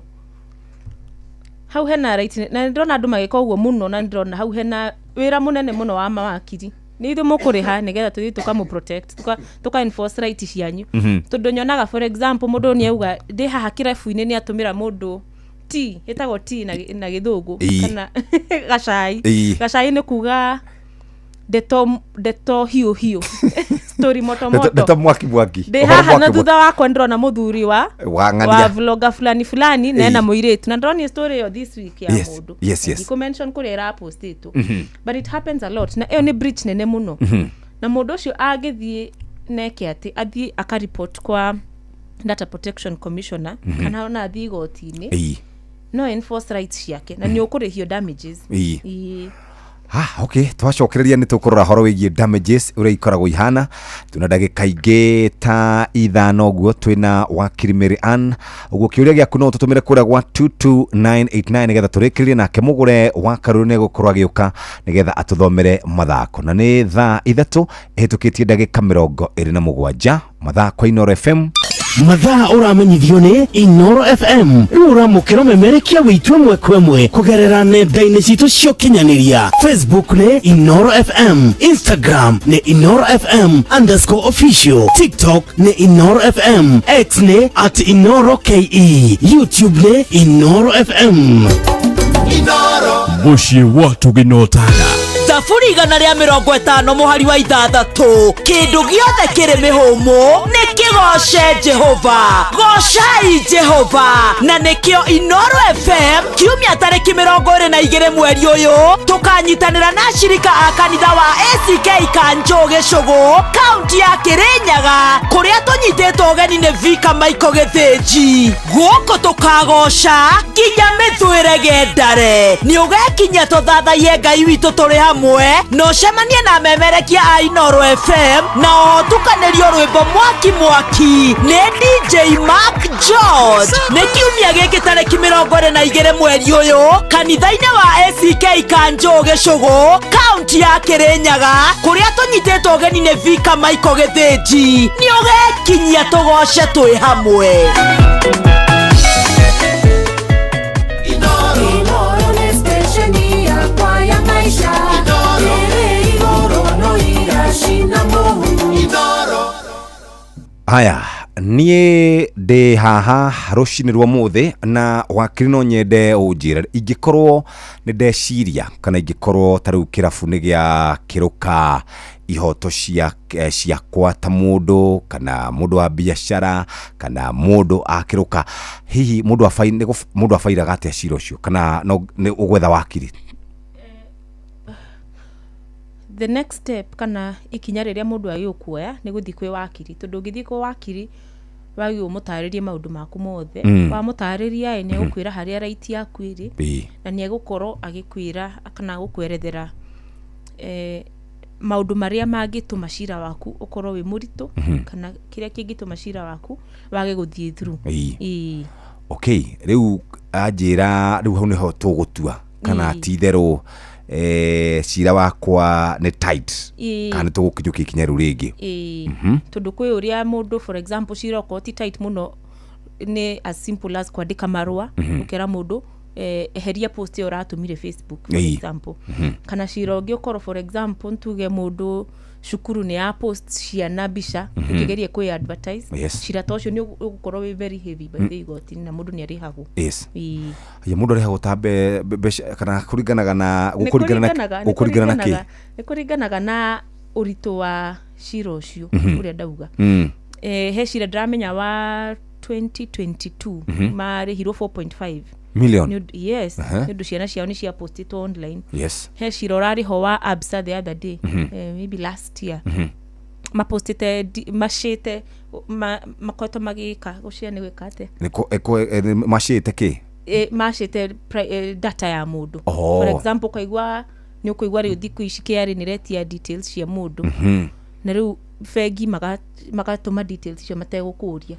Hau hena right, na nĩ ndĩrona andũ magĩka ũguo mũno, na nĩ ndĩrona hau hena wĩra mũnene mũno wa mawakiri. Nĩ ithuĩ mũkũrĩha nĩgetha tũthiĩ tũkamũ protect, tũka enforce right cianyu. Tondũ nyonaga, for example, mũndũ nĩ auga ndĩ haha kĩrabu-inĩ, nĩ atũmĩra mũndũ tea, ĩtagwo tea na gĩthũngũ, kana gacai. Gacai nĩ kuga ndeto hiũ hiũ, story moto moto. Ndeto mwaki mwaki. Ndĩ Ũhoro haha na mwaki. Thutha wakwa ndĩrona mũthuri wa Wa ng'ania. Wa vlogger fulani fulani na ena mũirĩtu, na ndĩronire story ĩyo this week ya mũndũ. Ndikũ-mention kũrĩa ĩrapostĩtwo, but it happens a lot, na ĩyo nĩ breach nene mũno. Na mũndũ ũcio angĩthiĩ neke atĩ athiĩ akareport kwa data protection commissioner, kana ona athiĩ igoti-inĩ, no enforce rights ciake na nĩ ũkũrĩhio damages. Ĩĩ. Ah, okay, twacokereria nĩ tũkũrora horo wĩgiĩ damages ũrĩa ikoragwo ihana. Tuna ndagĩka ingĩ ta 5 ũguo, twĩna wakiri Mary Ann. Ũguo kĩũria gĩaku no tũtũmĩre kũrĩa gwa 22989 nĩgetha tũrĩkĩrĩrie nake. Mũgũre wa Karũrũ nĩ egũkorwo agĩũka nĩgetha atũthomere mathako, na nĩ thaa 3 ĩhĩtũkĩtie ndagĩka 27, mathaa kwa Inoro FM. Mathaa ũramenyithio nĩ Inoro FM. Rĩu ũramũkĩra ũmemerekia witũ ĩmwe kwa ĩmwe kũgerera nenda-inĩ citũ cia ũkinyanĩria. Facebook nĩ Inoro FM, Instagram nĩ InoroFM_official, TikTok nĩ Inoro FM, X nĩ @InoroKE, YouTube nĩ Inoro FM. Mũciĩ wa tũgĩnotana. Thaburi 150 mũhari wa 6: kĩndũ gĩothe kĩrĩ mĩhũmũ nĩ kĩgoce Jehova. Gocai Jehova. Na nĩkĩo Inoro FM kiumia tarĩki 22 mweri ũyũ tũkanyitanĩra na ashirika a kanitha wa ACK Kanjũ, Gĩcũgũ, kaunti ya Kĩrĩnyaga, kũrĩa tũnyitĩtwo ũgeni nĩ Vika Michael Gĩthĩnji. Gũkũ tũkagoca nginya mĩthwĩre gendare. Nĩ ũgekinyia tũthathaiye Ngai witũ tũrĩ hamwe, na ũcemanie na memerekia a Inoro FM, na oho tukanĩrio rwĩmbo mwaki mwaki nĩ DJ Mark George. Nĩ kiumia gĩkĩ tarĩki 22 mweri ũyũ, kanitha-inĩ wa ACK Kanjũ, Gĩcũgũ, kaunti ya Kĩrĩnyaga, kũrĩa tũnyitĩtwo ũgeni nĩ Vika Michael Gĩthĩnji. Nĩ ũgekinyia tũgoce twĩ hamwe. Inoro nĩ stesheni yakwa ya maisha ĩrĩ igũrũ no iracina mũhu. Haya, niĩ ndĩ haha rũcinĩ rwa mũthĩ na wakiri, no nyende ũnjĩre ingĩkorwo nĩ ndeciria kana ingĩkorwo ta rĩu kĩrabu nĩ gĩa kĩrũka ihoto cia ciakwa ta mũndũ kana mũndũ wa biacara kana mũndũ akĩrũka, hihi mũndũ mũndũ abairaga atĩa cira ũcio, kana no nĩ ũgwetha wakiri? The next step kana ikinya rĩrĩa mũndũ agĩrĩirwo kuoya nĩ gũthiĩ kwĩ wakiri, tondũ ũngĩthiĩ kwĩ wakiri wagĩrĩirwo ũmũtarĩrie maũndũ maku mothe. Wamũtarĩria ĩ, nĩ egũkwĩra harĩa right yaku ĩrĩ, na nĩ egũkorwo agĩkwĩra kana gũkwerethera maũndũ marĩa mangĩtũma cira waku ũkorwo wĩ mũritũ, kana kĩrĩa kĩngĩtũma cira waku wage gũthiĩ through. Ĩĩ. Okay, rĩu anjĩra rĩu hau nĩho tũgũtua kana ti itherũ cira wakwa nĩ tight, kana nĩ tũgũkinyũkia ikinya rĩu rĩngĩ. Ĩĩ. Tondũ kwĩ ũrĩa mũndũ, for example, cira okorwo ti tight mũno, nĩ as simple as kwandĩka marũa, ũkera mũndũ eheria post ĩyo ũratũmire Facebook, for example. Kana cira ũngĩ ũkorwo, for example, ntuge mũndũ cukuru nĩ ya post ciana mbica ũkĩgeria kwĩ advertise. Cira ta ũcio nĩ ũgũkorwo wĩ very heavy by the igoti-inĩ, na mũndũ nĩ arĩhagwo. Ya mũndũ arĩhagwo ta mbeca kana kũringanaga na Nĩ gũkũringana na kũringanaga nĩ gũkũringana na kĩ? Nĩ kũringanaga na ũritũ wa cira ũcio, ũrĩa ndauga. He cira ndĩramenya wa 2022, marĩhirwo 4.5 Million? Yes. Nĩ ũndũ ciana ciao nĩ ciapostĩtwo online. He cira ũrarĩho wa Absa the other day, maybe last year, mapostĩte macĩte makoretwo magĩka gũcia nĩ gwĩka atĩa? Nĩ macĩte kĩ? Macĩte data ya mũndũ. For example, ũkaigua nĩ ũkũigua rĩu thikũ ici KRA nĩ ĩretia details cia mũndũ, na rĩu bengi magatũma details icio mategũkũria.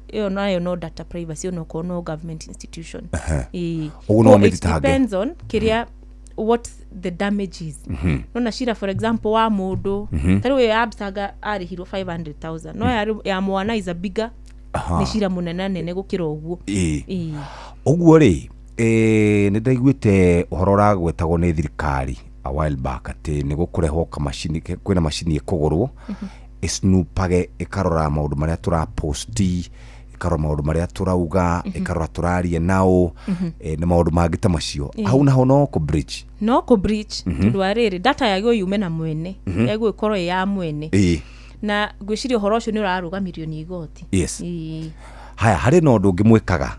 Ĩyo nayo no data privacy, onokorwo no government institution. Ĩĩ. Ũguo no So it mamĩthitange. depends on kĩrĩa what the damage is. Nona cira for example wa mũndũ, ta rĩu ya Absaga arĩhirwo 500,000, no ya mwana is a bigger, nĩ cira mũnene nene gũkĩra ũguo. Ĩĩ. Ũguo rĩ, nĩ ndaiguĩte ũhoro ũragwetagwo nĩ thirikari a while back atĩ nĩ gũkũrehwo kamacini, kwĩna macini ĩkũgũrwo ĩsnoopage, ĩkarora maũndũ marĩa tũraposti, ĩkarora maũndũ marĩa tũrauga, ĩkarora tũraria nao, na maũndũ mangĩ ta macio. Hau naho no kũ bridge? No kũ breach, tondũ wa rĩrĩ, data yagĩrĩirwo yume na mwene, yagĩrĩirwo ĩkorwo ĩ ya mwene. Na ngwĩciria ũhoro ũcio nĩ ũrarũgamirio nĩ igoti. Ĩĩ. Haya, harĩ na ũndũ ũngĩ mwĩkaga,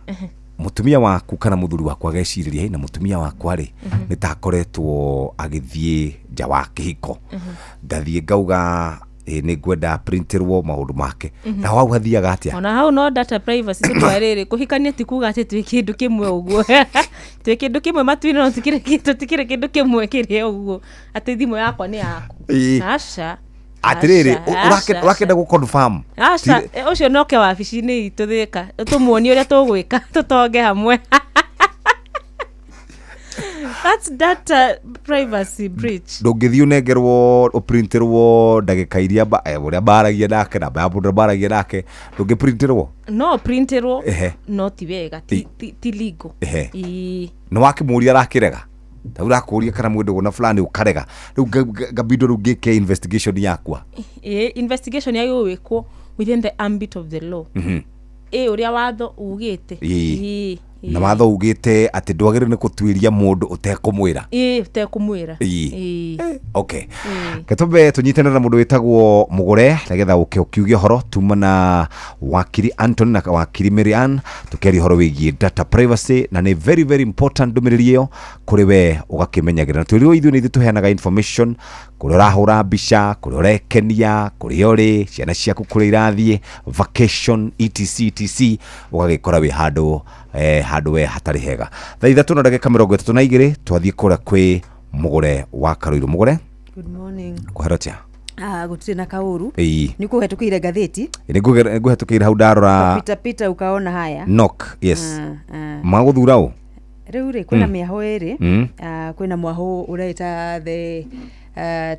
mũtumia waku kana mũthuri waku agecirĩria, "Hey, na mũtumia wakwa rĩ, nĩ ta akoretwo agĩthiĩ nja wa kĩhiko, ngathiĩ ngauga nĩ ngwenda printirwo maũndũ make." Na hau hathiaga atĩa? Ona hau no data privacy, tondũ wa rĩrĩ, kũhikania ti kuga atĩ twĩ kĩndũ kĩmwe ũguo, twĩ kĩndũ kĩmwe matu-inĩ, no tũtikĩrĩ kĩndũ kĩmwe kĩrĩa ũguo atĩ thimũ yakwa nĩ yaku. Aca. Atĩrĩrĩ, Aca, aca. Ũrakĩenda gũ confirm? Aca, ũcio noke wabici-inĩ itũ Thĩka, tũmuonie ũrĩa tũgwĩka tũtonge hamwe. That's data privacy breach. Ndũngĩthiĩ ũnengerwo ũprintirwo ndagĩka iria ũrĩa mbaragia nake, namba ya mũndũ mbaragia nake, ndũngĩprintirwo? No printirwo, no ti wega, ti legal. Ĩĩ. Nĩ wakĩmũria arakĩrega, ta rĩu ũrakũria kana mwĩ ndũgũ na fulani, ũkarega, rĩu ngabindwo rĩu ngĩke investigation yakwa. Ĩĩ, investigation yagĩrĩirwo gwĩkwo within the ambit of the law, ĩ ũrĩa watho ugĩte. Ĩĩ. Na watho ugĩte atĩ ndwagĩrĩirwo nĩ gũtuĩria mũndũ ũtekũmwĩra. Ĩĩ, ũtekũmwĩra. Ĩĩ. Okay, ketũmbe tũnyitanĩre na mũndũ wĩtagwo Mũgũre nĩgetha ũke ũkiuge ũhoro. Tuma na wakiri Anton na wakiri Marian tũkĩaria ũhoro wĩgiĩ data privacy, na nĩ very very important ndũmĩrĩri ĩyo kũrĩ we ũgakĩmenyagĩrĩra. Na twĩrirwo ithuĩ nĩ ithuĩ tũheanaga information kũrĩa ũrahũra mbica, kũrĩa ũrekenia, kũrĩa ũrĩ, ciana ciaku kũrĩa irathiĩ vacation, etc etc, ũgagĩkora wĩ handũ handũ we hatarĩ hega. Thaa 3:32 twathiĩ kũrĩa kwĩ Mũgũre wa Karũirũ. Mũgũre. Good morning. Kũhero atĩa? Ah, gũtirĩ na kaũru. Ĩĩ. Nĩ kũhetũkĩire ngathĩti. Nĩ ngũhetũkĩire hau ndarora. Pita pita ukaona haya. Knock, yes. Ah, ah. Magũthura ũ? Rĩu rĩ, kwĩna mĩahũ ĩrĩ. Ah, kwĩna mwahũ ũreita the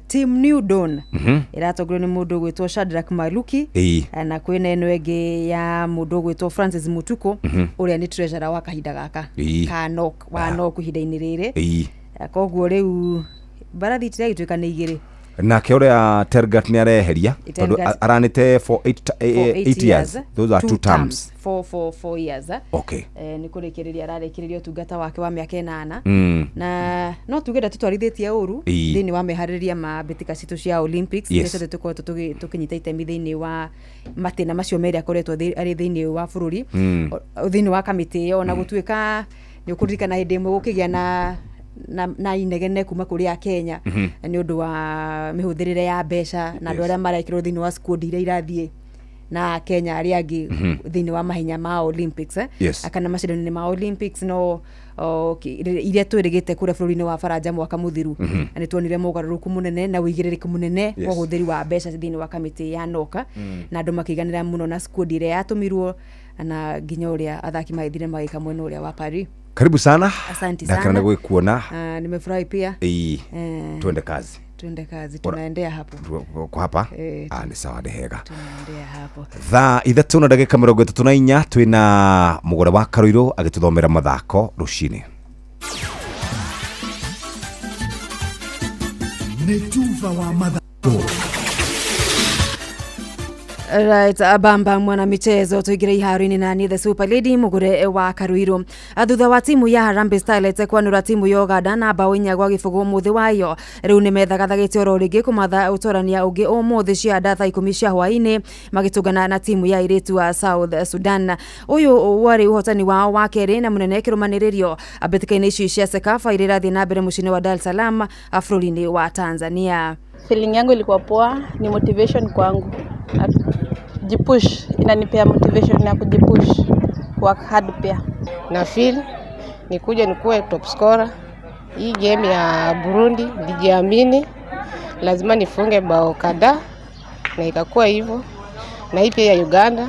Team New Dawn, ĩratongorio nĩ mũndũ ũgwĩtwo Shadrack Maluki. Ah, na kwĩna ĩno ĩngĩ ya mũndũ ũgwĩtwo Francis Mutuku, ũrĩa nĩ treasurer wa kahinda gaka ka NOC, wa NOC ihinda-inĩ rĩrĩ. Ah, koguo rĩu mbarathi itiragĩtuĩka nĩ igĩrĩ. Nake ũrĩa Tergat nĩ areheria tondũ Tergat. aranĩte for For 8 years, those are two terms. 4 years. Nĩ kũrĩkĩrĩria ararĩkĩrĩria ũtungata wake wa mĩaka 8. Na no tuge ndatũtwarithĩtie ũru thĩinĩ wa meharĩrĩria ma mbĩtĩka citũ cia Olympics iria ciothe tũkoretwo tũkĩnyita itemi thĩinĩ wa matĩna macio merĩ akoretwo arĩ thĩinĩ wa bũrũri, thĩinĩ wa kamĩtĩ ĩyo, ona gũtuĩka nĩ ũkũririkana hĩndĩ ĩmwe gũkĩgĩa na inegene kuma kũrĩ Akenya nĩ ũndũ wa mĩhũthĩrĩre ya mbeca na andũ arĩa marekĩrwo thĩinĩ wa squad iria irathiĩ na Kenya arĩa angĩ thĩinĩ wa mahenya ma Olympics, kana macindano-inĩ ma Olympics, no iria twĩrĩgĩte kũrĩa bũrũri-inĩ wa Faranja mwaka mũthiru. Na nĩ tuonire mogarũrũku mũnene na ũigĩrĩrĩku mũnene wa ũhũthĩri wa mbeca thĩinĩ wa kamĩtĩ ya NOCA, na andũ makĩiganĩra mũno na squad ĩrĩa yatũmirwo na nginya ũrĩa athaki magĩthire magĩka mwena ũrĩa wa Paris. Karibu sana. Asante Ndakena sana. nĩ gwĩkuona. Ah, nimefurahi pia. Twende kazi. Twende kazi, tunaendea hapo. Kwa hapa. Eh, Ah, nĩ sawa, nĩ hega. Tunaendea hapo. Thaa 3:34 twĩna Mũgũre wa Karũirũ agĩtũthomera mathako rũcinĩ. Nĩ tuba wa mathako. Right, bamba mwana michezo, tuingire iharo-inĩ na niĩ the super lady Mũgũre wa Karuiru. Thutha wa timu ya Harambee Starlets kwanũra timu ya Uganda na bao 4-0 ũmũthĩ wayo, rĩu nĩ methagathagĩte oro rĩngĩ kũmatha ũtorania ũngĩ ũmũthĩ cia thaa 10 cia hwaĩ-inĩ magĩtũngana na timu ya airĩtu a South Sudan. Ũyũ warĩ ũhotani wao wa kerĩ na mũnene kĩrũmanĩrĩrio mbĩtĩka-inĩ ici cia CECAFA iria irathiĩ na mbere mũciĩ-inĩ wa Dar es Salaam bũrũri-inĩ wa Tanzania. Feeling yangu ilikuwa poa, ni motivation kwangu. Jipush, inanipea motivation ya kujipush, work hard pia. Na feel nikuja nikuwe top scorer. Hii game ya Burundi nilijiamini, lazima nifunge bao kadhaa na ikakuwa hivyo. Na hii pia ya Uganda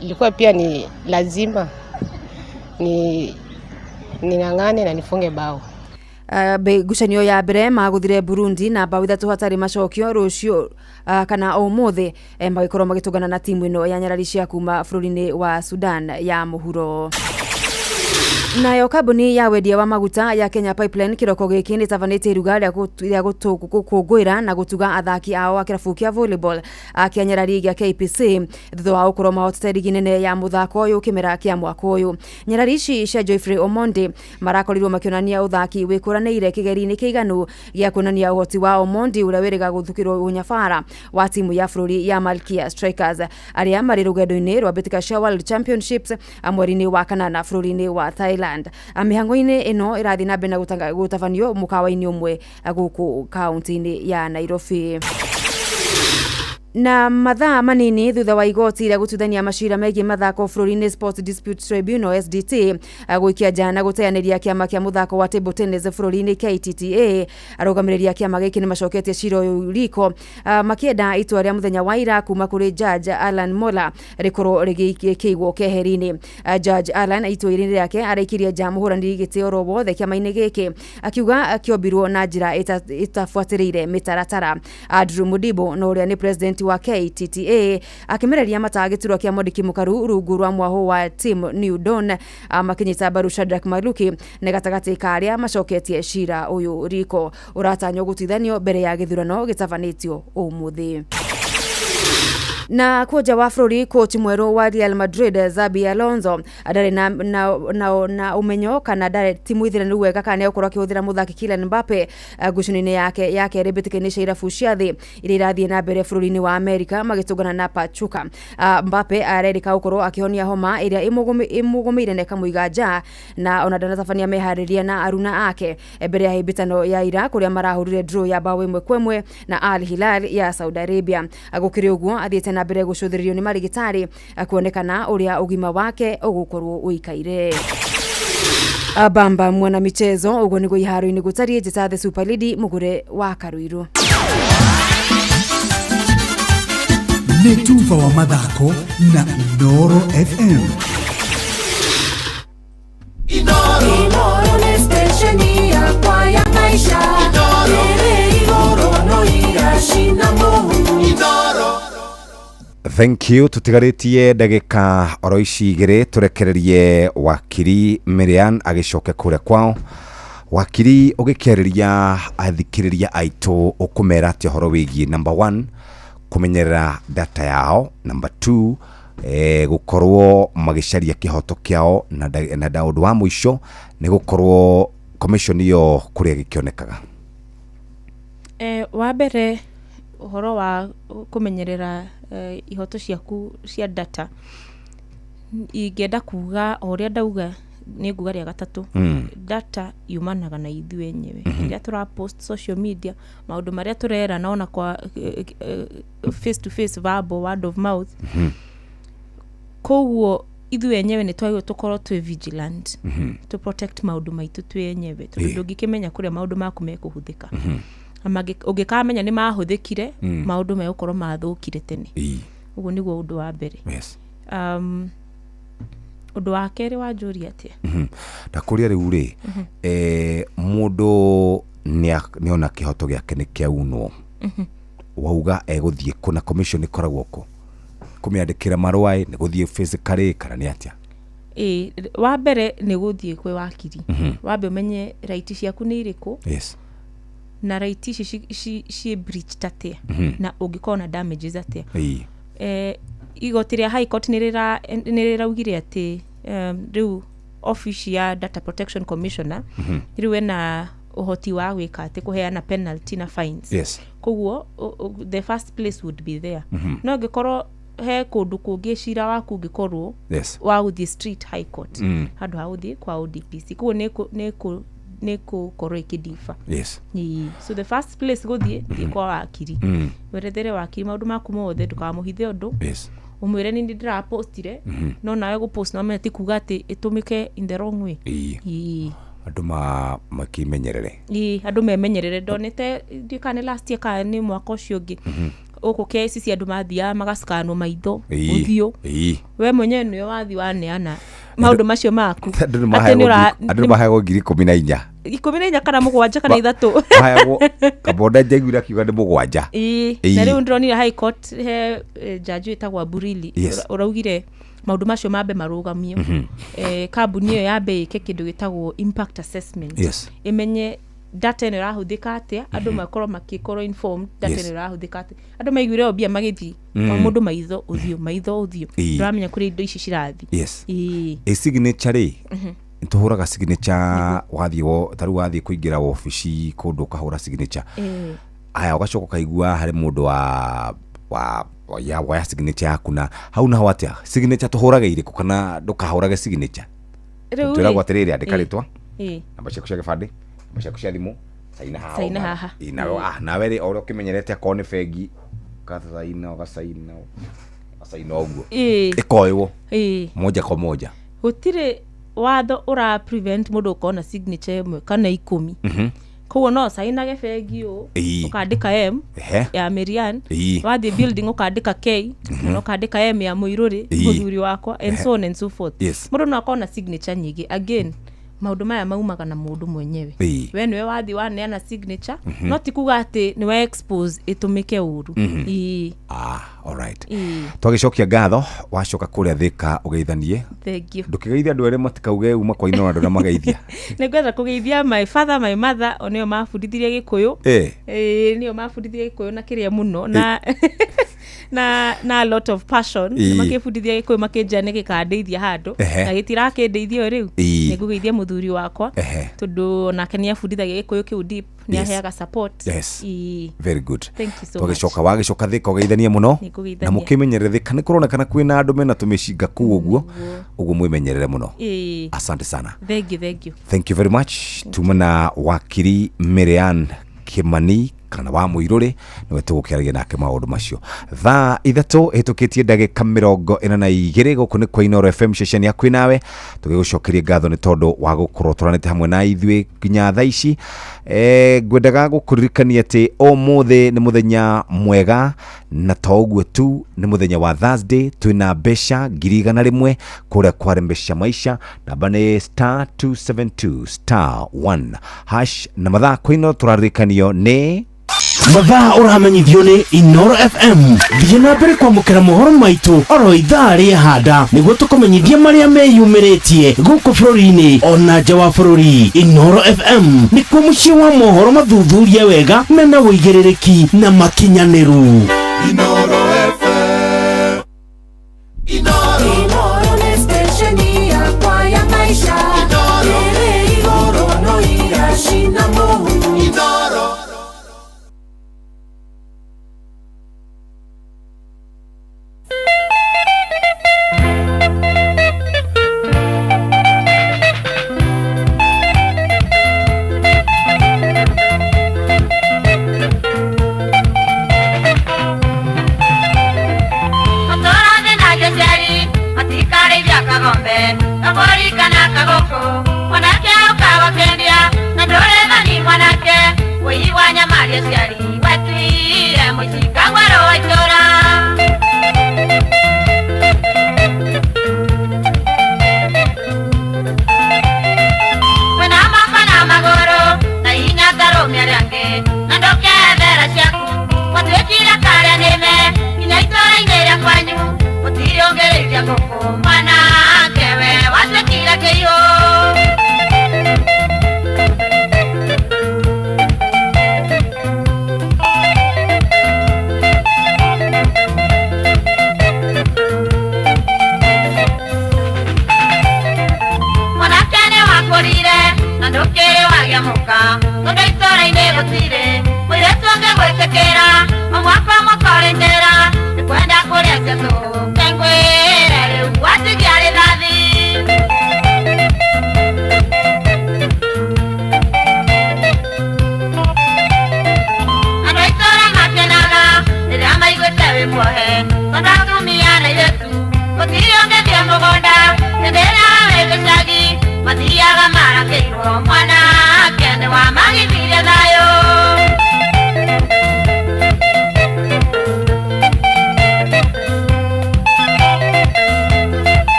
ilikuwa pia ni lazima ni ning'ang'ane na nifunge bao. Ngucanio ya mbere magũthire Burundi na bao 3 hatarĩ macokio. Rũciũ kana ũmũthĩ magĩkorwo magĩtũngana na timu ĩno ya nyarari cia kuma bũrũri-inĩ wa Sudan ya mũhuro. Nayo kambuni ya wendia wa maguta ya Kenya Pipeline kĩroko gĩkĩ nĩ ĩtabanĩtie iruga rĩa gũkũngũĩra na gũtuga athaki ao a kĩrabu kĩa volleyball kĩa nyarari gĩa KPC thutha wa gũkorwo mahotete rigi nene ya mũthako ũyũ kĩmera kĩa mwaka ũyũ. Nyarari ici cia Geoffrey Omondi marakorirwo makĩonania ũthaki wĩkũranĩire kĩgeri-inĩ kĩiganu gĩa kuonania ũhoti wa Omondi ũrĩa wĩrĩga gũthukĩrwo ũnyabara wa timu ya bũrũri ya Malkia Strikers arĩa marĩ rũgendo-inĩ rwa mbĩtĩka cia World Championships mweri-inĩ wa kanana bũrũri-inĩ wa Thailand. Mĩhang'o-inĩ ĩno ĩrathiĩ na mbere na gũtabanio mũkawa-inĩ ũmwe gũkũ kaunti-inĩ ya Nairobi. Na mathaa manini thutha wa igoti rĩa gũtuithania macira megiĩ mathako bũrũri-inĩ Sports Dispute Tribunal SDT gũikia nja na gũteanĩria kĩama kĩa mũthako wa table tennis bũrũri-inĩ KTTA, arũgamĩrĩri a kĩama gĩkĩ nĩ macoketie cira ũyũ riko makĩenda itua rĩa mũthenya wa ira kuma kũrĩ Judge Alan Mola rĩkorwo rĩgĩkĩigwo keheri-inĩ. Judge Alan itua-inĩ rĩake araikirie nja mũhũranĩri gĩtĩ oro wothe kĩama-inĩ gĩkĩ akiuga kĩombirwo na njĩra ĩtabuatĩrĩire mĩtaratara. Andrew Mudibo na ũrĩa nĩ president wa KTTA akĩmereria mata gĩturwa kĩa mwandĩki mũkaru rungu rwa mwahũ wa team New Dawn makĩnyita mbaru Shadrack Maluki nĩ gatagatĩ ka arĩa macoketie cira ũyũ riko ũratanywo gũtuithanio mbere ya gĩthurano gĩtabanĩtio ũmũthĩ. Na kuoja wa bũrũri, coach mwerũ wa Real Madrid Xabi Alonso ndarĩ na ũmenyo kana ndarĩ ti mũithĩranu wega kana nĩegũkorwo akĩhũthĩra mũthaki Kylian Mbappe ngucanio-inĩ yake ya kerĩ mbĩtĩka-inĩ cia irabu cia thĩ iria irathiĩ na mbere bũrũri-inĩ wa Amerika magĩtũngana na Pachuca. Mbappe arerĩka gũkorwo akĩhonia homa ĩrĩa ĩmũgũmĩire na ĩkamũiga nja na ona ndanatabania meharĩria na aruna ake mbere ya hĩmbĩtano ya ira kũrĩa marahũrire draw ya bao 1-1 na Al Hilal ya Saudi Arabia. Gũkĩrĩ ũguo athiĩte na mbere gũcũthĩrĩrio nĩ marigitari kuonekana ũrĩa ũgima wake ũgũkorwo ũikaire. Bamba mwana michezo ũguo nĩguo iharo-inĩ gũtariĩ. Njĩta the Super Lady mũgũre wa Karuiru. Nĩ tuba wa mathako na Inooro FM. Inooro nĩ station yakwa ya maisha. Ĩrĩ igũrũ no iracina mũhu. Thank you. Tutigarĩtie ndagĩka oro ici igĩrĩ tũrekererie wakiri Miriam agĩcoke kũrĩa kwao. Wakiri, ũgĩkĩarĩria athikĩrĩria aitũ ũkũmera atĩa ũhoro wĩgiĩ number 1 kũmenyerera data yao, number 2 gũkorwo magĩcaria kĩhoto kĩao na ũndũ wa mũico nĩ gũkorwo commission ĩyo kũrĩa gĩkĩonekaga. Wa mbere ũhoro wa kũmenyerera ihoto ciaku cia data, ingĩenda kuga o ũrĩa ndauga nĩ nguga rĩa gatatũ. Data yumanaga na ithuĩ enyewe. Rĩrĩa tũra post social media maũndũ marĩa tũrerana ona kwa face to face, verbal, word of mouth. Koguo ithuĩ enyewe nĩ twagĩrĩirwo tũkorwo twĩ vigilant to protect maũndũ maitũ twĩ enyewe tondũ ndũngĩkĩmenya kũrĩa maũndũ maku mekũhũthĩka. Ũngĩkamenya nĩ mahũthĩkire maũndũ megũkorwo mathũkire tene. Ũguo nĩguo ũndũ wa mbere. Ũndũ wa kerĩ wanjũria atĩa? Ndakũria rĩu rĩ, mũndũ nĩona kĩhoto gĩake nĩ kĩaunwo, wauga egũthiĩ kũ na commission ĩkoragwo kũ? Kũmĩandĩkĩra marũa nĩ gũthiĩ physically kana nĩ atĩa? Wa mbere nĩ gũthiĩ kwĩ wakiri. Wambe ũmenye right ciaku nĩ irĩkũ. Na right ici ciĩ breached atĩa na ũngĩkorwo na damages atĩa. Igoti rĩa High Court nĩ rĩraugire atĩ rĩu office ya Data Protection Commissioner rĩu ena ũhoti wa gwĩka atĩ kũheana penalty na fines. Koguo the first place would be there. No angĩkorwo he kũndũ kũngĩ cira waku ũngĩkorwo wa gũthiĩ street High Court handũ ha gũthiĩ kwa ODPC, koguo nĩ kũkorwo ĩkĩdifa. So the first place gũthiĩ thiĩ kwa wakiri, werethere wakiri maũndũ maku mothe, ndũkamũhithe ũndũ. Ũmwĩre nĩ ndĩrapostire no nawe gũpost no ti kuga atĩ ĩtũmĩke in the wrong way. Andũ makĩmenyerere. Andũ memenyerere. Ndonete ndiũĩ kana nĩ last year kana nĩ mwaka ũcio ũngĩ gũkũ KICC andũ mathiaga magacikanwo maitho ũthiũ. We mwenyewe nĩwe wathiĩ waneana maũndũ macio maku. Andũ nĩ maheagwo 14,000. 14 kana 7 kana 3. Maheagwo Kabonda njaiguire akiuga nĩ 7. Ĩĩ, na rĩu ndĩronire high court he jaji wĩtagwo Burili ũraugire maũndũ macio mambe marũgamio. Kambuni ĩyo yambe ĩke kĩndũ gĩtagwo impact assessment. Ĩmenye data ĩno ĩrahũthĩka atĩa, andũ makorwo makĩkorwo informed data ĩno ĩrahũthĩka atĩa. Andũ maiguire o mbia magĩthiĩ o mũndũ maitho ũthiũ maitho ũthiũ, ndũramenya kũrĩa indo ici cirathiĩ. Ĩĩ. Ĩ signature rĩ, tũhũraga signature wathiĩ ta rĩu wathiĩ kũingĩra wabici kũndũ ũkahũra signature. Aya ũgacoka ũkaigua harĩ mũndũ wa woya signature yaku na hau naho atĩa signature tũhũrage irĩkũ kana ndũkahũrage signature? Rĩu twĩragwo atĩrĩrĩ, andĩka rĩtwa, namba ciaku cia gĩbandĩ, namba ciaku cia thimũ, saina haha, saina haha. Nawe rĩ o ũrĩa ũkĩmenyerete akorwo nĩ bengi ũgacaina ũgacaina ũgacaina ũguo ĩkoywo moja kwa moja. Gũtirĩ watho ũra prevent mũndũ gũkorwo na signature ĩmwe kana 10. Koguo no sainage bengi ũũ, ũkandĩka M ya Marianne, wathiĩ building ũkandĩka K, kana ũkandĩka M ya Mũirũrĩ, mũthuri wakwa, and so on and so forth. Mũndũ no akorwo na signature nyingĩ. Again, maũndũ maya maumaga na mũndũ mwenyewe. We nĩwe wathiĩ waneana signature, no ti kuga atĩ nĩwe expose ĩtũmĩke ũru. Alright. Twagĩcokia ngatho, wacoka kũrĩa Thĩka ũgeithanie. Thank you. Ndũkĩgeithie andũ erĩ matikauge uma kwa Inooro andũ na mageithia. Nĩngwenda kũgeithia my father, my mother, o nĩo mabundithirie Gĩkũyũ. Nĩo mabundithirie Gĩkũyũ na kĩrĩa mũno na na a lot of passion. Makĩbundithia Gĩkũyũ makĩnjĩra nĩ gĩkandeithia handũ na gĩtirakĩndeithia o rĩu. Nĩngũgeithia mũthuri wakwa tondũ onake nĩabundithagia Gĩkũyũ kĩu deep, nĩaheaga support. Very good. Thank you so much. Twagĩcoka wagĩcoka Thĩka ũgeithanie mũno na mũkĩmenyerere Thĩka nĩ kũronekana kwĩna andũ mena tũmĩcinga kũu ũguo ũguo mwĩmenyerere mũno. Asante sana. Thank you, thank you. Thank you very much. Tuma na wakiri Marianne Kimani kana wa Mũirũrĩ nĩwe tũgũkĩaragia nake maũndũ macio. Thaa 3 ĩhĩtũkĩtie ndagĩka 42 gũkũ nĩ kwa Inooro FM ceceni ya kwĩnawe, tũgĩgũcokeria ngatho nĩ tondũ wa gũkorwo tũranĩte hamwe na ithuĩ nginya thaa ici. Ngwendaga gũkũririkania atĩ ũmũthĩ nĩ mũthenya mwega, na to ũguo tu nĩ mũthenya wa Thursday, twĩna mbeca 100,000 kũrĩa kwa Mbeca Maisha, namba nĩ *272 *1# na mathaa kwa Inooro tũraririkanio nĩ mathaa ũramenyithio nĩ Inooro FM. Thiĩ na mbere kwamũkĩra mohoro maitũ oro ithaa rĩa handa nĩguo tũkũmenyithie marĩa meyumĩrĩtie gũkũ bũrũri-inĩ ona nja wa bũrũri. Inooro FM nĩkuo mũciĩ wa mohoro mathuthurie wega mena ũigĩrĩrĩki na makinyanĩru. Inooro FM. Inooro nĩ stesheni yakwa ya maisha. Ĩrĩ igũrũ no iracina mũhu. Inooro.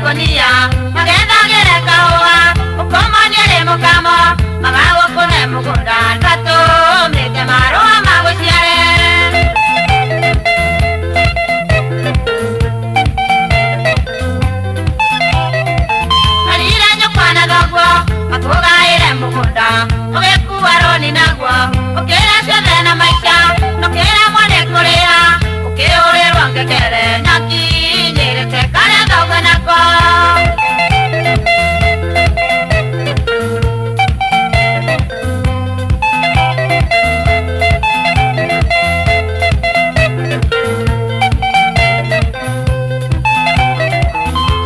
ikũnia magethagĩre kahũa ũkomanie rĩ mũkamo magagũkũne mũgũnda ndatũmĩte marũa magũciare. Arire nyũkwa na thoguo makũgaĩre mũgũnda ũgĩkua rũni naguo ũkĩra ciothe na maica nũkĩra mwana kũrĩha ũkĩũrĩrwo ngengere nyakinyĩrĩte karĩa thoguo nako.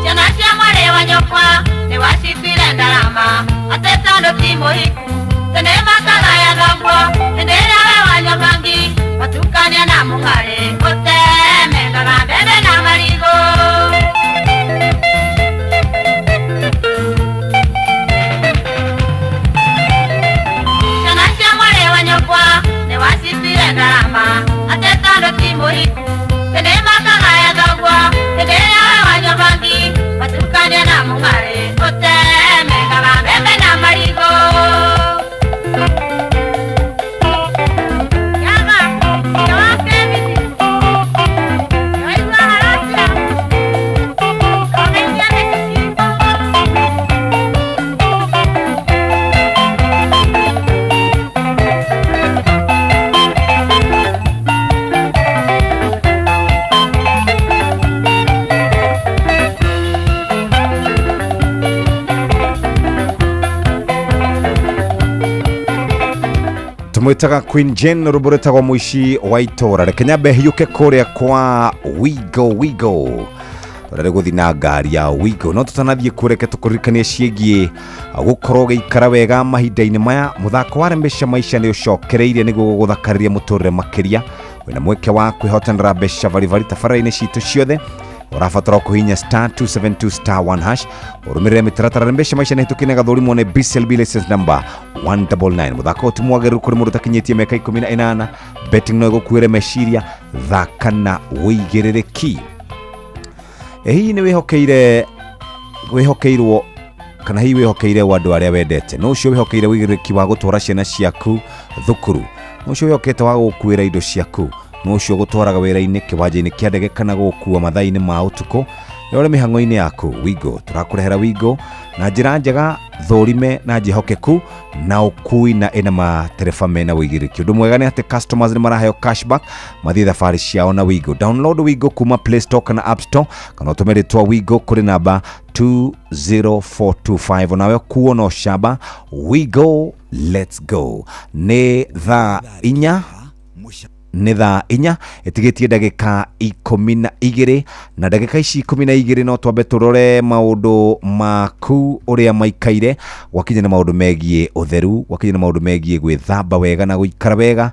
Ciana cia mwarĩ wa nyũkwa nĩwacituire ndarama atĩ tondũ ti mũhiku tene makagaya thoguo hĩndĩ ĩrĩa we wanyua bangi watukania na mũng'arĩ ũtemengaga mbembe na marigũ. Ciana cia mwarĩ wa nyũkwa nĩwacituire ndarama atĩ tondũ ti mũhiku tene makagaya thoguo hĩndĩ ĩrĩa we wanyua bangi watukania na mũng'arĩ ũtemengaga mbembe na marigũ. Tumwitaga Queen Jane rwĩmbo rwĩtagwo mũici wa itũra. Reke nyambe hiũke kũrĩa kwa Wigo Wigo ũrĩa rĩgũthiĩ na ngari ya Wigo, no tũtanathiĩ kuo reke tũkũririkanie ciĩgiĩ gũkorwo ũgĩikara wega mahinda-inĩ maya. Mũthako wa Rembesha Maisha nĩ ũcokereirie nĩguo gũgũthakarĩria mũtũrĩre makĩria. Wĩna mweke wa kwĩhotanĩra mbeca baribari tabarĩra-inĩ citũ ciothe. Ũrabatara kũhihinya star 272 star 1 hash ũrũmĩrĩre mĩtaratara. Rembesha Maisha nĩ hĩtũkine gathũrimwo nĩ BCLB license number 199. Mũthako ũyũ ti mwagĩrĩru kũrĩ mũndũ ũtakinyĩtie mĩaka 18. Betting no ĩgũkuĩre meciria, thaka na wĩigĩrĩrĩki. Ĩ hihi nĩ wĩhokeire wĩhokeirwo kana hihi wĩhokeire andũ arĩa wendete? Nũ ũcio wĩhokeire wĩigĩrĩrĩki wa gũtwara ciana ciaku thukuru? Nũ ũcio wĩhokete wa gũgũkuĩra indo ciaku? Nũ ũcio ũgũtwaraga wĩra-inĩ, kĩwanja-inĩ kĩa ndege kana gũgũkua mathaa-inĩ ma ũtukũ rĩrĩa ũrĩ mĩhang'o-inĩ yaku? Wigo tũrakũrehera Wigo na njĩra njega, thũrime na njĩhokeku na ũkui na ĩna matereba mena wĩigĩrĩrĩki. Ũndũ mwega nĩ atĩ customers nĩ maraheo cashback mathiĩ thabarĩ ciao na Wigo. Download Wigo kuma Play Store kana App Store kana ũtũme rĩtwa Wigo kũrĩ namba 20425 onawe kuo no shamba. Wigo, let's go. Nĩ thaa inya, nĩ thaa inya ĩtigĩtie ndagĩka 12, na ndagĩka ici 12 no twambe tũrore maũndũ maku ũrĩa maikaire gwakinya nĩ maũndũ megiĩ ũtheru, gwakinya nĩ maũndũ megiĩ gwĩthamba wega na gũikara wega.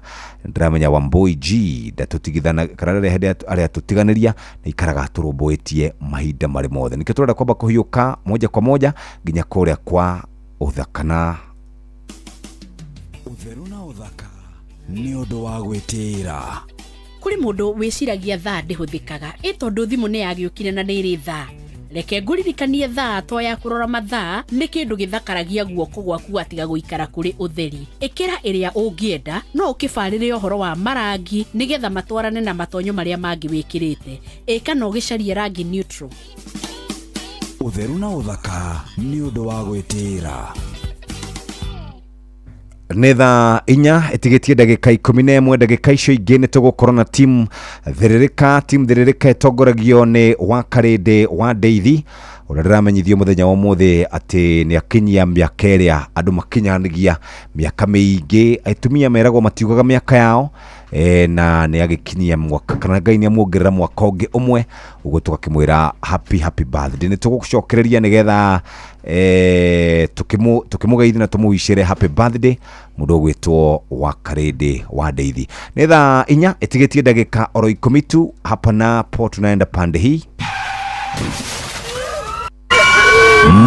Ndĩramenya Wambui G ndatũtigithana kana rĩrĩa hĩndĩ arĩa tũtiganĩria nĩ ikaraga tũrũmbũĩtie mahinda marĩ mothe. Nĩkĩo tũrenda kwamba kũhiũka moja kwa moja nginya kũrĩa kwa ũthaka na ũtheru na ũthaka nĩ ũndũ wa gwĩtĩĩra. Kũrĩ mũndũ wĩciragia thaa ndĩhũthĩkaga ĩ tondũ thimũ nĩ yagĩũkire na nĩ ĩrĩ thaa. Reke ngũririkanie thaa to ya kũrora mathaa nĩ kĩndũ gĩthakaragia guoko gwaku gatiga gũikara kũrĩ ũtheri. Ĩkĩra ĩrĩa ũngĩenda no ũkĩbarĩre ũhoro wa marangi nĩgetha matwarane na matonyo marĩa mangĩ wĩkĩrĩte. Ĩka na ũgĩcarie rangi neutral. Ũtheru na ũthaka nĩ ũndũ wa gwĩtĩĩra. Nĩ thaa inya ĩtigĩtie ndagĩka 11. Ndagĩka icio ingĩ nĩ tũgũkorwo na timu Thĩrĩrĩka. Timu Thĩrĩrĩka ĩtongoragio nĩ Wakarĩndĩ wa Ndeithi ũrĩa ndĩramenyithio mũthenya wa ũmũthĩ atĩ nĩ akinyia mĩaka ĩrĩa andũ makinyanagia mĩaka mĩingĩ. Atumia meragwo matiugaga mĩaka yao, na nĩ agĩkinyia mwaka kana Ngai nĩ amuongerera mwaka ũngĩ ũmwe, ũguo tũgakĩmwĩra happy happy birthday. Nĩ tũgũcokereria nĩgetha tũkĩmũgeithie na tũmũwicĩre happy birthday mũndũ ũgwĩtwo Wakarĩndĩ wa Ndeithi. Nĩ thaa inya ĩtigĩtie ndagĩka oro 10 tu. Hapa napo tunaenda pande hii.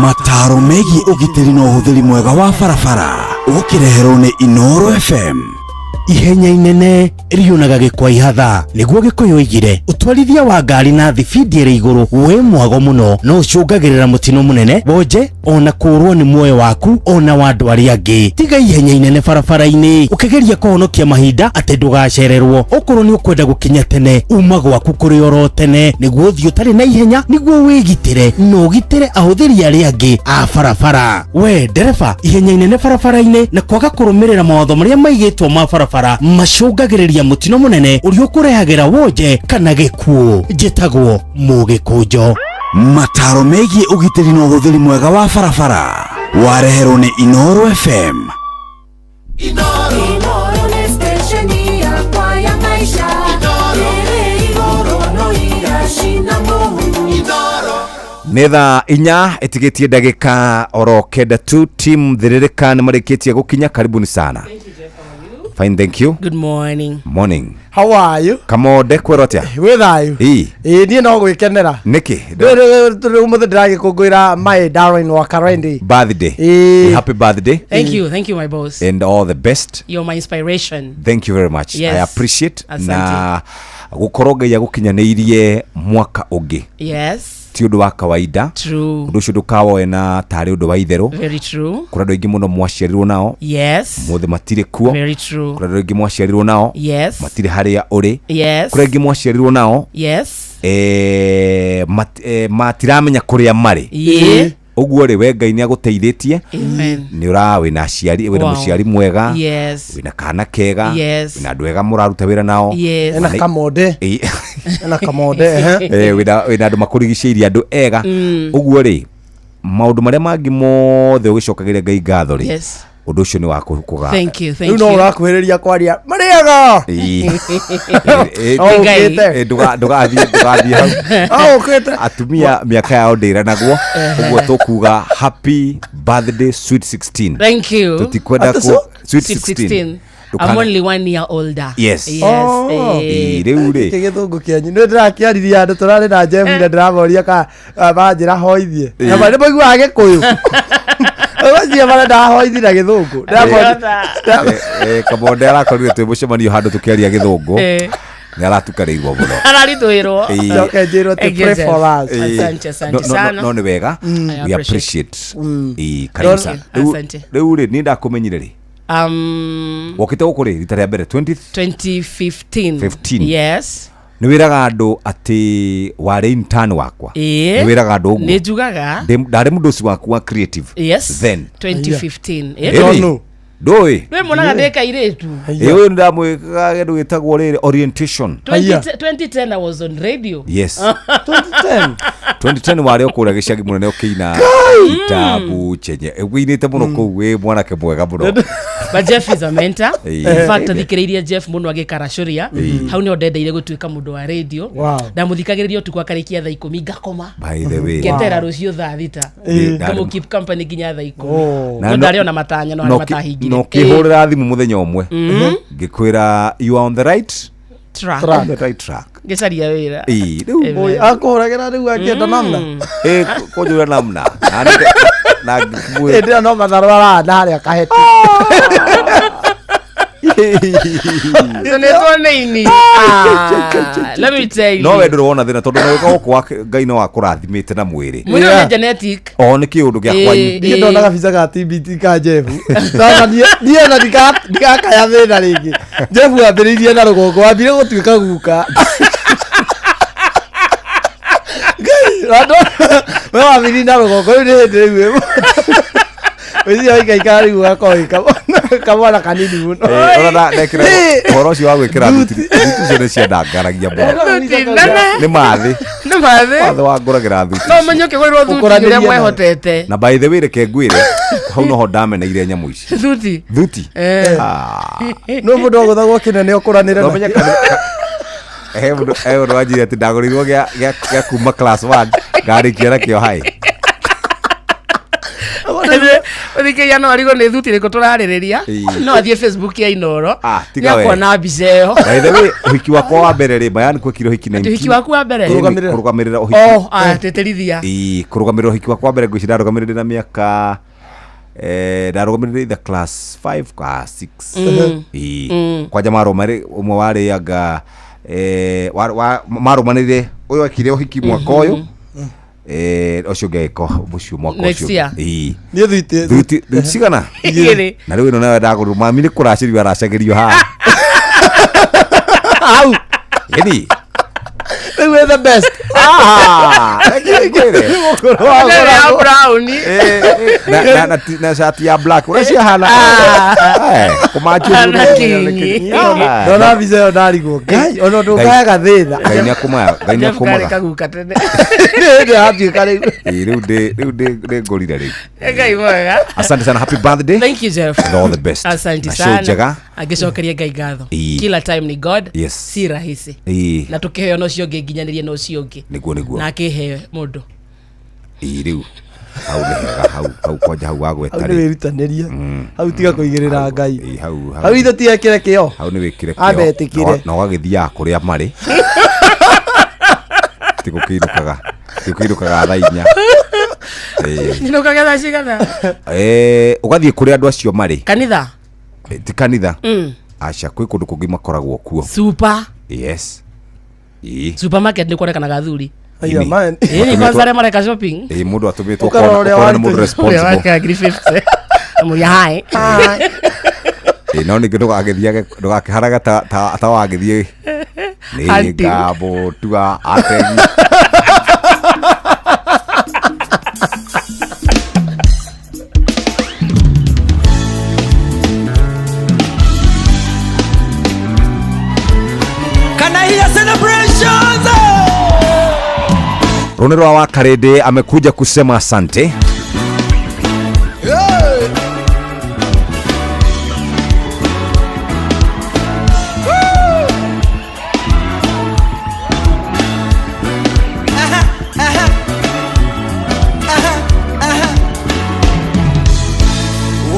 Mataro megiĩ ũgitĩri na ũhũthĩri mwega wa barabara ũkĩreherwo nĩ Inooro FM. Ihenya inene riunaga gĩkwa ihatha. Nĩguo Gĩkũyũ oigire, ũtwarithia wa ngari na thibindi ĩrĩ igũrũ wĩ mwago mũno no ũcũngagĩrĩra mũtino mũnene wonje ona kũũrwo nĩ muoyo waku ona wa andũ arĩa angĩ. Tiga ihenya inene barabara-inĩ ũkĩgeria kũhonokia mahinda atĩ ndũgacererwo. Okorwo nĩ ũkwenda gũkinya tene, uma gwaku kũrĩ oro tene nĩguo ũthiĩ ũtarĩ na ihenya, nĩguo wĩgitĩre na ũgitĩre ahũthĩri arĩa angĩ a barabara. We ndereba, ihenya inene barabara-inĩ na kwaga kũrũmĩrĩra mawatho marĩa maigĩtwo ma barabara macũngagĩrĩria mũtino mũnene ũrĩa ũkũrehagĩra wonje kana gĩkuũ. Njĩtagwo Mũgĩkũnjo. Mataro megiĩ ũgitĩri na ũhũthĩri mwega wa barabara wareherwo nĩ Inooro FM. Inoro nĩ stesheni yakwa ya maisha. Ĩrĩ igũrũ no iracina mũhu. Nĩ thaa 4 ĩtigĩtie ndagĩka oro 9 tu. Team Thĩrĩrĩka nĩ marĩkĩtie gũkinya. Karibuni sana. Fine, thank you. Good morning. Morning. How are you? Kamonde, kwĩrwo atĩa? Wĩ thayũ? Ii. Ĩĩ, niĩ no gwĩkenera. Nĩkĩ? Ũmũthĩ ndĩragĩkũngũĩra my darling wa Karendi. Birthday. Ĩĩ. Happy birthday. Thank you, my boss. And all the best. You're my inspiration. Thank you very much. Yes. I appreciate. Asante. Na gũkorwo Ngai agũkinyanĩirie mwaka ũngĩ Yes. ti ũndũ wa kawaida. True. Ũndũ ũcio ndũkawoe na tarĩ ũndũ wa itherũ. Very true. Kũrĩ andũ aingĩ mũno mwaciarirwo nao Yes. mũthĩ matirĩ kuo. Very true. Kũrĩ andũ aingĩ mwaciarirwo nao Yes. matirĩ harĩa ũrĩ. Yes. Kũrĩ aingĩ mwaciarirwo nao Yes. matiramenya kũrĩa marĩ. Ĩĩ. Ũguo rĩ, we Ngai nĩ agũteithĩtie. Amen. Nĩ ũra wĩna aciari, wĩna Wow. mũciari mwega. Yes. Wĩna kana kega. Yes. Wĩna andũ ega mũraruta wĩra nao. Yes. Ena kamonde. Ĩĩ. Ena kamonde, ehe. Wĩna andũ makũrigicĩirie, andũ ega. Ũguo rĩ, maũndũ marĩa mangĩ mothe ũgĩcokagĩria Ngai ngatho rĩ, Yes. ũndũ ũcio nĩ wa kũga. Thank you, thank Rĩu no you. ũrakuhĩrĩria kwaria marĩaga. Ĩĩ. No ũkĩte. Ndũgathiĩ hau. No ũkĩte. Atumia mĩaka yao ndĩranagwo. Ũguo tũkuga happy birthday, sweet 16. Thank you. Tũtikwenda Ate ku sweet Sweet 16. 16. I'm only 1 year older. Yes. Yes. Oh. Eh. Ĩĩ, rĩu rĩ. Gĩkĩ gĩthũngũ kĩanyu nĩ ndĩrakĩaririe andũ tũrarĩ na Jeff na ndĩramoria ka manjĩra hoithie na nĩ maiguaga gĩkũyũ macio marenda hoithi na gĩthũngũ. Kamonde arakorire twĩ mũcemanio handũ tũkĩaria gĩthũngũ. Nĩ aratukanĩirwo mũno. Araritũhĩrwo. Ĩĩ. Njoke njĩrwo atĩ Thank you, pray Jeff. for us. Ĩĩ. Asante, asante sana. No nĩ wega. I We appreciate. appreciate. Ĩĩ, karibu sana. Asante. Rĩu rĩ, niĩ ndakũmenyire rĩ, wokĩte gũkũ rĩ rita rĩa mbere 20 2015. 15. Yes. Nĩ wĩraga andũ atĩ warĩ intern wakwa. Ĩĩ. Nĩ wĩraga andũ ũguo. Nĩ njugaga. Ndarĩ mũndũ ũcio waku wa creative. Yes. Then 2015. Ĩĩ. Ĩĩ. Ndũĩ. Ndũĩ muonaga ndĩ kairĩtu. Ĩĩ, ũyũ ndamwĩkaga kĩndũ gĩtagwo rĩrĩ orientation. 2010 I was on radio. Yes. 2010 warĩ o kũrĩa gĩcagi mũnene ũkĩina kitabu chenye ũinĩte mũno kũu wĩ mwanake mwega mũno. But Jeff is a mentor. Ĩĩ. In fact, thikĩrĩirie Jeff mũno agĩkaracũria. Ĩĩ. Hau nĩho ndendeire gũtuĩka mũndũ wa radio. Wow. Ndamũthikagĩrĩria ũtukũ akarĩkia thaa 10 ngakoma. By the way. Ngetera rũciũ thaa 6. Ĩĩ. Ngamũ keep company nginya thaa 10. Na No ndarĩ ona matanya no harĩa matahingire. No kĩhũrĩra thimũ mũthenya ũmwe Mhm. ngĩkwĩra you are on the right Track. on the right track. Ngĩcaria wĩra. Ĩĩ, rĩu Amen. Akũhũragĩra rĩu akĩenda namna. Ĩĩ, kũnjũra namna Na na ngĩmwĩra- Hĩndĩ ĩyo no matharũ arahanda harĩa kaheti. Tũnĩtwo nĩ ini. Ah, let me tell you. No we ndũrĩ wona thĩna tondũ no gũkũ Ngai no akũrathimĩte na mwĩrĩ. Mwĩrĩ nĩ genetic. O nĩ kĩũndũ gĩa kwanyu. Niĩ ndonaga bica ga TBT ka Jeff. Sasa niĩ ona ndikakaya thĩna rĩngĩ. Jeff ambĩrĩirie na rũgongo, wambire gũtuĩka guka. Ngai, we wambĩrĩirie na rũgongo, rĩu nĩ hĩndĩ rĩu wĩthia waikaikara rĩu ũgakorwo wĩ kamwana kanini mũno. Ũrona ndekĩra ũhoro ũcio wa gwĩkĩra thuti, thuti icio nĩ ciandangaragia mũno. Thuti nene. Nĩ mathĩ. Nĩ mathĩ. Mathĩ wa ngũragĩra thuti. No ũmenye ũkĩgũrĩrwo thuti Ũkũranĩrie ũrĩa nayo. mwehotete. Na by the way, reke ngwĩre hau noho ndameneire nyamũ ici. Thuti. Thuti. Eh. Ah. No mũndũ agũthagwo kĩnene ũkũranĩre No menye kana he mũndũ wanjĩrire atĩ ndagũrĩirwo gĩa kuma class 1 ngarĩkia nakĩo hai. Ũthikĩria no arigwo nĩ thuti ĩrĩkũ tũrarĩrĩria. Ĩĩ. No athiĩ Facebook ya Inooro. Ah, tiga we. Nĩakuona mbica ĩyo. By the way, ũhiki wakwa wa mbere rĩ, Mayan kwekire ũhiki Atĩ ũhiki waku wa mbere? 19 kũrũgamĩrĩra ũhiki. Oh, ah, tĩtĩrithia. Ĩĩ, kũrũgamĩrĩra ũhiki wakwa wa mbere ngwĩciria ndarũgamĩrĩire na mĩaka Ndarũgamĩrĩire either class 5 ka 6. Ĩĩ. Kwanja marũmarĩ ũmwe warĩanga marũmanĩrĩire ũyũ ekire ũhiki mwaka ũyũ, ũcio ũngĩ agĩka ũcio mwaka Next ũcio. year. Ĩĩ. Niĩ thuiti Thuiti thuiti cigana? Igĩrĩ. Na rĩu ĩno nayo ndagũrwo mami nĩ kũracĩrio aracagĩrio haha. Hau. Ĩni. Rĩu wĩ the best. Ah, reke ngwĩre. Nĩ ya brown. Na shati ya black ũrĩa ciahana kũmanjio. Na kinyi. Ndona mbica ĩyo ndarigwo ngai ona ũndũ Ngai- ngayaga thĩna. Ngai nĩ akũmaga, Ngai nĩ Jeff karĩ akũmaga. kaguka tene. Nĩ hĩndĩ yatuĩka rĩu. Ĩĩ, rĩu ndĩ ngũrire rĩu. Ngai mwega. Asante sana, happy birthday. Thank you, Jeff. And all the best. Asante Na show sana. njega. Angĩcokeria Ngai ngatho. Ĩĩ. Kila time ni God. Yes. Si rahisi. Ĩĩ. Na tũkĩheo na ũcio ũngĩ nginyanĩrie na ũcio ũngĩ. Nĩguo. Na akĩheo mũndũ. Ĩĩ, rĩu hau nĩ hega, hau kwanja hau wagweta Hau nĩ rĩ. wĩrutanĩrie, hau tiga kũigĩrĩra Ngai. Ĩĩ, hau hau ithe tiekĩre kĩo. Hau nĩ wĩkĩre kĩo. Ambe etĩkĩre. Na ũgagĩthiaga kũrĩa marĩ, tigũkĩinũkaga thaa 4. Ĩĩ. Nyinũkaga thaa cigana? Ũgathiĩ kũrĩa andũ acio marĩ. Kanitha. Ti kanitha. Aca, kwĩ kũndũ kũngĩ makoragwo kuo. Super. Yes. Ĩĩ. Supermarket nĩ kuonekanaga athuri. Aya, man. Ĩĩ, nĩ kwanza arĩa mareka shopping. Ĩĩ, mũndũ atũmĩtwo Ũkarora ũrĩa ũkona nĩ mũndũ warutĩte. Ũrĩa responsible. wake ngiri 50. Amũria hi. Ĩĩ, no ningĩ ndũgagĩthiage ndũgakĩharage ta wagĩthiĩ nĩ Hunting. ngabũtua ategi. Can I hear celebrations? Rũnĩ rwa Wakarĩndĩ amekuja kusema asante. Yeah. Woo! Aha, aha. Aha, aha.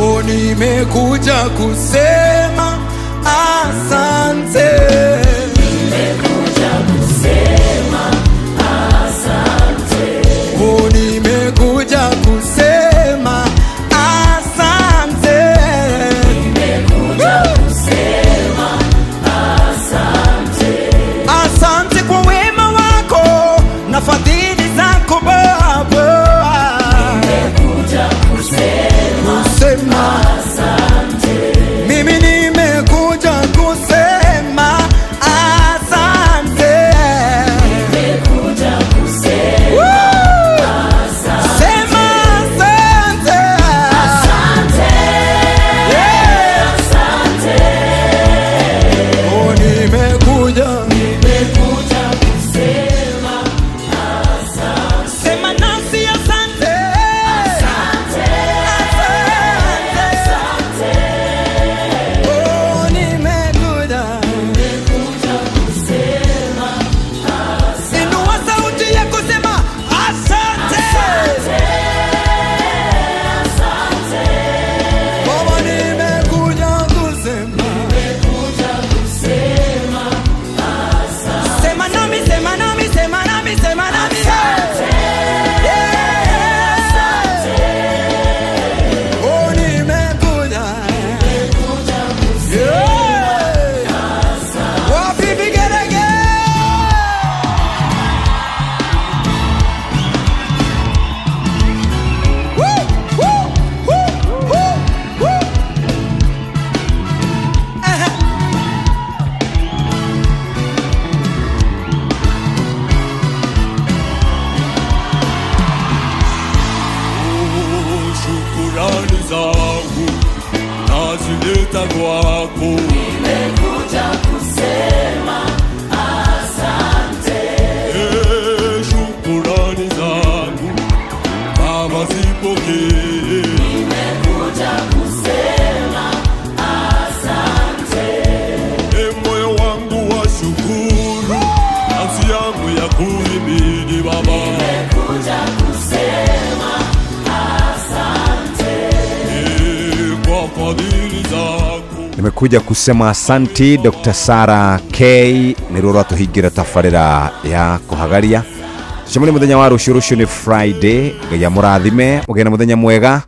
Oh, nimekuja kusema asante. Nimekuja kusema asante. Oh, nimekuja kusema asante. Nimekuja kusema asante. Asante kwa wema wako na fadhili zako Baba. Nimekuja kusema asante. Mimi nimekuja kusema asante. Nimekuja kusema asante. Sema asante. Asante. Yeah. Asante. Oh, nimekuja. Nimekuja kusema asante. Sema nasi asante. Asante. Asante. Oh, nimekuja. Nimekuja kusema asante. Inua sauti yako sema asante. Asante. Asante. Baba nimekuja kusema. Nimekuja kusema asante. Sema nami, sema nami, sema nami, sema nami. Asante. Yeah. Asante. Oh, nimekuja. Nimekuja kusema asante. Wapi vigelegele? Woo, woo, woo, woo, woo. Aha. Shukurani zangu nazileta kwako. Nimekuja kusema asante. Shukurani zangu Baba zipokee. Nimekuja kusema asante. Moyo wangu wa shukuru, nafsi yangu ya kuhimidi Baba. Nimekuja kusema asante. Kwa fadhili zako. Nimekuja kusema asanti. Dr. Sara K nĩruo rwatũhingĩra tabarĩra ya kũhagaria. Tucemanie mũthenya wa rũciũ. Rũciũ nĩ Friday. Ngai amũrathime, mũgĩe na mũthenya mwega.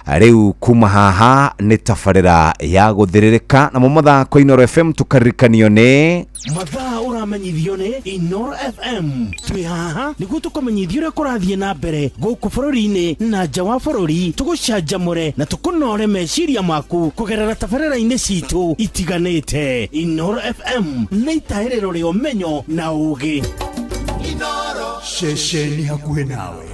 Rĩu kuma haha nĩ tabarĩra ya gũthĩrĩrĩka namo mathako Inooro FM tũkaririkanio nĩ Mathaa ũramenyithio nĩ Inooro FM. Twĩ haha nĩguo tũkũmenyithie ũrĩa kũrathiĩ na mbere gũkũ bũrũri-inĩ na nja wa bũrũri, tũgũcanjamũre na tũkũnore meciria maku kũgerera tabarĩra-inĩ citũ itiganĩte. Inooro FM nĩ itahĩrĩro rĩa ũmenyo na ũgĩ. Ceceni hakuhĩ nawe.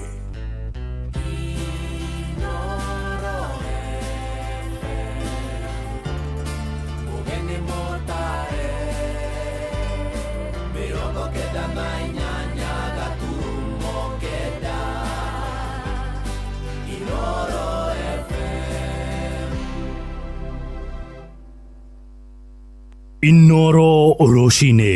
Inooro Rũcinĩ.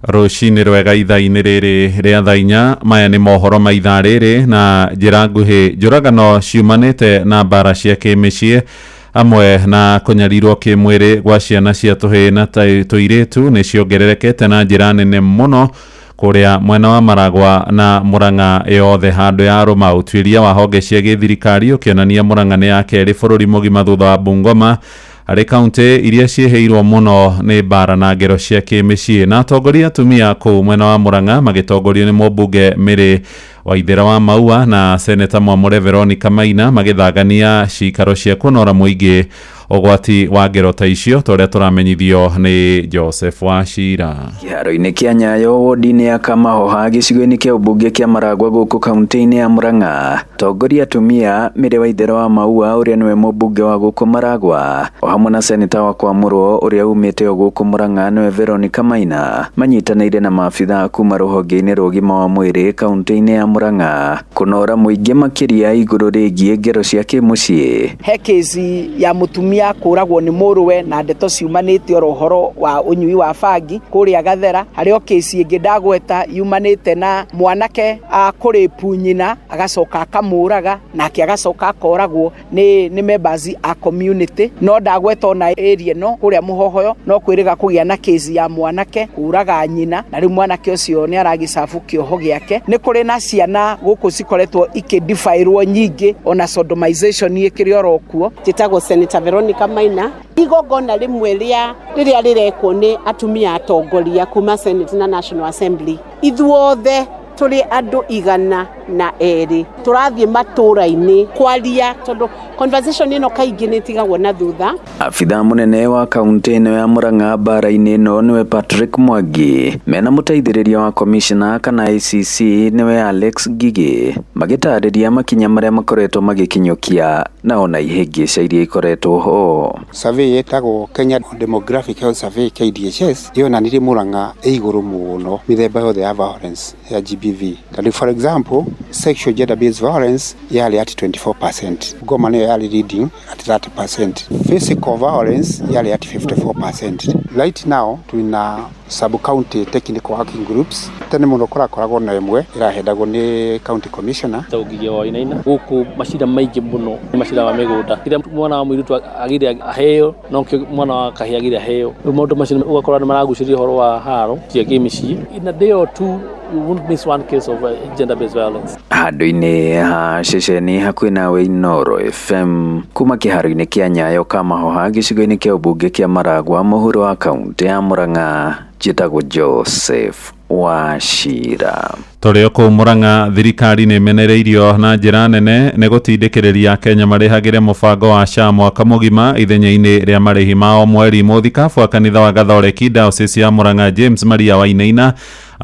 Rũcinĩ rwega ithaa-inĩ rĩrĩ rĩa thaa 4. Maya nĩ mohoro ma ithaa rĩrĩ na njĩra nguhĩ. Njũragano ciumanĩte na mbara cia kĩmĩciĩ hamwe na kũnyarirwo kĩmwĩrĩ gwa ciana cia tũhĩĩ na tũirĩtu nĩ ciongererekete na njĩra nene mũno kũrĩa mwena wa Maragwa na Murang'a yothe handũ ya rũma. Ũtuĩria wa honge cia gĩthirikari ũkĩonania Murang'a nĩ ya kerĩ bũrũri mũgima thutha wa Bungoma harĩ kaunti iria ciĩhĩirwo mũno nĩ mbara na ngero cia kĩmĩciĩ. Na atongoria atumia kũu mwena wa Murang'a magĩtongorio nĩ mũmbunge Mary Waithera wa Maua na seneta mwamũre Veronica Maina magĩthangania cikaro cia kũnora mũingĩ ũgwati wa ngero ta icio ta ũrĩa tũramenyithio nĩ Joseph Wachira. Kĩharo-inĩ kĩa Nyayo wodi-inĩ ya Kamahoha gĩcigo-inĩ kĩa ũmbunge kĩa Maragwa gũkũ kaunti-inĩ ya Murang'a, atongoria atumia Mary Waithera wa Maua ũrĩa nĩwe mũmbunge wa gũkũ Maragwa o hamwe na seneta wa Kwamũrwo ũrĩa umĩte o gũkũ Murang'a nĩwe Veronica Maina manyitanĩire na maabithaa kuma rũhonge-inĩ rwa ũgima wa mwĩrĩ kaunti-inĩ ya Murang'a kũnora mũingĩ makĩria igũrũ rĩgiĩ ngero cia kĩmũciĩ. He kesi ya mũtumia kũragwo nĩ mũrũwe na ndeto ciumanĩte oro ũhoro wa ũnyui wa bangi kũrĩa Gathera. Harĩ o kesi ĩngĩ ndagweta yumanĩte na mwanake kũrĩpu nyina agacoka akamũraga nake agacoka akoragwo nĩ members a community. No ndagweta ona area ĩno kũrĩa Mũhohoyo no kwĩrĩga kũgĩa na kesi ya mwanake kũraga nyina na rĩu mwanake ũcio nĩ aragĩcabu kĩoho gĩake. Nĩ kũrĩ na ciana gũkũ cikoretwo ikĩdifairwo nyingĩ ona sodomization ĩkĩrĩ oro kuo. Njĩtagwo Senator Veronica Maina. Igongona rĩmwe rĩa rĩrĩa rĩrekwo nĩ atumia atongoria kuma Senate na National Assembly. Ithuothe tũrĩ andũ 102 tũrathiĩ matũra-inĩ kwaria tondũ conversation ĩno kaingĩ nĩ ĩtigagwo na thutha. Abithaa mũnene wa kaunti ĩno ya Murang'a mbara-inĩ ĩno nĩwe Patrick Mwangi mena mũteithĩrĩria wa commissioner kana ACC nĩwe Alex Ngigĩ magĩtarĩria makinya marĩa makoretwo magĩkinyũkia na ona ihĩngĩca iria ikoretwo ho. Survey ĩtagwo Kenya Demographic Health Survey KDHS yonanirie Murang'a ĩ igũrũ mũno mĩthemba yothe ya violence ya GBV. Tarĩu for example, sexual gender based violence yarĩ at 24%, Ngoma nĩyo yarĩ leading at 30%, physical violence yarĩ at 54%. Right now twina sub-county technical working groups. Tene mũno kũrakoragwo na ĩmwe ĩrahendagwo nĩ county commissioner. Ngigĩ wa Wainaina gũkũ macira maingĩ mũno nĩ macira ma mĩgũnda. Rĩrĩa mwana wa mũirĩtu agĩire aheo no kĩo mwana wa kahĩĩ agĩire aheo. Rĩu maũndũ macio ũgakora nĩ maragucĩrĩria ũhoro wa haro cia kĩmĩciĩ. In a day or two you won't miss one case of gender-based violence. Handũ-inĩ ha ceceni hakuhĩ nawe Inooro FM kuma kĩharo-inĩ kĩa Nyayo Kamahoha gĩcigo-inĩ kĩa ũmbunge kĩa Maragwa mũhuro wa kaunti ya Murang'a, njĩtagwo Joseph Wachira. Tũrĩ o kũu Murang'a, thirikari nĩ ĩmenereirio na njĩra nene nĩ gũtindĩkĩrĩria Kenya marĩhagĩre mũbango wa SHA mwaka mũgima ithenya-inĩ rĩa marĩhi ma o mweri. Mũthikabu wa kanitha wa Gathoreki Diocese ya Murang'a James Maria Wainaina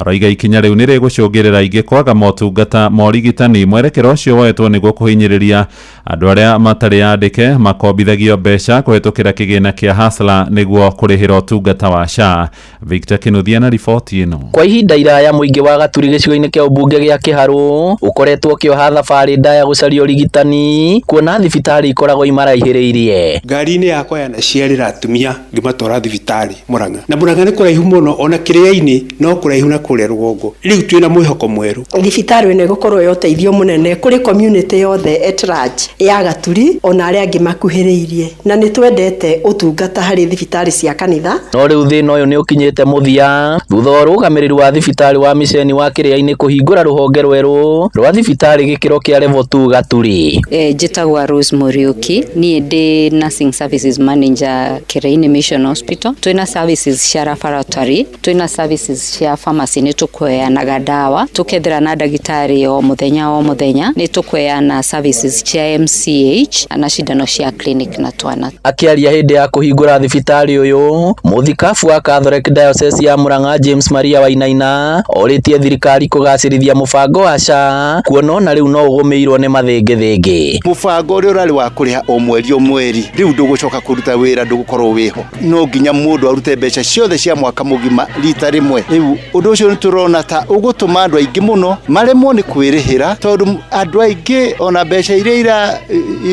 aroiga ikinya rĩu nĩ rĩgũcũngĩrĩra aingĩ kwaga motungata ma ũrigitani. Mwerekera ũcio woetwo nĩguo kũhinyĩrĩria andũ arĩa matarĩ andĩke makombithagio mbeca kũhetũkĩra kĩgĩna kĩa Hustler nĩguo kũrĩhĩra ũtungata wa SHA. Victor Kinuthia na riboti ĩno. Kwa ihinda iraya mũingĩ wa Gaturi gĩcigo-inĩ kĩa ũmbunge gĩa Kĩharũ ũkoretwo ũkĩoha thabarĩ ndaya gũcaria ũrigitani kuona thibitarĩ ikoragwo imaraihĩrĩirie. Ngari-inĩ yakwa yanaciarĩra atumia ngĩmatwara thibitarĩ Murang'a, na Murang'a nĩ kũraihu mũno, ona kĩrĩa-inĩ no kũraihu na kũrĩa rũgongo. Rĩu twĩna mwĩhoko mwerũ. Thibitarĩ ĩno ĩgũkorwo ya ũteithio mũnene kũrĩ community yothe at large ya Gaturi ona arĩa angĩ makuhĩrĩirie, na nĩ twendete ũtungata harĩ thibitarĩ cia kanitha. No rĩu thĩna ũyũ nĩ ũkinyĩte mũthia thutha wa ũrũgamĩrĩri wa thibitarĩ wa miceni wa Kĩrĩa-inĩ kũhingũra rũhonge rwerũ rwa thibitarĩ gĩkĩro kĩa level 2 Gaturi. Njĩtagwo Rose Muriuki, niĩ ndĩ nursing services manager Kĩrĩa-inĩ Mission Hospital. Twĩna services cia laboratory, twĩna services cia pharmacy, nĩ tũkũheanaga ndawa, tũkethera na ndagĩtarĩ o mũthenya o mũthenya, nĩ tũkũheana services cia MCH na cindano cia clinic na twana. Akĩaria hĩndĩ ya kũhingũra thibitarĩ ũyũ, mũthikabu wa Catholic Diocese ya Murang'a James Maria Wainaina orĩtie thirikari kũgacĩrithia mũbango wa SHA kuona ona rĩu no ũgũmĩirwo nĩ mathĩngĩthĩngĩ. Mũbango ũrĩa ũrarĩ wa kũrĩha o mweri o mweri rĩu ndũgũcoka kũruta wĩra, ndũgũkorwo wĩho. No nginya mũndũ arute mbeca ciothe cia mwaka mũgima rita rĩmwe. Rĩu ũndũ ũcio nĩ tũrona ta ũgũtũma andũ aingĩ mũno maremwo nĩ kwĩrĩhĩra, tondũ andũ aingĩ ona mbeca iria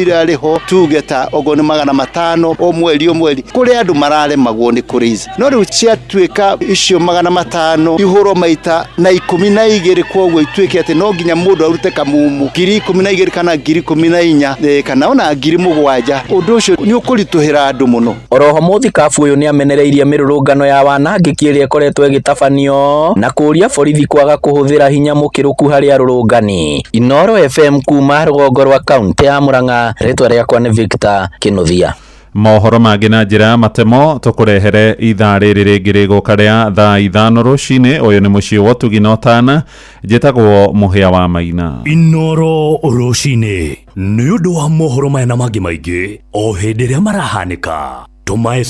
irarĩho tuge ta okorwo nĩ 500 o mweri o mweri, kũrĩ andũ mararemagwo nĩ kũrĩica. No rĩu ciatuĩka icio 500 ihũrwo maita na 12, kwoguo ituĩke atĩ no nginya mũndũ arute kamumu 12,000 kana 14,000 kana ona 7,000. Ũndũ ũcio nĩ ũkũritũhĩra andũ mũno. Oroho mũthikabu ũyũ nĩ amenereirie mĩrũrũngano ya wanangĩki ĩrĩa ĩkoretwo ĩgĩtabanio na kũũria borithi kwaga kũhũthĩra hinya mũkĩrũku harĩ arũrũngani. Inooro FM kuma rũgongo rwa kaunti ya Murang'a, rĩtwa rĩakwa nĩ Victor Kinuthia. Mohoro mangĩ na njĩra ya matemo tũkũrehere ithaa rĩrĩ rĩngĩ rĩgũka rĩa thaa 5 rũcinĩ. Ũyũ nĩ mũciĩ wa ũtugi na ũtana, njĩtagwo Mũhĩa wa Maina. Inooro rũcinĩ nĩ ũndũ wa mohoro maya na mangĩ maingĩ o hĩndĩ ĩrĩa marahanĩka. Tũma